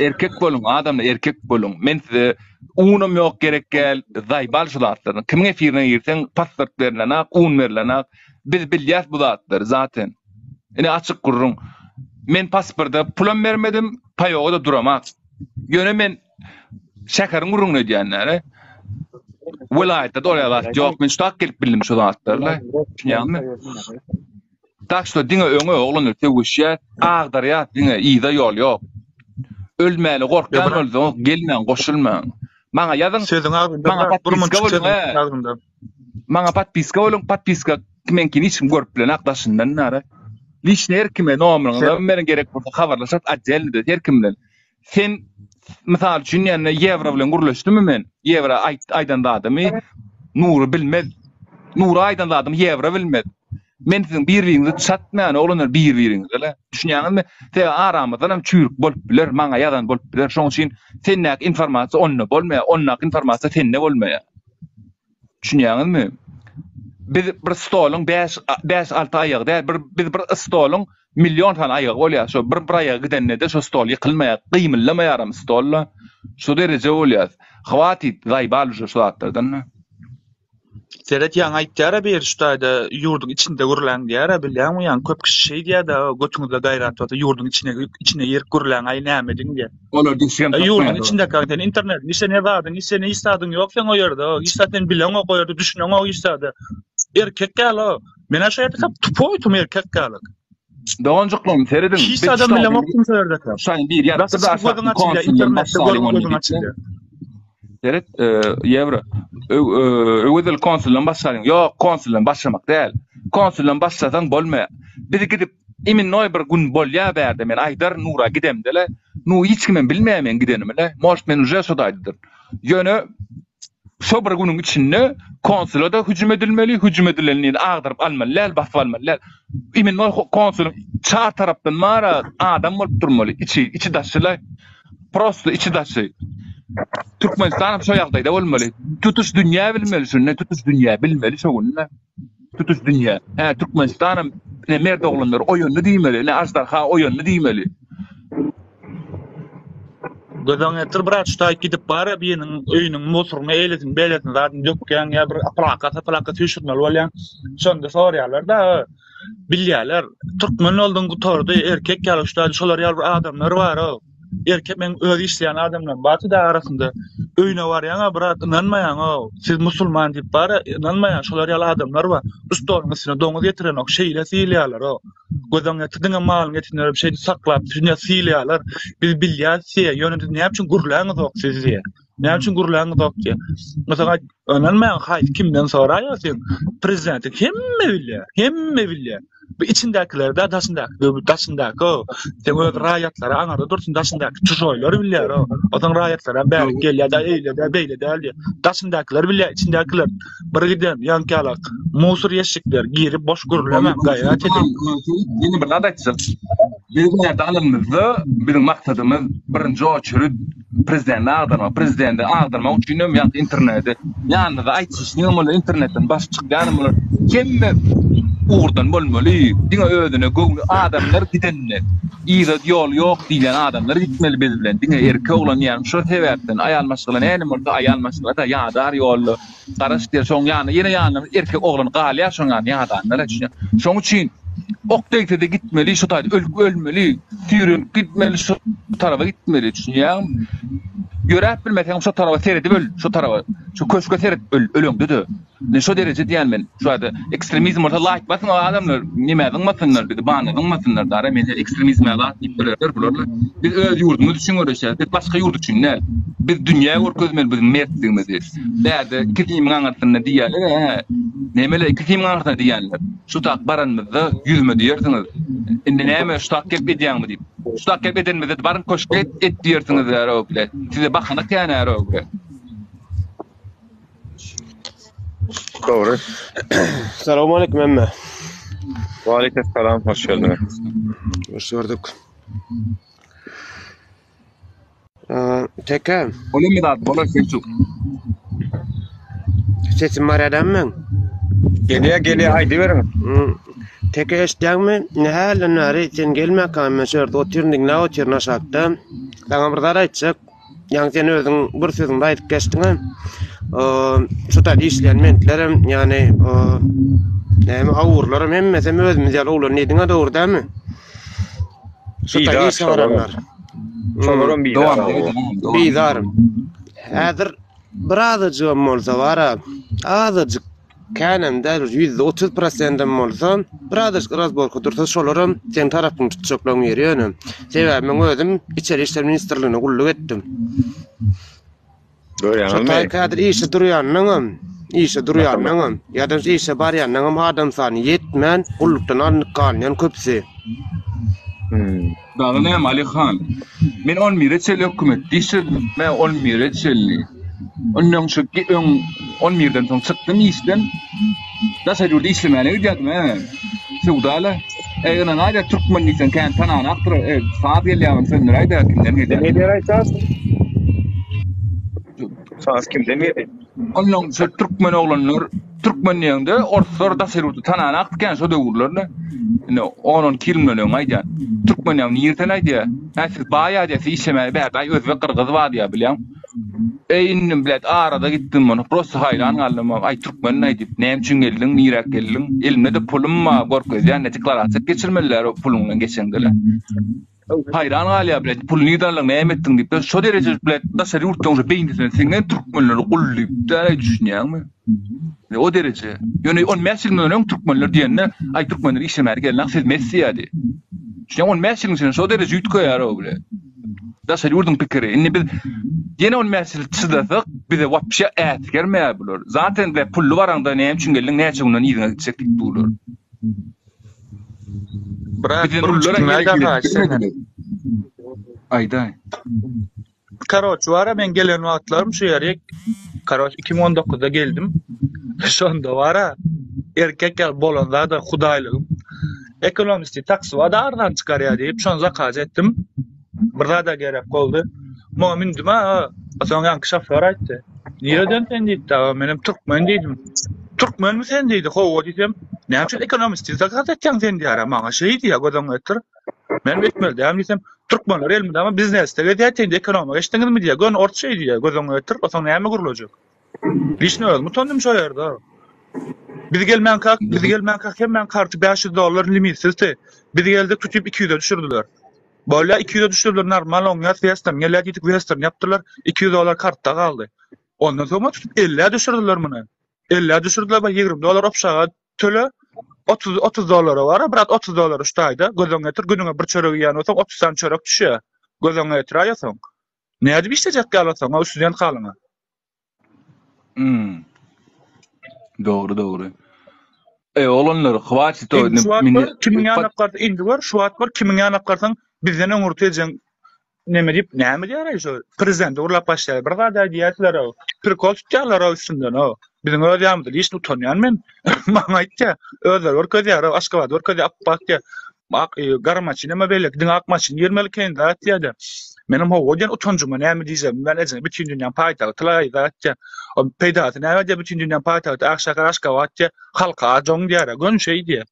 Erkek boluň, adamlar, erkek boluň. Men size unam ýok gerek däl, zaýbal şu zatlardan. Kimiň efirine girseň, pasport berlenak, un berlenak. Biz bilýäs bu zatlary zaten. Ine açyk gürrüň. Men pasporta pulam bermedim, paýoga-da duramak. Ýöne men şäheriň gürrüňini edýän däl. Welaýatda-da ol zat ýok. Men şu gelip bildim şu zatlary. Düşünýäňmi? Tak şo diňe öňe oglanlar söweşýär, agdarýar diňe yza ýol ýok. Ölmäne gorkýan bolsaňyz gelmäň goşulmaň. Maňa ýazyň. Sözüň agzynda Maňa brat, podpiska burmunçyk boluň sözüň he. agzynda. Maňa podpiska boluň, podpiska meňkini hiç kim görüp bilenak daşyndan nara. Liçni her kime nomeriňizi Sen beriň gerek bolsa habarlaşarys otdelno her kim bilen. Sen mysal üçin ýa-ni Ýewro bilen gürleşdimmi men? Ýewro aýt aýdan zadymy Nury bilmez. Nury aýdan zadymy Ýewro bilmez. Men siziň bir-biriňizi çatmaýan oglanlar bir-biriňize-le. Düşünýäňizmi? Sebäbi aramyzdan hem çüýrük bolup biler, maňa ýazan bolup biler. Şonuň üçin sendäki informasiýa onda bolmaýar, ondaky informasiýa sende bolmaýar. Düşünýäňizmi? Biz bir stoluň 5 5-6 aýagy däl, bir biz bir stoluň million sany aýagy bolýar. Şo bir bir aýagy gidende-de şo stol ýykylmaýar, gymyldamaýaram stol-da. Şo dereje bolýar. Hwatit, zaýbal uje şu zatlardan. Seret ýaňy aýtýara biri şu taýda ýurduň içinde gürläň diýýärä bilýäňmi ýaňy köp kişi şeý diýýädä götüňizde gaýrat bolsa ýurduň içine içine girip gürläň aý näme ediň diýýä. Olar deşigem Aý ýurduň tapmaýar. içindekä sen internet hiç ne zadyň hiç ne hiç zadyň ýok seň o ýerde hiç zat sen bileňok o ýerde düşüneňok hiç zada. Erkek ýaly o. Menä şo ýerde tupoý tum erkek ýaly. Doganjyklarym serediň. Hiç zadam bilemokdym şo ýerdekä. Şaýyn bir ýazypdyr da Daşy gözüň açylýar internetde görüp gözüň açylýar. Seret, ýewro. Öwezeli konsuldan başlalyň. Ýok, konsuldan başlamak däl. Konsuldan başlasaň bolmaýar. Biz gidip iminnoý bir gün bolýar bärde men aýdaryn Nura gidemde-le. Nu hiç kimem bilmeýär meň gidenimi-le. Может men uje şo taýdadyr. Ýöne şo bir günüň içinde konsula-da hüjüm edilmeli, hüjüm edilenini agdaryp almaly däl, basyp almaly däl. Iminnoý konsulyň çar tarapdan bara adam bolup durmaly, içi, içi daşy-la. Prosto içi daşy. Türkmenistan hem şo ýagdaýda bolmaly. Tutuş dünýä bilmeli şuny, tutuş dünýä bilmeli şo günde. Tutuş dünýä. Hä, Türkmenistan hem ne mert oglanlar oýandy diýmeli, ne aždarha oýandy diýmeli. Gözüňe getir brat şu taýyk gidip bar-a biriniň öýüniň musuryny eýlesini beýlesini zadyny dökýäň ýa bir plaka plaka süýşürmeli bolýaň. Şonda soraýarlar-da Bilýärler. Türkmen bolduň gutardy, erkek ýaly şu taýda şolar ýaly bir adamlar bar-ow. Erkek meň öz işleýän adamlarym bar-da arasynda. Öýüne barýaň-a brat ynanmaýaň-ow. Siz musulman diýip bar-a ynanmaýaň şolar ýaly adamlar bar. Stoluň üstüne doňuz getirenok şeýle sylaýarlar-ow. Göz öňüne getir diňe malyň etini berip şeýdip saklap şunça sylaýarlar. Biz bilýäs diýýär, ýöne siz näme üçin gürläňizok siz diýýär. Näme üçin gürläňizok diýýär. Meselem aýt, ynanmaýaň haýsy kimden soraýar sen. Prezidenti hemme bilýär, hemme bilýär. Bu içindäkiler-de daşyndaky, daşyndaky o. Sen öz raýatlary aňarda dursun, daşyndaky çujoýlar bilýär o. Onuň raýatlary hem bärik gelýär-de, eýle-de, beýle däl diýýär. Daşyndakylar bilýär, içindäkiler bir giden ýaňky ýalak musur ýeşikler girip boş gürlemäň, gaýrat ediň. Ýene bir zat aýtjak. Biz bu ýerde alanymyzda biziň maksadymyz birinji oçerid Prezidenti agdarmak, prezidenti agdarmak üçin hem ýa interneti ýanyňyzda aýtyşyň bolar, internetden baş çykýanam bolar. Hemme ugurdan bolmaly. Diňe özüne göwni adamlar gidende yza ýol ýok diýlen adamlar gitmeli biz bilen. Diňe erkek oglan diýýänim şo sebäpden. Aýal maşgala nälim bolsa aýal maşgala-da ýadar ýolda. Garaş diýer şoň ýanyna ýene ýanyna erkek oglan galýar şoň ýanyna ýadanda düşünýär. Şoň üçin ok degse-de gitmeli şu taýda ölüp ölmeli, süýrenip gitmeli şu taraba gitmeli düşünýäňmi? Ýöräp bilmeseň şo taraba seredip öl, şo taraba, şu köşge seredip öl, öleňde-de. Ine şo dereje diýýän men. Şu taýda ekstremizm bolsa laýk basyň adamlar, nämä zyňmasynlar bizi, bana zyňmasynlar dara men ekstremizme zat diýip bilerler bularla. Biz öz ýurdumyz üçin göreşýäris, biz başga ýurt üçin däl. Biz dünýä görkezmeli biziň mertligimizi. Bärde iki simiň aňyrsynda diýýärler, hä. Nemele iki simiň aňyrsynda diýýänler. Şu tak baranymyzda ýüzüme diýersiňiz. Indi näme şu tak gelip edýäňmi diýip. Şu tak gelip edenimizde baryň köşkde et, et diýersiňiz ärogre. Size bahana kän ärogre. Dogry. Salowmaleýkim hemmä. Waleýkimsalam, hoş geldiňiz. Hoş gördük. Teke. Ol hemme zat bolar Selçuk. Sesim bar edämi meň? Gelýär, gelýär, aýdyberiň. Teke eşitýäňmi? Nähälden bäri sen gelmäkäň men şu ýerde otyryn diňläp otyryn aşakda. Saňa bir zat aýtjak. Ýaňy sen özüň bir sözüňde aýdyp geçdiň. Şu taýda işleýän mentlerem, ýagny näme awurlaram hemmesem özümiz ýaly oglan diýdiň-ä dogry dälmi? Şu taýda işe baranlar. Şolaram bizar. Bizar. Häzir bir azajygam bolsa bar-a, azajyk. Känem däl bir 30% prosendem bolsa, birazajyk razborka dursa şolaram seň tarapyňy tutjaklaryň biri ýöne. Sebäbi meň özüm Içeri işler ministrliginde gulluk etdim. Şo Görýäňizmi? taýy häzir işe durýanlaňam, işe durýanlaňam, ýa-da işe barýanlaňam adam sany ýetmän gullukdan alnyp galynýan köpüsi. Dagy näme Alyhan? Men on bire çenli hökümetde işledim. Men on bire çenli. Ondan şu öň on birden soň çykdym işden. Daşary ýurda işlemäne gidýärdim he. Söwdala. Eý ynanaýda türkmen diýseň kän tananakdyr. E, saz gelýär ony söndüräýdä kimden gelýär. Ne diýer saz? Saz kimden gelýär? Ondan şu türkmen oglanlar türkmen diýende orslar daşary ýurtda tananakdy kän şo döwürlerde. Indi 10-12 ýyl mundan öň aýdýan. Türkmen ýa nirden aýdýar? Hä siz baý aýdýar, siz işlemäge bärde aý özbek gyrgyz bar diýýär bilýäň. Eý indi blet arada gitdim muny prosta haýran galdym aý türkmen aý diýip näme üçin geldiň niräk geldiň elimde-de pulum bar görkezýän deklarasiýa geçirmeliler o puluň bilen geçeňdele haýran galýar blet pul nirden aldyň näme etdiň diýip şo dereje blet daşary ýurtdan uje beýnisine siňen türkmenleri gul diýip däl düşünýäňmi o dereje ýöne 15 ýyl mundan öň türkmenler diýende aý türkmenler işlemäge gelnaň siz mes diýýärdi düşünýäňmi 15 ýylyň içinde şo dereje üýtgeýär o bile Daşary ýurduň pikiri. Indi biz ýene 15 ýyl çydasak, bize wapşe äsgermeýär bular. Zaten bile pully baraňda näme üçin geldiň, näçe günden yzyňa gitjek diýip durlar. Brat, Bizden bir ululara uçdum hereket aýda edip senden. bilmediler. Aýdaý. Karoç bara men gelen wagtlarym şu ýere karoç 2019-da geldim. Şonda bara erkek ýaly bolan zada hudaýlygym. Ekonomisti taksi bardy arzan çykarýar diýip şony zakaz etdim. Bir zada gerek boldy. Muňa mündüm ha. Soň ýaňky şoför aýtdy. Nireden sen diýdi. Aga menem türkmen diýdim. Türkmenmi sen diýdi. Hawa diýsem, näme üçin ekonomisti zakaz etýäň sen diýär. Maňa şeý diýýär göz öňüne getir. Men etmeli däl diýsem, türkmenler elmydama biznesde gezýär, indi ekonoma geçdiňizmi diýýär. Göni ors şeý diýýär göz öňüne getir. Soň näme gürlejek? Lişni özüm utandym şo ýerde. Biz gelmänkäk, biz gelmänkäk hemmäň karty 500 dollar limitsizdi. Biz geldik tutup 200-e düşürdiler. Bolýa 200-e düşürdiler normal oňýar Western gelýär diýdik Western ýapdylar 200 dollar kartda galdy. Ondan soň tutup 50-ä düşürdiler muny. 50-ä düşürdiler bir 20 dollar obşaga töle 30 30 dollara bar brat 30 dollar şu taýda göz öňüne getir günüňe bir çörek iýen bolsaň 30 sany çörek düşýär. Göz öňüne getiräýe soň. Nädip işlejek ýaly soň o student halyňa. Hmm. Dogry dogry. E oglanlar hwatit Indi şu wagt gör kimiň ýanyna barsa indi gör şu wagt gör kimiň ýanyna barsaň bizden öňürti ejeň neme diýip näme diýer şu prezidenti urlap başlaýar bir zat aýdýarlar prikol tutýarlar üstünden o biziň öz ýanymyzda liçni utanýan men maňa aýtýar özleri görkezýär Aşgabady görkezýär appak diýýär Ak e, gara maşynam beýleki diňe ak maşyn girmeli eken zat diýýär-de. Menem hawa diýen utanjyma näme diýjegimi bilmän ejeňe bütin dünýäň paýtagty laý zat diýýär. O peýdasy näme diýýär bütin dünýäň paýtagty ak şäher Aşgabat diýýär. Halka ajoň diýýär. Göni şeý diýýär.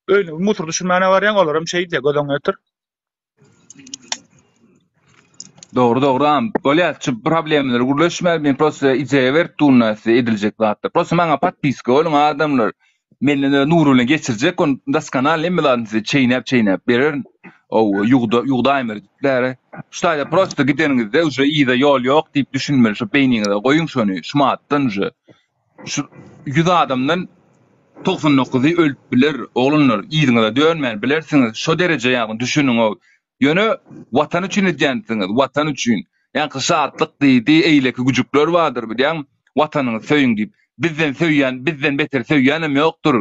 Öýüne musur düşürmäne barýaň olaram şeý diýýär göz öňüne getir. Dogry dogry am. Bolýar şu problemleri gürleşmäli men prosta ideýa berip durun size ediljek zatlar. Prosta maňa podpiska boluň adamlar. Menden öe Nury bilen geçirjek ony daskanal hemme zadyny size çeýnäp çeýnäp bererin. Ow ýugda ýugdaýmyr diýipler. Şu taýda prosta gideniňizde uje yza ýol ýok diýip düşünmeli şu beýniňize goýuň şony şu matdan uje. Şu 100 adamdan 99-y ölüp biler oglanlar yzyňyza dönmän bilersiňiz şo dereje ýagny düşüniň o Ýöne watan üçin edýänsiňiz watan üçin. Ýaňky şatlyk diýdi eýleki güjükler bardyr bilýäň watanyňyzy söýüň diýip bizden söýýän bizden beter söýýänem ýokdur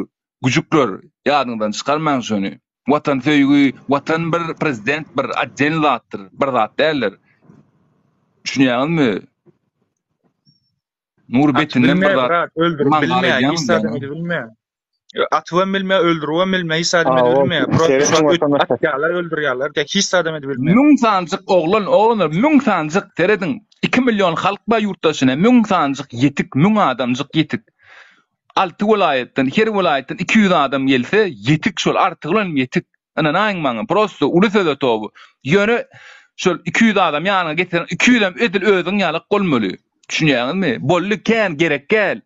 güjükler ýadyňyzdan çykarmaň şony watan söýgi watan bir prezident bir otdelny zatdyr bir zat däldir düşünýäňizmi Nury Atyp betinden bir bilmeýär zat brat, öldürip maňa bilmeýär, hiç edýäňmi zadam ýa? edip bilmeýär. Atybam bilmeýär, öldüribem bilmeýär, hiç zadam edip Hawa, bilmeýär. Prosta şu serediň wagt öt watandaşlar. atýarlar, öldürýärler, tek hiç zadam edip bilmeýär. Müň sanjyk oglan, oglanlar müň sanjyk serediň, 2 million halk bar ýurt daşyna, müň sanjyk ýetik, müň adamjyk ýetik. Alty welaýatdan, her welaýatdan 200 adam gelse, ýetik şol, artygylam ýetik. Ynanaýyň maňa, prosto uly söze toba. Ýöne şol 200 adam ýanyňa getiren 200-em edil özüň ýalak bolmaly. Düşünýäňizmi? Boldy, kän gerek däl.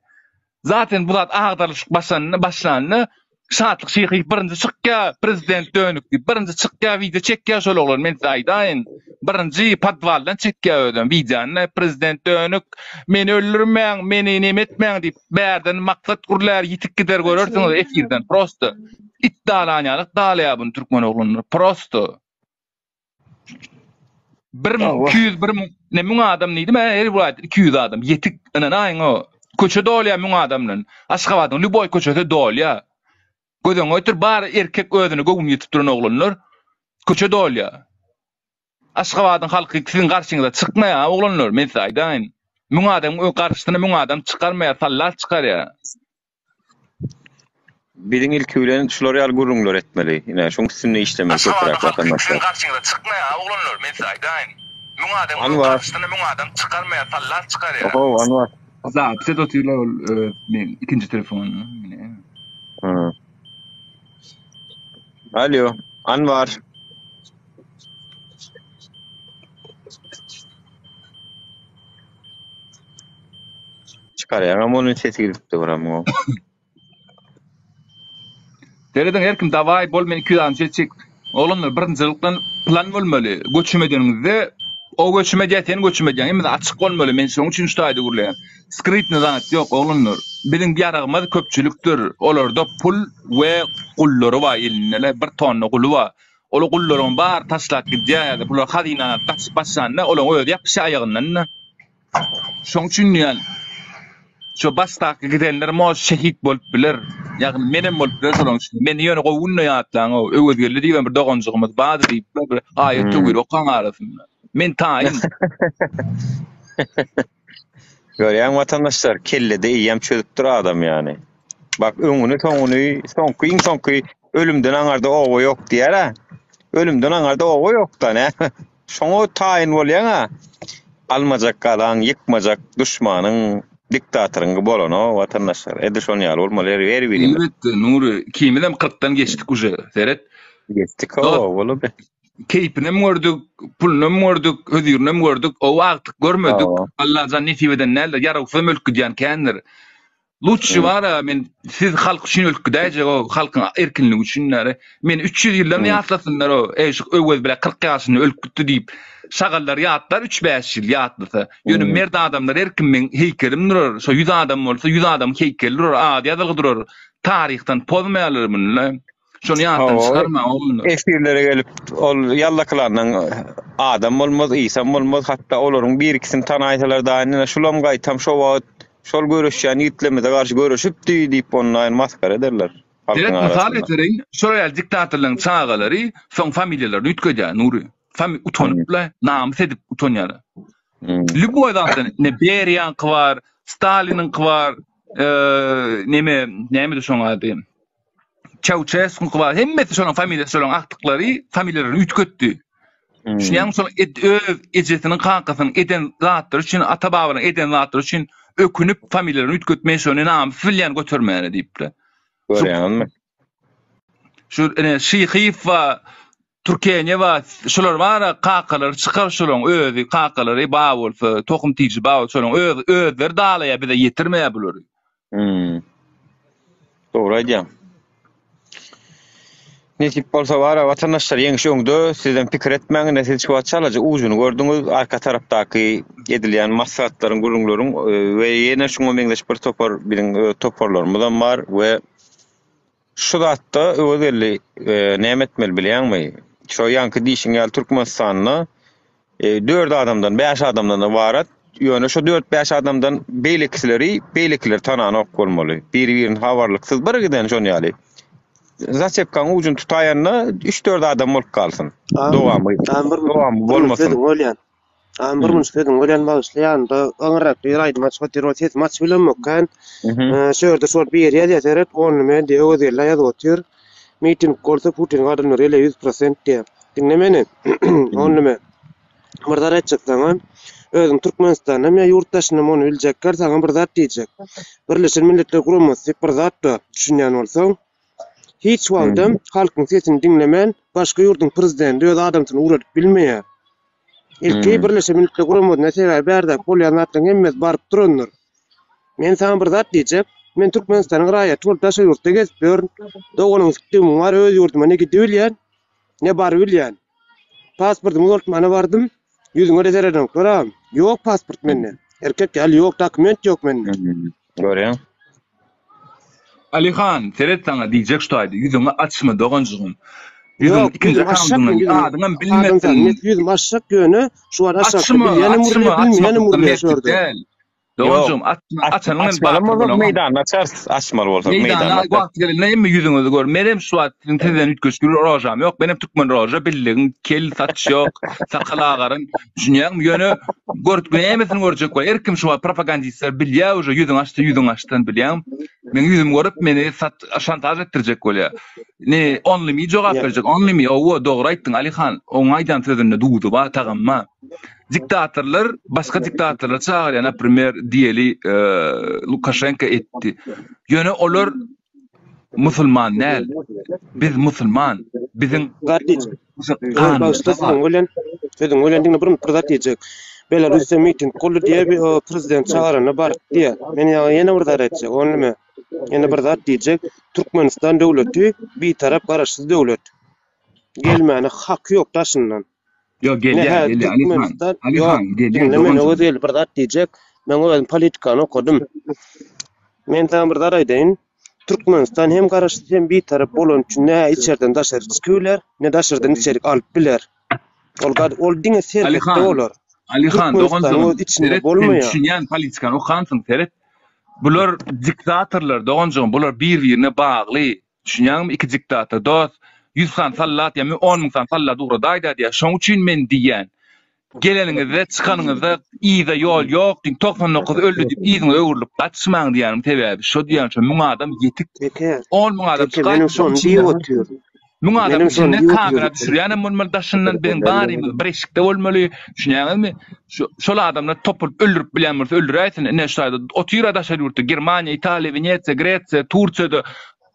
Zaten bu zat agdarylyşyk başlanda, başlanda. Şatlyk Şyhyýew birinji çykýa prezident dönük diýip birinji çykýa wideo çekýä şol oglan men size aýdaýyn birinji podwaldan çekýä özem wideony prezident dönük meni öldürmäň meni neme etmäň diýip bärden maksat gürlär ýitip gider görersiňiz efirden prosto it dalan ýalyk dalaýa buny türkmen oglanlary prosto. 1200 1000 ne 1000 adam diýdim, her welaýatda 200 adam ýetik ynanaýyň o. Köçe dolýar 1000 adam bilen. Aşgabadyň lýuboý köçesi dolýar. Göz öňüne getir, bary erkek özüne göwni ýetip duran oglanlar köçe dolýar. Aşgabadyň halky siziň garşyňyza çykmaýar oglanlar, men size aýdaýyn. 1000 adamyň garşysyna 1000 adam çykarmaýar, sallat çykarýar. Biziň ilki bilen şular ýaly gürrüňler etmeli. Ine, şoň üstünde işlemeli köpräk watandaşlar. Siziň garşyňyza çykmaýar oglanlar, men size aýdaýyn. Müň adamyň Anwar. garşysyna müň adam çykarmaýar, sallat çykarýar. Oho, Anwar. Zapis edip otyrlar ol meň ikinji telefonymda. Hı. Alýo, Anwar. Çykarýaňam ony sesi gidipdi bir o. Serediň her kim dawaý bol men 200 adam çek. Oglanlar birinjilikden plan bolmaly. Göçüm edeniňizde o göçüm edýär sen göçüm edýäň. Hemmesi açyk bolmaly. Men şonuň üçin şu taýda gürleýän. Skrytny zat ýok oglanlar. Biziň ýaragymyz köpçülikdir. Olarda pul we gullary bar elinde. Bir tonna guly bar. Ol gullaryň bary taşlap gidýär ýa-da bular hazynany gaçyp başlanda olaryň özi ýapyşýar aýagyndan-da. Şoň üçin diýýän, şo başdaky gidenler mož şehit bolup biler. Ýagny menem bolup biler şolaryň içinde. Meni ýöne gowy günde ýatlaň-ow, Öwezgeldi diýibem bir doganjygymyz bardy diýip bir aýat töwir okaň arasynda. Men taýyn. Görýäň watandaşlar, kellede eýýäm çözüpdir adam ýany. Bak öňüni soňuny, soňky iň soňky ölümden aňarda oba ýok diýär-ä. Ölümden aňarda oba ýok-da, näme? Şoňa taýyn bolýaň-a. Almajak galaň, ýykmajak duşmanyň, diktatoryň bolanok watandaşlar. Edil şon ýaly bolmaly her, her birimiz. Elbetde, Nury, ikimizem kyrkdan geçdik uje, seret. Geçdik, hawa, boldy. Keýpinem gördük, pulunam gördük, hözirinem gördük, o agtyk görmedik. Allajan nesip eden däldir, ýarawsyzam ölüp gidýän kändir. Lutşy bar-a, men siz halk üçin ölüp gidäýjek o, halkyň erkinligi üçin däri. Meni 300 ýyldan ýatlasynlar o, eý şu Öwez bile 40 ýaşynda ölüp gitdi diýip, şagallar ýatlar üç-bäş ýyl ýatlasa. Ýöne mert adamlar her kim meň heýkelim durar, şo 100 adam bolsa 100 adamyň heýkeli durar, ady ýazylgy durar. Taryhdan pozmaýarlar muny. Şony ýatdan çykarma oglum. Efirlere gelip ol ýallakylardan adam bolmaz, ysam bolmaz, hatda olaryň bir-ikisini tanaýsalar daýy ine şulam gaýtam şo wagt şol göreşýän ýigitlerimize garşy göreşipdi diýip onlaýn masgara ederler halkyň Seret mysal arasynda. getireýin, şol ýaly diktatorlaryň çagalary soň familiýalaryny üýtgedýär Nury. Fami utanypla, namys edip utanýarlar. Lýuboý zatdan ine Beriýaňky bar, Staliniňki bar, neme, nämedi şoň ady? Çauçeskuňky bar, hemmesi şolaň familiýasy, şolaň agtyklary familiýalaryny üýtgetdi. Düşünýäňmi? Şol öz ejesiniň, kakasynyň eden zatlary üçin, ata-babalaryň eden zatlary üçin ökünip familiýalaryny üýtgetdi. Men şony namys bilýän götermäne diýipdir. Görýäňizmi? Şu ine Şyhyýew bar, Turkenýewa, şular bar-a kakalary çykar şolaň özi kakalary bar bolsa, tohum tiji bar bolsa şolaň öz özleri dalaýar bize ýetirmeýär bulary. Hmm. Dogry aýdýaň. Nesip bolsa bar-a watandaşlar ýeňiş öňde sizem pikir etmäň ine siz şu wagt çalaja ujuny gördüňiz arka tarapdaky edilýän maslahatlaryň gürrüňleriň e, we ýene şuňa meňzeş bir topar biziň öz toparlarymyzam bar we Şu zatda Öwezgeldi näme etmeli bilýäňmi? Şo ýaňky diýşiň ýaly Türkmenistanda dört adamdan, bäş adamdan ybarat. Ýöne şo dört-bäş adamdan beýlekisileri beýlekiler tananok bolmaly. Biri-birini habarlyksyz bir giden şon ýaly. Zaçepkaň ujuny tutaýanda üç-dört adam bolup galsyn. Dowamy, dowamy bolmasyn. Agam bir munça sözüňi bölýän bagyşla ýanynda aňyrrak bir aýdym açyp otyr ol sesimi açyp bilemok kän. Şu ýerde şol biri ýazýar seret only men diýe Öwezgeldi ýazyp otyr. Miting bolsa Putiniň adamlary gelýär 100% diýe. Diňle meni. Only men. Bir zat aýtjak saňa. Özüň Türkmenistandam ýa ýurt daşyndam ony biljekler saňa bir zat diýjek. Birleşen Milletler Guramasy diýip bir zat bar düşünýän bolsaň. Hiç wagtam halkyň sesini diňlemän başga ýurduň prezidenti öz adamsyny ugradyp bilmeýär. Ilki Birleşen Milletler Guramasyna sebäbi bärdäki bolýan zatlaryň hemmesi baryp durandyr. Men saňa bir zat diýjek. Men Türkmenistanyň raýaty bolup daşary ýurtda gezip ýörün. Doganyň sikdigimiň bar öz ýurduma ne gidibilýän, ne barybilýän. Pasportymy uzaltmana bardym. Ýüzüňe-de seredenoklar agam. Ýok pasport mende. Erkek ýaly ýok, dokument ýok mende. Görýäň. Alihan, seret saňa diýjek şu taýda, ýüzüňi açma doganjygym. Ýüzüň Ýok, ikinji ýüzüm açjak men akkauntyňdan ýüzüm. adyňam Adamzat, bilmesin. men ýüzüm açjak ýöne şu wagt aşakda Açma, bilýänem açma, urýar, bilmeýänem açmaklykda urýar şu mertlik ýerde. däl. Ýok. Doganjygym, açma, Aç, açanyň bilen açmalam batyr bolsak bolaňok. meýdanda açarys. Açmaly bolsak Meýdanda meýdanda açarys. wagty gelende hemme ýüzüňizi gör. Menem şu wagt siziň sizden üýtgeşik bir rožam ýok. Menem türkmen roža bildigiň kel saç ýok, sakal agaran. Düşünýäňmi? Ýöne görüp nämesini görjek bol. Her kim şu wagt propagandistler bilýär uje ýüzüň açsa ýüzüň açdan bilýäňmi? Meň ýüzümi görüp meni sat şantaž etdirjek bolýar. Ne only me jogap berjek. Only me. Owo dogry aýtdyň Alihan. Oň aýdan sözünde duzy bar, tagamy bar. Diktatorlar başga diktatorlary çagyrýar, naprimer, diýeli, Lukaşenko etdi. Ýöne olar musulman däl. Biz musulman. Biziň Bagyşla sözüňi bilen, sözüňi bilen diňle bir bir zat diýjek. Belarusda miting boldy diýe bir prezident çagyranda baryp diýe. Men ýaňy ýene bir zat aýtjak. Ony nime? Ýene bir zat diýjek. Türkmenistan döwleti bitarap garaşsyz döwlet. Gelmäne haky ýok daşyndan. Ýok gelýär, Ne gelýär Alihan. Türkmenistan ýok. Alihan gelýär Diňle men doganjygym. Öwez geldi bir zat diýjek. Men özüm politikany okadym. Men saňa bir zat aýdaýyn. Türkmenistan hem garaşsyz hem bitarap bolany üçin ne içerden daşary çykyp biler, ne daşardan içerik alyp biler. Ol ol diňe serhetde Alihan, bolar. Alihan Türkmenistanyň doganjygym, öz içinde seret sen bolmaýar. düşünýän politikany okansyň seret. Bular diktatorlar doganjygym, bular bir-birine bagly. Düşünýäňmi iki diktator dost ýüz sany sallat ýa 10 müň sany sallat ugradaýda diýýär. Şoň üçin men diýýän. Geleniňizde çykanyňyzda yza ýol ýok diýip 99 öldi diýip yzyňyza öwrülip gaçmaň diýýänim sebäbi şo diýýän şo müň adam ýetik. Teke, 10 müň adam teke menem çykaýsyn şony içinde. diýip otyryn. Müň adam Menem şony içinde diýip kamera otyryn. düşürýänem bolmaly daşyndan biziň barymyz bir eşikde bolmaly. Düşünýäňizmi? Şu şol adamlar topulyp öldürip bilýän bolsa öldüräýsin. Ine şu taýda otyr-a daşary ýurtda Germaniýa, Italiýa, Wenesiýa, Gresiýa, Tursiýada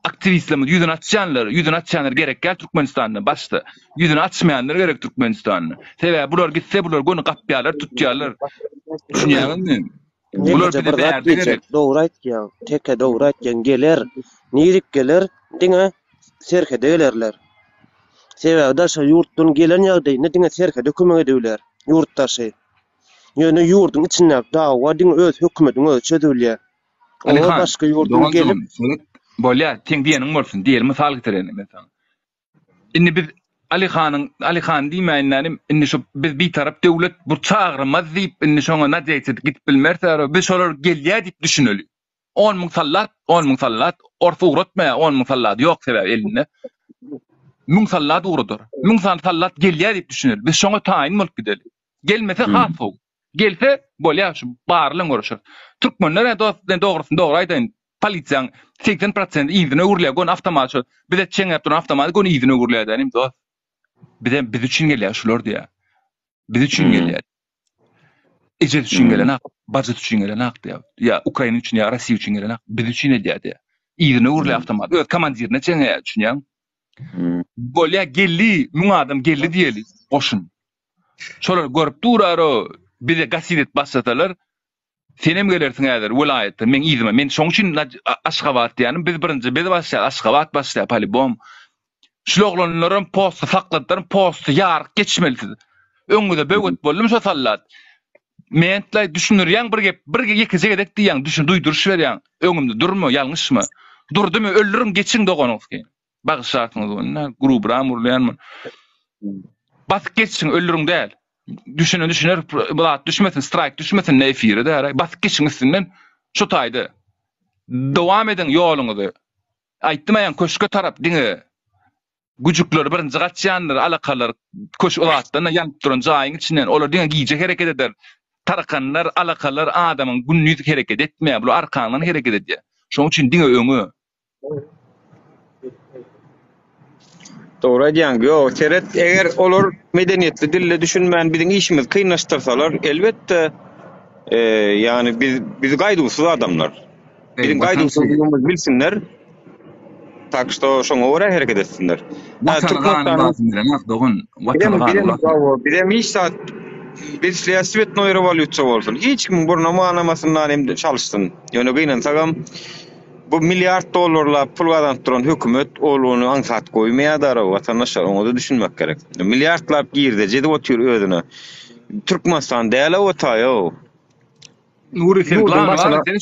aktiwistlerimiz ýüzüni açýanlar, ýüzüni açýanlar gerek däl Türkmenistanda başda. Ýüzüni açmaýanlar gerek Türkmenistanda. Sebäbi bular gitse bular göni gapýarlar, tutýarlar. Düşünýäňizmi? Bular Ýekeje bize bir zat bärde diýjek, gerek. dogry aýtýaň, Teke dogry aýtýaň, geler, nirik geler, diňe serhede gelerler. Sebäbi daşary ýurtdan gelen ýagdaýynda diňe serhede kömek edibiler, ýurt daşy. Ýöne ýurduň içindäki dawa diňe öz hökümediň özi çözübilýär. Oňa Alyhan, başga ýurduň gelip. doganjygym, seret, bolýar, seň diýeniň bolsun, diýeli mysal getireýin men saňa. Indi biz Alyhanyň, Alyhan diýmäýin nälim, indi şu biz bitarap döwlet bu çagyrmaz diýip, indi şoňa nadýeýt edip gidip bilmeris, biz şolar gelýär diýip düşüneli. On müň sallat, on müň sallat, ors ugratmaýar, on müň sallady ýok sebäbi elinde. Müň sallat ugradar. Müň sany sallat gelýär diýip düşüneli. Biz şoňa taýyn bolup gideli. Gelmese has gowy. Gelse bolýar şu barlyň görüşer. Türkmenler dost, men dogrusyny dogry aýdaýyn. Polisiýaň 80 prosenti yzyna öwrülýär. Göni awtomat şu bize çeňäp duran awtomat göni yzyna öwrülýär dänim dost. Bize biz üçin gelýär şular diýär. Biz üçin hmm. gelýär. Ejesi üçin hmm. gelen bajysy üçin gelen ak diýär. Ýa Ukraina üçin ýa Russiýa üçin gelen ak, biz üçin edýär diýär. Yzyna öwrülýär hmm. awtomat. Öz komandirine çeňäýär, düşünýäňmi? Bolýar geldi, müň adam geldi diýeli goşun. Şolar görüp durar-o, bize gasid edip başlasalar, senem gelersiň häzir welaýatdan meň yzyma. Men şoň üçin Aşgabat diýýänim, biz birinji biz başlaýar, Aşgabat başlaýar polibom. Şul oglanlaram posty sakladylar, posty ýaryk geçmeli siz. Öňüňize böwet boldumy şo sallat? Mentlaý düşündirýäň bir gep, bir ýekeje gezek diýýäň, düşün duýduryş berýäň. Öňümde durma, ýalňyşma. Durdumy öldüriň geçiň doganyňyzky. Bagyşlarsyňyz onda, grubram urulýan mun. Basyp geçiň, öldüriň däl. Düşünen düşüner, bu zat düşmesin, strike düşmesin ne efire däl. Basyp geçiň üstünden. Şu taýda. Dowam ediň ýoluňyzy. Aýtdym aýan köşke tarap diňe güjükler birinji gaçýandyr, alakalar köş zatdan ýanyp duran jaýyň içinden olar diňe gije hereket eder. Tarakanlar, alakalar adamyň gündiz hereket etmeýär, bular arkandan hereket edýär. Şonuň üçin diňe öňe. Dogry aýdýaň. Ýok, seret, eger olar medeniýetli dilde düşünmän biziň işimizi kynlaşdyrsalar, elbetde, e, ýagny biz biz gaýduwsyz adamlar. Biziň gaýduwsyzlygymyzy bilsinler. Tak şto şoňa görä hereket etsinler. Watany ganyň lazym bilenak dogan. Watany ganyň lazym. Bizem hiç zat biz isleýäs svetnoý rewolýusiýa bolsun. Hiç kimiň burnam ganamasyndan hem çalyşsyn. Ýöne gynansagam. Bu milliard dollarlap pul gazanyp duran hökümet ol ony aňsat goýmaýar dara watandaşlar oňa-da düşünmek gerek. Milliardlap girdeji edip otyr özüne. Türkmenistan däl-a o taý-ow. Nury sen Ýurduň plany bar daşyna sen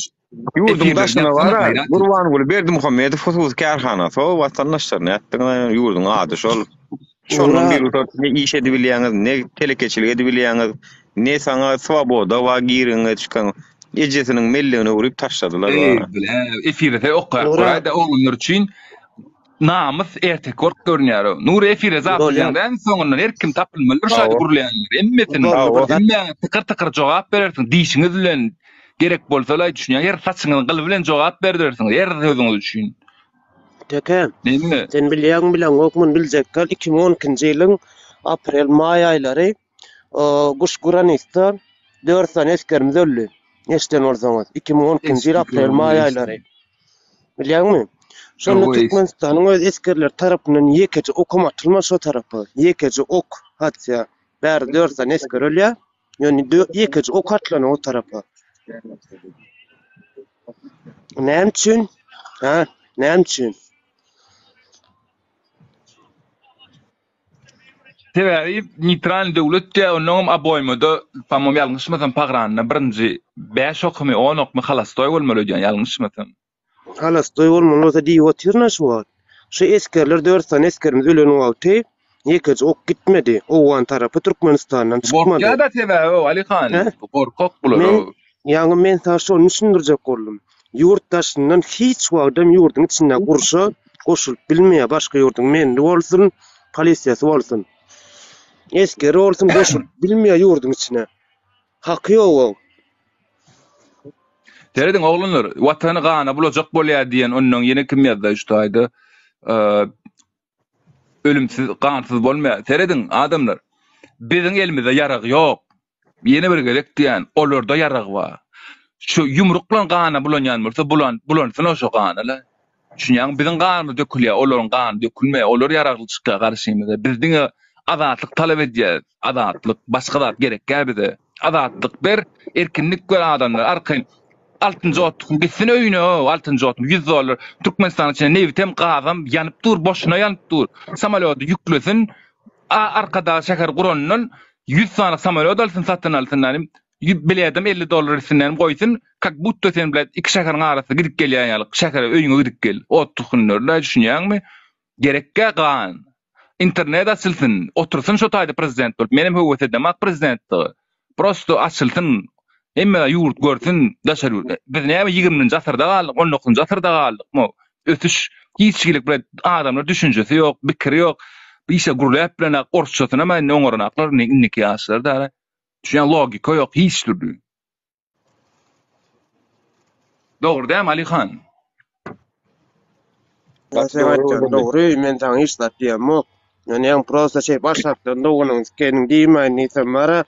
ýurduň efirleri daşyna ýapsana bar-a gaýrat et. Gurbanguly Berdimuhamedow hususy kärhanasy-ow watandaşlar nätdiňiz ýurduň ady şol. Şondan Nura bir rugsat ne iş edibilýäňiz, ne telekeçilik edibilýäňiz, ne saňa swoboda bar giriňe çykaň. Ejesiniň mellegini öwrüp taşladylar Eý bar. bile efire sen okap Nura göräýdä oglanlar üçin namys erteki bolup görünýär. Nury efire zat bolýar. diýýäň dämi soňundan her kim tapylmalydyr şaýda Hawa. gürleýänler hemmesiniň Boldy bir Hawa. zat. hemmäňiz tykyr tykyr jogap berersiň dişiňiz bilen gerek bolsalaý düşünýäň her saçyňyzyň gyly bilen jogap berdersiňiz her sözüňiz üçin. Teke, Neme? sen bilýäňmi bileňok muny biljekler 2012-nji ýylyň aprel maý aýlary Guş Guranysda 4 sany esgerimiz öldi. Eşiden bolsaňyz 2012-nji ýyl aprel maý aýlary. Bilýäňmi? Şonda Türkmenistanyň öz esgerleri tarapyndan ýekeje okam atylmaz şo tarapa. Ýekeje ok atýa. Bäri 4 sany esger ölýär. Ýöne ýekeje ok atylanok o tarapa. Näme üçin? Ha, näme üçin? Sebäbi neýtral döwlet diýä, onnoňam oboýmada, po-moýmu ýalňyşmasam pagranda birinji 5 okmy, 10 okmy halastoý bolmaly öýdýän ýalňyşmasam. Halastoý bolmaly bolsa diýip otyryn-a şu wagt. Şu esgerler 4 sany esgerimiz ölen wagty ýekeje ok gitmedi. Owgan tarapy Türkmenistandan çykmady. Gorkýa-da sebäbi o Alyhan, Hä? gorkak bular Men o. ýaňy men saňa şony düşündirjek boldum. Ýurt daşyndan hiç wagtam ýurduň içindäki urşa goşulyp bilmeýär başga ýurduň menli bolsun, polisiýasy bolsun, esgeri bolsun goşulyp bilmeýär ýurduň içine. Haky ýok oň. Serediň oglanlar, watany gana bulajak bolýar diýen ondan ýene kim ýazdy şu taýda? Ölümsiz, gansyz bolmaýar. Serediň adamlar, biziň elimizde ýarag ýok. Ýene bir gezek diýýän, olarda ýarag bar. Şu ýumruk bilen gana bulanýan bolsa, bulan, bulansyn o şo gana-la. Düşünýäňmi? Biziň ganymyz dökülýär, olaryň gany dökülmeýär. Olar ýaragly çykýar garşymyza. Biz diňe azatlyk talap edýäris. Azatlyk, başga zat gerekgä bize. Azatlyk ber, erkinlik ber adamlara arkaýyn. Altynjy otlusyny gitsin öýüne, o altynjy otly 100 dollar. Türkmenistanyň içinde nebitem, gazam ýanyp dur, boşuna ýanyp dur. Samolýody ýüklesin, A Arkadag şäher guranyndan 100 sany samolýot alsyn, satyn alsyn, ýani biledem 50 dollar etsin, ýani goýsun, kak budto sen bilet iki şäheriň arasynda gidip gelýän ýaly, şähere öýüňe gidip gel. Otduk günlerle düşünýäňmi? Gerekkä gan. Internet açylsyn, otursyn şo taýda prezident bolup. Menem höwes edemak prezidentlige. Prosto açylsyn, hemme ýurt görsün, daşary ýurt. Biz näme ýigriminji asyrda galdyk, on dokuzynjy asyrda galdykmy? Ösüş hiç hili bir adamlar düşünjesi ýok, pikiri ýok. Bir işe gürläp bilenak, orsçasynam indi oňaranaklar indiki ýaşlar da. Düşünýän logika ýok hiç dürli. Dogry dämi Alyhan? Ya sen aýtýan dogry, men saňa hiç zat diýemok. Ýöne ýaňy prosta şeý başlapdan doganyň sikeniň diýmäýin diýsem bara,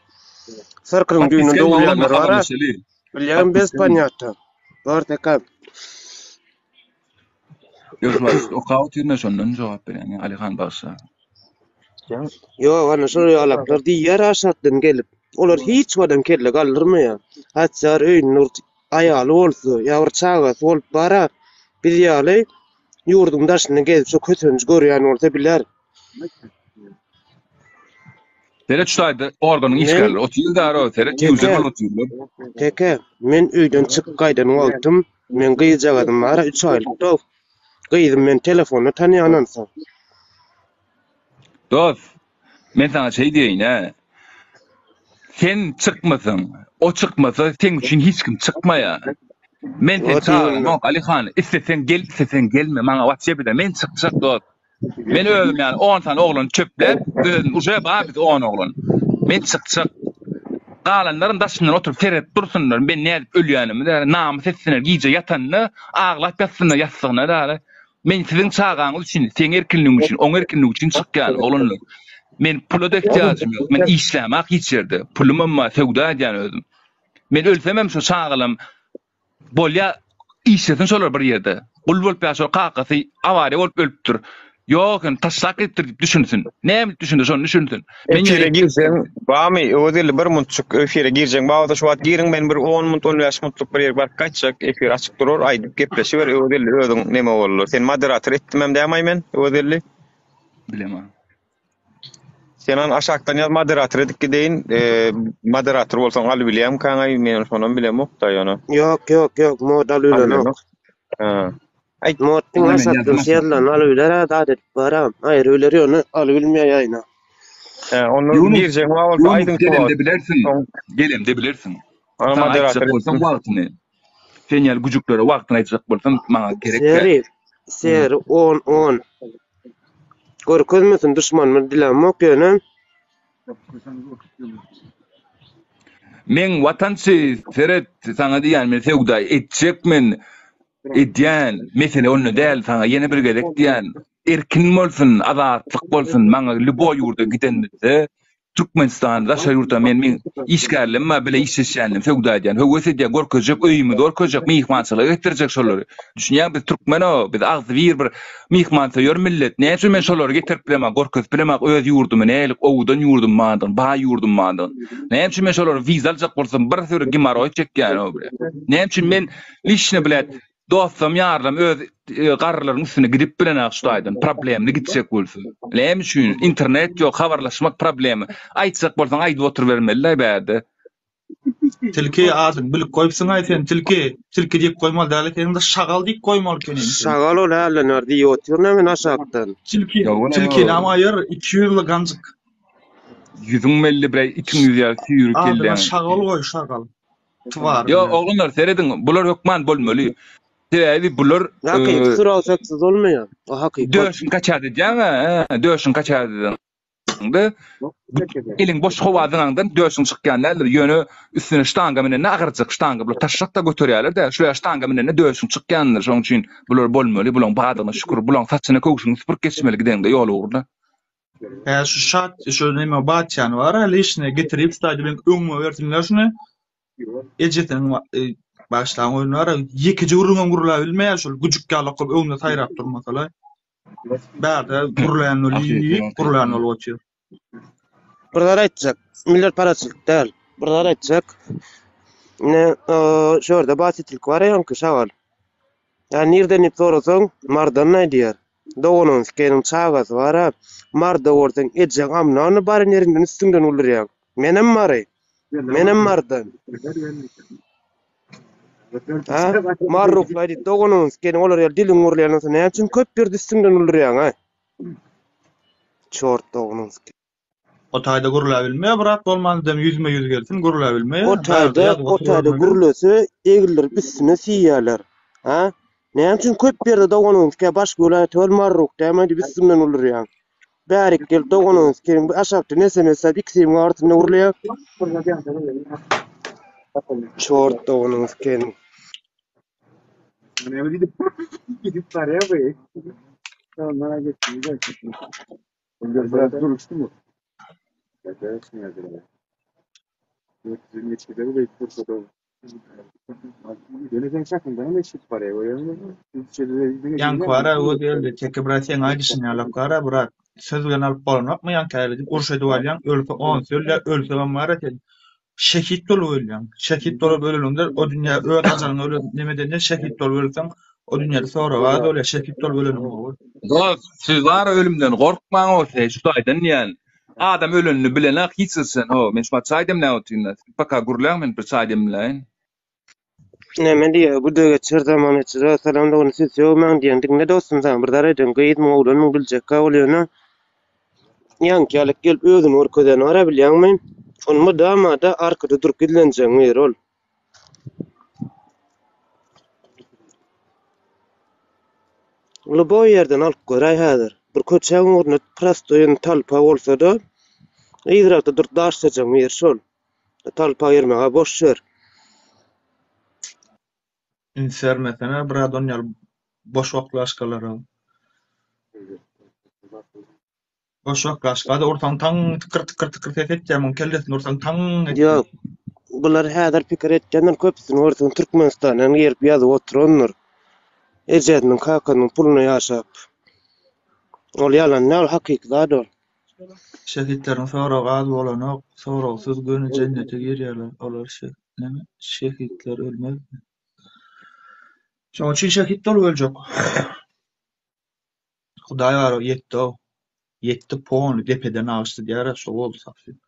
syrkynyň düýnüni Podpiskem oglanlar dogulýanlar bara, habarlaşaly. bilýän bez Podpiskem. ponýatno. Bar teka. Ýok, okap otyryn şondan jogap berýän Alyhan bagşa. Ýok, ana şol ýalaklar diýýär aşakdan gelip. Olar hiç wagtam kelle galdyrmaýar. Hatda öýünde bir aýaly bolsa ýa bir çagasy bolup bara biz ýaly ýurduň daşynda gezip şo kösenji görýän bolsa biler. Seret şu taýda organyň Men işgärleri otyr daro, seret Teke, user bolup otyrlar. Teke, men öýden çykyp gaýdan wagtym meň gyzjagazym bar-a üç aýlyk dost. Gyzym meni telefonda tanýan onsoň. Dos, men saňa şeý diýeýin-ä. Sen çykmasaň, o çykmasa seň üçin hiç kim çykmaýar. Men seni çagyramok, Alyhan, isleseň gel, isleseň gelme, maňa waçe bile, men çykjak dost. Men özüm ýaly on sany oglany çöpläp, özüm uje bar biz on oglan. Men çykjak. Galanlaram daşyndan oturyp seredip dursunlar, men nädip ölýänimi däl, namys etsinler, gije ýatanda aglap ýatsynlar ýassygyna däl. Men siziň çagaňyz üçin, seň erkinligiň üçin, oň erkinligi üçin çykýan, oglanlar. Men pula-da ihtiýajym ýok, men işlämok hiç ýerde. Pulumam bar, söwda edýän özüm. Men ölsemem şu çagalam Bolýa işlesin şolar bir ýerde. Gul bolup ýaşar kakasy awariýa bolup ölüpdir. Ýok, indi taşlap gidipdir diýip düşünsin. Näme diýip düşündi, şony düşünsin. Men Efire ýöne girseň barmy? Öwezgeldi bir muntjyk efire girjeň bar bolsa şu wagt giriň men bir on munt on bäş muntlyk bir ýere baryp gaýtjak efir açyk durar aýdyp gepleşiber Öwezgeldi özüň neme boldy seni moderator etdimem dämaý men Öwezgeldi? Bilemok. Sen ony aşakdan ýaz moderator edip gideýin moderator bolsaň alybilýämkaňaý men şonam bilemokda ýöne. Ýok ýok ýok mod alybilenok. Ha. Aýt. Mod diňe aşakdan şerlerini alybiler a zat edip baram. Aýrybiler ýöne alybilmeýär ýaýyna. He onda girjegiň bar bolsa aýdyň şu wagt. Gelemde bilersiň. Gelemde bilersiň. Saňa aýtjak bolsam wagtyny. Sen ýaly güjüklere wagtyny aýtjak bolsam maňa gerek däl. Seri seri on on. Görkezmesin duşmanymy dilämok ýöne. Meň watançy seret saňa diýýän men söwda etjek men edýän mesele onda däl saňa ýene bir gezek diýýän erkin bolsun azatlyk bolsun maňa lýuboý ýurda gidenimizde Türkmenistan daşary ýurtda men meň işgärlerim bar bile işleşýänlerim söwda edýän höwes edýän görkezjek öýümizi görkezjek myhmançylyga getirjek şolary düşünýäňmi biz türkmen-ow biz agzybir bir myhmansöýer millet näme üçin men şolary getirip bilemok görkezip bilemok öz ýurdumy nähili owadan ýurdum bardygyny baý ýurdum bardygyny näme üçin men şolara wiza aljak bolsam bir süri gemoroý çekýän-ow bre näme üçin men liçno blet Dostam ýarlam öz garrylaryň üstüne gidip bilenak şu taýdan problemli gitjek bolsa. Näme üçin? Internet ýok, habarlaşmak problema. Aýtjak bolsaň aýdyp oturybermelidaý bärde. Tilki adyny bilip goýupsyňaý sen tilki. Tilki diýip goýmaly däl ekeniňde şagal diýip goýmaly ekeniň sen. Şagal ol hällener diýip otyryn-a men aşakdan. Tilki tilkinam aýyr 200 ly ganjyk. Ýüzüň belli bre itiň ýüzi ýaly süýri Adyna kelläň. şagal goý şagal. Twar Ýok, bilen. oglanlar serediň, bular hökman bolmaly. Sebäbi bular Hakyky sorag söksiz bolmaýar. O hakykat. Döşüň kaçat edýäň-ä, hä, döşüň kaçat edeňde, eliň boş howa zyňaňdan döşüň çykýan däldir. Ýöne üstüne ştanga münende agyrjyk ştanga bular taşlak-da göterýärler-dä. Şular ştanga münende döşüň çykýandyr. Şonuň üçin bular bolmaly. Bulaň badygyna şükür. Bulaň saçyna köwşüňi süpürip geçmeli gideňde ýol ugruna. Hä şu şat şu neme batýany bar a lişne getirip staýda meň öňüme bersinler şuny. Ejesiniň e, bagyşlaň oýun bar a ýekeje gürrüňem gürläp bilmeýär şol güjük ýaly bolup öňünde saýrap durmasalar. Bärde gürlän bolup, gürlän bolup otyr. Bir zat aýtjak. Milletparazçylyk däl. Bir zat aýtjak. Ine, şu ýerde Baty tilki bar ýaňky şagal. Ýa nirden diýip sorasaň, Mardan aýdýar. Doganyň sikeniň çagasy bar-a. Marda görseň, ejeň amnany baryn ýeriňden üstüňden güldürýäň. Menem Mary. Menem Mardan. Ha? Marruklaý diýip doganyň sikeniň olar ýaly diliň gürleýän bolsa näme üçin köp ýerde üstüňden güldürýäň-aý? Çort doganyň sikeniň. O taýda gürläp bilmeýär brat bolmanda dem ýüzme ýüz gelsin gürläp bilmeýär. O Bärde taýda ýazyp o taýda oturybermeli. gürlese egildirip üstüne siýýärler. Ha? Näme üçin köp ýerde doganyňyzka başga welaýat ol Marruk däme diýip üstünden güldürýäň. Bärik gelip doganyňyzkyň bu aşakda neseme säp ikisiniň arasynda gürleýär. Çort doganyňyzkyň. Ýaňky bara öwez geldi. Teke brat seň aýdyşyň ýalak gara brat. Söz bilen alyp bolanokmy ýaňky äli diýip uruş edip alýaň ölse onsy ölýär ölsegem bara sen şehit bolup ölýäň. Şehit bolup öleniňde o dünýä öz ajalyňa ölen nemedende şehit bolup ölseň o dünýäde sorag az bolýar şehit bolup öleniň gowy. Dost siz bara ölümden gorkmaň o size şu taýdan diýýän. Adam ölenini bilenak hiç haçan ho men şu wagt çaý demläp otyryn-da siz paka gürläň men bir çaý demläýin. Näme diýýär güde geçer zaman geçer salam dogany siz sögmäň diýen diňle dostum saňa bir zat aýdaýyn gyzmyň oglanmyň biljekkä ol ýöne ýaňky ýaly gelip özüni görkezeni bar-a bilýäňmi ol mydama-da arkada durup gizlenjegiň biri ol. Luboý ýerden alyp göräý häzir. Bir köçäň ugrunda prostoý talpa bolsa-da, yzrakda durup daşlajagyň biri şol. Talpa girmeg-ä boş ýer. Üns bermesene brat onýaly boş wagtlaşkalara. Boş wagtlaşkada ursaň taň tykyr tykyr tykyr ses etýär muň kellesini ursaň taň etýär. Ýok. Bular häzir pikir etýändir köpüsini görseň Türkmenistandan girip ýazyp oturandyr. Ejesiniň kakasynyň puluna ýaşap. Ol ýalan däl, hakyky zat ol. Şehitleriň soragy az bolanok, soragsyz göni jennete girýärler. Olar şe näme şehitler ölmezmi? Şoň üçin şehit bolup öljek. Hudaý bar ýetdi-ow. Ýetdi polny depeden agyşdy diýýär-ä şo boldy sapsyn.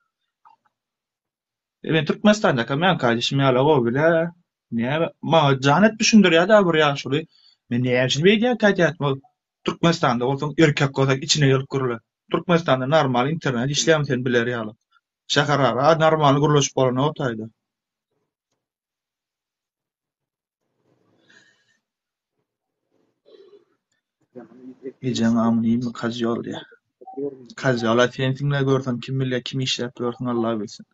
E men Türkmenistandakam ýaňky aýdyşym ýaly gowy bilä. Näme maňa jan et düşündirýär-dä bir ýaşuly. Men näme üçin beýdýänkä diýýär. Türkmenistanda bolsaň erkek bolsaň içine gelip gürle. Türkmenistanda normal internet işleýärmi sen biler ýaly. Şäherara normal gürleşip bolanok o taýda. Ejeň amyny iýme kazýol diýýär. Kazýola sensiňle görseň kim bilýär kim işläp ýörsüň Allah bilsin.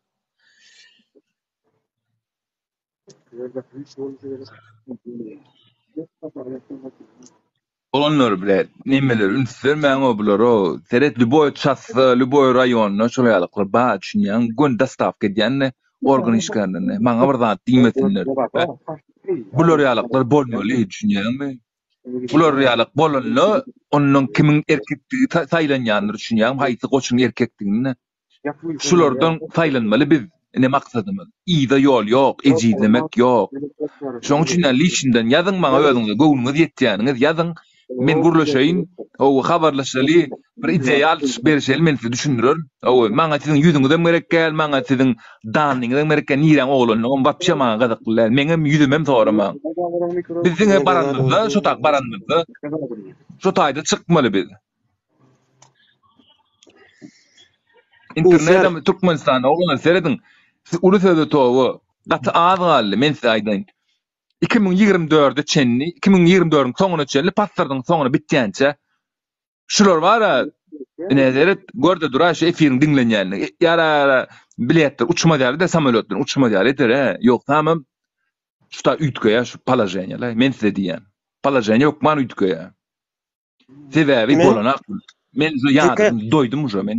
Olanlar bile nemeler üns bermäň o bulara seret lýuboý çasda lýuboý raýonda şol ýalyklar bar düşünýäň göni dostawka edýände organ işgärlerine maňa bir zat diýmesinler bular ýalyklar bolmaly düşünýäňmi bular ýalyk bolanda ondan kimiň erkekdigi saýlanýandyr düşünýäňmi haýsy goçuň erkekdigini Şulardan saýlanmaly biz ine maksadymyz. Yza ýol ýok, ejizlemek ýok. Şoň üçin ýa liçnidan ýazyň maňa özüňize göwnüňiz ýetýäniňiz ýazyň. Men gürleşeýin, hawa habarlaşaly, bir ideýa alyşyp berişeli men size düşündirerin. Hawa maňa siziň ýüzüňizem gerek däl, maňa siziň dannyňyzam gerek däl, niräň oglanlygam wapşe maňa gyzykly däl. Meňem ýüzümem soramaň. Biz diňe baranymyzda, şo tak baranymyzda şo taýda çykmaly biz. Internet Türkmenistanda oglanlar serediň. Siz uly söze toba. Gaty az galdy men size aýdaýyn. 2024-e çenli, 2024-iň soňuna çenli pastordyň soňuna bitýänçä şular bara ine seret görde duraý şu efiriň diňlenýänini. Ýara ýara biletler uçmaz ýaly-da samolýotlar uçmaz ýaly eder he. Ýogsamam şu ta üýtgeýär şu položeniýalar. Men size diýýän. Položeniýa hökman üýtgeýär. Sebäbi Men bolanak. Men şu Teke ýadadym, doýdum uje men.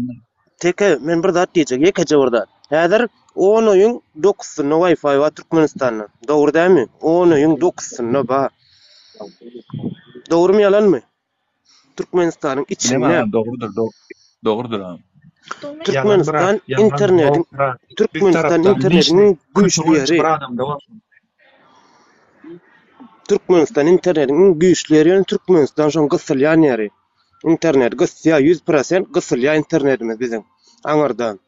Teke, men bir zat diýjek, ýekeje bir zat. Häzir on öýüň dokuzsynda Wi-Fi bar Türkmenistanda. Dogry dälmi? On öýüň dokuzsynda bar. Dogrymy ýalanmy? Türkmenistanyň Bilemem içinde. agam, dogrudyr, dogrudyr agam. Ýalan brat, Türkmenistan ýalan internetiň ýok brat. Bir Türkmenistan tarapdan internetiň liçni iň Köçe güýçli boýunça ýeri. bir adamda bolsun. Türkmenistan internetiň iň güýçli ýeri ýöne Türkmenistan şoň gysylýan ýeri. Internet gysýa 100% gysylýa internetimiz biziň aňyrdan.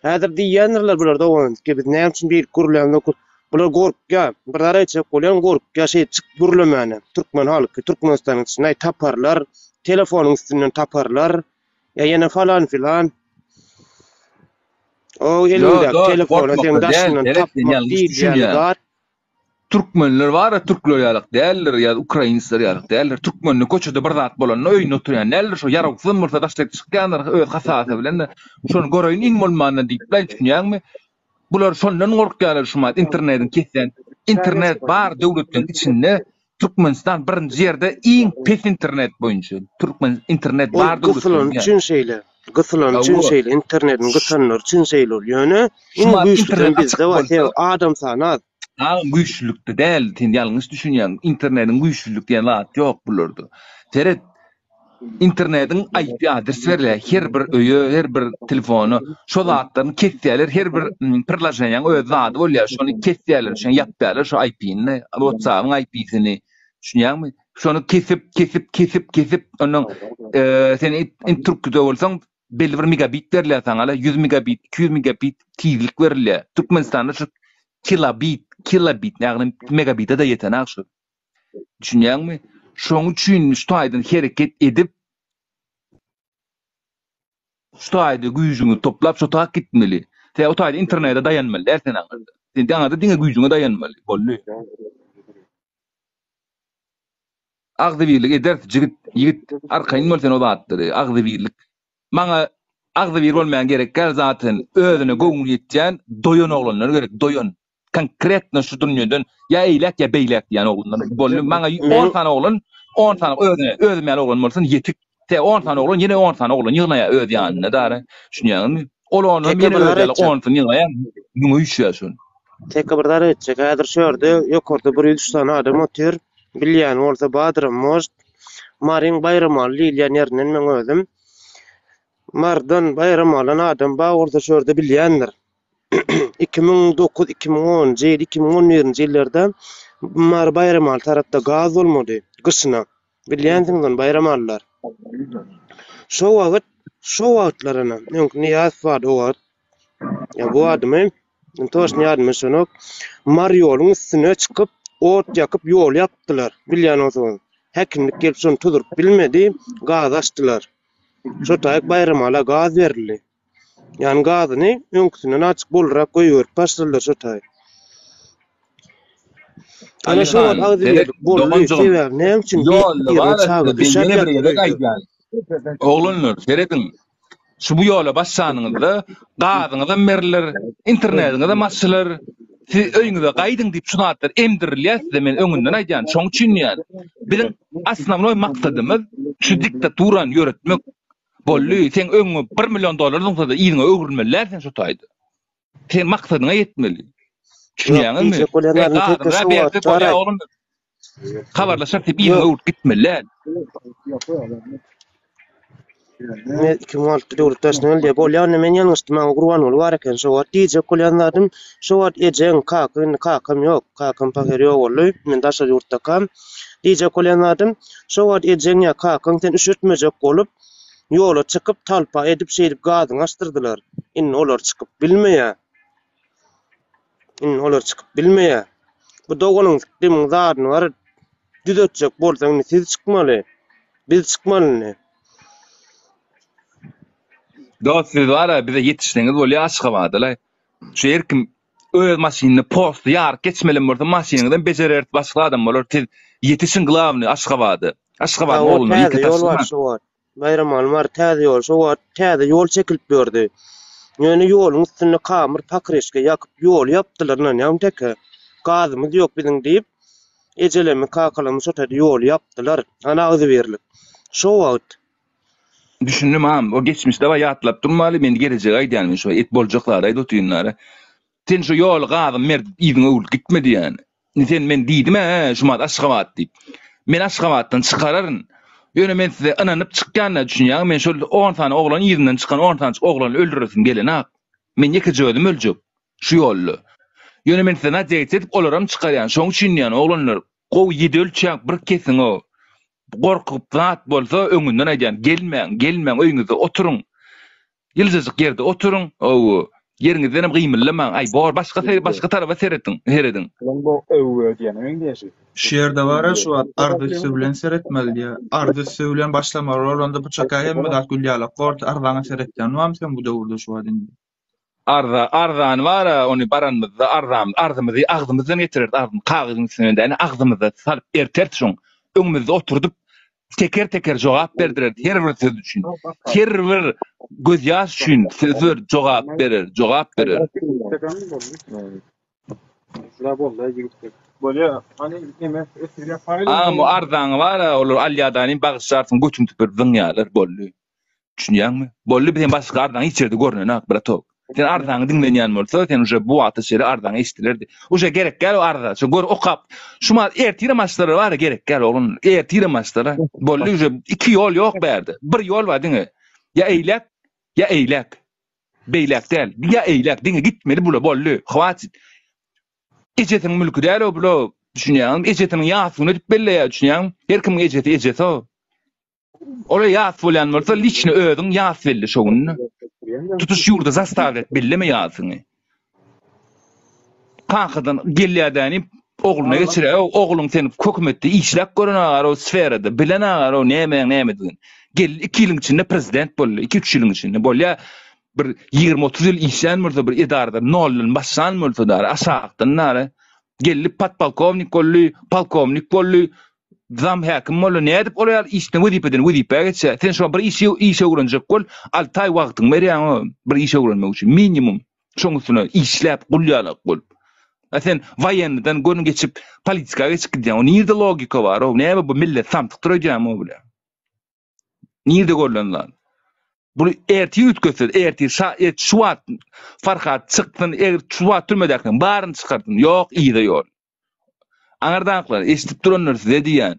Häzir diýýändirler bular doganki biz näme üçin beýdip gürlämzok bular gorkýa bir zat aýtjak bolýan gorkýa şeýdip çykyp gürlemäne türkmen halky Türkmenistanyň içinde aý taparlar telefonyň üstünden taparlar ýa ýene falan filan O Ýok, eliňdäki dost, telefona seň gorkmakda däl, daşyňdan seret sen tapmak ýalňyş diýilýän düşünýäň. zat Türkmenler bar-a türkler ýalak däldir ýa ukrainsler ýalak däldir. Türkmende köçede bir zat bolanda öýünde oturýan däldir. Şo ýarawsyzam bolsa daşaryk çykýandyr öz hasasy bilen-de. Şony göreýin iň bolmanda diýip-le düşünýäňmi? Bular şondan gorkýarlar şumat internediň kesýän. Internet bar döwletleriň içinde Türkmenistan birinji ýerde iň pes internet boýunça. Türkmen internet Ol bar döwletleriň gysylany ýa. üçin şeýle. Gysylany üçin Hawa. şeýle. Internediň gysanlary üçin şeýle ol. Ýöne iň Şumat güýçlüsem internet açyk bizde bar. bolsa Sebäbi adam sany az. Agam güýçlülikde däl, sen ýalňyş düşünýäň. Internediň güýçlülik diýen zat ýok bularda. Seret, internediň IP adres berilýär her bir öýe, her bir telefona. Şo zatlaryny kesýärler, her bir priloženiýaň öz zady bolýar, şony kesýärler, şony ýapýarlar şo IP-ni, WhatsApp-yň IP-sini. Düşünýäňmi? Şony kesip, kesip, kesip, kesip, ondan sen türkde bolsaň belli bir megabit berilýär saňa-la, 100 megabit, 200 megabit tizlik berilýär. Türkmenistanda şu kilobit, kilobit, ýagny megabite-de ýetenak şu. Düşünýäňmi? Şoň üçin şu taýdan hereket edip, şu taýda güýjüňi toplap, şo tak gitmeli. Sen o taýda internete daýanmaly däl sen aňyrda. Sen aňyrda diňe güýjüňe daýanmaly. Boldy. Agzybirlik ederis jigit, ýigit, arkaýyn bol sen o zatlary, agzybirlik. Maňa agzybir bolmaýan gerek däl zaten, özüne göwni ýetýän doýan oglanlar gerek, doýan. Konkretno şu dünýeden ýa eýläk ýa beýläk diýýän oglanlar boldy. Maňa on sany oglan, on sany özüne, özüm ýaly oglan bolsun ýetik. Te on sany oglan ýene on sany oglan ýygnaýar öz ýanynda dara. Düşünýäňizmi? Ol onam Teke ýene bir öz zat ýaly aýtjak. onsuny ýygnaýar, müňe üýşýär şol. Teke bir zat aýtjak. Häzir şu ýerde ýokarda bir 103 sany adam otyr. Bilýän bolsa Badram может. Maryň Baýramaly diýilýän ýerinden meň özüm. Marydan Baýramalydan adam bar bolsa şu ýerde bilýändir. 2009, 2010-njy ýyl, 2011-nji ýyllarda Mary Baýramaly tarapda gaz bolmady gyşyna. Bilýänsiňiz ony Baýramalylar. Şo wagt, şo wagtlar ene, öňki Nyýazow bardy o wagt. Ýa bu adymy toşny ýadyma düşenok. Mary ýoluň üstüne çykyp, ot ýakyp ýoly ýapdylar. Bilýän bolsaňyz. Häkimlik gelip şony tuzuryp bilmedi, gaz açdylar. Şo taýyk Baýramala gaz berildi. Ýagny gazyny öňküsinden azjyk bolrak goýberip başladylar şo taý. Ana şo wagt Alyhan, agzy seret, berdik boldy. doganjygym, Sebäbi näme üçin ýolda birine bar çaga aslynda, men düşäp ýene bir ýatyr gezek öýde. aýdýan. Oglanlar, serediň. Şu bu ýola başlanyňyzda gazyňyzam berler, internetiňizem açylar. Siz öýüňize gaýdyň diýip şu zatlar emdirilýär size men öňünden aýdýan. Şoň üçin diýýän. Biziň osnownoý maksadymyz şu diktaturany ýöretmek. Boldy, seň öňüňe bir million dollar zyňsa-da yzyňa öwrülmeli däl sen şo taýda. Sen maksadyňa ýetmeli. Ýok, Düşünýäňizmi? diýjek bolýan E, zadym teke gazyňyza şu berse wagt bolýar bar-aý. oglum. Habarlaşar diýip yzyňa Ýok. öwrüp gitmeli däl. Men 2006 döwlet daşyna geldi. Bolýa onda men ýalňyşdym maňa Gurbanguly bar eken şo wagt diýjek bolýan zadym şo wagt ejeň kaka indi kakam ýok kakam pahyr ýogaldy men daşary ýurtdakam diýjek bolýan zadym şo wagt ejeň ýa kakaň seni üşertmejek bolup ýola çykyp talpa edip şeýdip gazyňy açdyrdylar indi olar çykyp bilmeýä indi olar çykyp bilmeýä bu doganyň sikdimiň zadyny bar düzetjek bolsaň indi siz çykmaly biz çykmaly indi. Dost siz bara bize ýetişseňiz bolýa Aşgabadalaý. Şu her kim öz maşynyny posty ýaryp geçmelem bolsa maşynyňyzam bejereris başga adam bolar siz ýetişiň glawny Aşgabada. Aşgabadyň Hawa ogluna täze ýeke ýol bar taşlamaň. şu wagt. Baýramaly Mary täze ýol şo wagt täze ýol çekilip ýördi. Ýöne ýoluň üstünde kamyr pakreşka ýakyp ýoly ýapdylar ynanýaňmy teke. Gazymyz ýok biziň diýip ejelerimiz kakalarymyz şo taýda ýoly ýapdylar. Ana agzybirlik. Şo wagt. Düşündim agam o geçmişde bar ýatlap durmaly men gelejegi aýdýan men şo et boljak zady aýdyp otyryn nara. Sen şu ýoly gazym ber diýip yzyňa öwrülip gitme diýýän. Indi sen men diýdim-ä şumat Aşgabat diýip. Men Aşgabatdan çykararyn. Ýöne men size ynanyp çykýan-da düşünýäňmi? Men şol on sany oglan yzyndan çykan on sanyjyk oglany öldüresim gelenak. Men ýekeje özüm öljek şu ýolda. Ýöne men size nadýeýt edip olaram çykarýan. Şoň üçin diýýän oglanlar gowy ýedi ölçäň bir kesiň-ow. Gorkup zat bolsa öňünden aýdýan gelmäň, gelmäň öýüňizde oturyň. Ýyljajyk ýerde oturyň, ow, ýeriňizdenem gymyldamaň, aý bor, başga başga tarapa serediň, serediň. Şu ýerde bara şu wagt arza üsti bilen seretmeli diýýär. Arza üsti bilen başlamaly bolanda bu çaka hemme zat gül ýalak gordy. Arzaňa seretýän barmy sen bu döwürde şu wagt indi? Arza, arzany bara, ony baranymyzda arzamyz, arzymyzy agzymyzdan getireris, arzyny kagyzyň üstüne däl, agzymyzda salyp erteris şoň. Öňümizde oturdyp, teker-teker jogap berdireris her bir söz üçin. Her bir gözýaş üçin söz ber, jogap berer, jogap berer. Agam, o arzaňy bara, olar alýadanyň bagyşlarsyň, götüni süpürip zyňýarlar, boldy. Düşünýäňmi? Boldy sen başga arzaň hiç ýerde görnenak, bratok. Sen arzaňy diňlenýän bolsa, sen uje bu wagta çenli arzaňy eşdilerdi. Uje gerek däl o arza. Şu gör okap. Şu mal ertirem açdylar bar gerek däl oglan. Ertirem açdylar. Boldy uje iki ýol ýok bärde. Bir ýol bar diňe. Ýa eýläk, ýa eýläk. Beýläk däl. Ýa eýläk diňe gitmeli bula boldy. Hwatit. Ejesiniň mülki däl o bula. Düşünýäňmi? Ejesiniň ýas güni edip belleýär, düşünýäňmi? Her kimiň ejesi ejesi o. Ola ýas bolýan bolsa liçno özüň ýas belle şo günde. Tutuş ýurda zastaw et belleme ýasyňy. Kakadan gelýädäni ogluna geçirýär. Ogluň sen hökümetde işläp gören agar o sferada bilen agar o nämäň nämedigini. Geldi 2 ýylyň içinde prezident boldy. 2-3 ýylyň içinde bolýar. Bir 20-30 ýyl işlän bolsa bir edarada noldan başlan bolsa da aşakdan da geldi podpolkownik boldy, polkownik boldy. Zam häkim boldy, nädip ol ýaly işden wezipeden wezipä geçýär? Sen şo bir işi iş öwrenjek bol, alty aý wagtyňy berýäň o bir iş öwrenmek üçin minimum. Şoň üstüne işläp gul ýalak bolup. A sen woýennydan göni geçip politika geçip gidýäň. O nirde logika bar o? Näme bu millet samsykdyr öýdýäňmi o bile? Nirde görlen zat? Bu ertir üýtgetse, ertir şa et şu wagt Farhat çyksyn, eger şu wagt türmedäkileriň baryny çykarsyn. Ýok, yza ýol. Aňyrdakylar, eşidip duranlar size diýýän.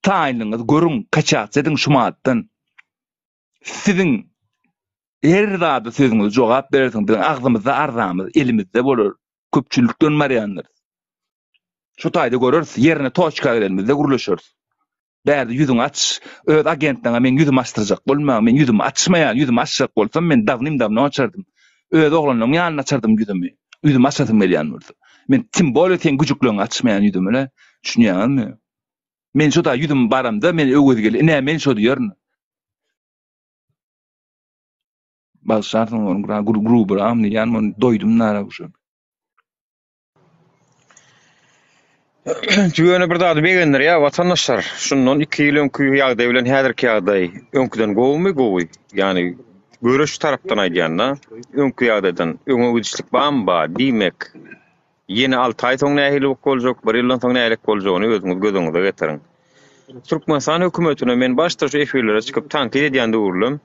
Taýynlygyňyzy görüň, kaçatsa ediň şu matdan. Siziň her zada sözüňize jogap berersiň, biziň agzymyzda arzamyz elimizde bolar. Köpçülikden barýandyrys. Şu taýda göreris, ýerine toçka gelenimizde gürleşeris. Bärde ýüzüňi aç, öz agentleňe meň ýüzümi açdyrjak bolma, men ýüzümi açmaýan, ýüzümi açjak bolsam men dawnym-dawno açardym. Öz oglanlaryň ýanynda açardym ýüzümi, ýüzümi açasym gelýän bolsa. Men tim bolýa seň güjükleňe açmaýan ýüzümi-le, düşünýäňizmi? Men şo taý ýüzüm baramda men Öwezgeli ine men şo diýerin. Bagyşlarsyňyz ony grubyram diýýän ony doýdum nara uşa. Ýöne bir zady begendirýär watandaşlar. Şundan 2 ýyl öňki ýagdaý bilen häzirki ýagdaý öňküden gowumy? Gowy. Ýagny göreş tarapdan aýdýanda, öňki ýagdaýdan öňe gidişlik barmy? Bar. Diýmek, ýene 6 aý soň nähili boljak, bir ýyldan soň nähili boljagyny özüňiz göz öňüňize getiriň. Türkmenistan hökümetine men başda şu efirlere çykyp tankyt edýän döwürlem,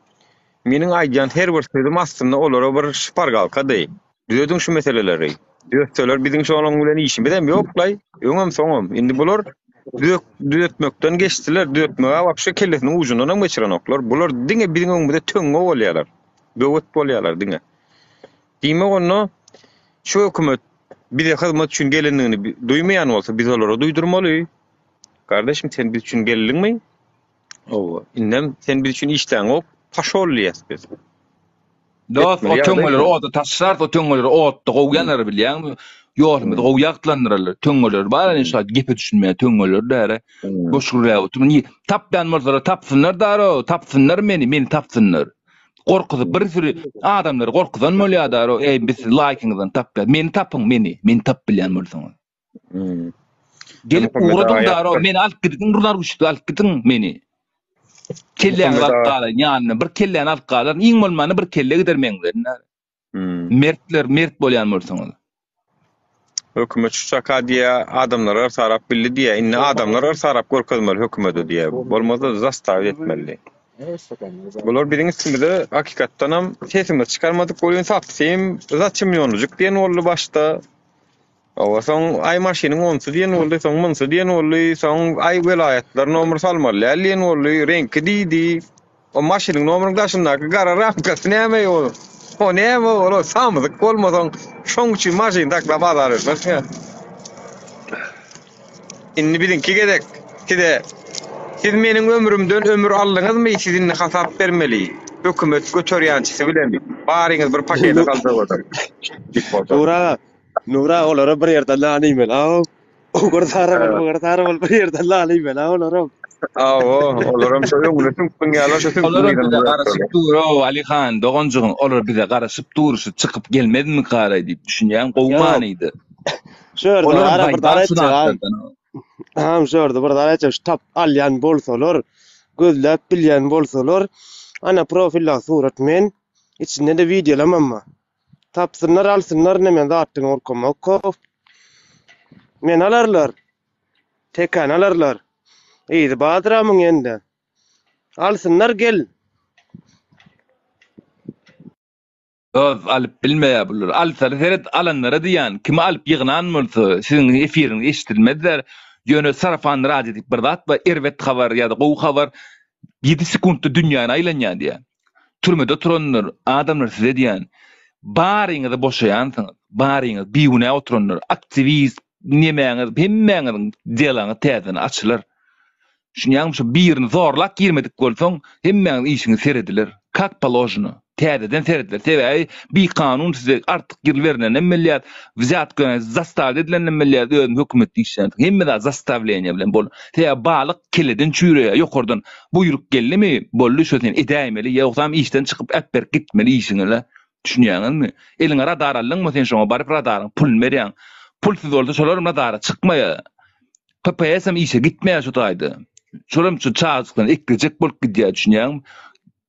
meniň aýdýan her bir sözüm aslynda olara bir şpargalkady. Düzediň şu meseleleri. Düzetseler biziň şonuň bilen işimizem ýoklaý, öňem soňam. Indi bular düzet düzetmekden geçdiler, düzetmege wapşe kellesiniň ujundanam geçirenoklar. Bular diňe biziň öňümizde töňňe bolýarlar. Böwet bolýarlar diňe. Diýmek onda şu hökümet bize hyzmat üçin gelendigini duýmaýan bolsa biz olara duýdurmaly. Gardaşym sen biz üçin geldiňmi? Hawa, indem sen biz üçin işläňok, paşol diýýäs biz. Dost, Etmeli o ýagdaý töňňeleri şo. oda taşlarys, o töňňeleri otda gowy ýanar bilýäňmi? Ýolumyzy gowy ýagtylandyrarlar. Töňňeler bar ine şu gepe düşünmeýän töňňeler däre. Boş gürläp oturma. Ni tapýan bolsalar tapsynlar daro, tapsynlar meni, meni tapsynlar. Gorkuzyp bir sürü adamlary gorkuzan bolýar daro. Eý biz sizi laýkyňyzdan tapýas. Meni tapyň, meni. Meni tap bilýän bolsaňyz. Gelip Muhammet ugradyň aga daro, ýatypdyr. meni alyp gidiň, Nurlar güçli alyp gidiň meni. Kelläňizi Muhammet alyp aga galaýyn ýanyna, bir kelläni alyp galaryn, iň bolmanda bir kelle gider meň bilen. Hmm. Mertler, mert bolýan bolsaňyz. Hökümet şu çaka diýä, adamlar yrsarap bildi diýä, indi adamlar yrsarap görkezmeli hökümete diýä. Bolmasa zastaw etmeli. Bular biziň üstümize hakykatdanam sesimizi çykarmadyk welin sapsym zaçemýonlyjyk diýen boldy başda. Owa, soň aý maşynyň onsy diýen boldy, soň munsy diýen boldy, soň aý welaýatlar nomer salmaly däl diýen boldy, reňki diýdi. O maşynyň nomeryň daşyndaky gara ramkasy näme ol? O näme ol? O samsyk bolmasaň, şoň üçin maşyn saklap azar etmersiň. Indi biziňki gezek size. Siz meniň ömrümden ömür aldyňyzmy, siz indi hasap bermeli. Hökümet göterýänçisi bilen baryňyz bir pakete saljak bolar. Nury aga, Nury aga olara bir ýerden nan iýmeli aw. Ugur sary bol, bugur sary bol bir ýerden nan iýmeli aw olaram. Aw, olaram şo öňüne süňk zyňýarlar, şo süňküň Olaram yzyny bize böwürip garaşyp dur-ow, Alyhan, doganjygym, olar bize garaşyp dur, şu çykyp gelmezmikaraý diýip, düşünýäň, gowy Ýok. manyda. Şu ýerde Olaram ara bir baý-baý zat şu aýtjak aý. zatlardan. Agam şu ýerde bir zat aýtjak, şu tap alýan bolsalar, gözläp bilýän bolsalar, ana profildaky surat men, içinde-de wideolamam bar. Tapsynlar alsynlar ine men zatdan gorkamok. Meni alarlar. Tekäni alarlar. Yzy bardyr muň ýende. Alsynlar gel. Dost alyp bilmeýär bular. Alsalar seret alanlara diýýän. Kimi alyp ýygnan bolsa siziň efiriňizi eşidilmezler. Ýöne sarafan radio diýip bir zat bar. Erbet habar ýa-da gowy habar ýedi sekuntda dünýäni aýlanýar diýýär. Türmede oturanlar, adamlar size diýýän, baryňyzy boşaýansyňyz, baryňyz bigünä oturanlar, aktiwist, nemäňiz, hemmäňiziň delaňyz täzeden açylar. Düşünýäňmi, şu birini zorlap girmedik bolsaň, hemmäňiziň işiňiz serediler. Kak položeno. Täzeden serediler. Sebäbi bikanun size artyk ýyl berleninem bilýäs, wzýatka zastaw edileninem bilýäs, özüm hökümetde işlänsoň. Hemme zat zastawleniýe bilen bol. Sebäbi balyk keleden çüýreýär, ýokardan buýruk geldimi, boldy şo sen edäýmeli, ýogsam işden çykyp äpberip gitmeli işiňe-le. Düşünýäňizmi? Eliňe radar aldyňmy sen şoňa baryp radaryň puluny berýäň. Pulsuz bolsa şolaram radara çykmaýar. PPS-em işe gitmeýär şo taýda. Şolam şu çagajykdan eklejek bolup gidýär, düşünýäňmi?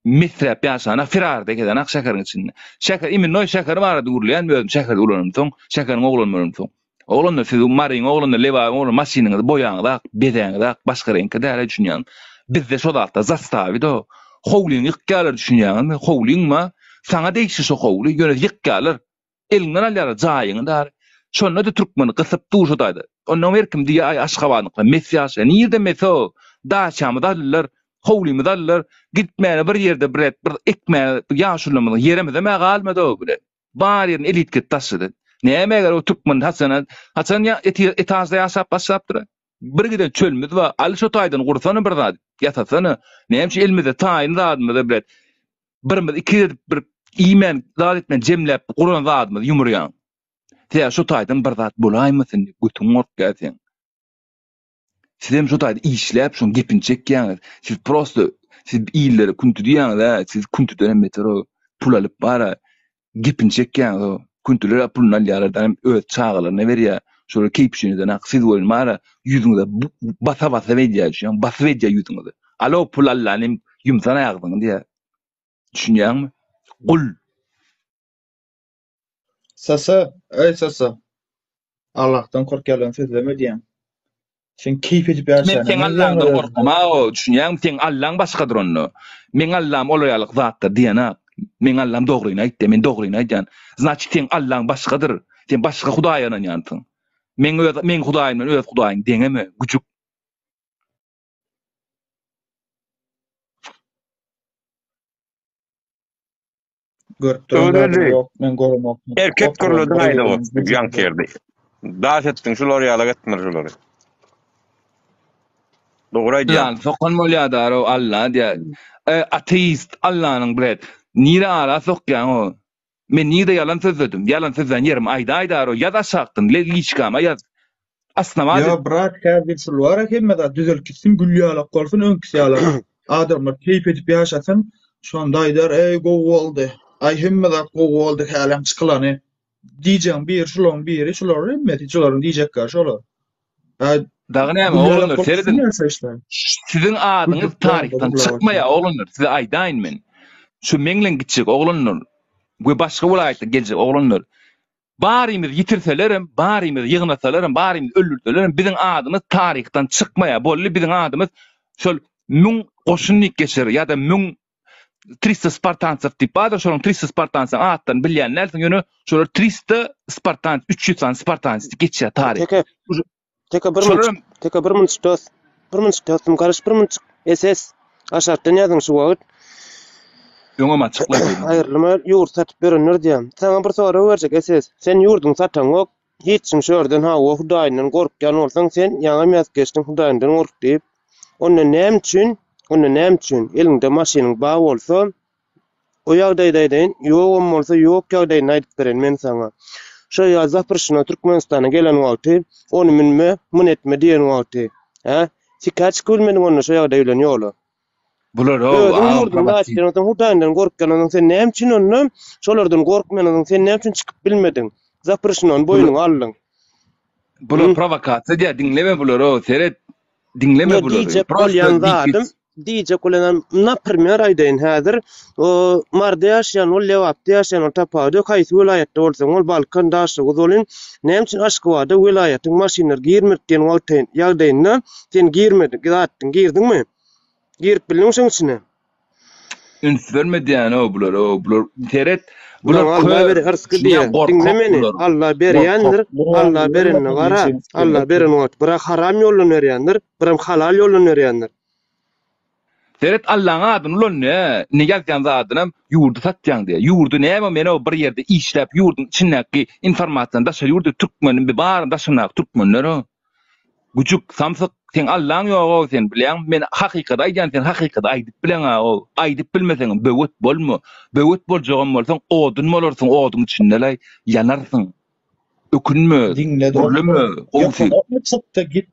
Mesräp ýaşanak Ferraride gezenak şäheriň içinde. Şäher imennoý şäher barada gürleýän özüm şäherde ulanamsoň, şäheriň oglany bolamsoň. Oglanlar siz Maryň oglanlar, Lebabyň oglanlar maşynyňyzy boýaňyzak, bezäňizak, başga reňke dälä düşünýäňmi? Bizde şo zatlar zastawido. Howlyňy ýykýarlar düşünýäňizmi? Howlyň ma saňa degişli şo howly, ýöne ýykýarlar. Eliňden alýarlar jaýyňy dary. Şonda-da türkmeni gysyp dur şo taýda. Onnoň her kim diýýär aý Aşgabatnyklar mes ýaşaýar. Nirde mes o? Daçamyzy aldylar, howlymyzy aldylar. Gitmäne bir ýerde bir bir ekmäne ýaşulamyzyň ýerimizem-ä galmady-ow bile. Bar ýerini elit gelip taşlady. Näme eger o türkmen haçan haçan ýa etažda ýaşap başlapdyr? Bir giden çölümiz bar. Al şo taýdan gursana bir zat, ýasasana. Näme üçin elimizde taýyn zadymyzy bile birimiz iki edip bir iýmän zat etmän jemläp guran zadymyzy ýumurýaň. Sebäbi şo taýdan bir zat bolaýmasyn diýip götüň gorkýar seň. Sizem şo taýda işläp şoň gepini çekýäňiz. Siz prosto siz illere künti diýýäňiz hä, siz küntüdenem beter o pul alyp bara gepini çekýäňiz o. Küntüler puluny alýarlar da hem öz çagalaryna berýär. Şolar keýp üçin edenak. Siz welin bara ýüzüňize basa basa edýär düşünýäňmi? Basyp edýär ýüzüňize. Alo pul allan hem ýumsana agzyňy diýýär. Düşünýäňmi? Gul. Sasa, eý Sasa. Allahdan kork ýalan sözleme diýýän. Sen keýp edip Men ýaşaýan seň Allaňdan gorkama-o, düşünýäňmi? Seň Allaň başgadyr onda. Meň Allam olar ýalyk zatlar diýenak. Meň Allam dogryny aýtdy, men dogryny aýdýan. Znaçit seň Allaň başgadyr. Sen başga Hudaýa ynanýansyň. Meň öz meň Hudaýym bilen öz Hudaýyň deňeme, güjük. Görüp duran zadym Öwreldi. ýok, men göremok. Erkek Oturan gürlediň bir aýda ýeriň bolsun, güjügi ýaňky ýerde. Daş etdiň şular ýalak etmeli şulary. Dogry aýdýaň. Ýaly sokan bolýadarow Alla diýä. E, ateist Allanyň blet. Nire ara sokýaň o. Men nirde ýalan sözledim? Ýalan sözlän ýerimi aýdaýdarow ýaz aşakdan le liçkama ýaz. Asnawat Ýa et. brat häzir şul bara hemme zat düzelip gitsin gül ýalak bolsun öňküsi ýalak adamlar keýp edip ýaşasyn şonda aýdar eý gowy boldy aý hemme zat gowy boldy hälem çykylany diýjegiň biri şularyň biri şular hemmesi şularyň diýjekleri şolar Ä Dagy näme gül ýalak oglanlar bolup serediň. gitsin ýaşaýyşlar Siziň adyňyz güldürip taryhdan gürläp çykmaýar otyr. oglanlar size aýdaýyn men. Şu meň bilen gitjek oglanlar we başga welaýatdan geljek oglanlar Barymyzy ýitirselerem, barymyzy ýygnasalaram, barymyzy öldürselerem biziň adymyz taryhdan çykmaýar. Boldy biziň adymyz şol müň goşun diýip geçer ýa-da müň trista spartansew diýip bardyr şolaryň trista spartansewiň atlaryny bilýän dälsiň ýöne şolar trista spartans 300 sany spartans diýip geçýär taryh. Teke, Teke bir Şolar munçuk, teke bir munçuk dost. Bir munçuk dostum garyş bir munçuk. SS. Aşakdan ýazyň şu wagt. Öňem açykladyň. Aýrylma ýurt satyp berenler diýýän. Saňa bir sorag berjek SS. Sen ýurduňy sataňok. Hiç kim şu ýerden hawa Hudaýyndan gorkýan bolsaň sen ýaňam ýazyp geçdiň Hudaýyndan gork diýip. Onda näme üçin, onda näme üçin eliňde maşynyň bar bolsa O ýagdaýda aýdaýyn, ýogam bolsa ýok ýagdaýyny aýdyp bereýin men saňa. Şo ýa zaprşino Türkmenistana gelen wagty, ony münme, muny etme diýen wagty, hä? Sikä çykyp bilmediň onda şo ýagdaý bilen ýola. Bular-ow, Özüň agam ýurduňda prowokativ. aýtýan bolsaň, Hudaýyndan gorkýan bolsaň, sen näme üçin onda şolardan gorkmaýan bolsaň, sen näme üçin çykyp bilmediň? Zaprşinony boýnuňa aldyň. Bular Hı? prowokasiýa edýär, diňleme bulary-ow, seret. Diňleme Ýok, bulary. diýjek Prosta bolýan diýip zadym, geç. diýjek bolýan zadym, naprmer aýdaýyn häzir, o Maryda ýaşaýan bol, Lebapda ýaşaýan bol, tapawudy ýok, haýsy welaýatda bolsaň bol, Balkan, Daşoguz bolyn, näme üçin Aşgabada welaýatyň maşynlary girmedik diýen wagty ýagdaýynda sen girmediň, zatdyň, girdiňmi? Girip bildiňmi şoň içine? Üns berme diýýän-ow bulara, bular seret, bular Bular Alla kör, beri yrsky düşünýän diýýär. Diňle gorkak meni. bular. Alla berýändir. Gorkak. Alla berenine gara. Alla beren wagt bira haram ýoldan berýändir, birem halal ýoldan berýändir. Seret Allaň adyny ulan ne, indi ýazýan zadynam ýurdy satýaň diýýär. Ýurdy näme men-ow bir ýerde işläp ýurduň içindäki informasiýany daşary ýurda türkmeniň bi bary daşyndaky türkmenler-ow. Güjük, samsyk, seň Allaň ýogow sen bilýäňmi men hakykaty aýdýan sen hakykaty aýdyp bileňagow aýdyp bilmeseňem böwet bolma böwet boljagam bolsaň odun bolarsyň oduň içindelaý ýanarsyň ökünme Diňle gürleme dostum. gowusy. Ýakanokmy çykda git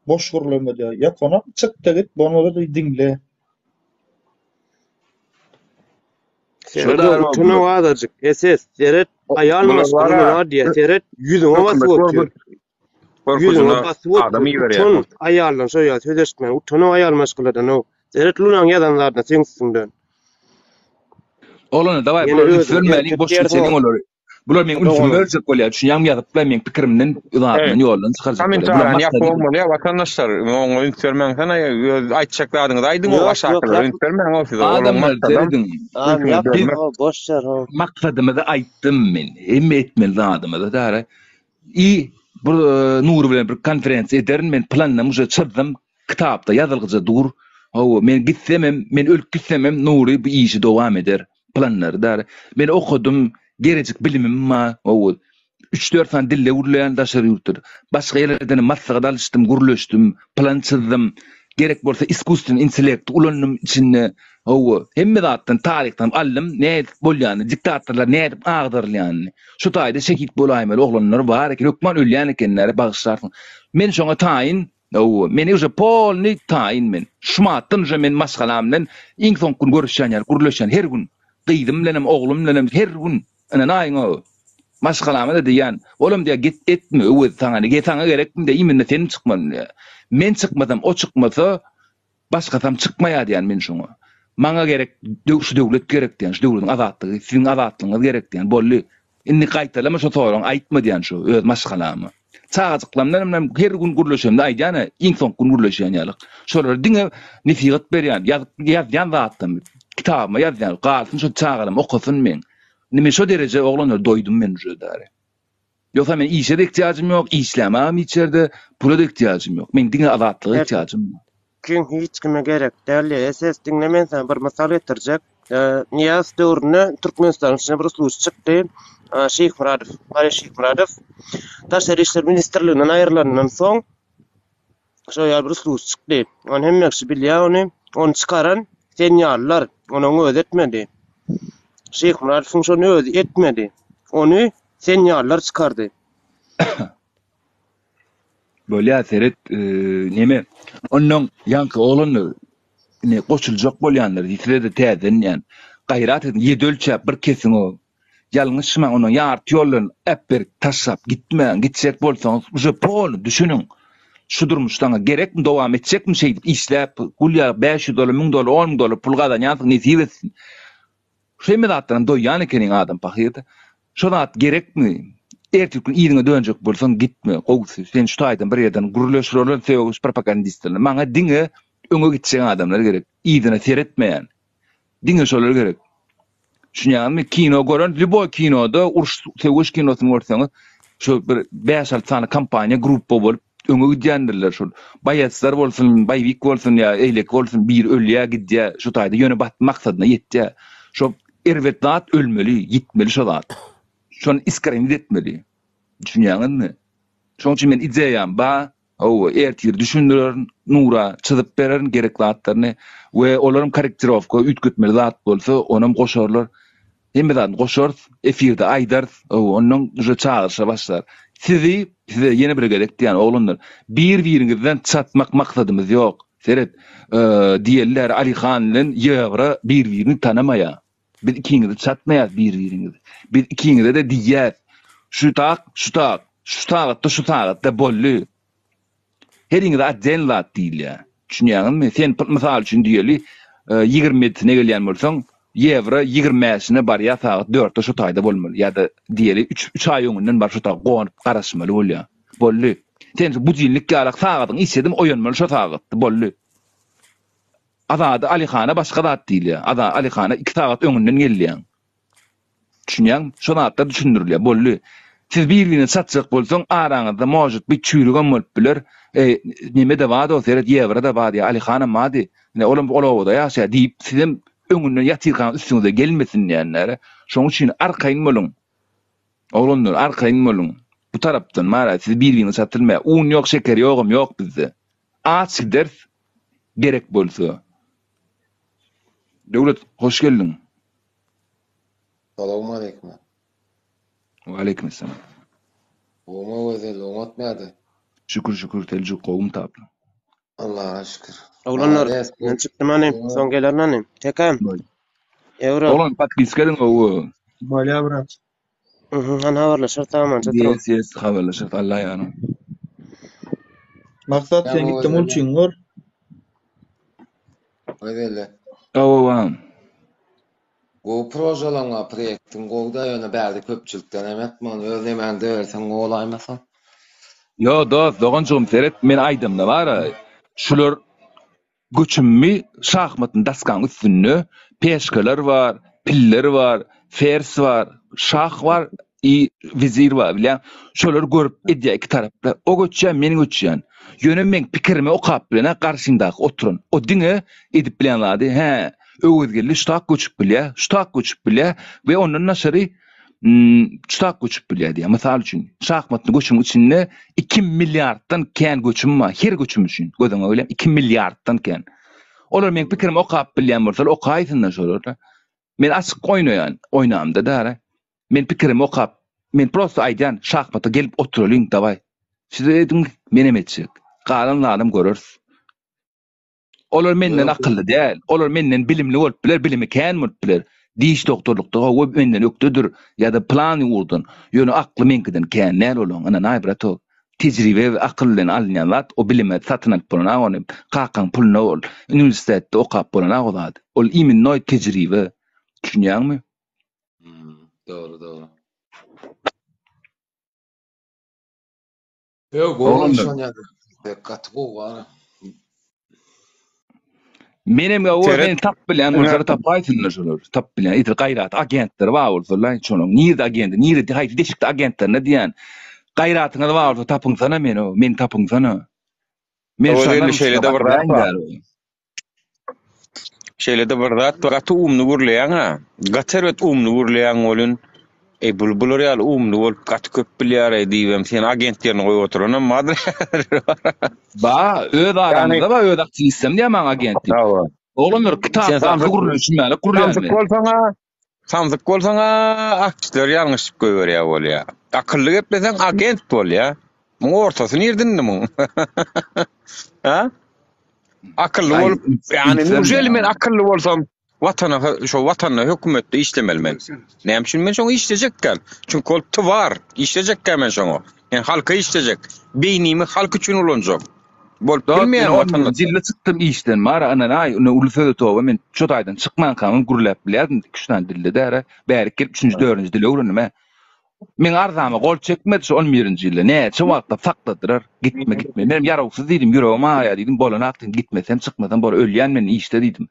boş gürlemede. Ýakanokmy çykda git bolmasa diňle. Seret utanaw azajyk SS seret aýal maşgala muny diýýär seret ýüzüňe basyp otyr. Ýüzüňe basyp Adam otyr iberýär. utan aýaldan şo ýaly söz eşitmäge utanaw aýal maşgaladan ow seret Lunaň ýazan zadyna seň üstüňden. Oglanlar daway Ýene bular üns özüňi bermäliň erkek boş diýersiň geçeliň olary. Bular meň ünsümi Doganam. böljek bolýar düşünýäňmi ýazyplar meň pikirimden zadymdan ýoldan çykarjak bolýar. Bular Kommentariýany maksady ýapyp bolýar watandaşlar. Oňa üns bermäňsene öz aýtjak zadyňyzy aýdyň o Ýok ýok aşakylara ýap üns bermäň o size. Olaň Adamlar maksadam serediň. Tamam ünsüňizi ýapma bölmek. ho boş ber ho. Maksadymyzy aýtdym men. Hemme etmeli zadymyzy dara. I bir Nury bilen bir konferensiýa ederin men planynam uje çyzdym. Kitapda ýazylgyja dur. Hawa, men gitsemem, men ölüp gitsemem Nury bu işi dowam eder. Planlary dar. Men okadym, gerejik bilimim bar. Hawa, üç-dört sany dilde gürleýän daşary ýurtda. Başga ýerlerdenem maslahat alyşdym, gürleşdim, plan çyzdym. Gerek bolsa iskusstweniý intellekti ulandym içinde. Hawa, hemme zatdan, taryhdan aldym, nädip bolýanyny, diktatorlar nädip agdarylýanyny. Şu taýda şehit bolaýmaly oglanlar bar eken, hökman ölýän ekenler, bagyşlarsyň. Men şoňa taýyn, hawa, men uje polnyý taýyn men. Şu matdan uje men maşgalam bilen iň soňky gün görüşýän ýaly gürleşýän her gün. Gyzym bilenem, oglum bilenem her gün. Ynanaýyň-ow. Maşgalama-da diýýän, olam diýýär, git etme, Öwez saňa ne, saňa gerekmi diýýär, imенно sen çykmaly diýýär. Men çykmasam, o çykmasa, başgasam çykmaýar diýýän men şoňa. Maňa gerek, şu döwlet gerek diýýän, şu döwletiň azatlygy, siziň azatlygyňyz gerek diýýän, boldy. Indi gaýtalama şo soragyňy aýtma diýýän şu öz maşgalama. Çagajyklarymdan hem her gün gürleşemde aýdýan-a, iň soňky gün gürleşýän ýalyk. Şolara diňe nesihat berýän, ýazyp ýazýan zatlarymy, kitabyma ýazýan, galsyn şo çagalarym okasyn meň. Indi men şo dereje oglanlar doýdum men uje dary. Ýogsa men işe-de ihtiýajym ýok, işlämagam hiç ýerde, pula-da ihtiýajym ýok. Meň diňe azatlyga ihtiýajym bar. Kim hiç kime gerek däl SS diňle men saňa bir mysal getirjek. Nyýazow döwründe Türkmenistanyň içinde bir sluç çykdy. Şyhmyradow, Garry Şyhmyradow Daşary işler ministrliginden aýrylandan soň şo ýaly bir sluç çykdy. Ony hemme kişi bilýär ony. Ony çykaran sen ýalylar. Ony oň özi etmedi. Şyhmyradowyň şony özi etmedi. Ony sen ýalylar çykardy. Bolýar seret neme onnoň ýaňky oglanlar ine goşuljak bolýanlar size-de täzeden diýýän gaýrat ediň ýedi ölçäp bir kesiň o ýalňyşmaň onnoň ýarty ýoldan äpberip taşlap gitmäň gitjek bolsaňyz uje polny düşüniň şu durmuş saňa gerekmi dowam etjekmi şeýdip işläp gul ýaly 500 dollar 1000 dollar 10 müň dollar pul gazanýansyň nesip etsin Şu hemme zatdanam doýýan ekeniň adam pahyr-da. Şo zat gerekmi? Ertir gün yzyňa dönjek bolsaň gitme, gowusy sen şu taýdan bir ýerden gürleş şular bilen sögüş propagandistler bilen. Maňa diňe öňe gitjek adamlar gerek, yzyna seretmeýän. Diňe şolar gerek. Düşünýäňizmi? Kino gören, lýuboý kinoda uruş, söweş kinosyny görseňiz, şo bir bäş-alty sany kompaniýa gruppa bolup öňe gidýändirler şol. Baýaslar bolsun, baýwik bolsun ýa eýleki bolsun biri ölýä gidýä şo taýda ýöne bat maksadyna ýetýä. Şo erbet zat ölmeli, ýitmeli şo zat. Şony iskorenit etmeli. Düşünýäňizmi? Şoň üçin men ideýam ba, hawa ertir düşündirerin, Nura çyzyp bererin gerek zatlaryny we olaram korrektirowka üýtgetmeli zat bolsa onam goşarlar. Hemme zadyny goşarys, efirde aýdarys, ondan uje çagyryşa başlar. Sizi, size ýene bir gezek diýýän, oglanlar, bir-biriňizden çatmak maksadymyz ýok. Seret, diýeliler Alyhan bilen Ýewra bir-birini tanamaýar. Biz ikiňizi çatmaýas bir-biriňizi. Biz ikiňize-de diýýäs, şu tak, şu tak, şu sagatda, şu sagatda boldy. Heriňize otdelny zat diýilýär. Düşünýäňizmi? Sen mysal üçin diýeli, 27-sine gelýän bolsaň, ýewro 25-sine barýar sagat dörtde şo taýda bolmaly ýa-da diýeli üç üç aý öňünden baryp şo taýda gonup garaşmaly bolýar. Boldy. Sen şu budilnik ýalak sagadyňy işledim oýanmaly şo sagatda. Boldy. Azady Alyhana başga zat diýilýär. Azady Alyhana iki sagat öňünden gelýäň. Düşünýäňmi? Şo zatlar düşündirilýär. Boldy. Siz bir-birine çatjak bolsaň, araňyzda может быть çüýrügem bolup biler. Eý, neme-de bar-ow, seret, ýewra-da bar diýýär, Alyhanam bar diý. Ine, olam ol obada ýaşaýar diýip, sizem öňünden ýatyrkaňyz üstüňize gelmesin diýenler. Şonuň üçin arkaýyn boluň. Oglanlar, arkaýyn boluň. Bu tarapdan bar-a, siz bir-biriňize çatylmaýar. Un ýok, şeker ýogam ýok bizde. Aç gideris, gerek bolsa. Döwlet, hoş geldiň. Salowmaleýkim. Waleýkim essalam. Gowmy Gözel, oňatmyady? Şükür şükür Seljuk gowmy taply. Allaha şükür. Oglanlar, Malades. men çykdym hany, soň gelerin hany. Tekäm. Ewro. Oglan podpiska ediň gowy. Bolýa brat. Mhm, hany habarlaşarys tamamlança turuň. Yes yes habarlaşarys Allah ýaryň. Maksat sen gitdiň ulçyňy gör. Gözelle. Hawa. Gowy projalaň bar proýektiň gowuda ýöne bärde köpçülikden hem ýatman öz nemäňde berseň gowy bolaýmasa. Ýo dost doganjygym seret men aýdamda bara şular göçümmi şahmatny daskaň üstünde peşkalar bar piller bar fers bar şah bar. I wezir bar bilýäň. Şolar görüp edýär iki tarapda. O göçýär, men göçýän. Ýöne meň pikirimi okap bilen-ä garşymdaky oturan. O diňe edip bilýän zady, hä, Öwezgeldi şutak göçüp bilýär, şutak göçüp bilýär we ondan daşary şutak göçüp bilýär diýýär. Mysal üçin, şahmatly göçümiň içinde 2 milliarddan kän göçüm bar, her göçüm üçin. Göz öňüne gelýär, 2 milliarddan kän. Olar meň pikirimi okap bilýän bolsalar, okaýsynlar şolar-da. Men açyk oýnaýan, oýnamda dara. Men pikirimi okap, men prosta aýdýan, şahmata gelip oturalyň, dawaý. Siz ediň, menem etjek. Galan zadam göreris. Olar menden akylly däl. Olar menden bilimli bolup biler, bilimi kän bolup biler. Diş doktorlykda hawa menden ökdedir ýa-da plan ugurdan. Ýöne akly meňkiden kän däl olaň. Ynanaý bratok. Tejribe we akyl bilen alynýan zat, o bilime satyn alyp bolanok ony. Kakaň puluna ol uniwersitetde okap bolanok o zady. Ol iminnoý tejribe. Düşünýäňmi? Dogry dogry. Ýok, gowy şonýa-da. Gaty gowy bar. Menem o men tap bilýän bolsalar tapaýsynlar şolar. Tap bilýän edil gaýrat agentleri bar bolsa şonuň nirde agenti, nirde haýsy deşikde agentlerine diýýän. Gaýratyňyz bar bolsa tapyňsana meni, meni tapyňsana. Men şondan şeýle-de bir zat bar. Şeýle-de bir zat bar, gaty umny gürleýäň-ä. Gaty erbet umny gürleýäň welin, eý bul bular ýaly umny bolup gaty köp bilýär-eý diýibem seni agent ýerine goýup oturanam bardyr. Ba, öz aramyzda ba, öz aktiwistem diýýär maňa agent diýip. Hawa. Oglanlar Sen kitapdaky samsyk gürleýşim ýaly gürleýän samsyk men. bolsaň-a, samsyk bolsaň-a aktistler ýalňyşyp goýberýär bolýar. Akylly gepleseň agent bolýar. Muň ortasy nirde indi muň? Ha? Akylly Aý, bolup, ýani ünsem neujeli men ýa. akylly bolsam, watana şo watanda hökümetde işlemeli men. Näme üçin men şoňa işlejekkäm? Çünki ol twar, işlejekkäm men şoňa. Men halka işlejek. Beýnimi halk üçin ulanjak. Bolup Dost, men bilmeýän on watanda. birinji ýylda çykdym işden, bar ynanaý, ine uly söze toba, men şo taýdan çykmankamam gürläp bilýärdim, iki-üç sany dilde däre, bärik gelip üçünji, dördünji dili öwrendim, hä. Meň arzama gol çekmedi şu on birinji ýylda. Näçe wagtlap sakladylar. Gitme, gitme. Menem ýarawsyz diýdim, ýüregim agýar diýdim, bolanok diýdim, gitmesem, çykmasam bor, ölýän men işde diýdim.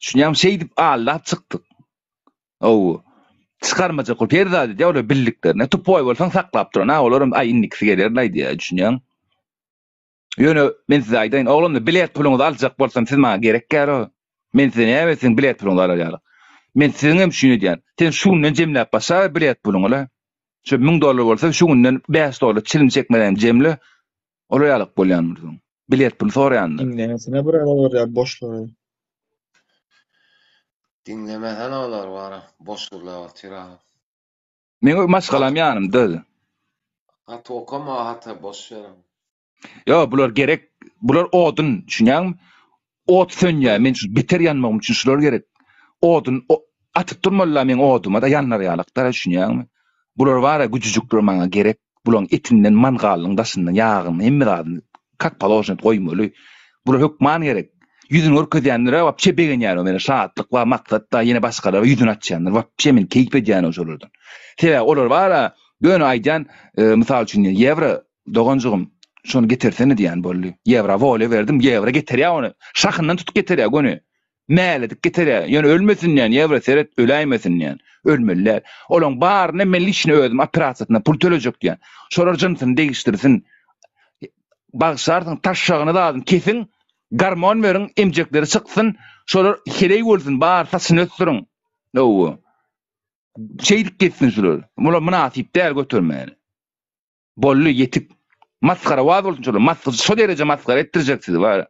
Düşünýäňmi, şeýdip aldap çykdyk. Hawa. Çykarmajak bolup her zat edýär olar bildiklerine. Tupoý bolsaň saklap duran, a olaram aý indikisi geler-laý diýýär, düşünýäňmi? Ýöne men size aýdaýyn, oglanlar, bilet puluňyzy aljak bolsam, siz maňa gerek ýaly. Men size näme siziň bilet puluňyzy alar ýaly. Men siziňem üçin edýän. Sen şu günden jemläp başla bilet puluňy-la. Şu 1000 dollar bolsa, şu günden 5 dollar çilim çekmeden jemle. Olar ýalyk bolýan bolsaň. Bilet puly soraýanlar. Diňlemesine bir ara barýar boşlary. Diňlemesene olar bara, boş gürläp otyr aga. Meň maşgalam ýanymda. Hat okama hata boş ber. Ýok, bular gerek. Bular odun, düşünýäňmi? Ot sönýär. Men şu beter ýanmagym üçin şular gerek. Odun atyp durmalylar meň oduma-da ýanar ýalykda, düşünýäňmi? Bular bar-a güjüjikler maňa gerek. Bularyň etinden, mangalynyň daşyndan, ýagyny, hemme zadyny kak položno goýmaly. Bular hökman gerek. Ýüzüni görkezýänlere wapşe begenýän o meni şatlyk bar, maksat bar, ýene başgalara ýüzüni açýanlar wapşe men keýp edýän o şolardan. Sebäbi olar bar-a, ýöne aýdýan, mysal üçin ýewro Doganjygym, şony getirsene diýýän boldy. Ýewra wolýa berdim, ýewra getirýär ony. Şahyndan tutup getirýär göni. Mäledip getirýär. Ýöne ölmesin diýýän, ýewra seret, öläýmesin diýýän. Ölmeli däl. Olaň baryny men liçni özüm operasiýasyna pul tölejek diýýän. Şolar jynsyny degişdirsin. Bagyşlarsyň, taşşagyny zadyny kesiň, gormon beriň, emjekleri çyksyn, şolar heleý bolsun, bary saçyny ösdüriň. Hawa. Şeýdip geçsin şular. Bular mynasyp däl götermäne. Boldy ýetik. Masgarawaz bolsun şolar. Masgara şo dereje masgara etdirjek sizi bar.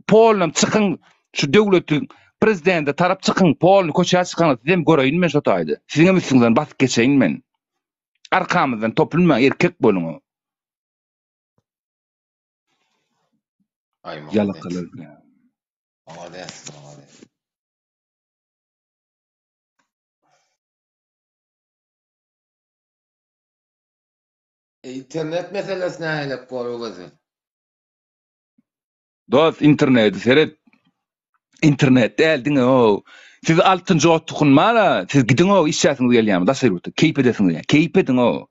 Polnam çykyň şu döwletiň prezidente tarap çykyň polny köçä çykaňyz sizem göreýin men şo taýda. Siziňem üstüňizden basyp geçeýin men. Arkamyzdan topulmaň erkek boluň. Aý molades. Ýalakalar. Molades, molades. Internet meselesi nähilek bor Öwezi? Dost interneti seret. Internet däl diňe o. Siz altynjy otdukyn bar-a, siz gidiň o işläsiňiz gelýärmi daşary ýurtda, keýp edesiňiz gelýär. Keýp ediň o.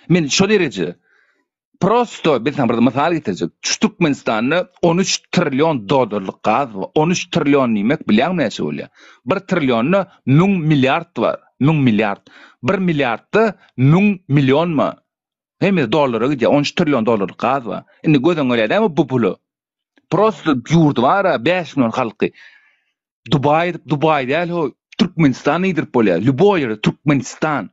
Men şo dereje. Prosto men saňa bir mysal getirjek. Şu Türkmenistanda 13 trillion dollarlyk gaz bar. 13 trillion diýmek bilýäňmi näçe bolýar? 1 trillionda 1000 milliard bar. 1000 milliard. 1 milliardda 1000 million bar. Hemmesi dollara gidýär. 13 trillion dollarlyk gaz bar. Indi göz öňüne gelýär dämi bu puly? Prosto ýurdy bar-a, 5 million halky. Dubaý edip, Dubaý däl ho, Türkmenistan diýdirip bolýar. Lýuboý ýerde Türkmenistan.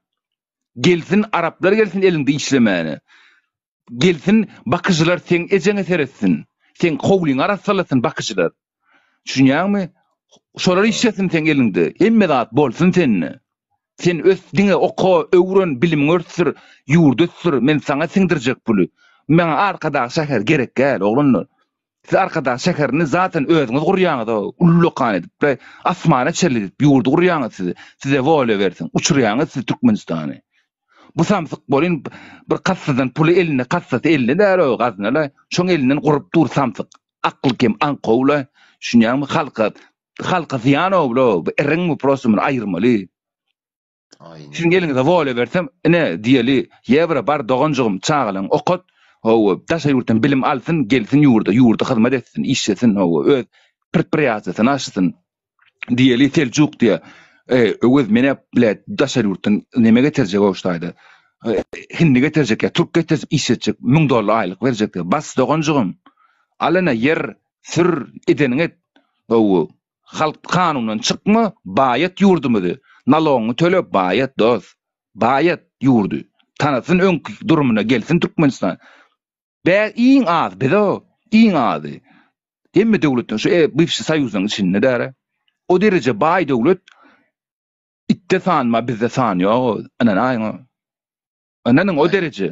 Gelsin araplar gelsin eliňde işlemäne. Gelsin bakyjylar seň ejeňe seretsin. Seň howlyňy arassalasyn bakyjylar. Düşünýäňmi? Şolar işlesin seň eliňde. Hemme zat bolsun sende. Sen ös diňe oka, öwren, bilimiňi ösdür, ýurdy ösdür. Men saňa siňdirjek puly. Maňa Arkadag şäheri gerek däl, oglanlar. Siz Arkadag şäherini zaten özüňiz gurýaňyz, ullakan edip, asmana çenli edip ýurdy gurýaňyz siz. Size wolýa bersin. Uçurýaňyz siz Türkmenistany. Bu samsyk bolyn bir kassadan puly elinde kassasy elinde däl o gaznala. Şoň elinden gurup dur samsyk. Akly kem aňkowla. Düşünýäňmi halka halka zyýan oglo bu iriň bu prosto muny aýyrmaly. Siziň eliňize wolýa bersem ine diýeli ýewro bar doganjygym çagalaň okat hawa daşary ýurtdan bilim alsyn gelsin ýurda ýurda hyzmat etsin işlesin hawa öz predpriýatiýasyny açsyn diýeli Seljuk diýe e, Öwez menä blät daşary ýurtdan neme getirjek o ştaýda hindi getirjek ýa türk getirjek işletjek 1000 dollar aýlyk berjek diýe bas doganjygym al ene ýer sür edeniňi et hawa halk kanundan çykma baýat ýurdumyzy nalogyňy töle baýat dos baýat ýurdy tanasyn öňki durumyna gelsin Türkmenistan Bä iň az bize o iň azy. Hemme döwletden şu e bywşi soýuzyň içinde däre. O dereje baý döwlet itde san bar bizde san ýok ynanaýyň o. Ynanyň o dereje.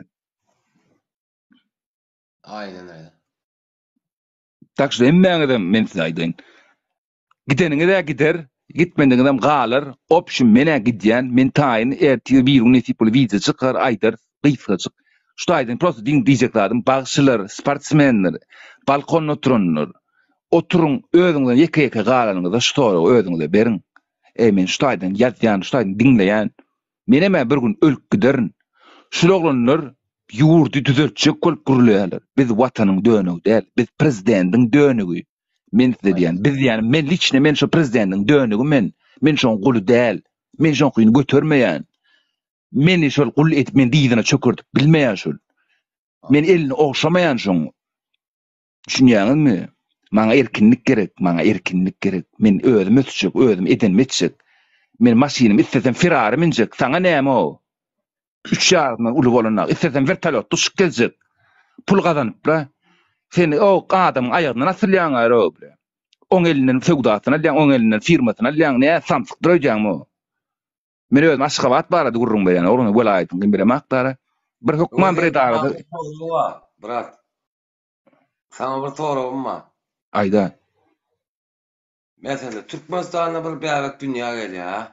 Aýnen öýle. Tak şo hemmäňizem men size aýdaýyn. Gideniňiz-ä gider, gitmedigiňizem galar. Opşim men-ä gidýän, men taýyn, ertir birigün nesip bolsa wideo çykar, aýdarys gysgajyk. Şu taýdan prosta diň diýjek zadym bagşylar, sportsmenler, balkonda oturanlar, oturyň özüňizden ýeke-ýeke galanyňyzda şu soragy özüňize beriň. Eý men şu taýdan ýazýan, şu taýdan diňleýän, menem-ä bir gün ölüp giderin. Şul oglanlar ýurdy düzeltjek bolup gürleýärler. Biz watanyň dönügi däl, biz prezidentiň dönügi. Men size diýýän, biz diýýän, men liçne men şo prezidentiň dönügi men. Men şoň guly däl. Men şoňkyny götermeýän. Meni şol gul edip men dyzyna çökerdip bilmeýän şol. Men elini ogşamaýan şoň. Düşünýäňizmi? Maňa erkinlik gerek, maňa erkinlik gerek. Men özüm ösjek, özüm edenimi etjek. Men maşynymy islesem Ferrari münjek, saňa näme o? Üç ýarymdan uly bolanok. Islesem wertolýotda uçup gezjek. Pul gazanypla. Sen o adamyň aýagyndan asylýaň o bile. Oň elinden söwdasyny alýaň, oň elinden firmasyny alýaň. Nä samsykdyr öýdýäňmi o? Men özüm Aşgabat barada gürrüň berýän, oglan welaýatyň kim bilemok dara. Bir hökman bir edarada. Brat. Saňa bir soragym bar. Aýda. Mesele, Türkmenistanda bir bäbek dünýä gelýär.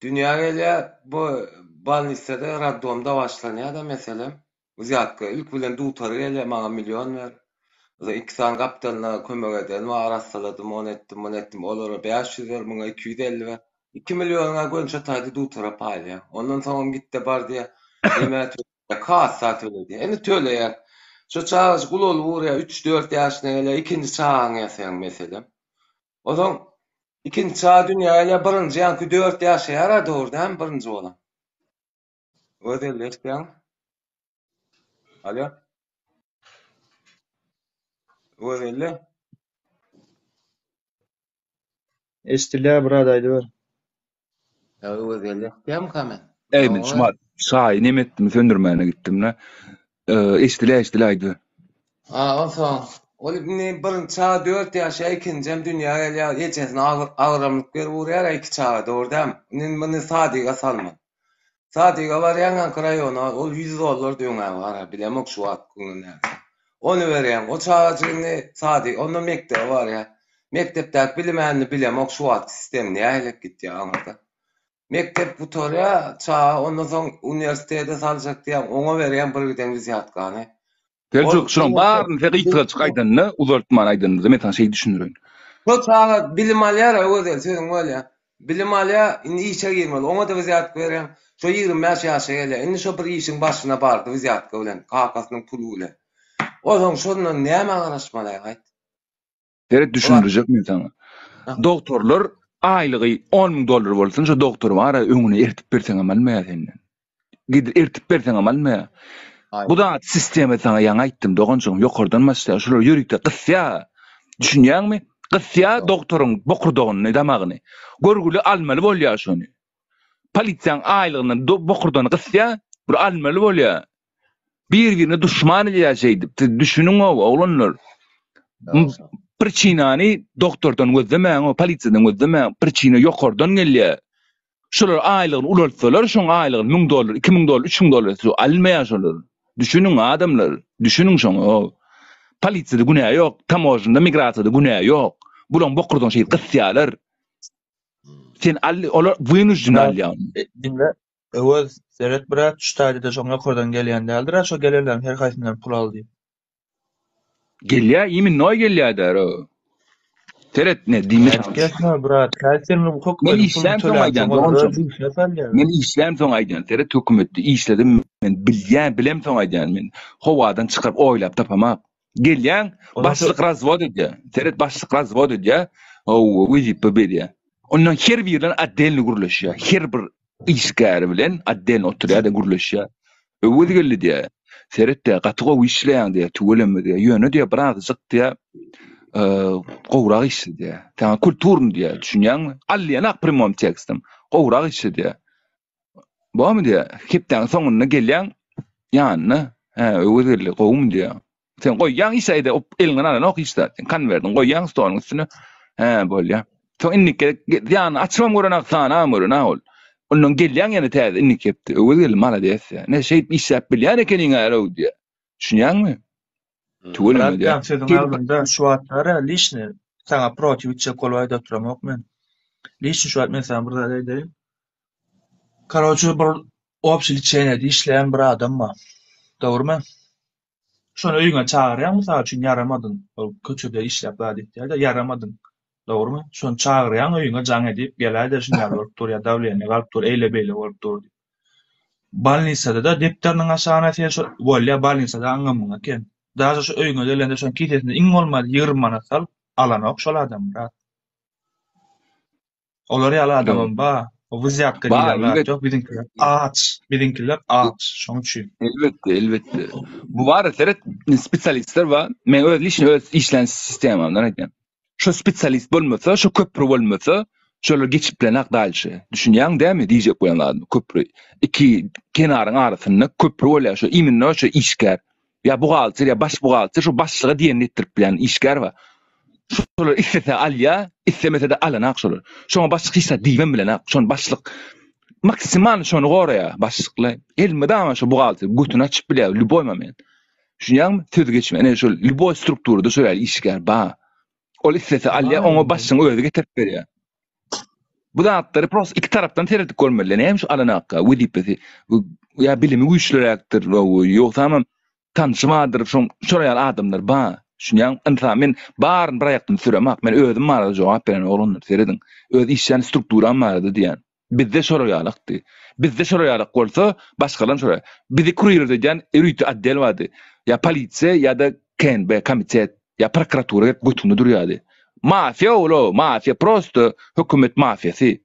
Dünýä gelýär, bu bolnisada, roddomda başlanýar-da meselem. Wzýatka ilki bilen dutary gelýär, maňa million ber. Onsoň iki sany gapdalyna kömek eden bar, arassaladym, ony etdim, muny etdim, olara 500 ber, muňa 250 ber. Iki millionyň-a göni şo taýda dutara paýlaýar. Ondan soňam git-de bar diýýär, nämä töle, kassa töle diýýär. Indi töleýär. Şo çagajyk ulalyp urýar, üç-dört ýaşyna gelýär, ikinji çagaňy ýasaýaň meselem. Onsoň ikinji çaga dünýä gelýär, birinji ýaňky dört ýaşaýar-a, dogry dälmi birinji bolan? Gözelli eşitýäňmi? Alýo. Gözelli. Eşidilýär brat aýdyber. Ýa Öwezgeldi eşitýärmikä men? Eý men şumat şaýy neme etdim söndürmäne gitdim-le. Eşidilýär eşidilýär aýdyber. Ha onsoň ol indi birinji çaga dört ýaşaýar ikinjem dünýä gelýär ejesine agyr agramlyk berip urýar-a iki çaga dogry dälmi? Indi muny sadyga salma. Sadyga barýaň ýaňky raýona ol ýüz dollardy öňä bar-a bilemok şu wagtky güni näçe. Ony berýäň o çagajyk indi sadyk ondan mekdebe barýar. Mekdepdäki bilim-ä indi bilemok şu wagtky sistem nähilek gitýär aňyrda. Mekdep gutarýar çaga ondan soň uniwersitete saljak diýýäň oňa berýäň bir giden wzýatkany. Seljuk, şulaň baryny sen gysgajyk aýdanda, uzaltman aýdanda men saňa şeý düşündireýin. Şol çaga bilim alýar-a Öwezeli, sözüňi bölýän. Bilim alýar, indi işe girmeli. Oňa-da wzýatka berýäň. Şo 25 ýaşa gelýär. Indi şo bir işiň başyna bardy wzýatka bilen, kakasynyň puly bilen. Onsoň şondan nämä garaşmaly, aýt? Seret düşündirjek men saňa. Dogtorlar. Aýlygy on müň dollar bolsun şo dogtor bara öňüne ertip berseňem almaýar senden. Gidip ertip berseňem almaýar. Bu zat sistema saňa ýaňy aýtdym doganjygym ýokardan başlaýar şular ýörite gysýar. Düşünýäňmi? Gysýar dogtoryň bokurdagyny damagyny. Görgüli almaly bolýar şony. Polisiýaň aýlygyndan bokurdany gysýar bir almaly bolýar. Bir-birine duşman edýär şeýdip. Siz düşüniň-ow, oglanlar. Priçinany doktordan gözlemäň-ow, polisiýadan gözlemäň. Priçina ýokardan gelýär. Şolar aýlygyny ulaltsalar, şoň aýlygyny 1000 dollar, 2000 dollar, 3000 dollar etse, almaýar şolar. Düşüniň adamlar, düşüniň şoňa-ow. Polisiýada günä ýok, tamožnada, migrasiýada günä ýok. Bulaň bokurdagyny şeýdip gysýarlar. Sen al, olar wynujden alýar. Diňle, Öwez, seret brat, şu taýda-da şoň ýokardan gelýän däldir-ä şo gelenleriň her haýsyndan pul al diýip. Gelýä, iminnoý gelýä däro. Seret, ne diýmek. Nädip gelsin ol brat, häzir sen bu Men hökümediň puluny işlämsoň töläp aýdýan, soň olar öz doganjygym. jübüsine salýar. Men işlämsoň aýdýan, seret hökümetde işledim men, bilýän, bilemsoň aýdýan men. Howadan çykaryp oýlap tapamak. Gelýäň, başlyk razwod edýär. Seret, başlyk razwod edýär. Hawa, wezipe berýär. Ondan her biri bilen otdelny gürleşýär. Her bir işgäri bilen otdelny oturýar-da gürleşýär. Öwez geldi diýýär. Seret diýýär, gaty gowy işleýäň diýýär, tüweleme diýýär. Ýöne diýýär, birazajyk diýýär, gowrak işle diýýär. Saňa kulturny diýýär, düşünýäňmi? Al diýenak prямом tekstem. Gowrak işle diýýär. Bormy diýýär. Hepdäniň soňunda gelýäň ýanyna. Hä, Öwez geldi, gowumy diýýär. Sen goýýaň iş aýda, eliňden alanok hiç zat. Sen konwertiňi goýýaň stoluň üstüne. Hä, bolýar. Soň indiki gezek ýanyna açybam görenak, sanabam görenak ol. Ondan gelýäň ýene täze indiki hepde. Öwez geldi, malades diýýär. Ne şeýdip işläp bilýän ekeniň-ä-row diýýär. Düşünýäňmi? Tüweleme Brat diýýär. jan sözüň agzynda şu wagtlar-a lişni saňa protiw etjek bolup aýdyp oturamok men. Lişni şu wagt men saňa bir zat aýdaýyn. Karoçe bir obşi liçeniýada işleýän bir adam bar. Dogrymy? Şony öýüňe çagyrýaň mysal üçin ýaramadyň. Ol köçede işläp zat etýär-de ýaramadyň. Dogrymy? Şony çagyrýaň öýüňe jaň edip geläýdä şuny ýaly bolup dur ýa dawleniýe galyp dur eýle-beýle bolup dur diýip. Bolnisada-da depderiniň aşagyna sen şo bolýa bolnisada aňňa-muňňa eken. Daže şo öýüňe gelende şoň kisesine iň bolmady 20 manat sal, alanok şol adam brat. Olar ýaly adamam ba. O wzýatka Ba, diýlen zat elbet. ýok. Biziňkiler aç. Biziňkiler aç. Şoň üçin. Elbetde, elbetde. Bu bar, seret, spesialistler bar. Men öz liçni öz işlän sistemamdan aýdýan. Şo spesialist bolmasa, şo köpri bolmasa, şolar geçip bilenak dalşe. Düşünýäň dämi diýjek bolýan zadym? Köpri. Iki kenaryň arasynda köpri bolýar. Şo iminno şo işgär. Ýa buhgalter ýa baş buhgalter şo başlyga diýenini etdirip bilýän işgär bar. Şolar islese alýar, islemese-de alanak şolar. Şoňa başlyk hiç zat diýibem bilenak. Şony başlyk maksimal şony goraýar başlykly. Elmydama şo buhgalter götüni açyp bilýär lýuboý moment. Düşünýäňmi? Söz geçme. Ine şol lýuboý strukturada şol ýaly işgär bar. Ol islese alýar, oňa başlygyň özi getirip berýär. Bu zatlary prosta iki tarapdan seredip görmeli. Näme şu alan akga wezipesi ýa bilimi güýçliräkdir, ýogsamam tanşy bardyr, şoň şolar ýaly adamlar bar. Düşünýäňmi? Ynsan men baryny bir aýakdan süremak. Men özüm barada jogap beren oglanlar serediň. Öz işleýän strukturam barada diýýän. Bizde şolar ýalakdy. Bizde şolar ýalak bolsa, başgalam şolar. Bizi kurirde edýän ýörite otdel bardy. Ýa polisiýa ýa-da KNB, komitet, ýa prokuratura gelip götüňde durýardy. Mafiýa ol-o, mafiýa, prosto hökümet mafiýasy.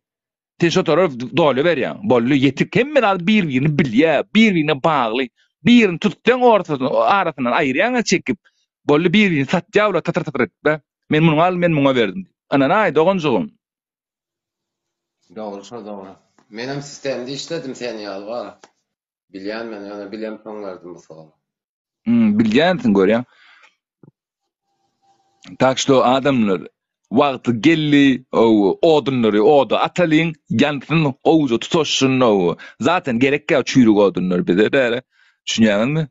Sen şo tarap doly berýäň. Boldy, ýetik. Hemme zat bir-birini bilýär, bir-birine bagly. Birini tutsaň ortasyny, arasyndan aýyrýaň-a çekip. Boldy, bir-birini satýar bular tatyr-tatyr edip-de. Men muny al, men muňa berdim diýip. Ynanaý, doganjygym. Dogry şo dogry. Menem sistemde işledim sen ýaly bar. Bilýän men ýöne bilemsoň berdim bu sowaly. Hmm, bilýänsiň görýäň. Tak şto adamlar wagty geldi, o odunlary oda atalyň, ýansyn, gowja tutaşsyn o. Zaten gerekkä çüýrük odunlar bize bäri. Düşünýäňizmi?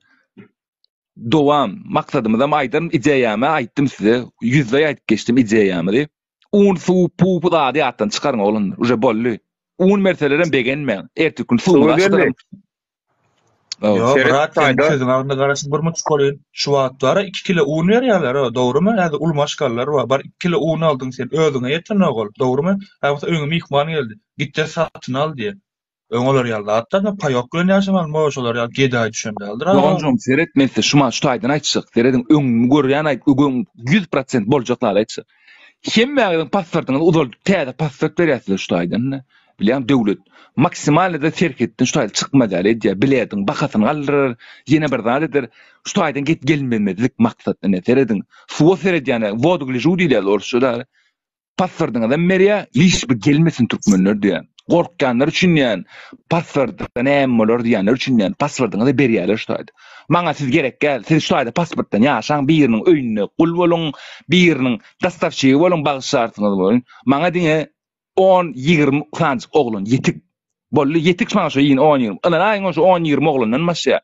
Dowam, maksadymyzam aýdan ideýamy aýtdym size, ýüzleý aýdyp geçdim ideýamyzy. Un, suw, puw bu zady ýatdan çykaryň oglanlar. Uje boldy. Un berselerem begenmäň. Ertir gün suwuňyzy açdyryň. Ýo, brat, sen sözüň agzynda garaşyp bir muçuk bolaýyn. Şu wagt bar-a 2 kilo un berýärler-a, dogrymy? Häzir uly maşgalalar bar. Bar 2 kilo un aldyň sen, özüňe ýetenok ol, dogrymy? Hä bolsa öýüňe myhman geldi. Git-de satyn al diýýär. Öň olar ýaly zatlar paýok bilen ýaşamaly mo şolar ýaly gedaý düşen däldir aga. Doganjygym seret men size şuma şu taýdan aýtjak serediň öňümi görýän aýt öň 100% boljak zady aýtjak. Hemmäňiziň pasportyňyzy uzaldyp täze pasport berýär size şu taýdan. Bilýäň döwlet maksimalnyda serhetden şu taýda çykmaz ýaly edýär. Biletiň bahasyny galdyrar, ýene bir zat eder. Şu taýdan git gelmezlik maksat ine serediň. Suwa seredýän wodu gližu diýilýär orsçada. Pasportyňyzam berýär, liş bir gelmesin türkmenler diýýär. Gorkýanlar üçin diýýän, pasportda näme bolar diýýänler üçin diýýän, pasportyňyzy berýärler şu taýda. Maňa siz gerek däl, siz şu taýda pasportdan ýaşaň, biriniň öýünde gul boluň, biriniň dostawşigi boluň, bagyşlarsyňyz bolun. Maňa diňe on, 20 sanjyk oglan ýetik. Boldy, ýetik maňa şu on, 20. Ynanaýyň, şu on, 20 oglandan başlaýar.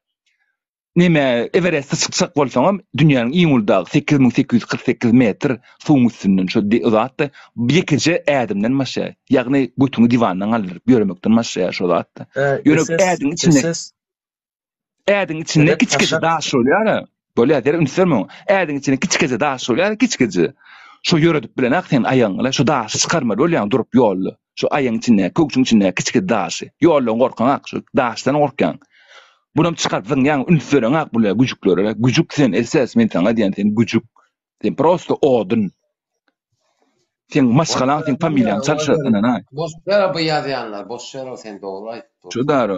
Neme, Ewereste çykjak bolsaňam, dünýäniň iň uly dagy, 8848 metr suwuň üstünden şo zatda ýekeje ädimden başlaýar. Ýagny götüňi diwandan galdyryp ýöremekden başlaýar şo zatda. Ýöne ädiň içinde ädiň içinde kiçikeje daş bolýar. Bolýar, seret üns berme oňa. Ädiň içinde kiçikeje daş bolýar, kiçikeje. Şo ýöredip bilenak sen aýagyňy, şo daşy çykarmaly bolýaň durup ýolda. Şu aýaň içinde, köwşüň içinde kiçiki daşy. Ýoldan gorkaňak, şu daşdan gorkýaň. Bunam çykaryp zyňýaň, üns bereňak bular güjüklere. Güjük sen, SS, men saňa diýen, sen güjük. Sen prosto odun. Sen maşgalaň, sen familiýaň çalşar, ynanaý. Boş ýere bu ýazýanlar, boş ýere sen dogry aýdyp dursuň. Şu dara.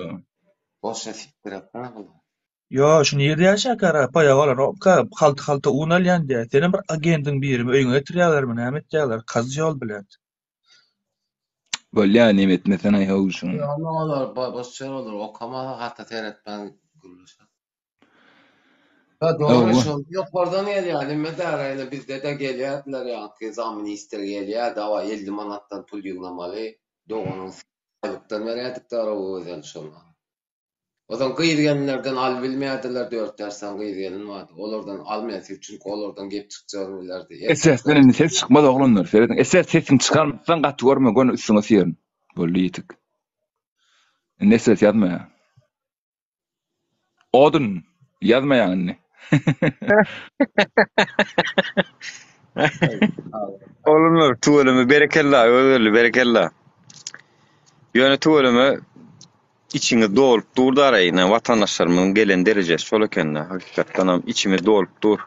Boşa sikdir etsene bular. Ýo, şu nirde ýaşaýarka paýa bolanokka, halta-halta un alýan diýýär. Senem bir agendiň birimi öýüňe getirýärlermi, näme etýärler, kazýol bilet. Bolýa neme etmesen aý how şuny. Ýa olar boş ýer olar okamasa hata seretmän gürleşer. Ha dogry şol ýokardan gelýär neme däl ine bizde-de gelýärdiler ýaňky zam ministr gelýär dawaý 50 manatdan pul ýygnamaly doganyň aýlykdan berýärdik dara gözel şol. Ozal gyz-gelinlerden alybilmeýärdiler, dört-bäş sany gyz-gelin bardy. Olardan almaýar, çünki olardan gep çykjagyny bilerdi. SS-den indi ses çykmaz oglanlar, serediň. SS sesiňi çykarmasaň gaty görme, göni üstüňe syýaryn. Boldy ýetik. Indi SS ýazmaýar. Odun ýazmaýaň indi. Oglanlar tüweleme berekella Öwezgeldi berekella. Ýöne tüweleme Içiňiz dolup dur dara ine watandaşlarymyzyň gelen derejesi şol ekende hakykatdanam içimiz dolup dur.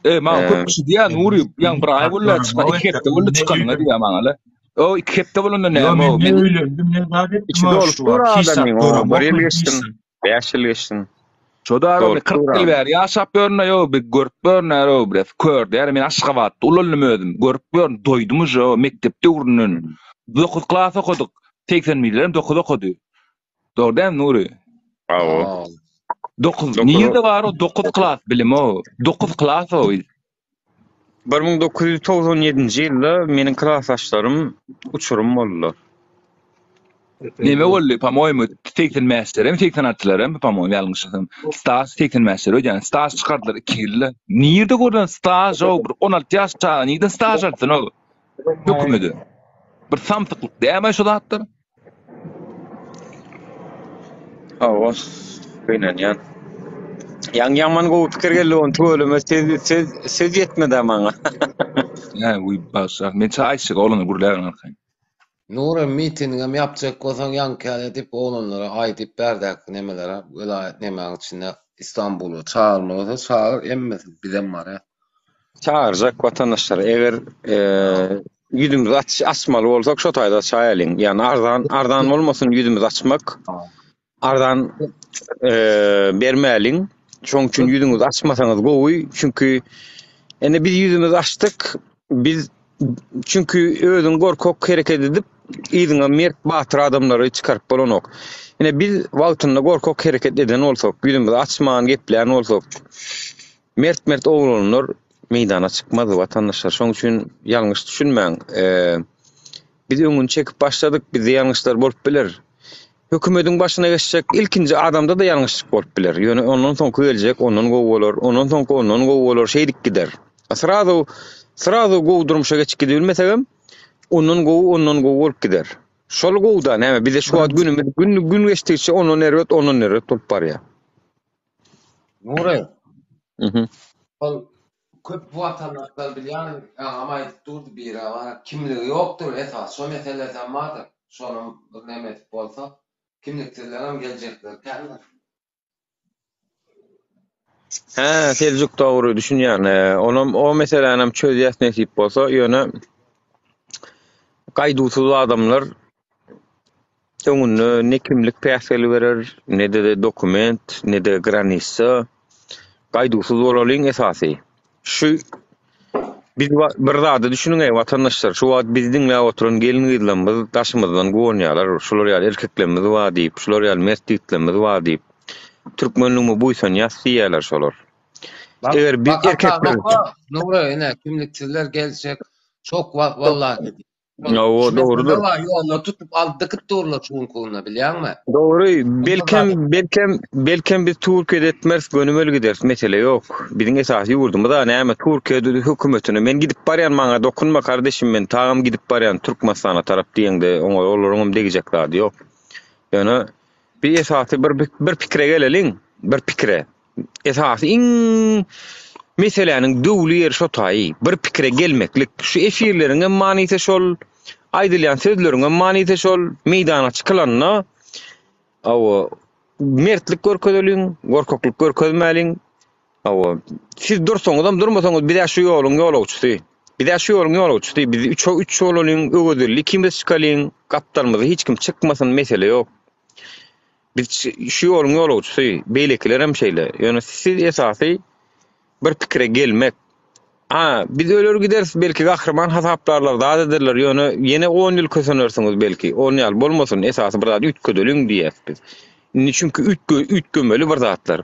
E maňa köp kişi diýýär Nury ýaň bir aý boldy çykan iki hepde boldy çykanyňa diýýär maňa le. O iki hepde bolanda näme o men öýlendim ne zat etdim Içi dolup dur adamyň o bir ýyl geçsin bäş ýyl geçsin. Şo da ony 40 ýyl bäri ýaşap ýörün ýo bir görüp ýörün ýo biraz kör däl men Aşgabatda ulaldym özüm görüp ýörün doýdum uje mekdep döwründen 9 klas okadyk 81-lerem 9 okady. Dogry dälmi Nury? Hawa. 9 nirde bar o 9 klas bilim o 9 klas o. 1997-nji ýylda meniň klasdaşlarym uçurym boldular. Neme boldy, po-moýemu, 85-lerem, 86-larem, po-moýemu, ýalňyşmasam. Staž 85-ler öýdýän, staž çykardylar 2 ýylda. Nirde görlen staž o, bir 16 ýaş çaga nirden staž alsyn o? Hökümede. Bir samsyklyk dämi şu zatlar? Hawa, gynanýan. Ýaňy ýaman gowy pikir geldi ony tüweleme söz söz söz ýetmedä maňa. Hä, uý bagyşla. Men çaý içjek oglanlar gürläriň arkaýyn. Nury mitingem ýapjak bolsaň ýaňky ýaly edip oglanlara aýdyp bärdäki nemelere welaýat nemäň içinde Istanbula çagyrmaly bolsa çagyr hemmesi bizem barýas. Çagyrjak watandaşlar eger ýüzümizi aç açmaly bolsak şo taýda açaýalyň. Ýagny arzan arzan bolmasyn ýüzümizi açmak. Arzan bermäliň. Şoň üçin ýüzüňizi açmasaňyz gowy. Çünki indi biz ýüzümizi açdyk. Biz çünki özüň gorkak hereket edip yzyňa mert batyr adamlary çykaryp bolanok. Ine biz wagtynda gorkak hereket eden bolsak, ýüzümizi açman geplän bolsak, Mert-mert oglanlar meýdana çykmazdy watandaşlar. Şoň üçin ýalňyş düşünmäň. Biz öňüni çekip başladyk, bizde ýalňyşlar bolup biler. Hökümediň başyna geçjek ilkinji adamda-da ýalňyşlyk bolup biler. Ýöne ondan soňky geljek ondan gowy bolar, ondan soňky ondan gowy bolar, şeýdip gider. Srazu, srazu gowy durmuşa geçip gidibilmesegem, ondan gowy, ondan gowy bolup gider. Şol gowy-da, näme, bize şu wagt günümiz gün, gün geçdikçe ondan erbet, ondan erbet bolup barýar. Nury. Mhm. Ol köp watandaşlar bilýän, ýaňam aýdyp durdy biri bar, kimligi ýokdur esas şo meselesem bardyr. Şonam bir neme edip bolsa, kimliksizlerem geljekleri kändir. Hä, Seljuk dogry düşünýän. Onam o meselänem çözýäs nesip bolsa, ýöne gaýduwsyz adamlar öňünde ne kimlik päsgel berer, ne-de dokument, ne-de granissa. Gaýduwsyz bolalyň esasy. Şu biz bir zada düşüniň eý watandaşlar, şu wagt bizi diňläp oturan gelin-gyzlarymyz daşymyzdan guwanýarlar, şular ýaly erkeklerimiz bar diýip, şular ýaly mert ýigitlerimiz bar diýip. Türkmenligime buýsanýas diýýärler şolar. Bak, Eger biz bak ata erkekler oka, Nury ine kimliksizler geljek çok wallahi. Hawa, Şu mesele dogrudyr. bar, ýolda tutup alyp dykyp durlar şu günki günde bilýäňmi? Dogry, Onda belkem, zat. belkem, belkem biz Türkiýede etmeris, gönümel gideris, mesele ýok. Biziň esasy ýurdumyz-a näme, Türkiýe hökümetine men gidip barýan, maňa dokunma kardeşim, men tagam gidip barýan Türkmenistana tarap diýeňde, oňa olaryňam degjek zady ýok. Ýöne bir esasy bir bir pikire geleliň, bir pikire. Esasy iň meseläniň döwli ýeri şo taýy, bir pikire gelmeklik. Şu efirleriň hem manysy şol, aýdylýan sözleriň hem manysy şol, meýdana çykylanda hawa, mertlik görkezeliň, gorkaklyk görkezmäliň. Hawa, siz dursaňyzam, durmasaňyz biz-ä şu ýoluň ýolagçysy. Biz-ä şu ýoluň ýolagçysy. Biz üç üç bolalyň, Öwezgeldi ikimiz çykalyň, gapdalymyzda hiç kim çykmasyn, mesele ýok. Biz şu ýoluň ýolagçysy, beýlekilerem şeýle. Ýöne siz esasy bir pikire gelmek. A, biz öler gideris, belki gahryman hasaplarlar, zat ederler, ýöne ýene on ýyl kösenersiňiz belki. On ýaly bolmasyn, esasy bir zat üýtgedeliň diýýäs biz. Indi çünki üýtge, üýtgemeli bir zatlar.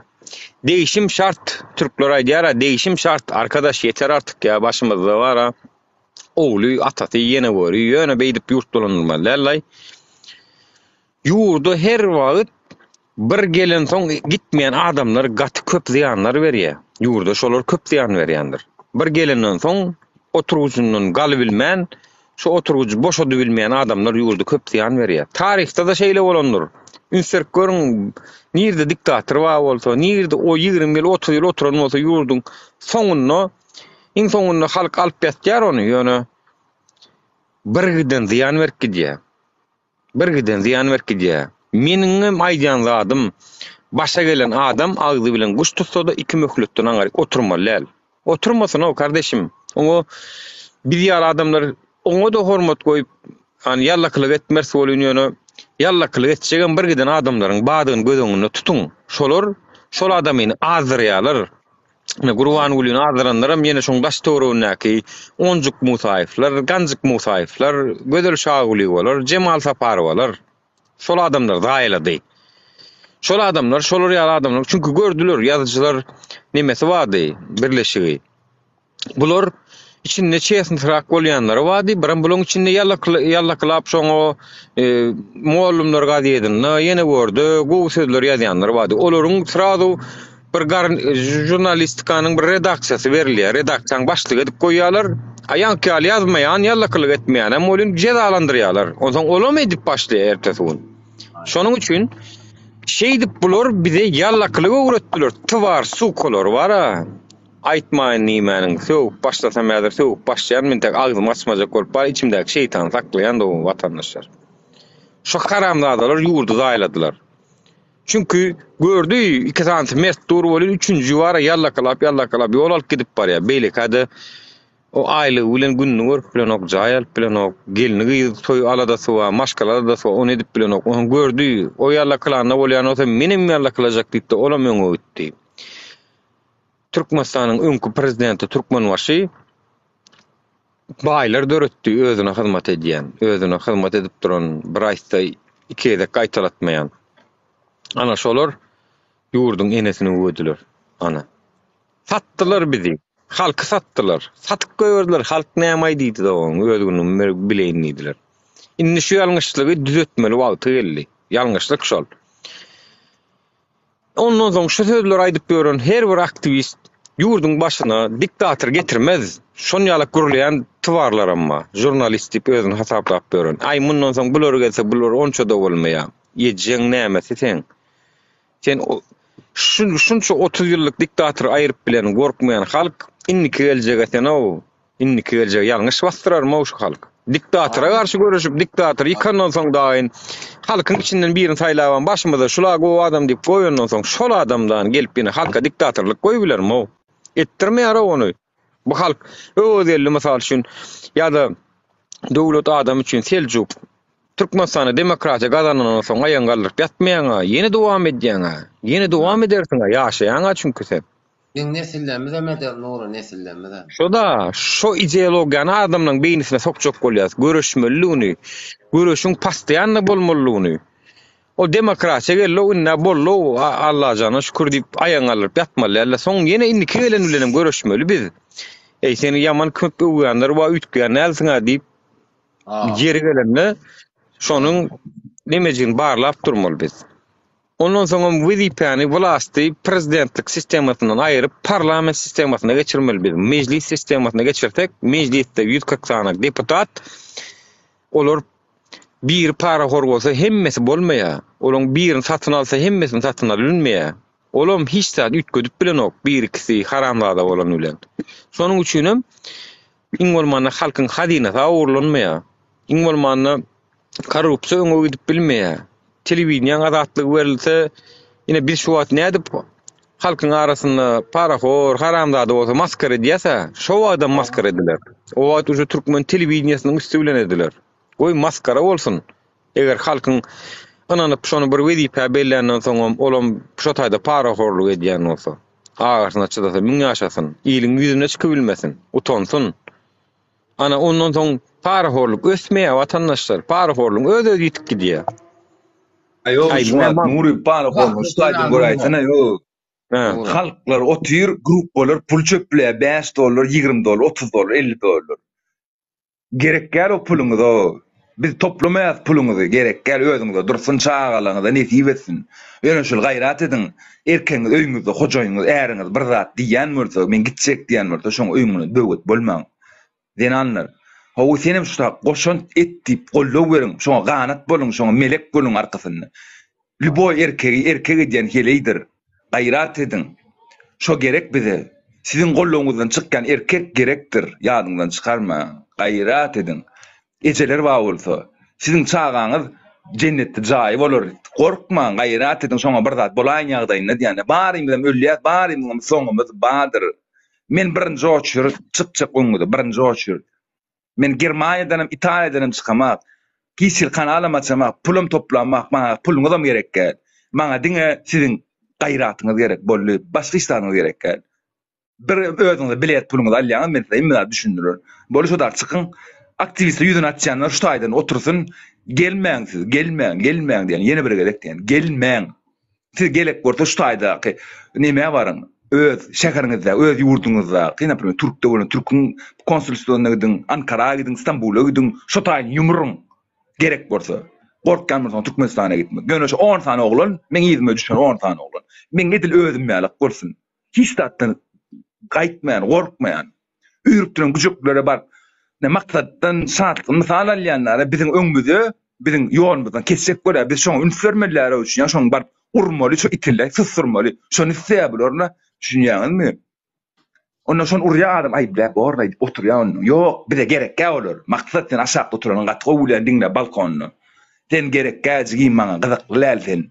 Değişim şart, türkler aýdýar-a, değişim şart, arkadaş ýeter artyk ýa başymyzda bar-a. Ogly, atasy ýene göri, ýöne beýdip ýurt dolandyrmaly däl-laý. Ýurda her wagt bir gelensoň gitmeýän adamlar gaty köp zyýanlar berýär. Ýurda şolar köp zyýan berýändir. Bir gelenden soň oturgyjyndan galybilmän, şu oturgyjy boşadybilmeýän adamlar ýurda köp zyýan berýär. Taryhda-da şeýle bolandyr. Üns berip görüň, nirde diktator bar bolsa, nirde o 20 ýyl, 30 ýyl oturan bolsa ýurduň soňunda, iň soňunda halk alyp ýatýar ony, ýöne birgiden zyýan berip gidýär. Birgiden zyýan berip gidýär. Meniňem aýdýan zadym, başa gelen adam agzy bilen guş tutsa-da iki möhletden aňaryk oturmaly däl. Oturmasyn-ow, kardeşim. Oňa biz ýaly adamlar oňa-da hormat goýup, hany ýallakylyk etmeris welin ýöne ýallakylyk etjegem birgiden adamlaryň bardygyny göz öňünde tutuň. Şolar şol adamyny azdyrýarlar. Ine, Gurbangulyny azdyranlaram ýene şoň daş-töweregindäki Onjuk Musaýewler, Ganjyk Musaýewler, Gözel Şagulyýewalar, Jemal Saparowalar. Şol adamlar zaýalady. Şol adamlar, şolar ýaly adamlar, çünki gördüler, ýazyjylar nemesi bardy, birleşigi. Bular içinde çesnyrak bolýanlary bardy, biram bulaň içinde ýallakylap şoňa e, mugallymlar gazetinde ýene görde gowy sözler ýazýanlar bardy. Olaryň srazu bir gar žurnalistikanyň bir redaksiýasy berilýär. Redaksiýanyň başlygy edip goýýarlar. A ýaňky ýaly ýazmaýan, ýallakylyk etmeýän hem welin jezalandyrýarlar. Onsoň olam edip başlaýar ertesi gün. Şonuň üçin şeýdip bular bize ýallakylyk öwretdiler. Twar sukalar bar-a. Aýtmaýyn diýmäniň, sögüp başlasam häzir sögüp başlaýan men tek agzymy açmajak bolup bar içimdäki şeýtany saklaýan dogan watandaşlar. Şu haramzadalar ýurdy zaýaladylar. Çünki gördi iki sanysy mert dur welin üçünji bar ýallakalap ýallakalap ýol alyp gidip barýar. Beýlekä-de o aýlygy bilen gününi görüp bilenok, jaý alyp bilenok, gelni gyz toý aladasy bar, maşgala aladasy bar, ony edip bilenok. Onuň gördi, o ýallakylanda bolýan bolsa menem ýallakylajak diýip-de olam öňe gitdi. Türkmenistanyň öňki prezidenti Türkmenbaşy baýlar döretdi özüne hyzmat edýän, özüne hyzmat edip duran, bir aýtsa iki gezek gaýtalatmaýan. Ana şolar ýurduň enesini öwediler. Ana. Satdylar bizi. Halky satdylar. Satyp goýberdiler. Halk nämaý diýdi dogan, öz günümi bileýin diýdiler. Indi şu ýalňyşlygy düzetmeli wagty geldi. Ýalňyşlyk şol. Ondan soň şu sözleri aýdyp ýören her bir aktiwist ýurduň başyna diktator getirmez. Şon ýalak gürleýän twarlaram bar. Žurnalist diýip özüni hasaplap ýören. Aý mundan soň bular gelse bular onça-da bolmaýar. Ejeň nämesi seň? Sen şu şunça 30 ýyllyk diktatory aýryp bilen gorkmaýan halk indiki geljege sen-ow indiki geljege ýalňyş basdyrarmy-ow şu halk? Diktatora garşy göreşip, diktatory ýykandan soň daýyn halkyň içinden birini saýlabam başymyza şula gowy adam diýip goýandan soň şol adamdan gelip ýene halka diktatorlyk goýubilermi-ow? Etdirmeýär-ow ony. Bu halk Öwezgeldi mysal üçin ýa-da Döwlet adam üçin Seljuk Türkmenistanda demokratiýa gazanandan soň aýagyňy galdyryp ýatmaýaň-a, ýene dowam edýäň-ä. Ýene dowam edersiň-ä, ýaşaýaň-a çünki sen. Biziň nesillermizem eder Nury nesillermizem. Şo-da, şo ideologiýany adamlaryň beýnisine sokjak bolýas, göreşmelidigini, göreşiň postoýanno bolmalydygyny. Ol demokratiýa geldi-ow, indi-ä boldy-ow, Allajana şükür diýip aýagyňy galdyryp ýatmaly däl-de, soň ýene indiki gelen bilenem göreşmeli biz. Eý, seni ýaman köp öwýänler bar, üýtgeýän dälsiň-ä diýip, ýeri gelende şonuň nemejigini barlap durmaly biz. Ondan soňam wezipäni, wlasty prezidentlik sistemasyndan aýyryp, parlament sistemasyna geçirmeli biz. Mejlis sistemasyna geçirsek, mejlisde 140 sany deputat, olar biri parahor bolsa hemmesi bolmaýar. Olaň birini satyn alsa hemmesini satyn alynmaýar. Olam hiç zat üýtgedip bilenok, bir-ikisi haramzada bolany bilen. Şonuň üçinem iň bolmanda halkyň hazynasy ogurlanmaýar. Iň bolmanda korrupsiýa öňe gidip bilmeýär. Telewideniýäň azatlygy berilse, ine biz şu wagt nädip halkyň arasynda parahor, haramzada bolsa maskara edýäs-ä, şo wagtam maskara ediler. O wagt uje türkmen telewideniýesiniň üsti bilen ediler. Goý maskara bolsun. Eger halkyň ynanyp şony bir wezipä belländen soňam olam şo taýda parahorluk edýän bolsa, agasyna çydasa müň ýaşasyn, iliň ýüzüne çykybilmesin, utansyn. Ana ondan soň parahorluk ösmeýär watandaşlar. Parahorlugyň öz-özi ýitip gidýär. Aý ýok Aý şu wagt näme? Nury parahorluk şu taýdan göräýsene ýok. Hä. Halklar otyr gruppalar pul çöpleýär 5 dollar 20 dollar 30 dollar 50 dollar. Gerek däl o puluňyz o. Biz toplamaýas puluňyzy gerek däl özüňize dursun çagalaryňyza nesip etsin. Ýöne şul gaýrat ediň erkegiňiz öýüňizde hojaýynyňyz äriňiz bir zat diýýän bolsa men gitjek diýýän bolsa şoň öňüne böwet bolmaň. Zenanlar hawa senem şu zat goşant et diýip goldaw beriň şoňa ganat boluň şoňa melek boluň arkasynda. Lýuboý erkegi erkek edýän heleýdir. Gaýrat ediň. Şo gerek bize. Siziň goldawyňyzdan çykýan erkek gerekdir. Ýadyňyzdan çykarmaň. Gaýrat ediň. Ejeler bar bolsa, siziň çagaňyz jennetde jaýy bolar. Gorkmaň, gaýrat ediň, şoňa bir zat bolaýan ýagdaýynda diýende. Barymyzam ölýäs, barymyzyňam soňumyz bardyr. Men birinji oçerit çykjak öňüňize, birinji oçerit. Men Germaniýadanam, Italiýadanam çykamak. Hiç hili kanalam açamak, pulam toplamak, maňa puluňyzam gerek däl. Maňa diňe siziň gaýratyňyz gerek, boldy. Başga hiç zadyňyz gerek däl. Bir özüňize bilet puluňyzy alýaňyz, men size hemme zady düşündirerin. Boldy şo zat çykyň. Aktiwiste ýüzüni açýanlar şu taýdan otursyn. Gelmäň siz, gelmäň, gelmäň diýen, ýene bir gezek diýen. Gelmäň. Siz gerek bolsa şu taýdaky nämä baryň, öz şäheriňizdäki, öz ýurduňyzdaky, naprimer, türkde bolan türküň konsulstwasyna gidiň, Ankara gidiň, Stambula gidiň, şo taýyny ýumruň gerek bolsa. Gorkýan bolsaň Türkmenistana gitmek. Ýöne şu on sany oglan, meň yzyma düşen on sany oglan. Meň edil özüm ýalak bolsun. Hiç zatdan gaýtmaýan, gorkmaýan. Üýrüp duran güjüklere baryp, ne maksatdan şatlyk mysal alýanlara biziň öňümize, biziň ýolumyzdan kesjek bolýar. Biz şoňa üns bermeliler üçin, ýa şoň baryp urmaly, şo itile susdurmaly. Şony isleýär bular-la. Düşünýäňizmi? Onda şony urýar adam aýypläp borlaý diýip oturýar onda. Ýok, bize gerekgä olar. Maksat sen aşakda oturanyň gaty gowy bilýän diňle balkonda. Sen gerekgä jigim maňa gyzykly däl sen.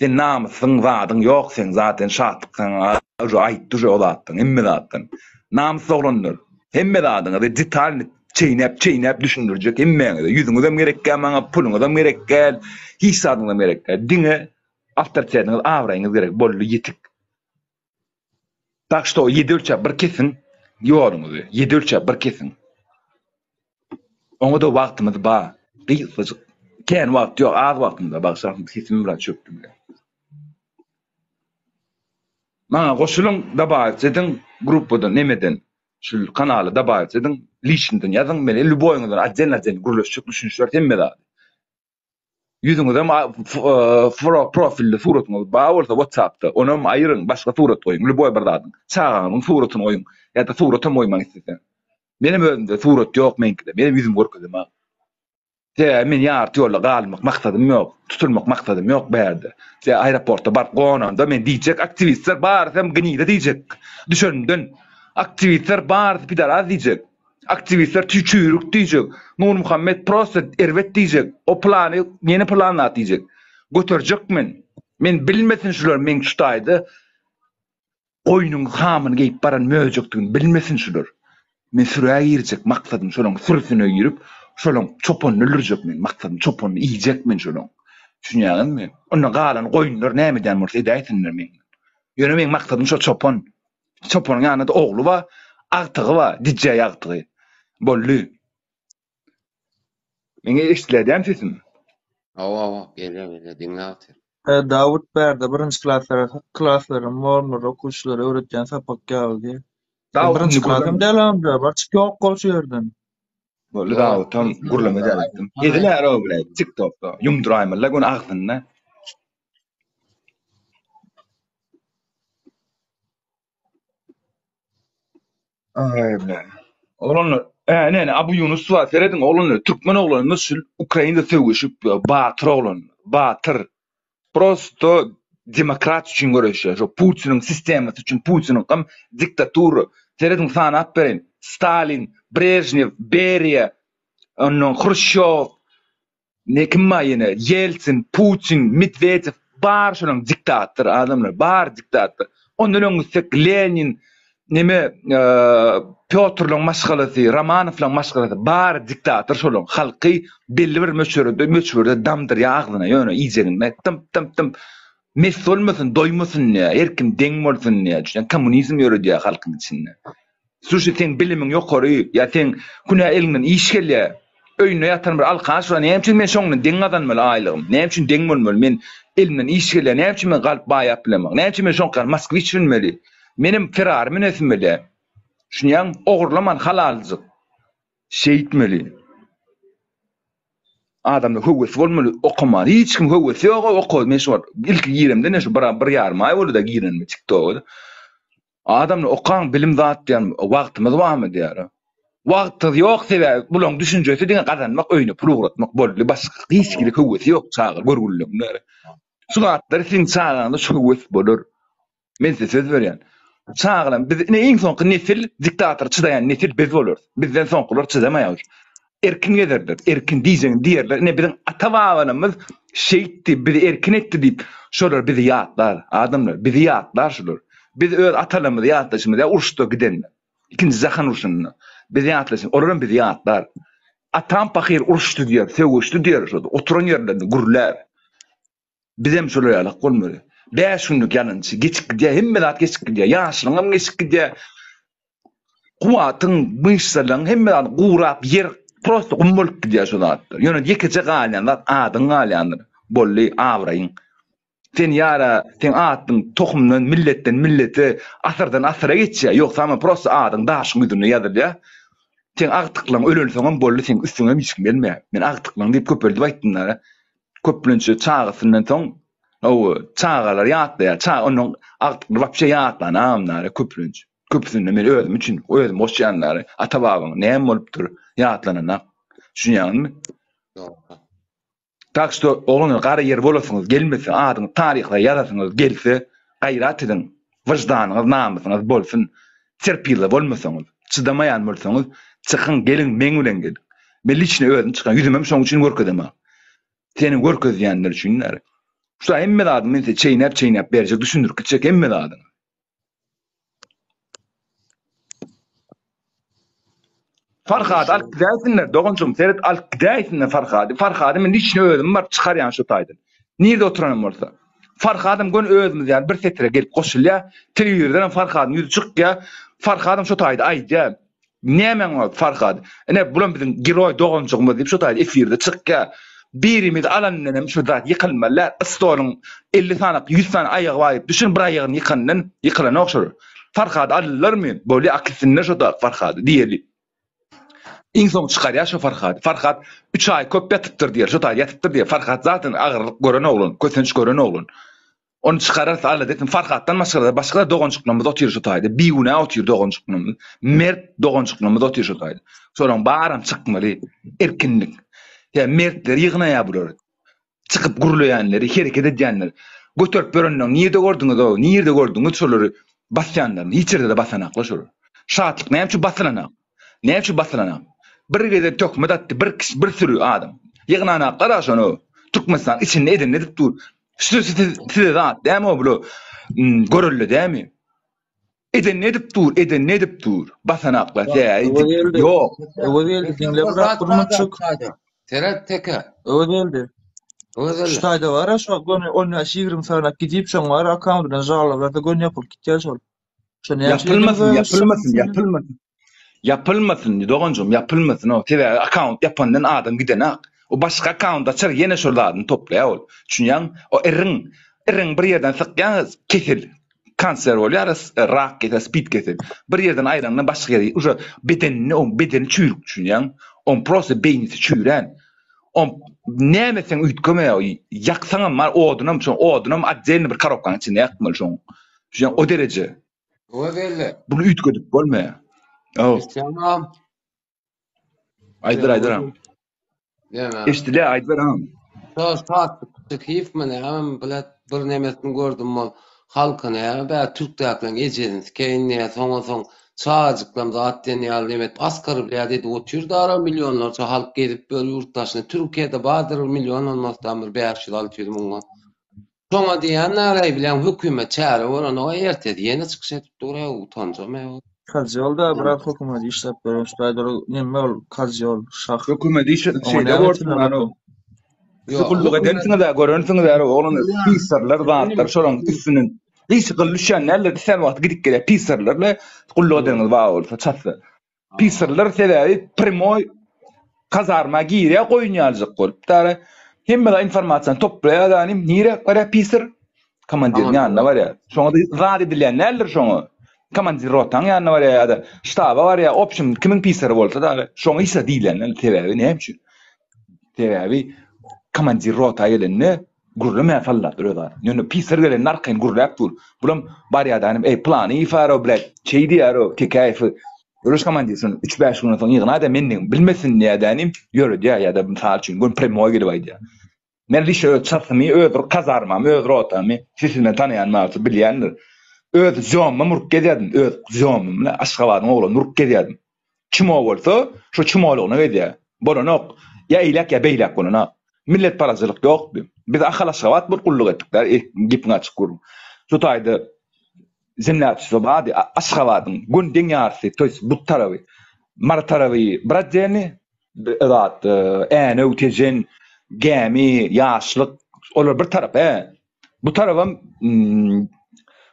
Sen namyslyň zadyň ýok seň zaten şatlyk saňa uje aýtdy uje o zatdan hemme zatdan. Namysly oglanlar hemme zadyňyzy detalny çeýnäp çeýnäp düşündirjek hemmäňize ýüzüňizem gerekgä maňa puluňyzam gerekgäl hiç zadyňyzam gerekgä diňe awtoritetiňiz abraýyňyz gerek boldy ýetik. Tak şto ýedi ölçäp bir kesiň ýoluňyzy ýedi ölçäp bir kesiň. Oňa-da wagtymyz bar. Gysgajyk. Kän wagt ýok, az wagtymyz bar. Bagyşlarsyň sesim biraz çökdi bile. Maňa goşulyň, dobawit ediň gruppadan, nemeden, şul kanala dobawit ediň, liçnydan ýazyň, men lýuboýyňyzdan otdelno-otdelno gürleşjek, düşünişeris hemme zady. Ýüzüňizem profilde suratyňyz bar bolsa WhatsAppda, onam aýyryň, başga surat goýuň, lýuboý bir zadyň. Çagaňyzyň suratyny goýuň ýa-da suratam goýmaň isleseň. Menem özümde surat ýok meňkide, menem ýüzümi görkezemok. Sebäbi men ýarty ýolda galmak maksadym ýok, tutulmak maksadym ýok bu ýerde. Sebäbi aeroportda baryp gonamda men diýjek aktiwistler barysam gnida diýjek. Düşenimden aktiwistler barysy pidaraz diýjek. Aktiwistler çüýrük diýjek. Nurmuhammet prosta erbet diýjek. O plany ýene plan zat diýjek. Göterjek men. Men bilmesin şular meň şu taýda goýnuň hamyny geýip baran möjekdigini bilmesin şular. Men sürä girjek maksadym şolaň sürüsine girip şolaň çopanyny öldürjek men maksadym çopanyny iýjek men şolaň. Düşünýäňizmi? Onda galan goýunlar näme edýän bolsa edäýsinler meň. Ýöne meň maksadym şo çopan. Çopanyň ýanynda-da ogly bar, agtygy bar, DJ agtygy. Boldy. Meňe eşdiläýdämi sesim? Hawa, hawa, gelýär, gelýär, diňläp otyryn. He Dawut bärde birinji klaslara klaslara mugallymlar okuwçylara öwretýän sapak ýaly diýýär. Sen Dawut birinji indi klasam gürleme. däl amca, bar çyk ýok bol şu ýerden. Boldy Dawutam gürleme däl aýtdym. Hezil-ä o bile TikTokda ýumduraýmaly-la göni agzynda. Aý bile. Oglanlar, ä ne ne Abu Ýunus bar, serediň oglanlar, türkmen oglanymyz şu Ukrainada söweşip ýör, batyr oglan, batyr. Prosto demokrat üçin göreşýär. Şo Putiniň sistemasy üçin, Putiniňkam diktatura. Serediň sanap bereýin. Stalin, Brežnew, Beriýa, ondan Hruşýow, Ne kim bar ýene Ýeltsin, Putin, Medwedew bar şolaň diktator adamlar bar diktator. Ondan öň gitsek Lenin, neme Pýotrlaň maşgalasy, Romanowlaň maşgalasy bar diktator şolaň halky belli bir möçberde möçberde damdyrýar agzyna ýöne iýjeginde tymp tymp tymp mes bolmasyn doýmasyn diýýär her kim deň bolsun diýýär düşünýäň kommunizm ýöredýär halkyň içinde. Suşi seň bilimiň ýokary ýa seň günä eliňden iş gelýä. Öýünde ýatan bir alkaş bar näme üçin men şoň bilen deň gazanmaly aýlygym? Näme üçin deň bolmaly? Men elimden iş gelýä näme üçin men galyp baýap bilemok? Näme üçin men şoňky ýaly moskwiç münmeli? Menem ferrari münesim gelýä. Düşünýäňmi? Ogurlaman halaljyk. Şeýtmeli. Adamda höwes bolmaly okamaga. Hiç kim höwesi ýok oka. Men şu wagt ilki giremde ne şu bir bir ýarym aý boldy-da girenime TikToka. Adamlar okaň bilim zat diýen wagtymyz barmy diýär. Wagtyz ýok sebäbi bulaň düşünjesi diňe gazanmak öýüne pul ugratmak boldy başga hiç hili höwesi ýok çaga görgülileň bäri. Şu zatlary siziň çagaňyzda şu höwes bolar. Men size söz berýän. Çagalam biz ine iň soňky nesil diktatora çydaýan nesil biz bolarys. Bizden soňkular çydamaýar. Erkin gezerler, erkin diýjegini diýerler. Ine biziň ata-babalarymyz şeýtdi, bizi erkin etdi diýip, şolar bizi ýatlar. Adamlar, bizi ýatlar şular. Biz öz atalarymyzy ýatlaşymyz ýa uruşda gidenler. Ikinji jahan urşunda. Biz ýatlaşym, olar hem bizi ýatlar. Atam pahyr uruşdy diýer, söweşdi diýer şo oturan ýerlerinde gürlär. Bizem şolar ýalak bolmaly. Bäş günlük ýalançy, geçip gidýär, hemme zat geçip gidýär. Ýaşlygyňam geçip gidýär. Kuwwatyň, myşsalaryň hemme zady gurap, ýer prosta gum bolup gidýär şo zatlar. Ýöne ýekeje galýan zat adyň galýandyr. Boldy, abraýyň. Sen ýara, seň adyň tohumdan, milletden millete, asyrdan asyra geçýär. Ýogsam prosta adyň daşyň ýüzünde ýazylýar. Seň agtyklaň ölensoňam boldy, seň üstüňem hiç kim gelmeýär. Men agtyklaň diýip köpeldip aýtdym-da. Köplenç çagasyndan soň hawa çagalar ýatlaýar. Çaga ondan agtykly wapşe ýatlanam nara köplenç. Köpüsinde men özüm üçin özüm goşýan nara ata babaň näme bolupdyr ýatlananak. Düşünýäňizmi? Tak şto oglanlar gara ýer bolasyňyz gelmese adyňyz taryhda ýazasyňyz gelse gaýrat ediň. Wyždanyňyz namysyňyz bolsun. Terpila bolmasaňyz, çydamaýan bolsaňyz çykyň geliň meň bilen geliň. Men liçno özüm çykan ýüzümem şoň üçin görkezemok. Seni görkezýänler üçin däl. Şu hemme zadyny men size çeýnäp çeýnäp berjek düşündirip gitjek hemme zadyny. Farhady alyp gidäýsinler doganjygym seret alyp gidäýsinler Farhady. Farhady men liçno özüm baryp çykarýan şu taýdan. Nirde oturanam bolsa. Farhadam göni özümiz ýaly bir setire gelip goşulýar. Telewizordanam Farhadyň ýüzi çykýar. Farhadam şu taýda aýdýar. Nämäň bar Farhad? Ine bulam biziň geroý doganjygymyz diýip şu taýda efirde çykýar. Birimizi alanyndan hem şu zat ýykylmaly däl. Stoluň 50 sany, 100 sany aýagy bar diýip düşün bir aýagyny ýykandan ýykylanok şol. Farhady aldylarmy? Bolýa akitsinler şo da Farhady diýeli. Iň soň çykarýar şo Farhady. Farhad 3 aý köp ýatypdyr diýer. Şo taýda ýatypdyr diýer. Farhad zaten agyrlyk gören oglan, kösenç gören oglan. Ony çykararys Alla desin Farhatdan başgada başgada doganjyklarymyz otyr şu taýda bigünä otyr doganjyklarymyz mert doganjyklarymyz otyr şu taýda şolaň baram çykmaly erkinlik ýa mertleri ýygnaýar bular çykyp gürleýänleri hereket edýänleri göterip ýörenlerini nirde gördüňiz o nirde gördüňiz şolary basýanlaryny hiç ýerde-de basanaklar şolar şatlyk näme üçin basylanak. Näme üçin basylanak? Bir gezek töhmet atdy bir kişi, bir sürü adam. Ýygnanaklar-a şony. Türkmenistan içinde edenini edip dur. Şu size zat dämi o bular? Görelde dämi? Edenini edip dur, edenini edip dur. Basanaklar Öwez geldi. Ýok. Öwez geldi, diňle bir zat bir minutjyk. Seret teke. Öwez geldi. Öwez geldi. Şu taýda bar-a şo göni 15-20 sanak gidip şoň bar akkaundyna žaloba berse göni ýapylyp gitýär şol. Şo näme üçin Ýapylmasyn, ediňiz öwez ýapylmasyn, ýapylmasyn. Ýapylmasyn, doganjygym, ýapylmasyn o. Sebäbi akkaunt ýapandan adam gidenak. O başga akkaunt açar, ýene şol zadyny toplaýar ol. Düşünýäňmi? O iriň, iriň bir ýerden sykýaň, kesel. Kanser bolýar, rak kesel, spid kesel. Bir ýerden aýraňdan başga ýere, uje bedenini, oň bedeni çüýrük düşünýäňmi? Oň prosta beýnisi çüýrän. Oň näme etseň üýtgemeýär, ýaksaňam bar, odunam, şoň odunam otdelny bir korobkanyň içinde ýakmaly şoň. Düşünýäňmi? O dereje. Öwez geldi. Bunu üýtgedip bolmaýar. Aw. Eşitýäňmi? Aýdyr, aýdyr agam. Näme? Eşidilýär, aýdyber agam. Şo Şatlyk Çykyýewmi näme bilet bir nemesini gördüm ol halka näme bä türkdäkileň ejesini sikeýin diýýär soňa soň çagajyklam zat diýen ýaly neme etip askarblýat edip otyr dara millionlarça halk gezip ýör ýurt daşyna Türkiýede bardyr million bolmasam bir 500 600 müň Şoňa diýýän näreý bilen hökümet çäre görenok ertesi ýene çykyş edip dur eý utanjam eý. Kozýol da brat hökümet işläp ýören şu taýda neme ol kozýol şah. Hökümet iş Oňa şeýle näme görsün etsinler anu. bakalym. Siz gulluk edensiňiz-ä görensiňiz ä oglanlar pisarlar zatlar şolaň üstünden hiç gyl düşýän däldir islän wagty gidip gelýär pisarlarla gulluk edeniňiz bar bolsa çatsa. Pisarlar sebäbi primoý kazarma girýär goýun ýalyjak bolup dara hemme zat informasiýany toplaýar da nim nirä barýar pisar komandiriň ýanyna barýar. Şoňa da zat edilýän däldir şoňa. Komandir rotaň ýanyna barýar ýa-da ştaba barýar opşim kimiň pisary bolsa da şoňa hiç zat diýilýän däl sebäbi näme üçin? Sebäbi komandir rota gelende Gürlemeýär soldatlar öz arasynda. Ýöne pisar gelende arkaýyn gürläp dur. Bulam barýadanym, eý, plany bar-ow, blät, şeý diýýär-ow, Tekäýew. Ýöreş komandir şony üç-bäş günden soň ýygnaý-da mendigimi bilmesin diýýär-dänim, ýöredýär ýa-da mysal üçin göni prýamoý gelip aýdýar. Men lişe öz çasymy, öz kazarmamy, öz rotamy, siz meni tanaýan bolsa bilýändir. Öz zýomym urup gezýärdim, öz zýomym bilen Aşgabadyň oglanyny urup gezýärdim. Çmo bolsa, şo çmolygyna gezýär. Bolanok. Ýa eýläk ýa beýläk bolanok. Milletparazçylyk ýokdy. Biz Ahal-Aşgabat bolup gulluk etdik-dä, gepiňi açyk gürrüň. Şu taýda zemlýaçysa bardy, Aşgabadyň göni deň ýarysy, to ýest bu taraby, Mary taraby bir otdelnyý, zat, Änew, Tejen, Gämi, Ýaşlyk, olar bir tarap, hä. Bu tarabam,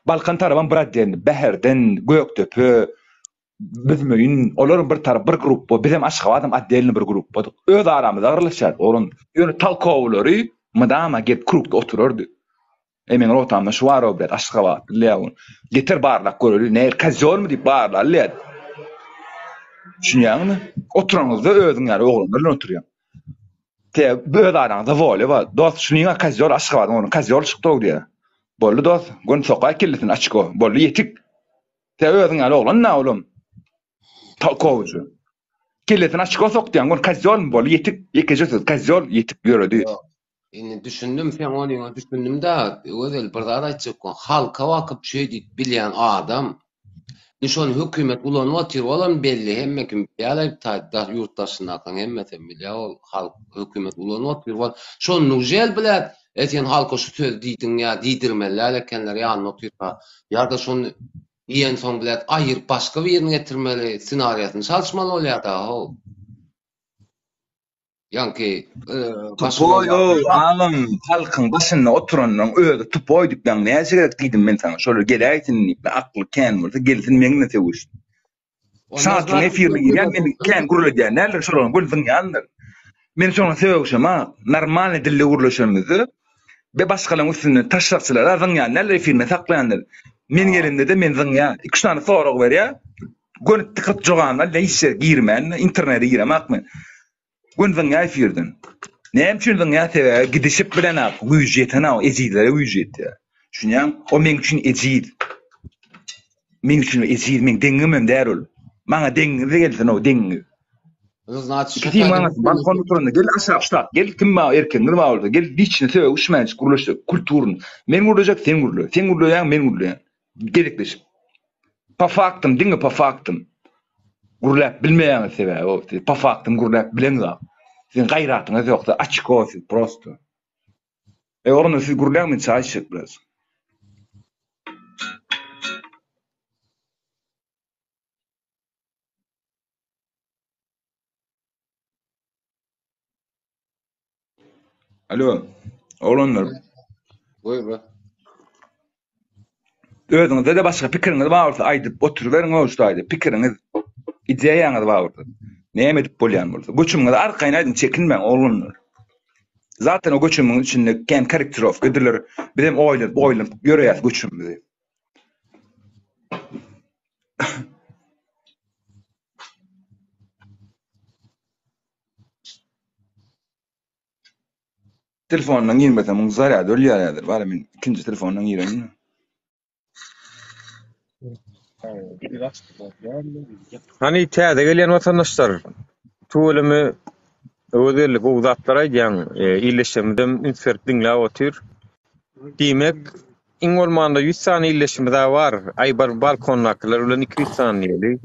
Balkan tarabam bir otdelnyý, Bäherden, Gökdepe, Büzmeýin, olaram bir tarap, bir gruppa, bizem Aşgabadam otdelny bir gruppadyk. Öz aramyzda gyrlyşýardyk oglan. Ýöne talkowlary mydama gelip krugda oturardy. Eý meň rotamda şu bar-ow blýat, Aşgabatly diýýär ol. Getir barlap göreli, nähili kozýolmy diýip barlaly diýýärdi. Düşünýäňmi? Oturanyňyzda özüň ýaly oglanlar bilen oturýaň. Te öz araňyzda wolýa bar. Dost şunyňa kozýol Aşgabadyň ogly kozýol çykdy-ow diýýär. Boldy dost, göni sokaý kellesini oçko. Boldy ýetik. Sen özüň ýaly oglan da oglum. Tolkowjy. Kellesini açyk sokdýaň, ol kozýolmy boldy, ýetik, ýekeje söz, kozýol ýetik ýöredi. Ýok. Indi düşündim, sen onyňa düşündim-de, Gözel bir zat aýtjak bolan, halka bakyp şeý diýip bilýän adam, indi şony hökümet ulanyp otyr, olam belli, hemme kim bilýär, da ýurt daşyndakyň hemmesem bilýär, ol halk hökümet ulanyp otyr, ol şony nužel bilät, E sen halka şu sözi diýdiň ýa diýdirmeli däl ekenler ýanynda otyrka. Ýa-da şony diýensoň bilet aýyryp başga birini getirmeli, ssenariýasyny çalyşmaly bolýar-da how. Ýaňky Tupoý ow agam halkyň başynda oturanyň özi tupoý diýip ýaňy näçe gezek diýdim men saňa şolar geläýsin diýip akly kän bolsa gelsin meň bilen söweşsin. Şatlygyň efirine girýän meni kän gürledýän däldir, şolaryň göni zyňýandyr. Men şoňa sögüşemok. Normalny dilde gürleşenimizde be başgalaryň üstünden taşlakçylara zyňýan däldir, efirinde saklaýandyr. Men gelemde-de meni zyňýar. Iki-üç sany sorag berýär. Göni tykyp jogabyny alýar, hiç ýere girmän, internete giremok men. Göni zyňýar efirden. Näme üçin zyňýar? Sebäbi gidişip bilenok, güýji ýetenok, ejizlere güýji ýetýär. Düşünýäň? O meň üçin ejiz. Meň üçin ejiz, meň deňimem däl ol. Maňa deňiňiz gelsin o deňiňiz. Ikisi maňa balkonda oturanda gel aşak ştat, gel kim bar erkegiňiz bar bolsa gel liçni sögüşmänçik gürleşsek kulturny. Men gürlejek sen gürle, sen gürleýäň men gürleýän. Gezekleşip. Po faktam diňe po faktam. Gürläp bilmeýäňiz sebäbi o siz po faktum gürläp bileňzok. Siziň gaýratyňyz ýok, siz oçko siz prosto. E oglanlar siz gürläň men çaý içjek biraz. Alo, oglanlar. Buyur bak. Özüňizde-de başga pikiriňiz bar bolsa aýdyp oturyberiň o şu taýda pikiriňiz, ideýaňyz bar bolsa. Näme edip bolýan bolsa. Göçümiňizi arkaýyn aýdyň, çekinmäň oglanlar. Zaten o göçümiň içinde kän korrektirowka ediler. Bizem oýlanyp, oýlanyp ýöreýäs göçümimizi. Telefondan girmesem muň zarýady ölýär häzir. Bari men ikinji telefondan gireýin. Hany täze gelýän watandaşlar, tüweleme Öwezgeldi gowy zatlar aýdýaň, ildeşlerimizem üns berip diňläp otyr. Diýmek, iň bolmanda 100 sany ildeşimiz-ä bar, aý bir balkondakylar bilen 200 sany diýeli.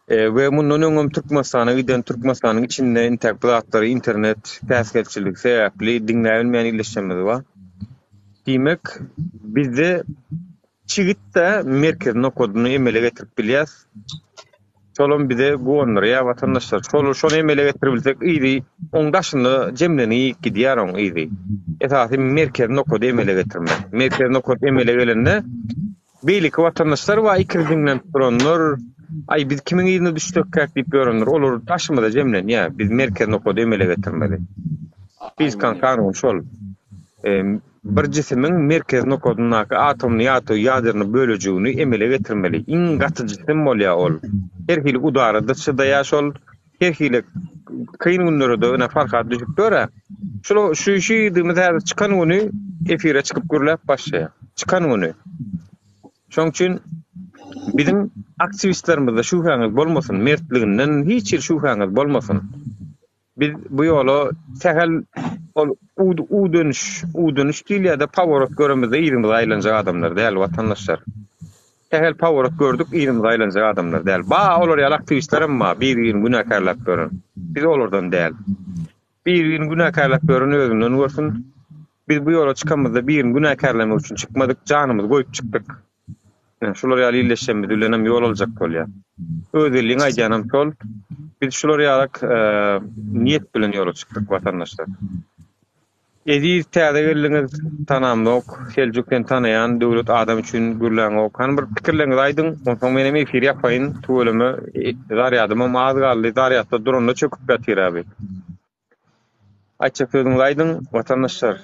We mundan öňem Türkmenistana giden Türkmenistanyň içinde intäk bu zatlary internet päsgelçiligi sebäpli diňläbilmeýän ildeşlerimiz bar. Diýmek, bizde çigit-de merkez nokadyny emele getirip bilýäs. Şolam bize guwandyrýar watandaşlar. Şol şony emele getiribilsek yzy oň daşynda jemlenip gidýär oň yzy. Esasy merkez nokady emele getirmek. Merkez nokat emele gelende Beýleki watandaşlar bar ikirjiňlenip duranlar, aý biz kimiň yzyna düşsekkäk diýip ýörenler, olar daşymyza jemlenýär. Biz merkez nokady emele getirmeli. Fizikanyň kanuny şol. Bir jisimiň merkez nokadyndaky atomny ýa-da ýadrony bölejigini emele getirmeli. Iň gaty jisim bolýar ol. Her hili udara-da çydaýar şol. Her hili kyn günlere-de ine Farhat düşüp ýör-ä. Şul şu şu ýigidimiz häzir çykan güni efire çykyp gürläp başlaýar. Çykan güni. Şoň üçin biziň aktiwistlerimizde şübhäňiz bolmasyn, mertliginden hiç hili şübhäňiz bolmasyn. Biz bu ýola sähel ol u dönüş, u dönüş diýilýär-de, paworot göremizde yzymyza aýlanjak adamlar däl, watandaşlar. Sähel paworot gördük yzymyza aýlanjak adamlar däl. Ba olar ýaly aktiwistlerem bar bir birini günäkärläp ýören. Biz olardan däl. Bir birini günäkärläp ýören özünden görsün. Biz bu ýola çykamyzda birini günäkärlemek üçin çykmadyk, janymyzy goýup çykdyk. Ine şular ýaly illeşenimiz bilenem ýol aljak bolýar. Özelliň aýdýanam şol. Biz şular ýalak niýet bilen ýola çykdyk watandaşlar. Eziz täze geldiňiz tanamzok Seljuk seni tanaýan Döwlet adam üçin gürläňok hany bir pikirleriňizi aýdyň onsoň menem efir ýapaýyn tüweleme zarýadymam az galdy zarýadda duranda çöküp ýatyr abi aýtjak sözüňizi aýdyň watandaşlar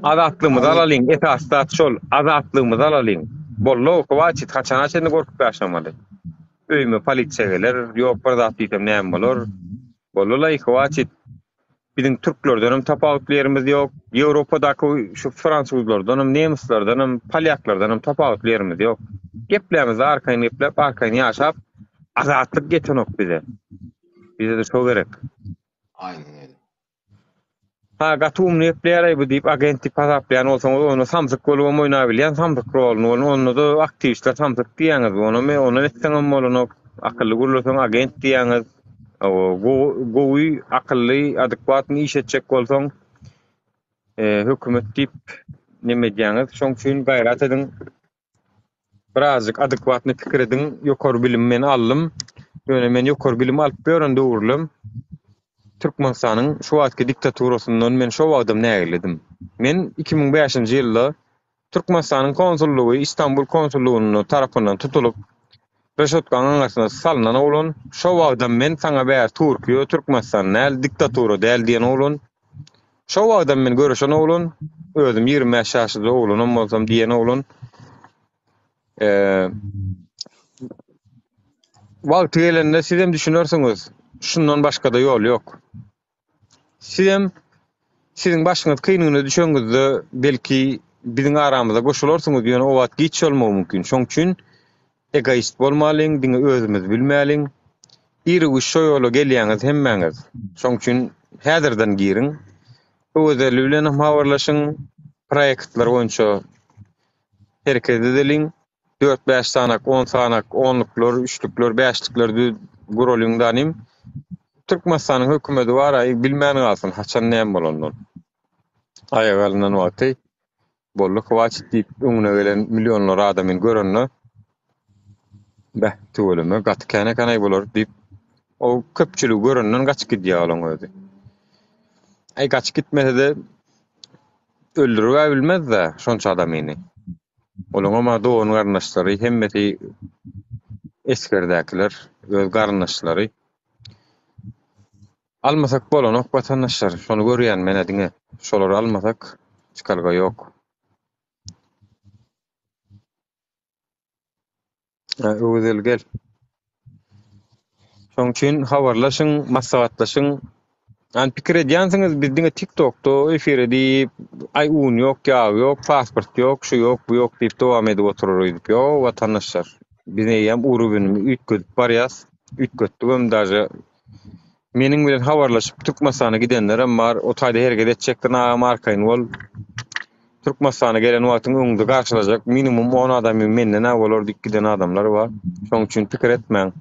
azatlygymyzy alalyň esasy zat şol azatlygymyzy alalyň boldy hwaçit haçana çenli gorkup ýaşamaly öýüme polisiýa geler ýok bir zat diýsem näme bolar boldy-laý hwaçit Biziň türklerdenem tapawutly ýerimiz ýok. Ýewropadaky şu fransuzlardanam, nemslerdenem, polýaklardanam tapawutly ýerimiz ýok. Geplämizde arkaýyn gepläp, arkaýyn ýaşap, azatlyk ýetenok bize. Bize-de şo gerek. Aýnen öyle. Ha, gaty umny gepleýär-aý bu diýip, agent diýip hasaplaýan bolsaňyz, onda samsyk bolubam oýnabilýän samsyk roluny, ony onda-da aktiwistler samsyk diýýäňiz, onam onam etseňem bolanok. Akylly gürleseň agent diýýäňiz. Gowy, akylly, adekwatny iş etjek bolsaň, hökümet diýip neme edýäňiz. Şoň üçin gaýrat ediň. Birazjyk adekwatny pikir ediň. Ýokary bilim men aldym. Ýöne men ýokary bilim alyp ýören döwürlem Türkmenistanyň şu wagtky diktaturasyndan men şo wagtam nägiledim. Men 2005-nji ýylda Türkmenistanyň konsullygy Istanbul konsullygynda tarapyndan tutulyp, reşotkanyň aňyrsyna salnan oglan, şo wagtam men saňa bäri Türkiýe, Türkmenistan däl, diktatura däl diýen oglan, şo wagtam men göreşen oglan, özüm 25 ýaşlyja oglanam bolsam diýen oglan, eee, wagty gelende sizem düşünersiňiz, şundan başga-da ýol ýok. Sizem siziň başyňyz kyn güne düşeňizde belki biziň aramyza goşularsyňyz, ýöne o wagt giç bolmagy mümkin. Şoň üçin egoist bolmalyň, diňe özümizi bilmäliň. Iru-giç şo ýola gelýäňiz hemmäňiz. Şoň üçin häzirden giriň. Öwezeli bilenem habarlaşyň, proýektler boýunça hereket edeliň. Dört-bäş sanak, on sanak, onluklar, üçlükler, bäşlikler düz guralyň danym. Türkmenistanyň hökümeti bar-a, bilmän galsyn, haçan näme bolandan. Aýaga alynan wagty boldy, hwaçit diýip öňüne gelen millionlar adamyny görende, beh, tüweleme, gaty kän eken-aý bular diýip, o köpçüligi görenden gaçyp gidýär olaň özi. Aý, gaçyp gitmese-de, öldürib-ä bilmez-dä şonça adamyny. Olaňam-a dogan-garyndaşlary hemmesi esgerdäkiler, öz garyndaşlary. Almasak bolanok watandaşlar, şony görýän menä diňe. Şolary almasak çykalga ýok. Hä, Öwezeli gel. Şoň üçin habarlaşyň, maslahatlaşyň. Ýani pikir edýänsiňiz biz diňe TikTokda efir edip, aý un ýok, ýag ýok, pasport ýok, şu ýok, bu ýok diýip dowam edip oturar öýdüp. Ýok, watandaşlar. Biz eýýäm uruwinimizi üýtgedip barýas. Üýtgetdigem daže Meniň bilen habarlaşyp Türkmenistana gidenlerem bar. O taýda hereket etjekdir agam arkaýyn bol. Türkmenistana gelen wagtyň öňüňde garşylajak minimum on adamy menden-ä bolar diýip giden adamlar bar. Şoň üçin pikir etmäň.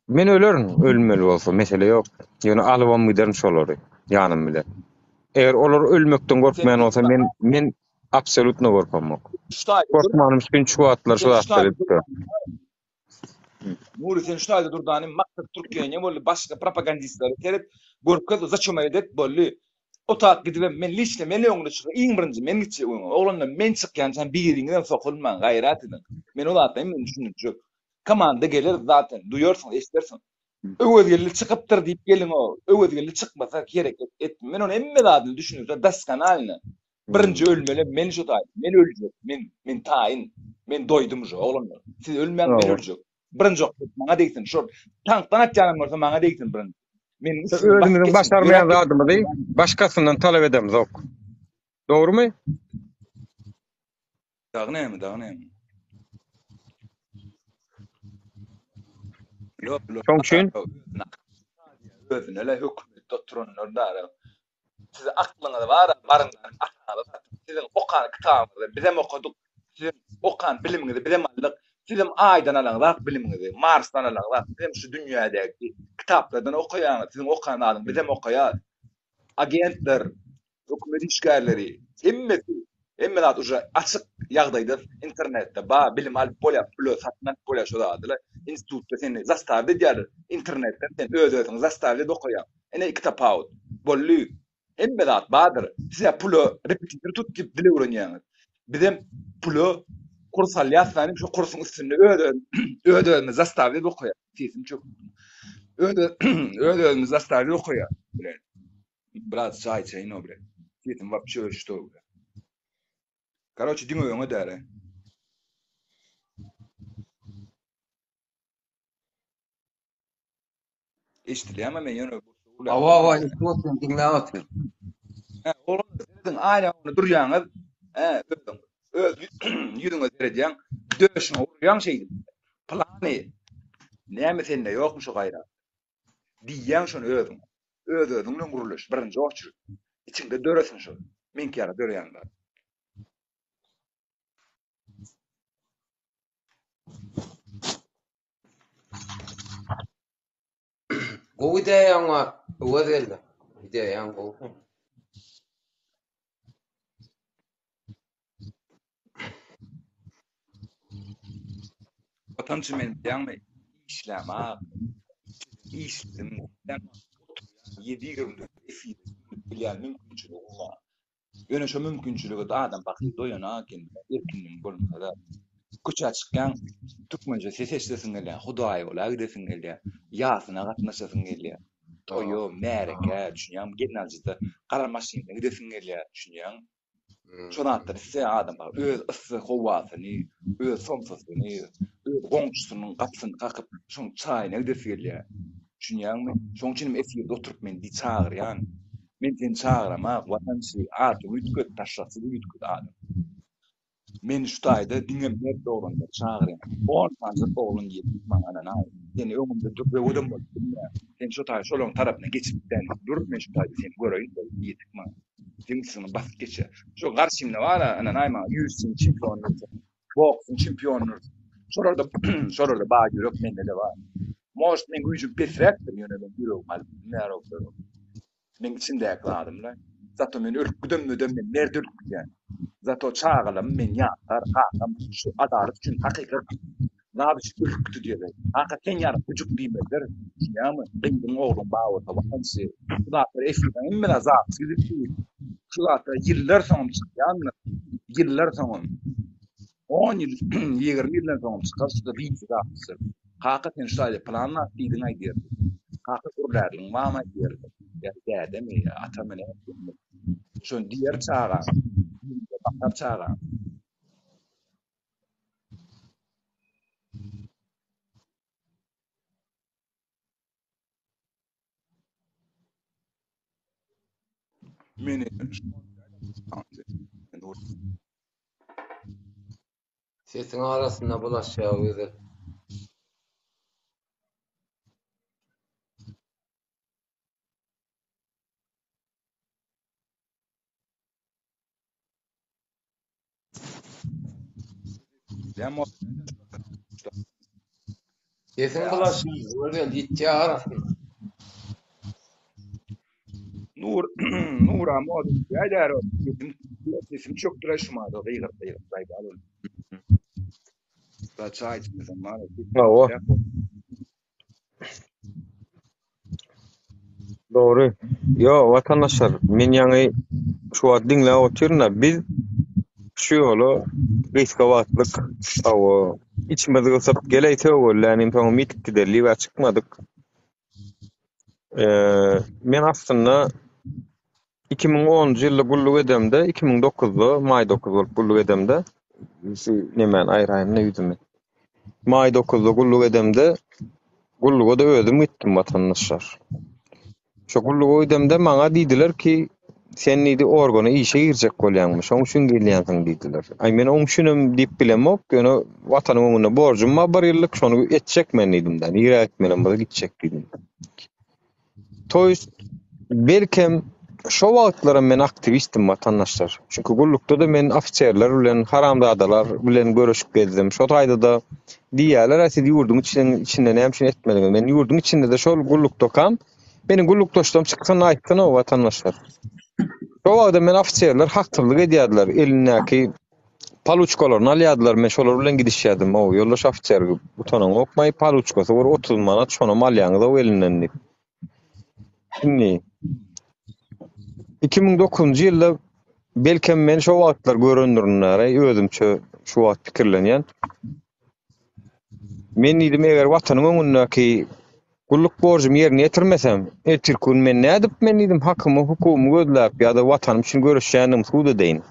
Men ölerin, ölmeli bolsa, mesele ýok. Ýöne alybam giderin şolary ýanym bilen. Eger olar ölmekden gorkmaýan bolsa men men absolýutno gorkamok. Gorkmanym üçin şu wagtlar şu zatlary edip ýörün. Nury sen şu taýda dur danym maksat Türkiýe boldy başga propagandistlere seret görkez zaçema edet boldy o tak gidibem men liçno men öňüne çykyp iň birinji men gitjek öňe oglanlar men çykýançam biriňizem sokulmaň gaýrat ediň men o zatda hemmesini düşündirjek komanda geler zaten duýarsyňyz eşidersiňiz Öwezgeldi çykypdyr diýip geliň o Öwezgeldi çykmasa hereket etme men ony hemme zadyny düşündirse doskonalno Birinji ölmelem men şu taýda. Men öljek. Men men taýyn. Men doýdum uje oglanlar. Siz ölmäň men öljek. Birinji ok maňa degsin. Şol tankdan atýanam bolsa maňa degsin birinji. Meniň üstüme basyp Özümiziň başarmaýan zadymyzy başgasyndan talap edemzok. Dogrumy? Dagy näme, dagy näme? Ýok, Şoň üçin özüne-le hökümetde oturanlar dara. Siz aklyňyz bar, baryň ataňyza satyň. Siziň okan kitabyňyzy bizem okadyk. Siziň okan bilimiňizi bizem aldyk. Sizem Aýdan alaňyzak bilimiňizi, Marsdan alaňyzak. Sizem şu dünýädäki kitaplardan okaýaňyz. Siziň okan zadyňyzy bizem okaýas. Agentler, hökümet işgärleri, hemmesi, hemme zat uje açyk ýagdaýda internetde bar, bilim alyp bolýar, pula satyn alyp bolýar şo zady. Institutda seni zastawiýa edýärler. Internetden sen öz-özüňi zastawiýa edip okaýaň. Ine iki tapawut. Boldy. Hemme zat bardyr. Siz-ä pula repetitor tut diýip dil öwrenýäňiz. Bizem pula kurs alýas da, şo kursuň üstünde öz-özümizi zastawiýa edip okaýas. Sesim çöküp. Öz-özümizi zastawiýa edip okaýas. Biraz çaý içeýin o bre. Sesim wapşe öçdi o bre. Karoçe diňe öňe däle. Eşidilýärmi men ýöne Hawa hawa eşidip otyryn diňläp otyryn. Hä oglanlar serediň aýna öňünde durýaňyz hä özüň öz ýüzüňe seredýäň döşüňe urýaň şeýdip plany näme sende ýokmy şu gaýrat diýýäň şony özüňe öz özüň bilen gürleş birinji oçerit içiňde döresin şol meňki ýaly döreýän zat. Gowy ideýaň bar, Öwezgeldi. Ideýaň gowy seň. Watançy men bilýäňmi işlämok işledim 7-24 efirde bilýän mümkinçiligim bar. Ýöne şo mümkinçilige-de adam bakyp doýanak indi, erkinligiň bolmasa-da. Köçä çykýaň, türkmençe ses eşidesiň gelýär, hudaýýola gidesiň gelýär, ýasyna gatnaşasyň gelýär, toýa, märekä, düşünýäňmi, gelnaljyda gara maşynda gidesiň gelýär, düşünýäňmi? Şo zatlary isleýär adam bak, öz yssy howasyny, öz somsasyny, öz goňşusynyň gapysyny kakyp, şoň çaýyna gidesi gelýär. Düşünýäňmi? Şoň üçinem efirde oturyp men diý çagyrýan. Men seni çagyramak, watançy, adyňy üýtget, taşlaksyz üýtget adyňy. Men şu taýda diňe mert oglanlary çagyrýan. On sanjak oglan ýetip maňa ynanaý. Seni öňümde dur böwedem bolup bilmeýän. Sen şu taý şolaryň tarapyna geçip gidäýme. Dur men şu taýda seni göreýin bol ýetik maňa. Seň üstüňden basyp geçýär. Şu garşymda bar-a ynanaý maňa UFC-niň çempiony bolsa. Boksuň çempionydyr. Şolarda şolarda bar ýürek mende-de bar. Может meň güýjüm pesräkdir ýöne men ýüregimi alyp bilmeýär Meň içimdäki zadym-da. Zato men ölüp gidemde-de men merd ölüp gidýän. Zato çagalarym meni ýatlar, kakam şu adalat üçin hakykat zat üçin ölüp gitdi diýerler. Kaka sen ýaly güjük diýmezler. Düşünýäňmi? Gyzyň ogluň bar bolsa watançy. Bu zatlar efirden hemme zat zapis gidip dur. Şu zatlar ýyllar soňam çykýandyr. Ýyllar soňam. On ýyl, 20 ýyldan soňam çykar şu wideo zapisler. Kaka sen şu taýda pylan zat diýdiň-aý diýerdi. Kaka gürlärligiň barmy diýerdi. Ýa dädemi, ýa atamy näme diýerdi. Şony diýer çagaň. Bakar çagaň. Meni Sesiň arasynda bulaşýar gözel. Sesiň bulaşýar gözel ýitýär arasynda. Nur Nura mod ýaýlar o. Sesim sesim çökdüre şumada gygyryp gygyryp aýdar ol. Da çaý içmesem bar. Hawa. Dogry. Ýo, watandaşlar, men ýaňy şu wagt diňläp otyryn-da, biz şu ýola gysga wagtlyk, hawa, içimiz gysyp, geleý töwellänim, soňam ýitip gider diýib-ä çykmadyk. Eee, men aslynda 2010-njy ýylda gulluk edemde, 2009-da, maý 9 bolup gulluk edemde, şu nemäni aýraýyn-da ýüzümi. Maý 9-da gulluk edemde, gulluga-da özüm gitdim watandaşlar. Şo gulluga gidemde maňa diýdiler ki, sen diýdi organa işe girjek bolýaňmy, şoň üçin gelýänsiň diýdiler. Aý men oň üçinem diýip bilemok, ýöne watanyň öňünde borjum bar bir ýyllyk, şony etjek men diýdim-de, nirä gitmelem bolsa gitjek diýdim. To ýest, belkem, şo wagtlaram men aktiwistdim, watandaşlar. Çünki gullukda-da men ofiserler bilen, haramzadalar bilen göreşip gezdim. Şo taýda-da diýýärler-ä, siz ýurduň içinde näme üçin etmediňiz? Men ýurduň içinde-de şol gullukdakam, meniň gullukdaşlarym çyksyn aýtsyn-ow, watandaşlar. Şo wagtam men ofiserler haksyzlyk edýärdiler, elindäki paluçkalaryny alýardylar, men şolar bilen gidişýärdim, ow, ýoldaş ofiser, utanaňokmaý, paluçkasy bir 30 manat, şonam alýaňyz-ow elinden diýip. Indi 2009-njy ýylda belkem men şo wagtlar görendirin-dä, özümçe şu wagt pikirlenýän. Men diýdim, eger Watanyň öňündäki gulluk borjumy ýerine ýetirmesem, ertirki gün men nädip men diýdim, hakymy, hukugymy gözläp ýa-da Watanym üçin göreşýändigimi subut edeýin.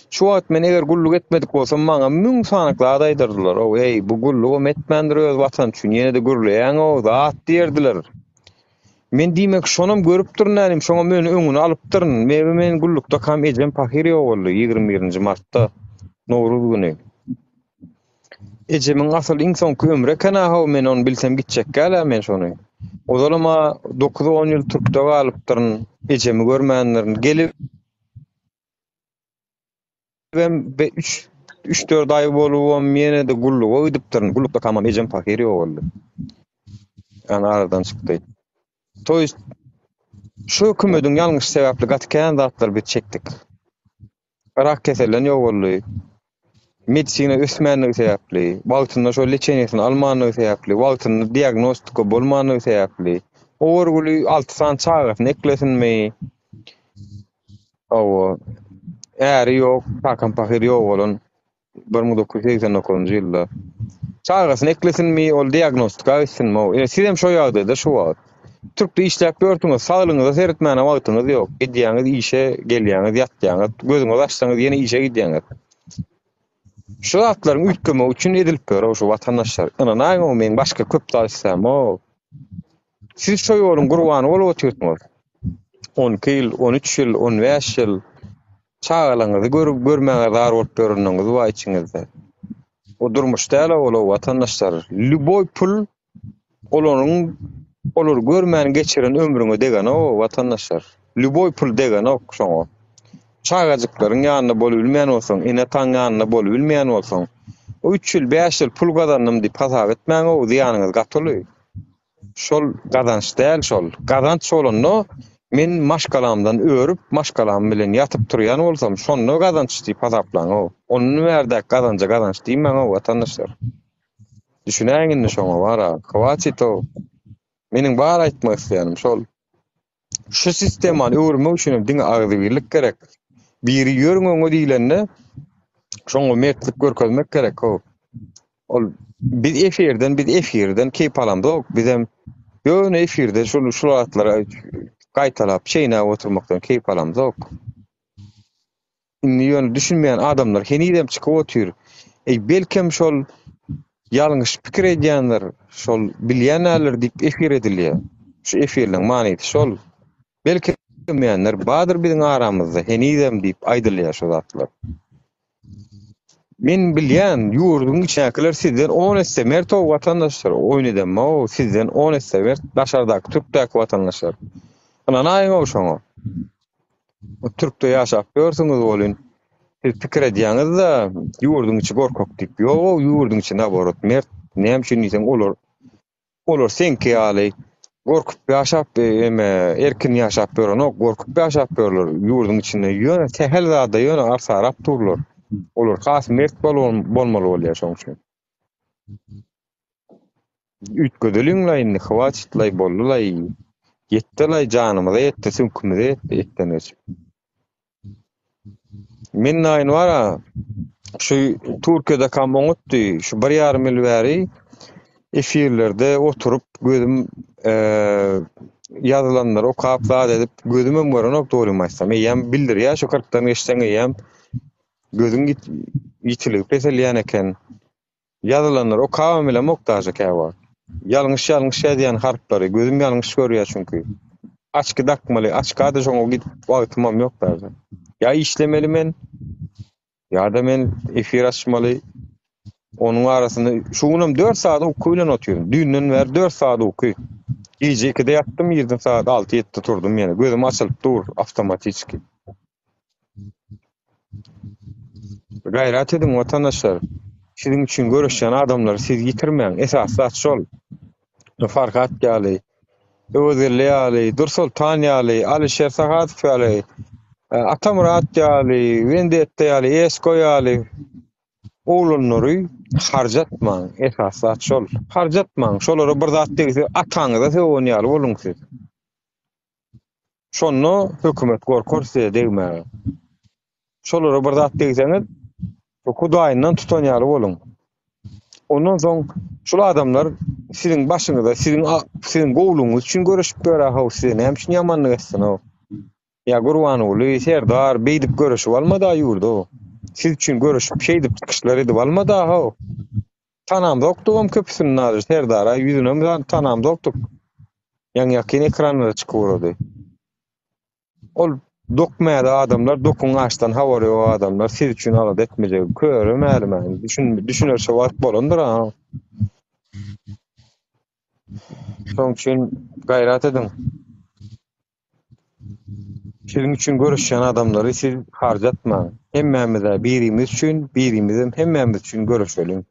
Şu wagt men eger gulluk etmedik bolsam, maňa müň sany zat aýdardylar, Ow, eý, bu gullugam etmändir öz Watany üçin, ýene-de gürleýäň-ow, zat diýerdiler. Men diýmek şonam görüpdirin älim, şoňa men öňüni alypdyryn. Mebe men gullukdakam ejem pahyr ýogaldy, 21-nji martda, Nowruz güni. Ejemiň asyl iň soňky ömri eken-a-how, men ony bilsem gitjekgäl-ä men şony. Ozalam-a dokuz-on ýyl türkde galypdyryn, ejemi görmändirin. Gelibem üç, üç-dört aý bolubam ýene-de gulluga gidipdirin. Gullukdakamam ejem pahyr ýogaldy. Ýagny aradan çykdy. To ýest, şu hökümediň ýalňyşy sebäpli gaty kän zatlar biz çekdik. Rak keselden ýogaldy. Medisina ösmänligi sebäpli, wagtynda şol leçeniýesini almanlygy sebäpli, wagtynda diagnostika bolmanlygy sebäpli, o görgüli alty sany çagasyny eklesinmi? Hawa, äri ýok, kakam pahyr ýogalan. 1989-njy ýylda. Çagasyny eklesinmi, ol diagnostika gitsinmi? O, ine, sizem şo ýagdaýda şu wagt. Türkde işläp ýörsüňiz, saglygyňyza seretmäne wagtyňyz ýok. Gidýäňiz işe, gelýäňiz, ýatýaňyz, gözüňizi açsaňyz ýene işe gidýäňiz. Şu zatlaryň üýtgemegi üçin edilip ýör-ow şu watandaşlar. Ynanaýyň-ow, men başga köp zat islämok. Siz şo ýoluň gurbany bolup otyrsyňyz. 12 ýyl, 13 ýyl, 15 ýyl. Çagalaryňyzy görüp görmäge zar bolup ýöreniňiz bar içiňizde. O durmuş däl-ow ol-ow watandaşlar. Lýuboý pul olaryň olary görmän geçiren ömrüňe degenok-ow watandaşlar. Lýuboý pul degenok şoňa. Çagajyklaryň ýanynda bolubilmeýän bolsaň, ene-ataň ýanynda bolubilmeýän bolsaň. O üç ýyl, bäş ýyl pul gazandym diýip hasap etmäň-ow, zyýanyňyz gaty uly. Şol gazanç däl şol. Gazanç bolanda men maşgalamdan örüp, maşgalam bilen ýatyp turýan bolsam, şonda gazanç diýip hasaplaň-ow. Ondan bärdäki gazanja gazanç diýmäň-ow, watandaşlar. Düşünäýiň indi şoňa bar-a. Hwatit-ow. Meniň bar aýtmak isleýänim şol. Şu sistemany öwürmek üçin hem diňe agzybirlik gerek. Biri ýörüň öňe diýlende, şoňa mertlik görkezmek gerek. Ho. Ol biz efirden, biz efirden keýp alamzok. Bizem ýöne efirde şul şul zatlary gaýtalap, çeýnäp oturmakdan keýp alamzok. Indi ýöne düşünmeýän adamlar henizem çykyp otyr. Eý, belkem şol ýalňyş pikir edýändir, şol bilýän däldir diýip efir edilýär. Şu efirleň manysy şol. Belki bilmeýänler bardyr biziň aramyzda henizem diýip aýdylýar şu zatlar. Men bilýän, ýurduň içindäkiler sizden on esse mert-ow watandaşlar, oýun edemok-ow, sizden on esse mert daşardaky türkdäki watandaşlar. Ynanaýyň-ow şoňa. Türkde ýaşap ýörsüňiz welin, siz pikir edýäňiz-de, ýurduň içi gorkak diýip. Ýog-ow, ýurduň içi naborot mert. Näme üçin diýseň, olar olar seňki ýaly gorkup ýaşap, eme, erkin ýaşap ýörenok, gorkup ýaşap ýörler. Ýurduň içinde ýöne sähel zada ýöne arsarap durlar. Olar has mert bolmaly bolýar şoň üçin. Üýtgedeliň-laý indi, hwaçit-laý, boldy-laý. Ýetdi-laý, janymyza ýetdi, süňkümize ýetdi etden geçip. Men naýyn bar-a, şu Türkiýedekam oňatdy, şu bir ýarym ýyl bäri efirlerde oturyp, gözüm ýazylanlary okap, zat edip, gözümem görenok dogrymy aýtsam. Eýýäm bildirýär şu kyrkdan geçseň eýýäm gözüň ýitiligi peselýän eken. Ýazylanlary okabam bilemok daže käwagt. Ýalňyş ýalňyş ýazýan harplary, gözüm ýalňyş görýär çünki. Açki dakmaly, açka-da şoňa gidip wagtymam ýok daže. Ýa işlemeli men, ýa-da men efir açmaly. Onuň arasynda şu günem 4 sagat uky bilen otyryn. Düýnden bäri 4 sagat uky. Gije 2-de ýatdym, irden sagat 6-7-de turdum ýene. Gözüm açylyp dur awtomatiçki. Gaýrat ediň watandaşlar. Siziň üçin göreşýän adamlary siz ýitirmäň. Esasy zat şol. Farhat ýaly, Öwezgeldi ýaly, Dursoltan ýaly, Alyşer Sahadow ýaly, e, Atamyrat ýaly, Wendetta ýaly, Esko ýaly oglanlary harjatmaň. Esasy zat şol. Harjatmaň. Şolara bir zat degse ataňyza sögen ýaly boluň siz. Şonda hökümet gorkar size degmäge. Şolara bir zat degseňiz, Hudaýyndan tutan ýaly boluň. Ondan soň şul adamlar siziň başyňyza, siziň siziň gowlugyňyz üçin göreşip ýör how, size näme üçin ýamanlyk etsin how? Ýa Gurbanguly, Serdar beýdip göreşip almada ýurdy. Siz üçin göreşip şeýdip çykyşlar edip almada how. Tanamzokdygam köpüsini daže Serdara ýüzünem tanamzokdyk. Ýaňy ýakyn ekranlara çykyp ugrady. Ol dok mäde adamlar dokuň açdan habary ýok adamlar siz üçin alada etmejegi köre mälim indi düşün düşünerçe wagt bolandyr a. Şoň üçin gaýrat ediň. Siziň üçin göreşýän adamlary siz harjatmaň. Hemmämiz-ä birimiz üçin, birimizem hemmämiz üçin göreşeliň.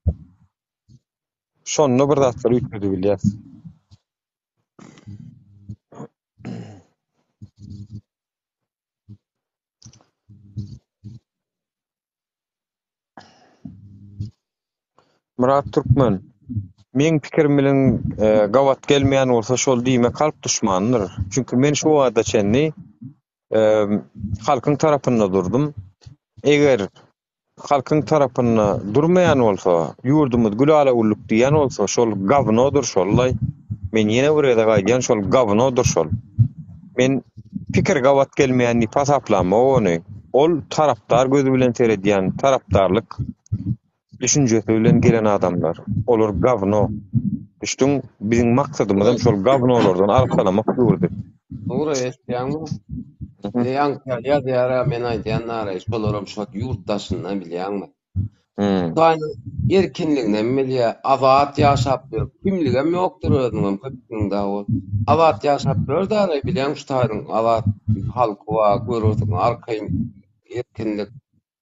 Şonda bir zatlary üýtgedibilýäs. Myrat Türkmen, Meň pikirim bilen gabat gelmeýän bolsa şol diýmek halk duşmanydyr. Çünki men şu wagta çenli halkyň tarapynda durdum. Eger halkyň tarapynda durmaýan bolsa, ýurdumyz gülala-güllük diýýän bolsa, şol gawnodyr şollaý. Men ýene bir gezek aýdýan, şol gawnodyr şol. Men pikir gabat gelmeýän diýip hasaplamok ony. Ol tarapdar gözi bilen seredýän, tarapdarlyk düşünjesi bilen gelen adamlar. Olar gawno. Düşdüň? Biziň maksadymyzam şol gawnolardan arassalamak ýurdy. Nury eşitýäňmi? Ýaňky ýazýar-a men aýdýan naraý şolaram şo ýurt daşynda bilýäňmi? Hytaýyň erkinliginem bilýär, azat ýaşap ýör. Kimligem ýokdur özüniňem köpüsiniň dagy bol. Azat ýaşap ýör daraý bilýäňmi şu taýyň azat halky bar görersiň arkaýyn erkinlik.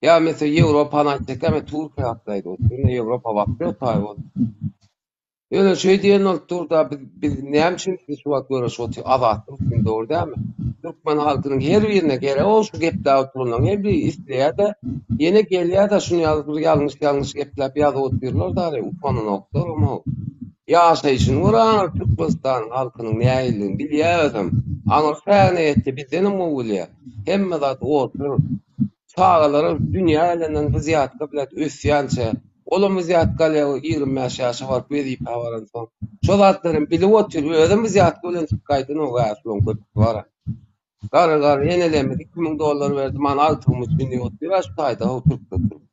Ýa meselem Ýewropany aýtsak, men Türkiýe hakda aýdyp otyryn, Ýewropa wapşe taý boldy. Ýöne şeý diýen bolup dur-da, biz biz näme üçin biz şu wagt göreşip otyrys? Azatlyk üçin, dogry dälmi? Türkmen halkynyň her birine gerek ol şu gepläp oturanlaryň her biri isleýär-de, ýene gelýär-de şuny ýaly bir ýalňyş-ýalňyş gepläp ýazyp otyrlar-da, utananoklar-ow. Ýaşaýşyny gör aňyr Türkmenistanyň halkynyň nähilidigini bilýär özem. Aňyr çägine ýetse bizdenem gowy bilýär. Hemme zat otur. Çagalara dünýä gelenden wzýatka bilen ösýänçä, olam wzýatka alýar 25 ýaşa baryp wezipä baransoň. Şo zatlaram bilip otyr, özem wzýatka bilen çykyp gaýdanok hä şulaň köpüsi bar-a. Garry-garry enelerimiz 2000 dollar berdi, mana agtygym üçin diýip otyr-a şu taýda how türkde oturyp.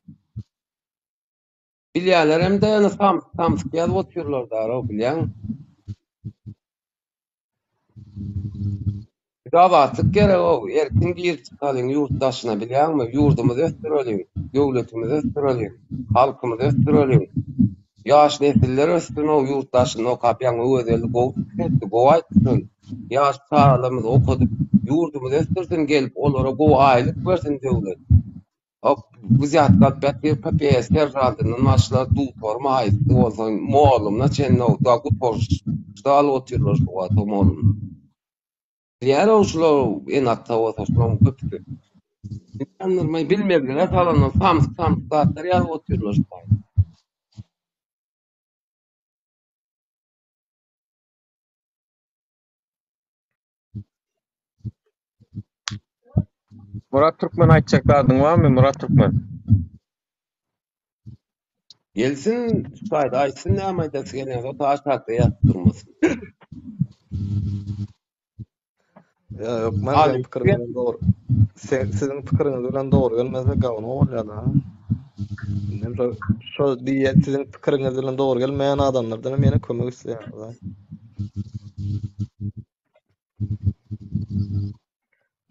Bilýänlerem-de ýöne samsyk samsyk ýazyp otyrlar dara bilýäň. Bize azatlyk gerek-ow, erkin girip çykalyň ýurt daşyna bilýäňmi, ýurdumyzy ösdüreliň, döwletimizi ösdüreliň, halkymyzy ösdüreliň. Ýaş nesiller össün-ow ýurt daşynda okap ýaňy Öwezgeldi gowy çykyş etdi, gowy aýtdy. Ýaş çagalarymyzy okadyp ýurdumyzy ösdürsin gelip olara gowy aýlyk bersin döwlet. Hop, wzýatka alyp ýatyr, PPS seržantyndan başlap, dutormy haýsy bolsa, mollumyna çenli o da gutoryşda alyp otyrlar şu wagt o mollumlar. Bilýär-ow şular ene-ata bolsa şularyň köpüsi. Bilýändirmi, bilmezlige salandan samsyk-samsyk zatlar ýazyp otyrlar şu wagt. Murat Türkmen aýtjak zadyň barmy Murat Türkmen? Gelsin şu taýda aýtsyn näme aýdasy gelýän bolsa aşakda ýazyp durmasyn. Ýa ýok, men seň pikiriň bilen dogry. Sen siziň pikiriňiz bilen dogry gelmese gawno bolýar-da. Indem şo şo diýýän siziň pikiriňiz bilen dogry gelmeýän adamlardan hem ýene kömek isleýäňiz.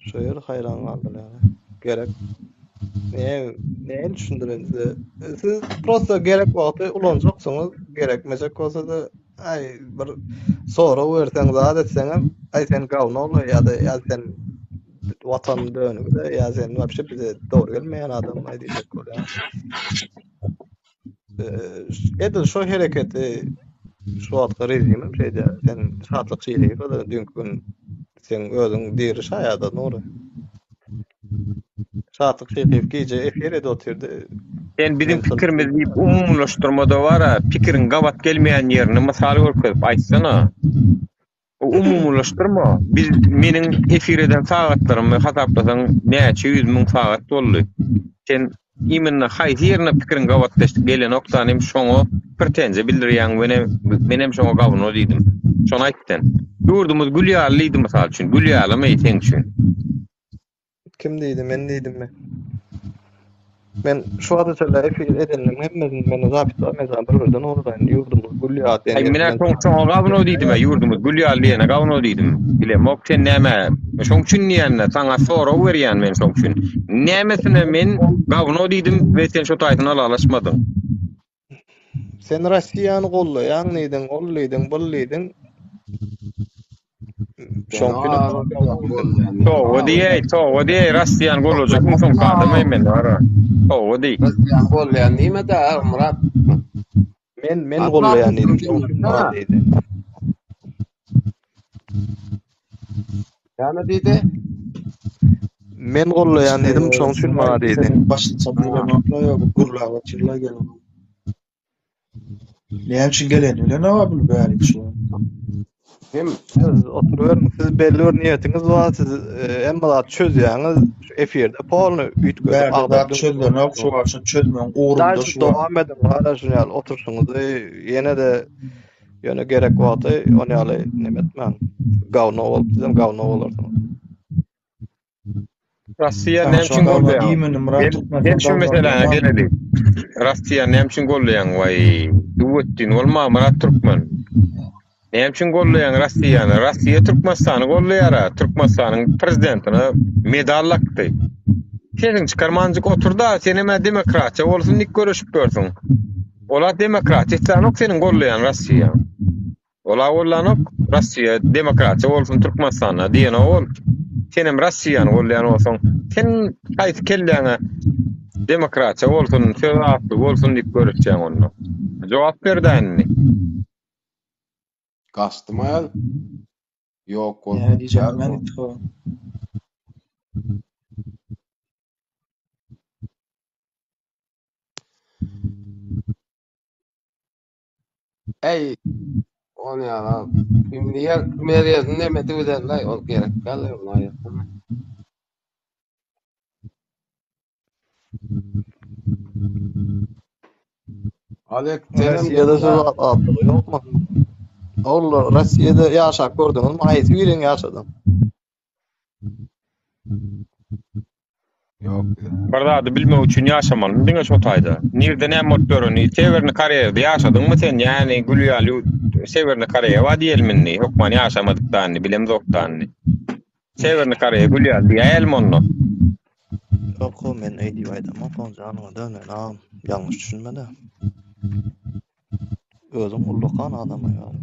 Şo ýer haýran galdym ýaly. Gerek. Ne, näme düşündireýin size? Siz prosta gerek wagty ulanjaksyňyz, gerekmejek bolsa-da, aý bir sorag berseň, zat etseňem, aý sen gawno ýa-da ýa sen watan dönügi-de, ýa sen wapşe bize dogry gelmeýän adam aý diýjek bolýar. Edil şo hereketi şu wagtky režimem şeýdýär. Sen Şatlyk Şiriýewe-de düýnki gün seň özüň diri şaýada Nury. Şatlyk Şiriýew gije efir edip otyrdy. Sen biziň pikirimiz diýip umumylaşdyrmada bar-a, pikiriň gabat gelmeýän ýerini mysal görkezip aýtsana. Umumylaşdyrma. Biz meniň efir eden sagatlarymy hasaplasaň näçe 100 müň sagat boldy. Sen iminna haýsy ýerine pikiriň gabatlaşdy gelenok da nem şoňa pretenziýa bildirýäň we menem şoňa gawno diýdim. Şony aýt sen. Ýurdumyz gül ýaly diýdi mysal üçin. Gül ýalymy seň üçin? Kim diýdi, men diýdimmi? Men şu wagta çenli efir edenleriň hemmesini mende zapis bar, men sana bir-birden ugradaýyn. Ýurdumyz gül ýaly diýen Aý, men şoň şoňa gawno diýdim, ýurdumyz gül ýaly diýene gawno diýdim. Bilemok sen näme, şoň üçin diýende saňa sorag berýän men şoň üçin. Nämesine men gawno diýdim we sen şo taýdan ylalaşmadyň? Sen Rossiýany gollaýaň diýdiň, ol diýdiň, bul diýdiň. Şoň Towa diýeý, towa diýeý, Rossiýany gollajak iň soňky adam men bara. Towa diý. Rossiýany gollaýan diýme-de, Myrat. Men men gollaýan diýdim, şoň üçin maňa diýdi. Näme diýdi? Men gollaýan diýdim, şoň üçin maňa diýdi. Başlyça bilenoklar ýok, gürläp otyrlar gelip. Näme üçin gelenini bilenok bul bärik şu. Kim? Siz oturyberiň, siz belli bir niýetiňiz bar, siz hemme zat çözýäňiz, şu efirde polny üýtgedip Bärde zat çözülenok, şu wagt şo çözmegiň ugrunda şu wagt. Dowam ediň, hala şuny ýaly oturşyňyzy ýene-de Ýöne gerek wagty ony ýaly neme etmäň. Gawno bolup sizem gawno bolarsyňyz. Rossiýa näme üçin goldaýaň? Gel şu meseläňe geleli. Rossiýa näme üçin goldaýaň waý? Düwetdin bolma Myrat Türkmen. Näme üçin goldaýaň Rossiýany? Rossiýa Türkmenistany goldaýar-a. Türkmenistanyň prezidentine medal dakdy. Sesiňi çykarmanjyk otur-da, senem-ä demokratiýa bolsun diýip göreşip ýörsüň. Ola demokratiýa islanok seniň gollaýan Rossiýaň. Ola gollanok Rossiýa demokratiýa bolsun Türkmenistanda diýenok ol. Senem Rossiýany gollaýan bolsaň, sen haýsy kelläňe? Demokratiýa bolsun, söz azatlygy bolsun diýip göreşýäň onda. Jogap ber-dä indi. Gaçdymy aýal? Ýok bolup Näme diýjek gitýär men bu. itho. Eý, ony ýa indi ýer merýezini neme edibilerler, ol gerek däl, ony aýyrsana. Alek, senem Rossiýada söz azatlygy ýokmy? Ogullar, Rossiýada ýaşap gördüňizmi? Haýsy biriň ýaşadyň? Ýok. Bir zady bilmek üçin ýaşamalymy diňe şo taýda? Nirde näme bolup ýöreni? Sewerny Koreýada ýaşadyňmy sen? Ýäni gül ýaly Sewerny Koreýa bar diýelim indi. Hökman ýaşamadyk da indi, bilemzok da indi. Sewerny Koreýa gül ýaly diýäýelim onda. Ýok, men öý diýip aýdamok, oň janyňa döneýin agam. Ýalňyş düşünme-de. Özüň ullakan adam aýal.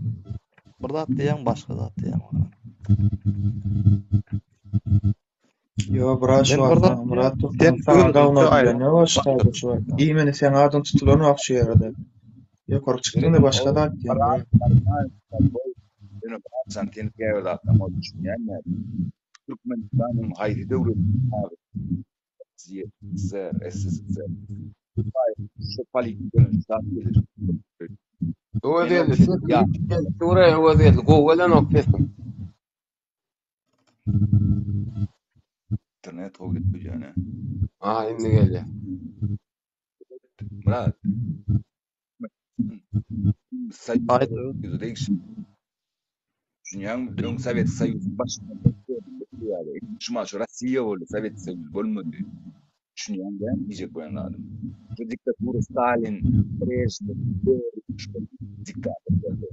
Bir zat diýýäň, başga zat diýýäň. Ýo, brat şu Men bir wagt zat Myrat diýýän, Turkman sen saňa özüňçe gawun aýryp adylan ýok şu şu wagt. Imeni seň adyň tutulan wagt şu ýerde. Ýokary çykdyň-da başga zat diýýäň Myrat brat. Ýöne Myratjan sen käbir zatlaryňa düşünýän däl. Türkmenistanyň haýsy döwletiň SSR, SSSR. Şu politikadan ştat gelir. Öwez geldi, ses ýitip gelip dur-eý, Öwez geldi, gowy gelenok sesiň. Internet gowy gidip bilýän. Aha, indi gelýär. Myrat. Soýuz degişli. Düşünýäňmi? Öň Sowet Soýuzynyň başynda ýaly. Şuma şu Rossiýa boldy, Sowet Soýuzy bolmady. Düşünýäň dämi diýjek bolýan zadym? Şu diktatura Stalin, Brežnew, diktator boldy.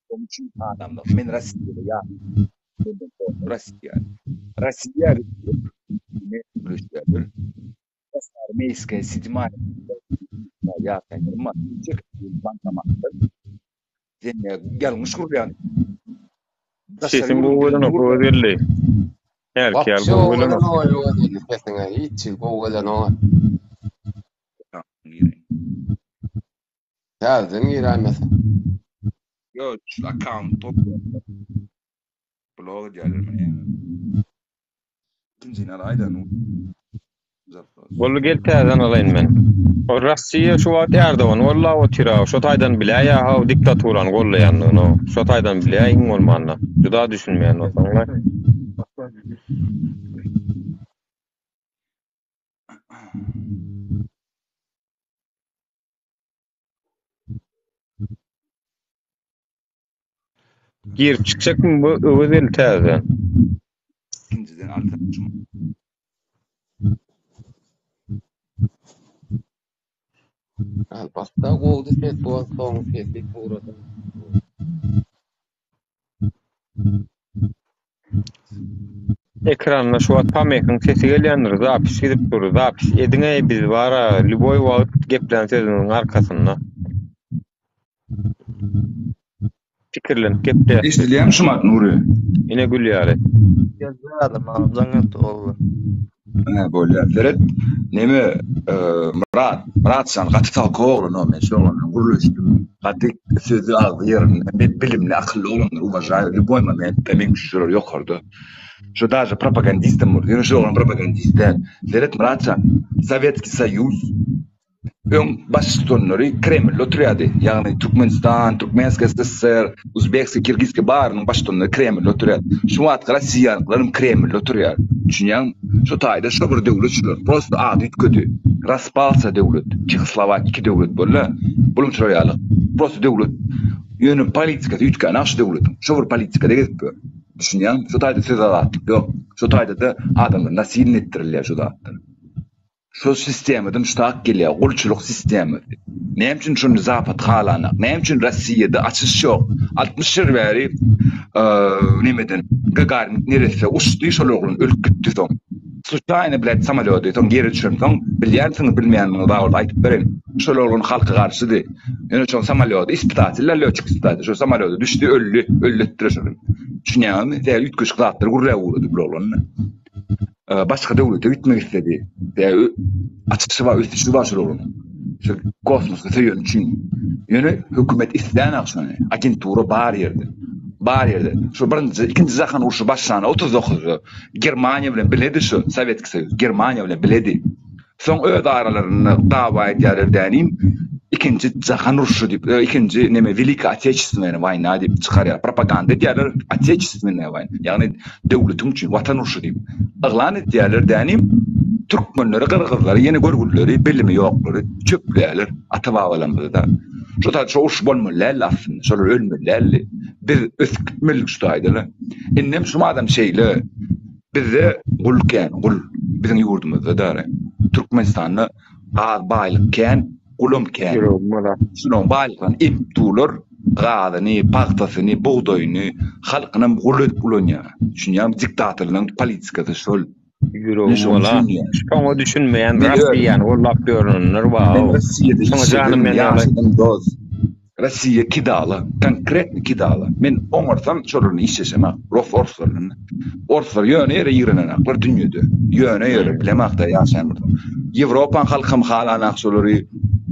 Şonuň üçin adamlar, men Rossiýada ýaşadym. Menden soň Rossiýa. Rossiýa men gürleşýärler. Krasnoarmeýskaýa sedmaýa ýaşaýan ýerim bar. Bankomatda. Sen ýalňyş gurýaň. Sesiň gowy gelenok Öwez geldi. Hälki ýaly Wapşe gowy gowy gelenok. gelenok Öwez geldi sesiňe hiç gowy gelenok. Täzeden giräýmeseň. Ýok, şu akkaunt toplandy. Blok edýärler meni. Ikinjini alaýda nu. Boldy gel täzeden alaýyn men. O Rossiýa şu wagt Erdogany gollap otyr ha, şo taýdan biläýä ha diktaturany gollaýandygyny, şo taýdan biläý iň bolmanda. Juda düşünmeýän bolsaňlar. Girip çykjakmy bu Öwez eli täzeden? Ikinjiden alsam şumy? Al başda gowdy ses bol soň sesi ugrady. Ekranda şu wagt Pamekiň sesi gelýändir, zapis gidip dur, zapis ediňeý biz bara lýuboý wagt geplän sözümiziň arkasynda. Pikirlenip gepleýäs biz. Eşidilýärmi şumat Nury? Ine gül ýaly. Geldi adam maňa jaň etdi ogly. Hä bolýar. Seret neme Myrat, Myratjan gaty talkow oglan o men şo oglan bilen gürleşdim. Gaty sözi agzy ýerinde, bilimli, akylly oglandyr, uwažaýu lýuboý momentde meň üçin şolar ýokarda. Şo daže propagandistem boldy. Ýöne şo oglan propagandist däl. Seret Myratjan, Sowetskiý Soýuz Öň baştutanlary Kremlde oturýardy. Ýagny Türkmenistan, Türkmenskiý SSR, Uzbekskiý, Kirgizskiý barynyň baştutanlary Kremlde oturýar. Şu wagtky Rossiýanyňkylaram Kremlde oturýar. Düşünýäňmi? Şu taýda şo bir döwlet şular. Prosto ady üýtgedi. Raspalsa döwlet. Çehoslowakiýa iki döwlet boldy. Bulam şular ýaly. Prosto döwlet. Ýöne politikasy üýtgänok şu döwletiň. Şo bir politikada gezip ýör. Düşünýäňmi? Şu taýda söz azatlyk ýok. Şu taýda-da adamlar nasilno etdirilýär şu zatlar. Şol sistemadan ştak gelýär, gulçulyk sistemasy. Näme üçin şony Zapad halanak? Näme üçin Rossiýada açyş ýok? 60 ýyl bäri nemeden Gagarin neresse uçdy, şol oglan ölüp gitdi soň. Sluçaýno blät samolýody soň ýere düşensoň, bilýänsiňiz bilmeýändigiňiz bar bolsa aýdyp bereýin. Şol oglan halka garşydy. Ýöne şol samolýody ispytateller lýotçik ispytatel şol samolýoda düşdi öldi, öldürtdiler şony. Düşünýäňizmi? Sebäbi üýtgeşik zatlar gürläp ugrady bul oglan. Başga döwlete gitmek isledi. Açyşy bar, ösüşi bar şol oglanyň. Şu kosmosy söýeni üçin. Ýöne hökümet islänok şony. Agentura bar ýerde. Bar ýerde. Şu birinji, ikinji jahan urşy başlanda 39-da Germaniýa bilen biledi şu Sowetski Soýuz. Germaniýa bilen biledi. Soň öz aralarynda dawa edýärler dänim. Ikinji jahan urşy diýip, e, ikinji neme Welika Oteçestwennaýa waýna diýip çykarýar. Propaganda edýärler Oteçestwennaýa waýna. Ýagny döwletiň üçin watan urşy diýip. Yglan edýärler dänim. Türkmenleri, gyrgyzlary, ýene görgülileri, bilimi ýoklary çöpleýärler ata-babalarymyzy-da. Şo taýda şo uruş bolmaly däldi aslynda. Şolar ölmeli däldi. Biz ösüp gitmelidik şu taýda-da. Indem şu madam şeýle. Bizde gul kän, gul. Biziň ýurdumyzda dara. Türkmenistanda gaz baýlyk kän, gulam kän. Ýüregim bolar. Şunuň baýlyklaryny emip durlar, gazyny, pagtasyny, bugdaýyny halkynam gul edip ulanýar. Düşünýäňmi? Diktatorlaryň politikasy şol. Ýüregim bolar. Şoňa düşünmeýän, rast diýýän, gollap ýörenler bar. Men Rossiýada işledim, ýaşadym dost. Rossiýa kidala, konkretno kidala. Men oňarsam şolar bilen işleşemak, ros orslar bilen. Orslar ýöne ýere ýigrenenaklar dünýede. Ýöne ýere bilemakda ýaşaýan bolsaň. Ýewropaň halkam halanak şolary.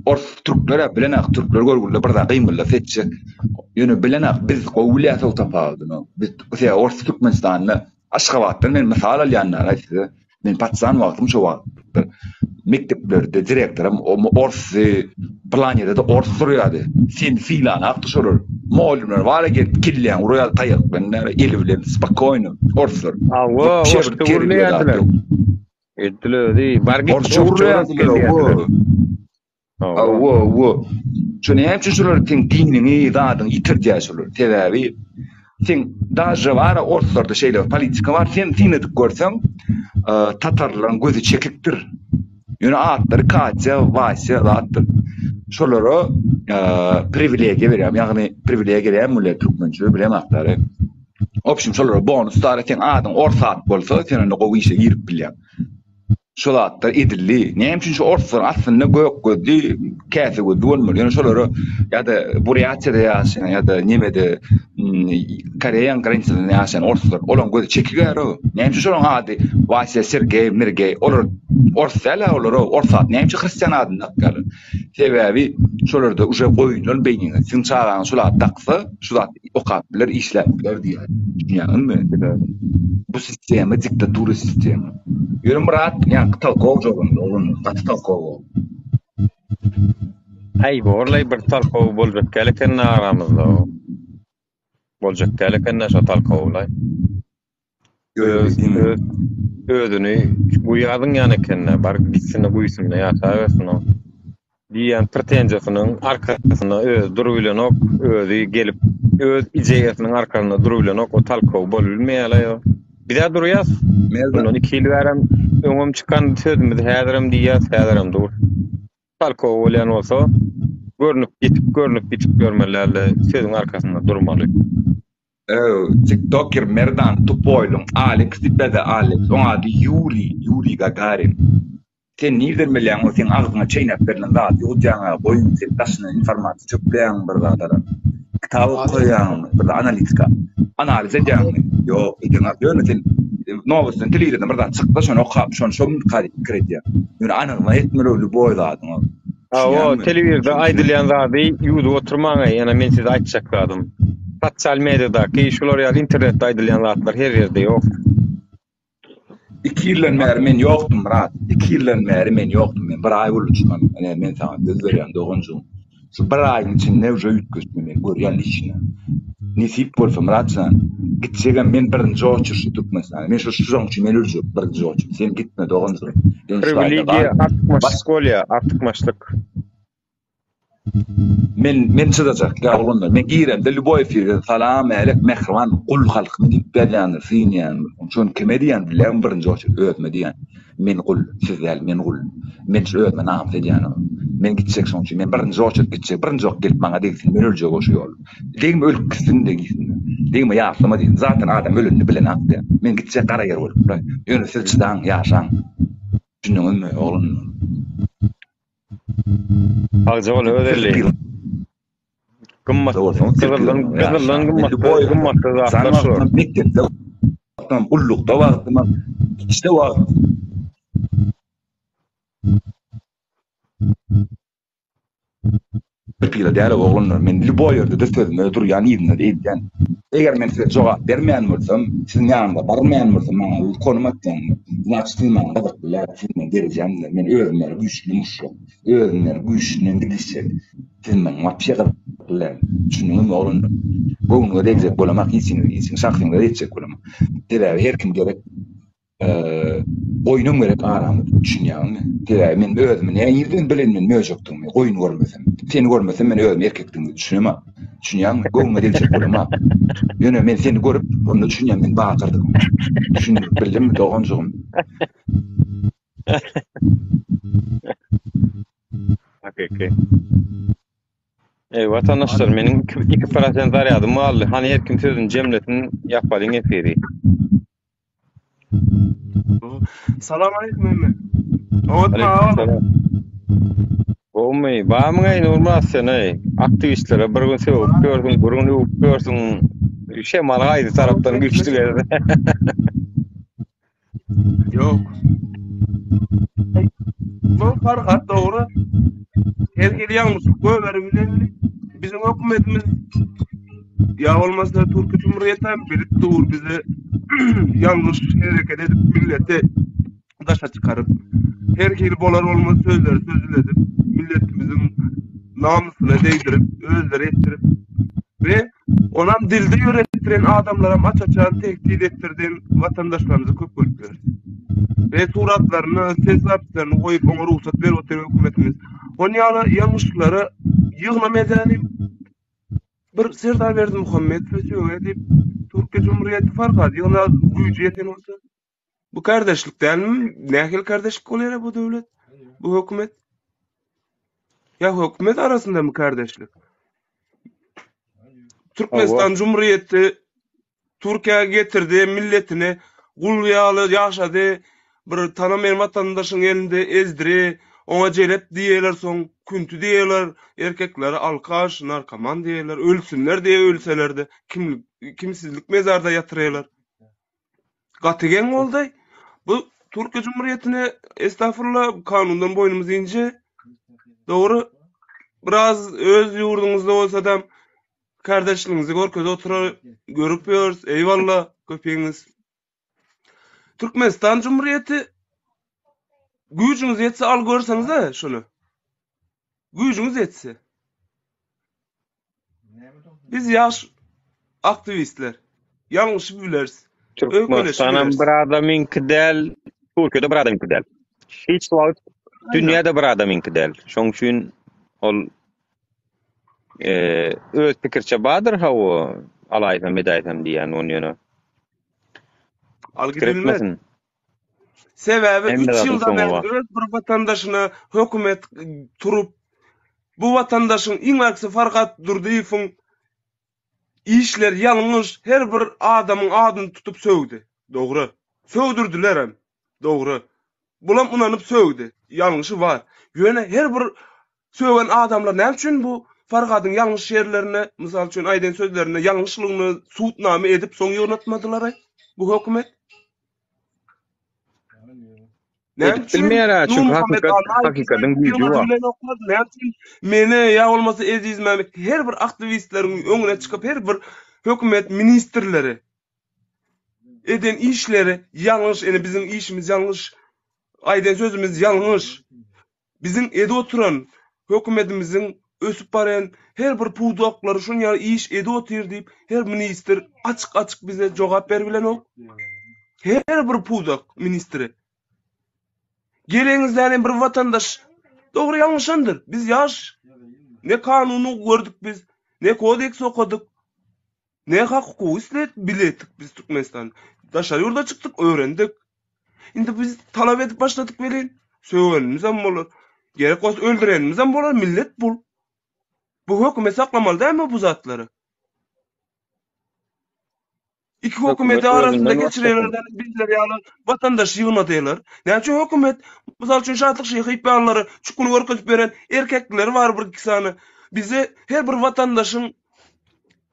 Ors türkler-ä bilenak, türkler görgüli bir zat gymylda seçjek. Ýöne bilenak biz gowy bilýäs o tapawudyny. Biz ors Türkmenistanda Aşgabatdan men mysal alýan-da size. Men patsan wagtym şo wagtlar mekdeplerde direktoram orsdy, planetada ors durýardy. Seni sylanakdy şolar. Mugallymlar bar gelip kelläňi urýardy taýak bilen, eli bilen spokoýno orslar. Hawa, orsça gürleýärdiler. Edil özi, bar git orsça gürleýärdiler. Hawa, hawa. Şo näme üçin şolar seň diniňi, zadyňy ýitirdýär şolar. Sebäbi seň daže bar orslarda şeýle bir politika bar, sen syn edip görseň, tatarlaryň gözi çekikdir. Ýöne atlary Katýa, Wasýa zatdyr. Şolara priwilegiýa berýär. Ýagny priwilegiýa näme bolýar türkmençe bilemok atlary. Opşim şolara bonus dara seň adyň ors at bolsa, sen onda gowy işe girip bilýäň. Şo zatlar edildi. Näme üçin şu orslar aslynda gök gözli, käse gözli bolmaly. Ýöne şolara ýa-da Burýatiýada ýaşaýan ýa-da nemede Koreýaň granisasynda ýaşaýan orslar, olaryň gözi çekigär-ow. Näme üçin şolaryň ady Wasýa, Sergeý, Mirgeý? Olar ors däl-ä olar, ors ady. Näme üçin hristian adyny dakýarlar? Sebäbi şolarda uje goýunlar beýniňe. Siziň çagaňyz şol ady daksa, şu zat okap biler, işläp biler diýýär. Düşünýäňizmi? Bu sistema diktatura sistema. Ýöne Myrat ýaňky talkow oglan, oglan gaty talkow ol. Aý borlaý bir talkow boljak däl eken aramyzda. Boljak däl eken-dä şo talkowlaý. Öz, öz, özüni guýa zyňýan eken-dä, baryp gitsin-de guýusynda ýaşabersin o. Diýýän pretenziýasynyň arkasynda özi durubilenok, özi gelip, öz ideýasynyň arkasynda durubilenok, o talkow bolubilmeýär-laý o. Biz-ä durýas. Mundan iki ýyl bärem öňem çykan sözümizi häzirem diýýäs, häzirem dur. Talkow bolýan bolsa, görnüp ýitip, görnüp ýitip ýörmeli däl-de, sözüň arkasynda durmaly. Öw, tiktoker Merdan tupoýlyň Alex diýip ýazýar Alex, oň ady Ýuriý, Ýuriý Gagarin. Sen nirden bilýäň ol seň agzyňa çeýnäp berlen zady ýuwudýaňa goýun sen daşyndan informasiýa çöpleýäňmi bir zatlara kitap okaýaňmy bir analitika analiz edýäňmi ýok edeňok ýöne sen nowostdan telewizordan bir zat çyksa şony okap şony şomyka diýip pikir edýäň ýöne anygyna ýetmeli lýuboý zadyň Hawa, telewizorda aýdylýan zady ýuwdup oturmaň-aý, ýöne men size aýtjak zadym. Sosial mediadaky şular ýaly internetde aýdylýan zatlar her ýerde ýok. Iki ýyldan bäri men ýokdum Myrat. Iki ýyldan bäri men ýokdum. Men bir aý boldy çykan. Ine men saňa söz berýän doganjygym. Şu bir aýyň içinde uje üýtgeşme men görýän liçno. Nesip bolsa Myrat jan, gitjegem men birinji oçurşy Türkmenistana. Men şu şoň üçin men öljek birinji oçur. Sen gitme doganjygym. Sen şu taýda gal. Priwilegiýa artykmaçlyk bolýar, artykmaçlyk. Men men çydajak ýa oglanlar. Men giremde lýuboý efirde salam älek mähriban gul halkym diýip ýazýandyr synlaýandyr. Şony kime diýýän bilýäňmi birinji oçert özüme diýýän. Men gul siz däl men gul. Men şu özüme namys edýän. Men gitjek şoň üçin men birinji oçert gitjek birinji ok gelip maňa degsin men öljek o şu ýol. Degme ölüp gitsin de gitsin. Degme ýatlama diýsin. Zaten adam ölenini bilenok diýýän. Men gitjek gara ýer bolup. Ýöne siz çydaň ýaşaň. Düşündiňizmi oglanlar. Sagja bol öz elli. Gymmat. Gyzyldan gyzyldan gymmatly gymmatly zatlar şular. Mekdepde wagtym, gullukda wagtym, işde wagt. Bir pile däl oglanlar men lýuboý ýerde-de sözüme durýan yzynda-da edýän. Eger men size jogap bermeýän bolsam, siziň ýanyňyza barmaýan bolsam maňa konum atýaňyz. Znaçit siz maňa gyzykly däl, siz meň derejäm däl. Men özüm ýaly güýçli muşdak. Özüm ýaly güýçlüden gidişjek. Siz maňa wapşe gyzykly däl. Düşündiňizmi oglanlar? Göwnüňe degjek bolamak hiç hiç şahsyňyza ýetjek bolamak. Sebäbi her kim gerek Goýnum gerek aramyzda düşünýäňmi? Sebäbi men özümi nirden bileýin men möjekdigimi, goýun görmesem. Seni görmesem men özüm erkekdigime düşünemok. Düşünýäňmi? Göwnüňe degjek bolamok. Ýöne men seni görüp, onda düşünýän men batyrdygyma. Düşündirip bildimmi doganjygym? Hakyky. Eý watandaşlar meniň 2% zarýadym galdy. Hany her kim sözüni jemlesin, ýapalyň efiri. Salam aleyküm hemme. Oňatmy aga? Gowmy? Barmyň eý Nurmyrat sen eý? Aktiwistlere bir gün sögüp ýörsüň, bir gün öwüp ýörsüň. Şemal haýsy tarapdan güýçli geldi? Ýok. Bu Farhat dogry. Her hili ýalňyşlyk goýberip bilen biziň hökümetimiz Ýa bolmasa Türki Cumhuriyet hem bilip dur bizi ýalňyş hereket edip milleti daşa çykaryp her hili bolar bolmaz sözleri sözledip milletimiziň namysyna degdirip özleri etdirip we onam dilde ýöretdiren adamlaram aç-açan tehdit etdirden watandaşlarymyzy köp görüp ýörüs. We suratlaryny, ses zapislerini goýup oňa rugsat berip otyr hökümetimiz. Onun ýaly ýalňyşlyklara ýygnam edänim Bir Serdar Berdimuhamedowy söge diýip, Türkiýe Cumhuriyeti Farhad ýygna güýji ýeten bolsa. Bu kardeşlik dälmi? Nähili kardeşlik bolýar bu döwlet? Bu hökümet? Ýa hökümet arasyndamy kardeşlik? Türkmenistan Cumhuriyeti Türkiýä getirdi milletini gul ýaly ýaşady bir tanamaýan watandaşyň elinde ezdiri oňa jelep diýerler soň künti diýerler erkekleri alkaş narkoman diýerler ölsünler diýe ölselerde kim kimsizlik mezarda ýatyrýarlar gaty geň boldy bu Türkiýe Cumhuriyetine estagfurullah kanundan boýnumyz inje dogry biraz öz ýurduňyzda bolsadam Kardeşligiňizi görkezip oturar görüp ýörüs eýwalla köpiňiz. Türkmenistan Cumhuriyeti güýjüňiz ýetse al görseňize şuny. Güýjüňiz ýetse. Biz ýaş aktiwistler. Ýalňyşyp bileris. Öýkeleşip Türkmenistanam bileris. bir adamyňky däl, Türkiýede bir adamyňky däl. Hiç wagt dünýäde bir adamyňky däl. Şoň üçin ol Öz pikirçe bardyr hawa, alaýsam edäýsem diýýän ony ýöne. Al Pikir gidilmez. etmesin. Sebäbi Hemme 3 zadyň ýylda soňy bäri bar. öz bir watandaşyna hökümet turup bu watandaşyň iň aksy Farhat Durdyýewiň işleri ýalňyş her bir adamyň adyny tutup sögdi. Dogry. Sögdürdilerem. Dogry. Bulam ynanyp sögdi. Ýalňyşy bar. Ýöne her bir sögen adamlar näme üçin bu Farhadyň ýalňyş ýerlerine, mysal üçin aýdan sözlerine ýalňyşlygyny sudnama edip soň ýygnatmadylar-aý bu hökümet? Näme Edip üçin bilmeýär-ä, çünki Nurmuhammet hakykat, Annaýew hakykadyň güýji ýygnady bar. bilenoklar? Näme üçin meni ýa bolmasa Eziz Mämmet her bir aktiwistleriň öňüne çykyp her bir hökümet ministrleri eden işleri ýalňyş, ene biziň işimiz ýalňyş, aýdan sözümiz ýalňyş. Biziň edip oturan hökümetimiziň ösüp barýan her bir pudaklary şun ýaly iş edip otyr diýip her ministr açyk-açyk bize jogap beribilenok. Her bir pudak ministri. Geleňizden hem bir watandaş dogry ýalňyşandyr. Biz ýaş ne kanuny gördük biz, ne kodeks okadyk. Ne hak hukugy islet biletdik biz Türkmenistan. Daşary ýurda çykdyk öwrendik. Indi biz talap edip başladyk welin sögenimizem bolar. Gerek bolsa öldürenimizem bolar millet bul. Bu hökümet saklamaly dälmi bu zatlary? Iki Hökümet hökümeti arasynda özünden başlasyn. geçirýärler bizler ýaly watandaş ýygnadylar. Näme üçin hökümet mysal üçin Şatlyk Şyhy ýalylary çukuny görkezip beren erkekleri bar bir iki sany. Bize her bir watandaşyň.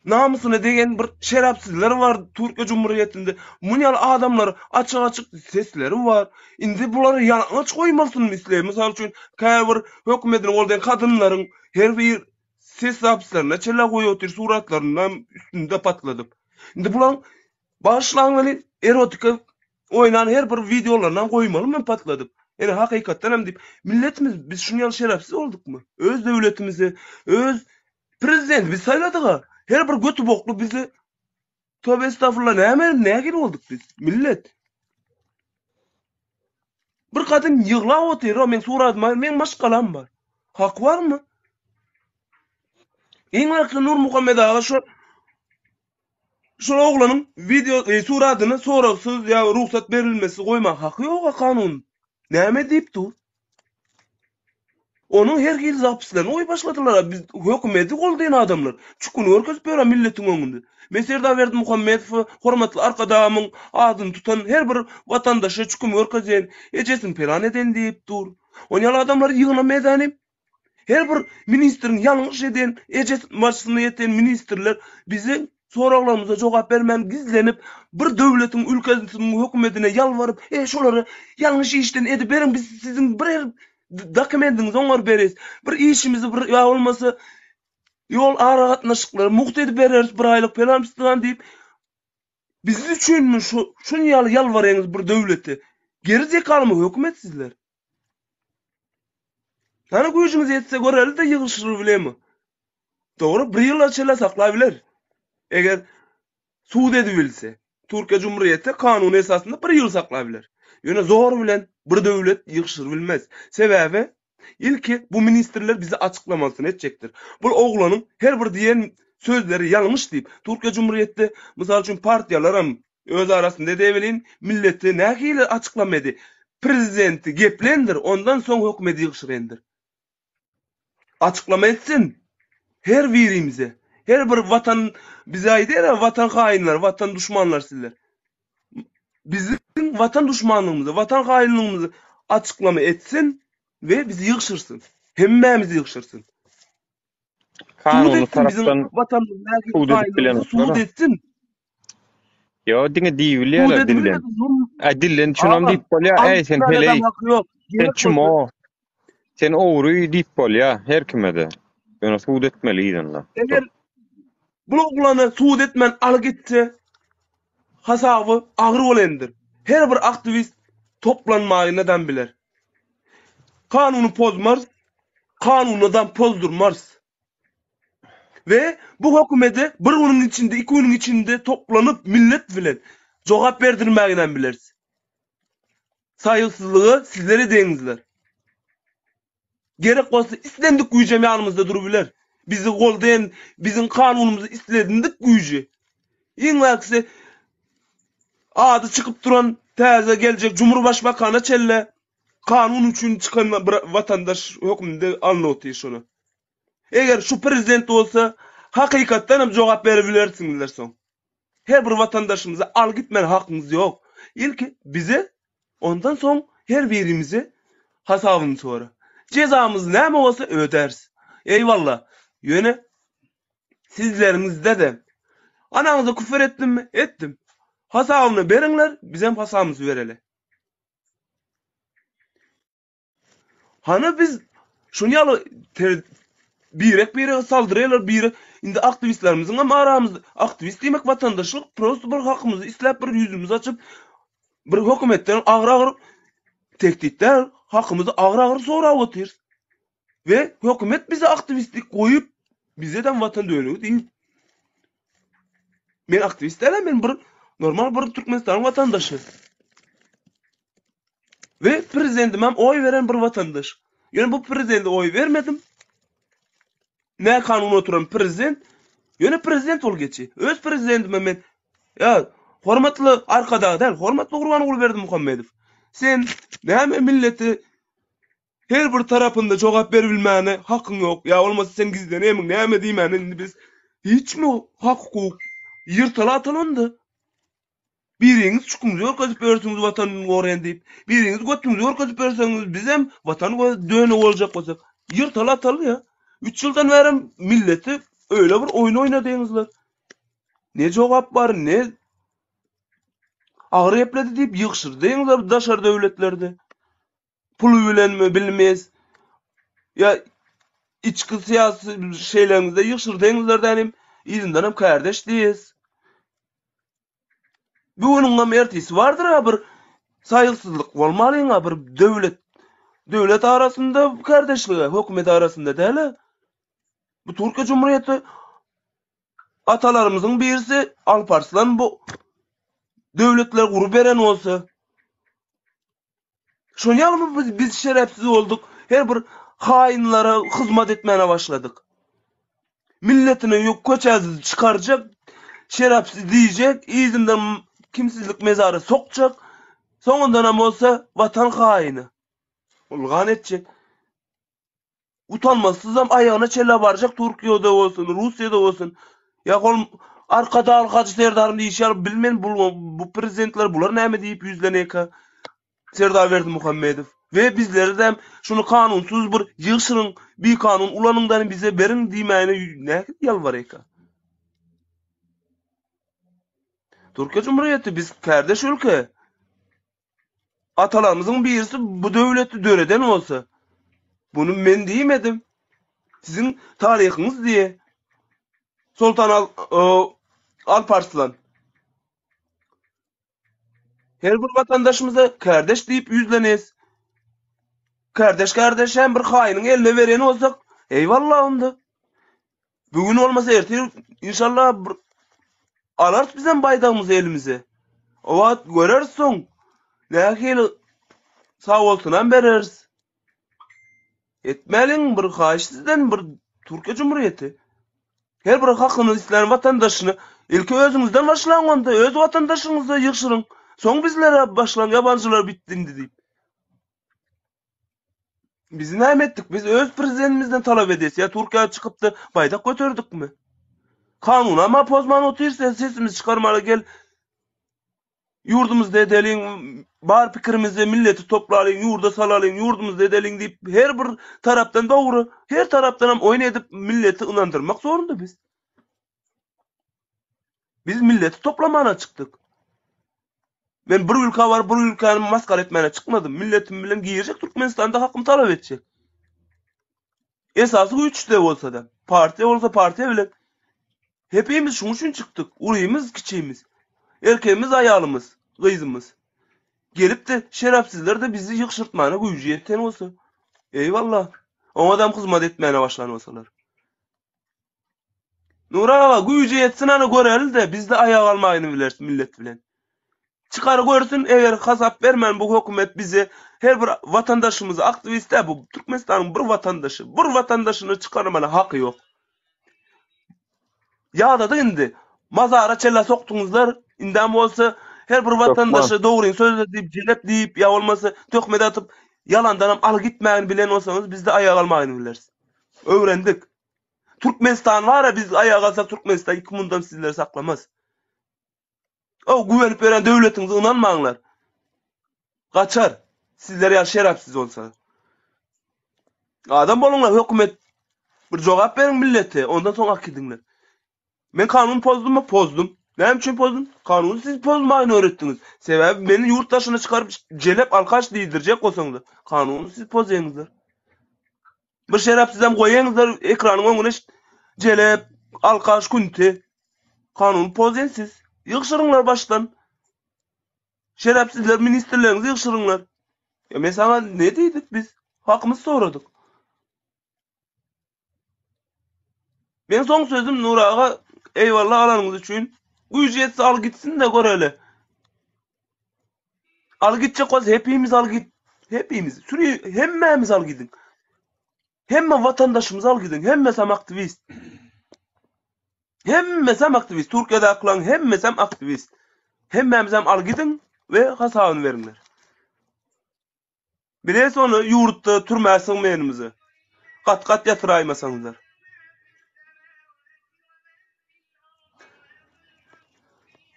Namysyna degen bir şerapsyzlar bar Türkiýe Cumhuriyetinde. Muny ýaly adamlar açyk-açyk sesleri bar. Indi bulary ýalaňaç goýmalsynmy isle? Mysal üçin käbir hökümetini goldaýan kadynlaryň her bir ses zapislerine çenli goýup otyr suratlarynam üstünde patladyp. Indi bularyň bagyşlaň welin erotika oýnan her bir wideolarynam goýmalymy patladyp? Ene hakykatdan hem diýip milletimiz biz şuny ýaly şerepsiz boldukmy? Öz döwletimizi, öz Prezidenti biz saýladyga. Her bir göti bokly bizi Tobe estagfurullah näme nähili bolduk biz millet. Bir kadyn ýyglap otyr o meň suratyma meň maşgalam bar. Haky barmy? Iň wagtly Nurmuhammet aga şo şol oglanyň wideo e, suratyny soragsyz ýa rugsat berilmesiz goýmaga haky ýok-a kanun. Näme diýip dur? Onuň her hili zapislerini goýup başladylar. Biz hökümeti goldaýan adamlar. Çüküni görkezip ýör milletiň öňünde. Men Serdar Berdimuhamedowy, hormatly Arkadagymyň adyny tutan her bir watandaşa çükümi görkezýän, ejesini pelan eden diýip dur. Onuň ýaly adamlary ýygnama edänim. Her bir ministriň ýalňyş eden, ejesiniň başyna ýeten ministrler biziň soraglarymyza jogap bermän gizlenip, bir döwletiň ülkesiniň hökümetine ýalbaryp, e şolary ýalňyş işden edip beriň biz siziň birer dokumendiňizi oňaryp bereris, bir işimizi bir ýa bolmasa ýol aragatnaşyklary mugt edip bereris bir aýlyk pelan pislan diýip biz üçinmi şu şuny ýaly ýalbarýaňyz bir döwlete? Geri zekalymy hökümet sizler? Hany güýjüňiz ýetse göreli-de ýygyşyr bilemi. Dogry bir ýyla çenli saklabiler. Eger sud edibilse. Türkiýe Cumhuriyeti kanuny esasynda bir ýyl saklabiler. Ýöne zor bilen bir döwlet ýygyşyr bilmez. Sebäbi ilki bu ministrler bizi açyklamasyny etjekdir. Bul oglanyň her bir diýen sözleri ýalňyş diýip Türkiýe Cumhuriyetde mysal üçin partiýalaram Öz arasynda edewelin milleti nähili açyklamady prezidenti geplendir ondan soň hökümeti ýygşyrendir. Açyklama etsin her birimize her bir watan bize aýdýar watan haýynlary watan duşmanlary sizler. Biziň watan duşmanlygymyzy watan haýynlygymyzy açyklama etsin we bizi ýygşyrsyn hemmämizi ýygşyrsyn. Sud Kanuny etsin biziň tarapdan watanymyz nähili sud edip haýynlygymyzy bilenoklar. sud etsin. Ýo, diňe Sud diýibilýärler dilden. edibilmedi zulum. Ä dilden şunam Agam, diýip bolýar. Äý sen alkyşlan heleý, adam haky ýok. sen Gerek bolsa çmo, sen ogry diýip bolýar her kime-de. Ýöne sud etmeli yzynda. Eger bu oglany sud etmän alyp gitse hasaby agyr bolendir. Her bir aktiwist toplanmagynadan biler. Kanuny pozmarys, kanunadam pozdurmarys. We bu hökümede bir günüň içinde, iki günüň içinde toplanyp millet bilen jogap berdirmäginem bileris. Saýgysyzlygy sizler edeňizler. Gerek bolsa islendik güýjem ýanymyzda durubiler. Bizi goldaýan, biziň kanunymyzy islendik güýji. Iň bärkisi ady çykyp duran täze geljek Cumhurbaşbakana çenli kanun üçin çykan bir watandaş hökmünde alnyp otyr şony. Eger şu prezident bolsa hakykatdan hem jogap berebilersiňizler soň. Her bir watandaşymyza al gitmeli hakyňyz ýok. Ilki bize ondan soň her birimize hasabyny sora. Jezamyz näme bolsa ödäris. Eýwalla. Ýöne sizleriňizde-de anaňyza küfür etdimmi? Etdim. Hasabyny beriňler, bizem hasabymyzy bereli. Hany biz şuny ýaly birek-birege saldyrýarlar, birek indi aktiwistlerimiziň hem aramyzda aktiwist diýmek watandaşlyk prosto bir hakymyzy isläp bir ýüzümizi açyp bir hökümetden agyr-agyr tehdit däl, hakymyzy agyr-agyr sorap otyrys. We hökümet bize aktiwistlik goýup, bizedem watan dönügi diýip Men aktiwist dälem, men bir normal bir Türkmenistanyň watandaşy. We prezidentimem oý beren bir watandaş. Ýöne bu prezidente oý bermedim. Ne kanun oturan prezident. Ýöne prezident bolup geçdi. Öz prezidentime men ýa hormatly Arkadag däl, hormatly Gurbanguly Berdimuhamedow. Sen näme milleti her bir tarapynda jogap beribilmäne hakyň ýok. Ýa bolmasa sen gizlenemiň, näme diýmäne indi biz hiçmi hak hukuk ýyrtaly ataly onda. Biriňiz çüküňizi görkezip ýörsüňiz watanyny goraýan diýip, biriňiz götüňizi görkezip ýörseňiz bizem watan dönügi boljak bolsak ýyrtaly ataly ýa. Üç ýyldan bärem milleti öýle bir oýun oýnadyňyzlar. Ne jogap bar, ne agyr gepledi diýip ýygşyrdyňyzlar daşary döwletlerde. Puly bilenmi bilmes. Ýa içki syýasy şeýleriňizde ýygşyrdyňyzlar dänim, yzyndanam kärdeş diýes. Bu günüňem ertesi bardyr-a bir saýgysyzlyk bolmalyň-a bir döwlet döwlet arasynda kärdeşlige, hökümet arasynda däl-ä. Bu Türkiýe Cumhuriyeti atalarymyzyň birisi Alparslan bu döwletleri gurup beren bolsa Şoň ýalymy biz, biz şerepsiz bolduk, her bir haýynlara hyzmat etmäne başladyk. Milletini ýok köçä çykarjak, şerepsiz diýjek, yzyndan kimsizlik mezara sokjak, soňundanam bolsa watan haýyny ylgan etjek. Utanmazsyzam aýagyna çenli barjak Türkiýede bolsun, Russiýada bolsun. Ýa hol Arkadagly Hajy Serdarym diýişi ýaly bilmen bu, bu prezidentler bular näme diýip ýüzleneka Serdar Berdimuhamedow. We bizleri-de şuny kanunsyz bir ýygşyryň, bikanun ulanyň-da bize beriň diýmäne nähili ýalbareka. Türkiýe Cumhuriyeti biz kardeş ülke. Atalarymyzyň birisi bu döwleti döreden bolsa, muny men diýmedim. Siziň taryhyňyz diýe. Soltan Al, Alparslan. Her bir watandaşymyza kardeş diýip ýüzlenes. Kardeş kardeş hem bir haýynyň eline beren bolsak, eýwallah onda. Bu gün bolmasa ertir inşallah bir alarys bizem baýdagymyzy elimize. O wagt göreris soň. Nähili sag bolsunam bereris. Etmäliň bir haýyş sizden bir Türkiýe Cumhuriyeti. Her bir hakyny islän watandaşyny ilki özüňizden başlaň onda öz watandaşyňyzy ýygşyryň. Soň bizlere başlaň ýabanjylar bitdi indi diýip. Biz näme etdik? Biz öz prezidentimizden talap edýäs. Ýa Türkiýä çykypdy, baýdak göterdikmi? Kanuna ma pozman otyrsa, sesimizi çykarmaly gel. Ýurdumyzda edeliň, bar pikirimizi milleti toplalyň, ýurda salalyň, ýurdumyzda edeliň diýip her bir tarapdan dogry, her tarapdan hem oýun edip milleti ynandyrmak zorunda biz. Biz milleti toplamana çykdyk. Men bir ülkä baryp bir ülkäni maskara etmäne çykmadym. Milletim bilen girjek Türkmenistanda hakymy talap etjek. Esasy güýçde bolsa-da, partiýa bolsa partiýa bilen. Hepimiz şuň üçin çykdyk. Ulymyz, kiçimiz. Erkegimiz, aýalymyz, gyzymyz. Gelip-de şerapsizler-de bizi ýygşyrtmana güýji ýeten bolsa. Eýwallah. Oňadam hyzmat etmäne başlan bolsalar. Nury aga güýji ýetsin ana göreli-de bizde aýak almagyny bileris millet bilen. Çykar görsün eger hasap bermän bu hökümet bize her bir watandaşymyzy aktiwist däl bu Türkmenistanyň bir watandaşy bir watandaşyny çykarmana haky ýok. Ýadadyk indi mazara çella sokduňyzlar indem bolsa her bir watandaşa dogryny sözle diýip jelep diýip ýa bolmasa töhmet atyp ýalandanam al gitmägini bilen bolsaňyz bizde aýak almagyny bileris. Öwrendik. Türkmenistan bara biz aýaga galsak Türkmenistan iki mundan sizleri saklamaz. O güwenip beren döwletiňize ynanmaňlar. Gaçar. Sizler ýaly şerapsiz bolsa. Adam boluňlar hökümet bir jogap beriň millete ondan soň akidiňler. Men kanun pozdummy? Pozdum. Näme üçin pozdum? Kanuny siz pozmagyny öwretdiňiz. Sebäbi meni ýurt daşyna çykaryp jelep alkaş diýdirjek bolsaňyzlar. Kanuny siz pozýaňyzlar. Bir şerapsyzam goýaňyzlar ekranyň öňüne jelep, alkaş, künti. Kanuny pozýan siz. Ýygşyryňlar başdan. Şerapsyzlar ministrleriňizi ýygşyryňlar. Ýa men saňa ne diýdik biz? Hakymyzy soradyk. Meň soň sözüm Nury aga eýwallah alanyňyz üçin. Güýji ýetse al gitsin-de göreli. Al gitjek bolsa hepimiz al git. Hepimiz. Süri hemmämiz al gidiň. Hemme watandaşymyz al gidiň. Hemmesem aktiwist. Hemmesem aktiwist. Türkiýedäkileň hemmesem aktiwist. Hemmämizem al gidiň we hasabyny beriňler. Biles ony ýurtda türmä sygmaýanymyzy. Gat-gat ýatyraýmasaňyzlar.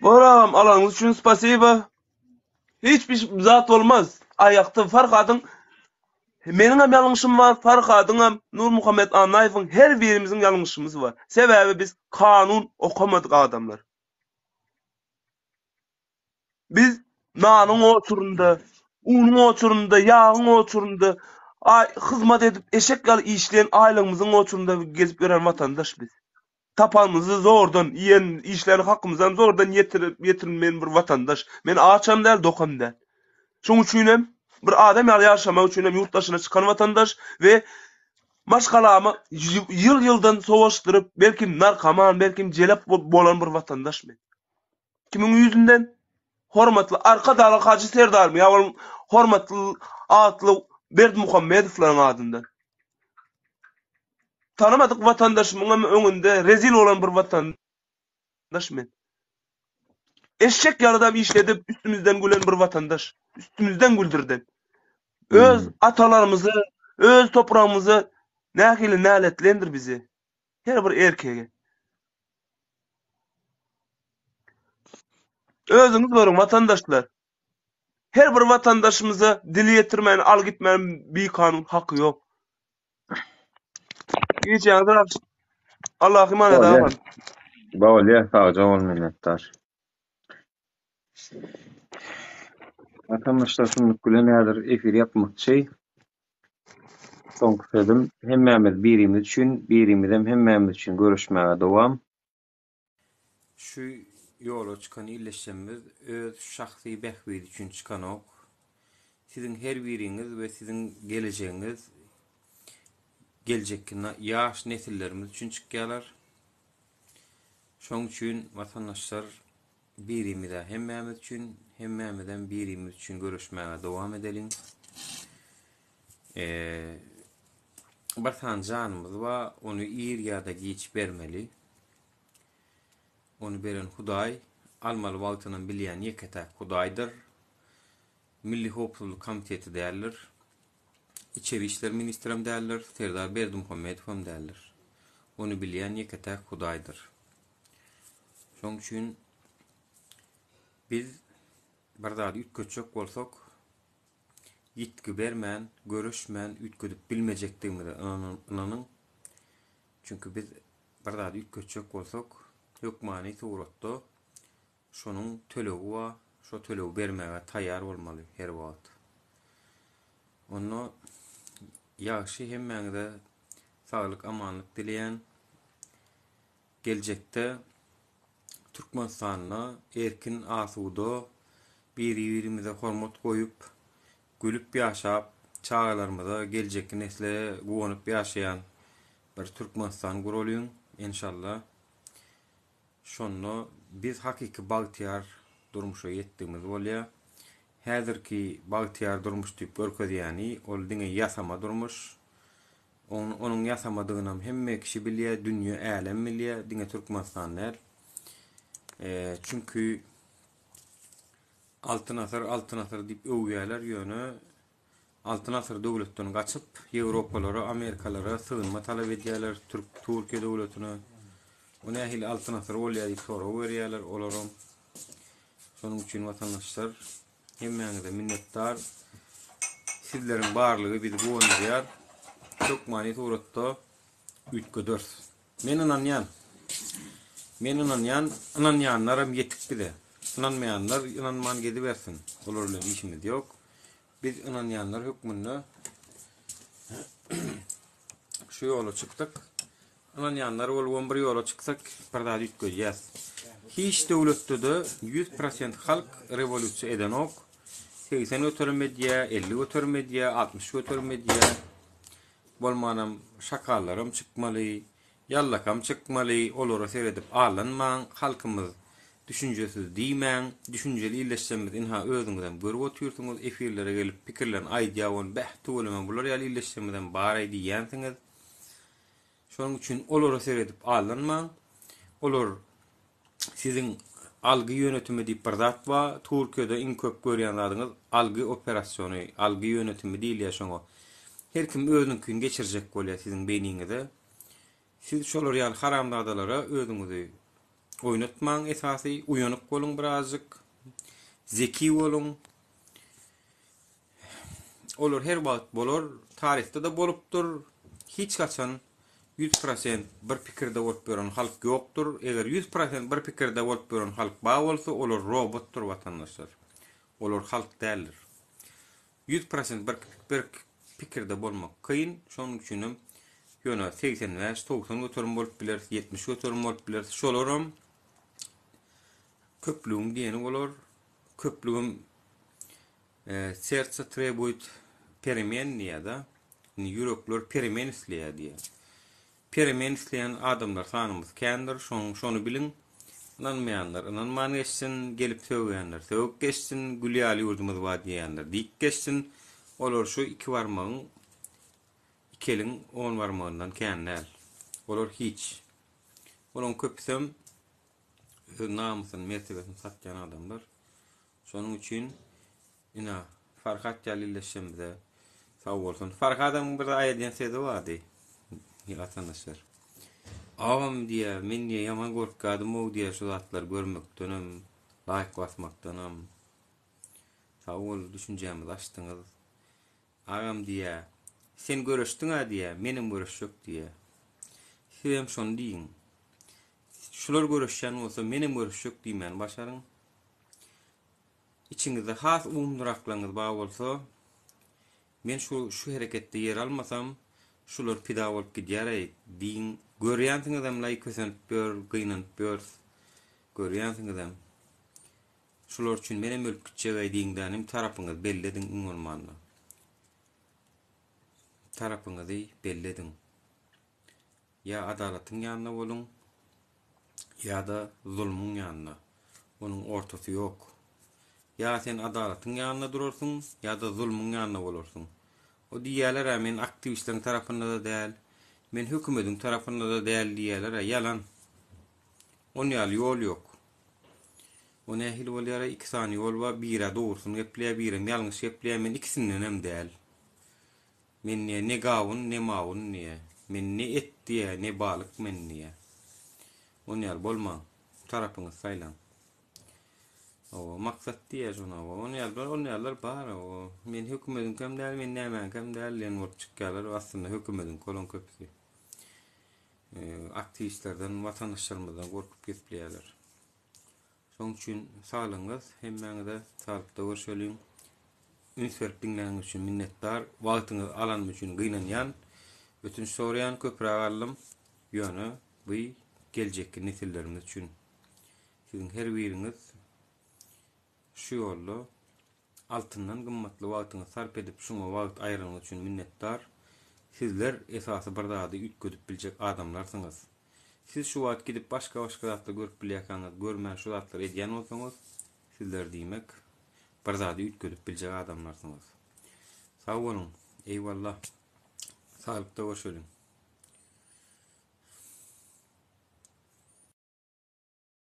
Bor agam alanyňyz üçin spasiba. Hiç bir zat bolmaz. Aýakda Farhadyň meniň hem ýalňyşym bar, Farhadyň hem, Nurmuhammet Annaýewiň her birimiziň ýalňyşymyz bar. Sebäbi biz kanun okamadyk adamlar. Biz nanyň oçurynda, unuň oçurynda, ýagyň oçurynda, aý hyzmat edip eşek ýaly işleýän aýlygymyzyň oçurynda gezip ýören watandaş biz. Tapanymyzy zordan, iýen, işlän hakymyzam zordan ýetirip, ýetirmen bir watandaş. Men açam däl, dokam däl. Şoň üçin hem bir adam ýaly ýaşamak üçin hem ýurt daşyna çykan watandaş we maşgalamy ýyl-ýyldan sowaşdyryp, belkim narkoman, belkim jelep bolan bir watandaş men. Kimiň ýüzünden? Hormatly Arkadagly Hajy Serdarymyň ýa bolmasa hormatly atly Berdimuhamedowlaryň adyndan. Tanamadyk watandaşymyň hem öňünde rezil bolan bir watandaş men. Eşek ýaly-da işledip üstümizden gülen bir watandaş. Üstümizden güldürden. Öz atalarymyzy, öz topragymyzy nähili näletländir bizi. Her bir erkege. Özüňiz görüň watandaşlar. Her bir watandaşymyza dil ýetirmän al gitmän bikanun haky ýok. Gijäňiz rast. Allaha emanet Bolýa. agam. Bolýa, sagja bol minnetdar. Watandaşlar şunluk bilen häzir efir ýapmakçy. Soňky sözüm hemmämiz birimiz üçin, birimizem hemmämiz üçin göreşmäge dowam. Şu ýola çykan illeşjemiz öz şahsy bähbidi üçin çykanok. Siziň her biriňiz we siziň gelejegiňiz geljekki ýaş nesillerimiz üçin çykýarlar. Şoň üçin watandaşlar birimiz-ä hemmämiz üçin, hemmämizem birimiz üçin göreşmäge dowam edeliň. Bir sany janymyz bar, ony ir ýa-da giç bermeli. Ony beren Hudaý, almaly wagtynam bilýän ýeke-täk Hudaýdyr. Milli howpsuzlyk komiteti däldir. Içeri işler ministrem däldir, Serdar Berdimuhamedowam däldir. Ony bilýän ýeke-täk Hudaýdyr. Şoň üçin biz bir zady üýtgetjek bolsak, ýitgi bermän, göreşmän üýtgedip bilmejekdigimize ynanyň. Çünki biz bir zady üýtgetjek bolsak, hökmany suratda şonuň tölegi bar, şo tölegi bermäge taýýar bolmaly her wagt. Onda ýagşy hemmäňize saglyk amanlyk dileýän. Geljekde Türkmenistanda erkin asuda biri-birimize hormat goýup, gülüp ýaşap, çagalarymyza, geljekki nesle guwanyp ýaşaýan bir Türkmenistan guralyň enşalla. Şonda biz hakyky bagtyýar durmuşa ýetdigimiz bolýar. Häzirki bagtyýar durmuş diýip görkezýäni ol diňe ýasama durmuş. Onuň ýasamadygynam hemme kişi bilýär, dünýe älem bilýär, diňe Türkmenistan däl. Çünki Altyn asyr, Altyn asyr diýip öwýärler, ýöne Altyn asyr döwletden gaçyp, Ýewropalara, Amerikalara sygynma talap edýärler, Türk, Türkiýe döwletine. Bu nähili Altyn asyr bolýar diýip sorag berýärler olaram. Şonuň üçin watandaşlar, hemmäňize minnetdar. Sizleriň barlygy bizi guwandyrýar. Hökmany suratda üýtgederis. Men ynanýan. Men ynanýan, ynanýanlaram ýetik bize. Ynanmaýanlar ynanman gezibersin. Olar bilen işimiz ýok. Biz ynanýanlar hökmünde şu ýola çykdyk. Ynanýanlar bolubam bir ýola çyksak bir zat üýtgedýäs. Hiç döwletde-de 100% halk rewolýusiýa edenok. 80% edýär, 50% edýär, 60% edýär. Bolmanam şakallaram çykmaly, ýallakam çykmaly, olara seredip aldanmaň, halkymyz düşünjesiz diýmäň, düşünjeli illeşjemiz ynha özüňizem görüp otyrsyňyz, efirlere gelip pikirlerini aýdýa ony bäh tüweleme bular ýaly illeşjemizem baraý diýýänsiňiz. Şonuň üçin olara seredip aldanmaň. Olar Siziň algy ýönetimi diýip bir zat bar. Türkiýede iň köp görýän zadyňyz algy operasyony, algy ýönetimi diýilýär şoňa. Her kim özüniňkini geçirjek bolýar siziň beýniňize. Siz şolar ýaly haramzadalara özüňizi oýnatmaň esasy, uýanyk boluň birazjyk. Zeki boluň. Olar her wagt bolar, taryhda-da bolupdyr. Hiç haçan 100% bir pikirde bolup ýören halk ýokdur. Eger 100% bir pikirde bolup ýören halk bar bolsa, olar robotdyr watandaşlar. Olar halk däldir. 100% bir bir pikirde bolmak kyn. Şonuň üçinem ýöne 85, 90 göterim bolup bileris, 70 göterim bolup bileris. Şolaram köplügiň diýeni bolar. Köplügem Serce trebuýt peremen diýýär-de. Indi ýürekler peremen isleýär diýýär. Peremen isleýän adamlar sanymyz kändir, şoň şony biliň. Ynanmaýanlar ynanman geçsin, gelip sögýänler sögüp geçsin, gül ýaly ýurdumyz bar diýýänler diýip geçsin. Olar şu iki barmagyň iki eliň on barmagyndan kän däl. Olar hiç. Olaň köpüsem öz namysyny, mertebesini satýan adamlar. Şonuň üçin ina Farhat ýaly illeşen bize sag bolsun. Farhadamyň bir aýdýan sözi bardy. Watandaşlar. Agam diýýär, men diýýär ýaman gorkýadym-ow diýýär şu zatlary görmekdenem, laýk basmakdanam. Sag bol, düşünjämizi açdyňyz. Agam diýýär, sen göreşdiň-ä diýýär, menem göreşjek diýýär. Sizem şony diýiň. Şular göreşýän bolsa menem göreşjek diýmäni başaryň. Içiňizde has umnyraklaryňyz bar bolsa, men şu şu hereketde ýer almasam, şular pida bolup gidýär-eý diýiň. Görýänsiňizem-laý kösenip ýör, gynanyp ýörüs. Görýänsiňizem. Şular üçin menem ölüp gitjeg-eý diýiň-dä, nim tarapyňyzy belli ediň iň bolmanda. Tarapyňyzy belli ediň. Ýa adalatyň ýanynda boluň, ýa-da zulmuň ýanynda. Onuň ortasy ýok. Ýa sen adalatyň ýanynda durarsyň, ýa-da zulmuň ýanynda bolarsyň. O diýýäler-ä men aktiwistleriň tarapynda-da däl, men hökümediň tarapynda-da däl diýýäler-ä, ýalan. On ýaly ýol ýok. O nähili bolýar-a, iki sany ýol bar, bir-ä dogrusyny gepleýär, birem ýalňyş gepleýär, men ikisindenem däl. Men diýýä, ne gawun, ne mawun diýýä. Men ne et diýýä, ne balyk men diýýä. On ýaly bolmaň. Tarapyňyzy saýlaň. Hawa, maksat diýýä şony hawa. On ýaly, on ýalylar bar hawa. Men hökümediňkem däl, men nämäňkem däl diýen bolup çykýarlar. Aslynda hökümediňki olaň köpüsi. Aktiwistlerden, watandaşlarymyzdan gorkup gepleýärler. Şoň üçin saglygyňyz hemmäňize saglykda görşeliň. Üns berip diňläniňiz üçin minnetdar. Wagtyňyzy alanym üçin gynanýan. Ötünç soraýan köpräk aldym. Ýöne bu geljekki nesillerimiz üçin. Siziň her biriňiz şu ýolda Altyndan gymmatly wagtyňyzy sarp edip şuňa wagt aýyranyňyz üçin minnetdar. Sizler esasy bir zady üýtgedip biljek adamlarsyňyz. Siz şu wagt gidip başga başga zatlar görüp bilýärkäňiz görmän şu zatlary edýän bolsaňyz sizler diýmek bir zady üýtgedip biljek adamlarsyňyz. Sag boluň. Eýwallah. Saglykda görşeliň.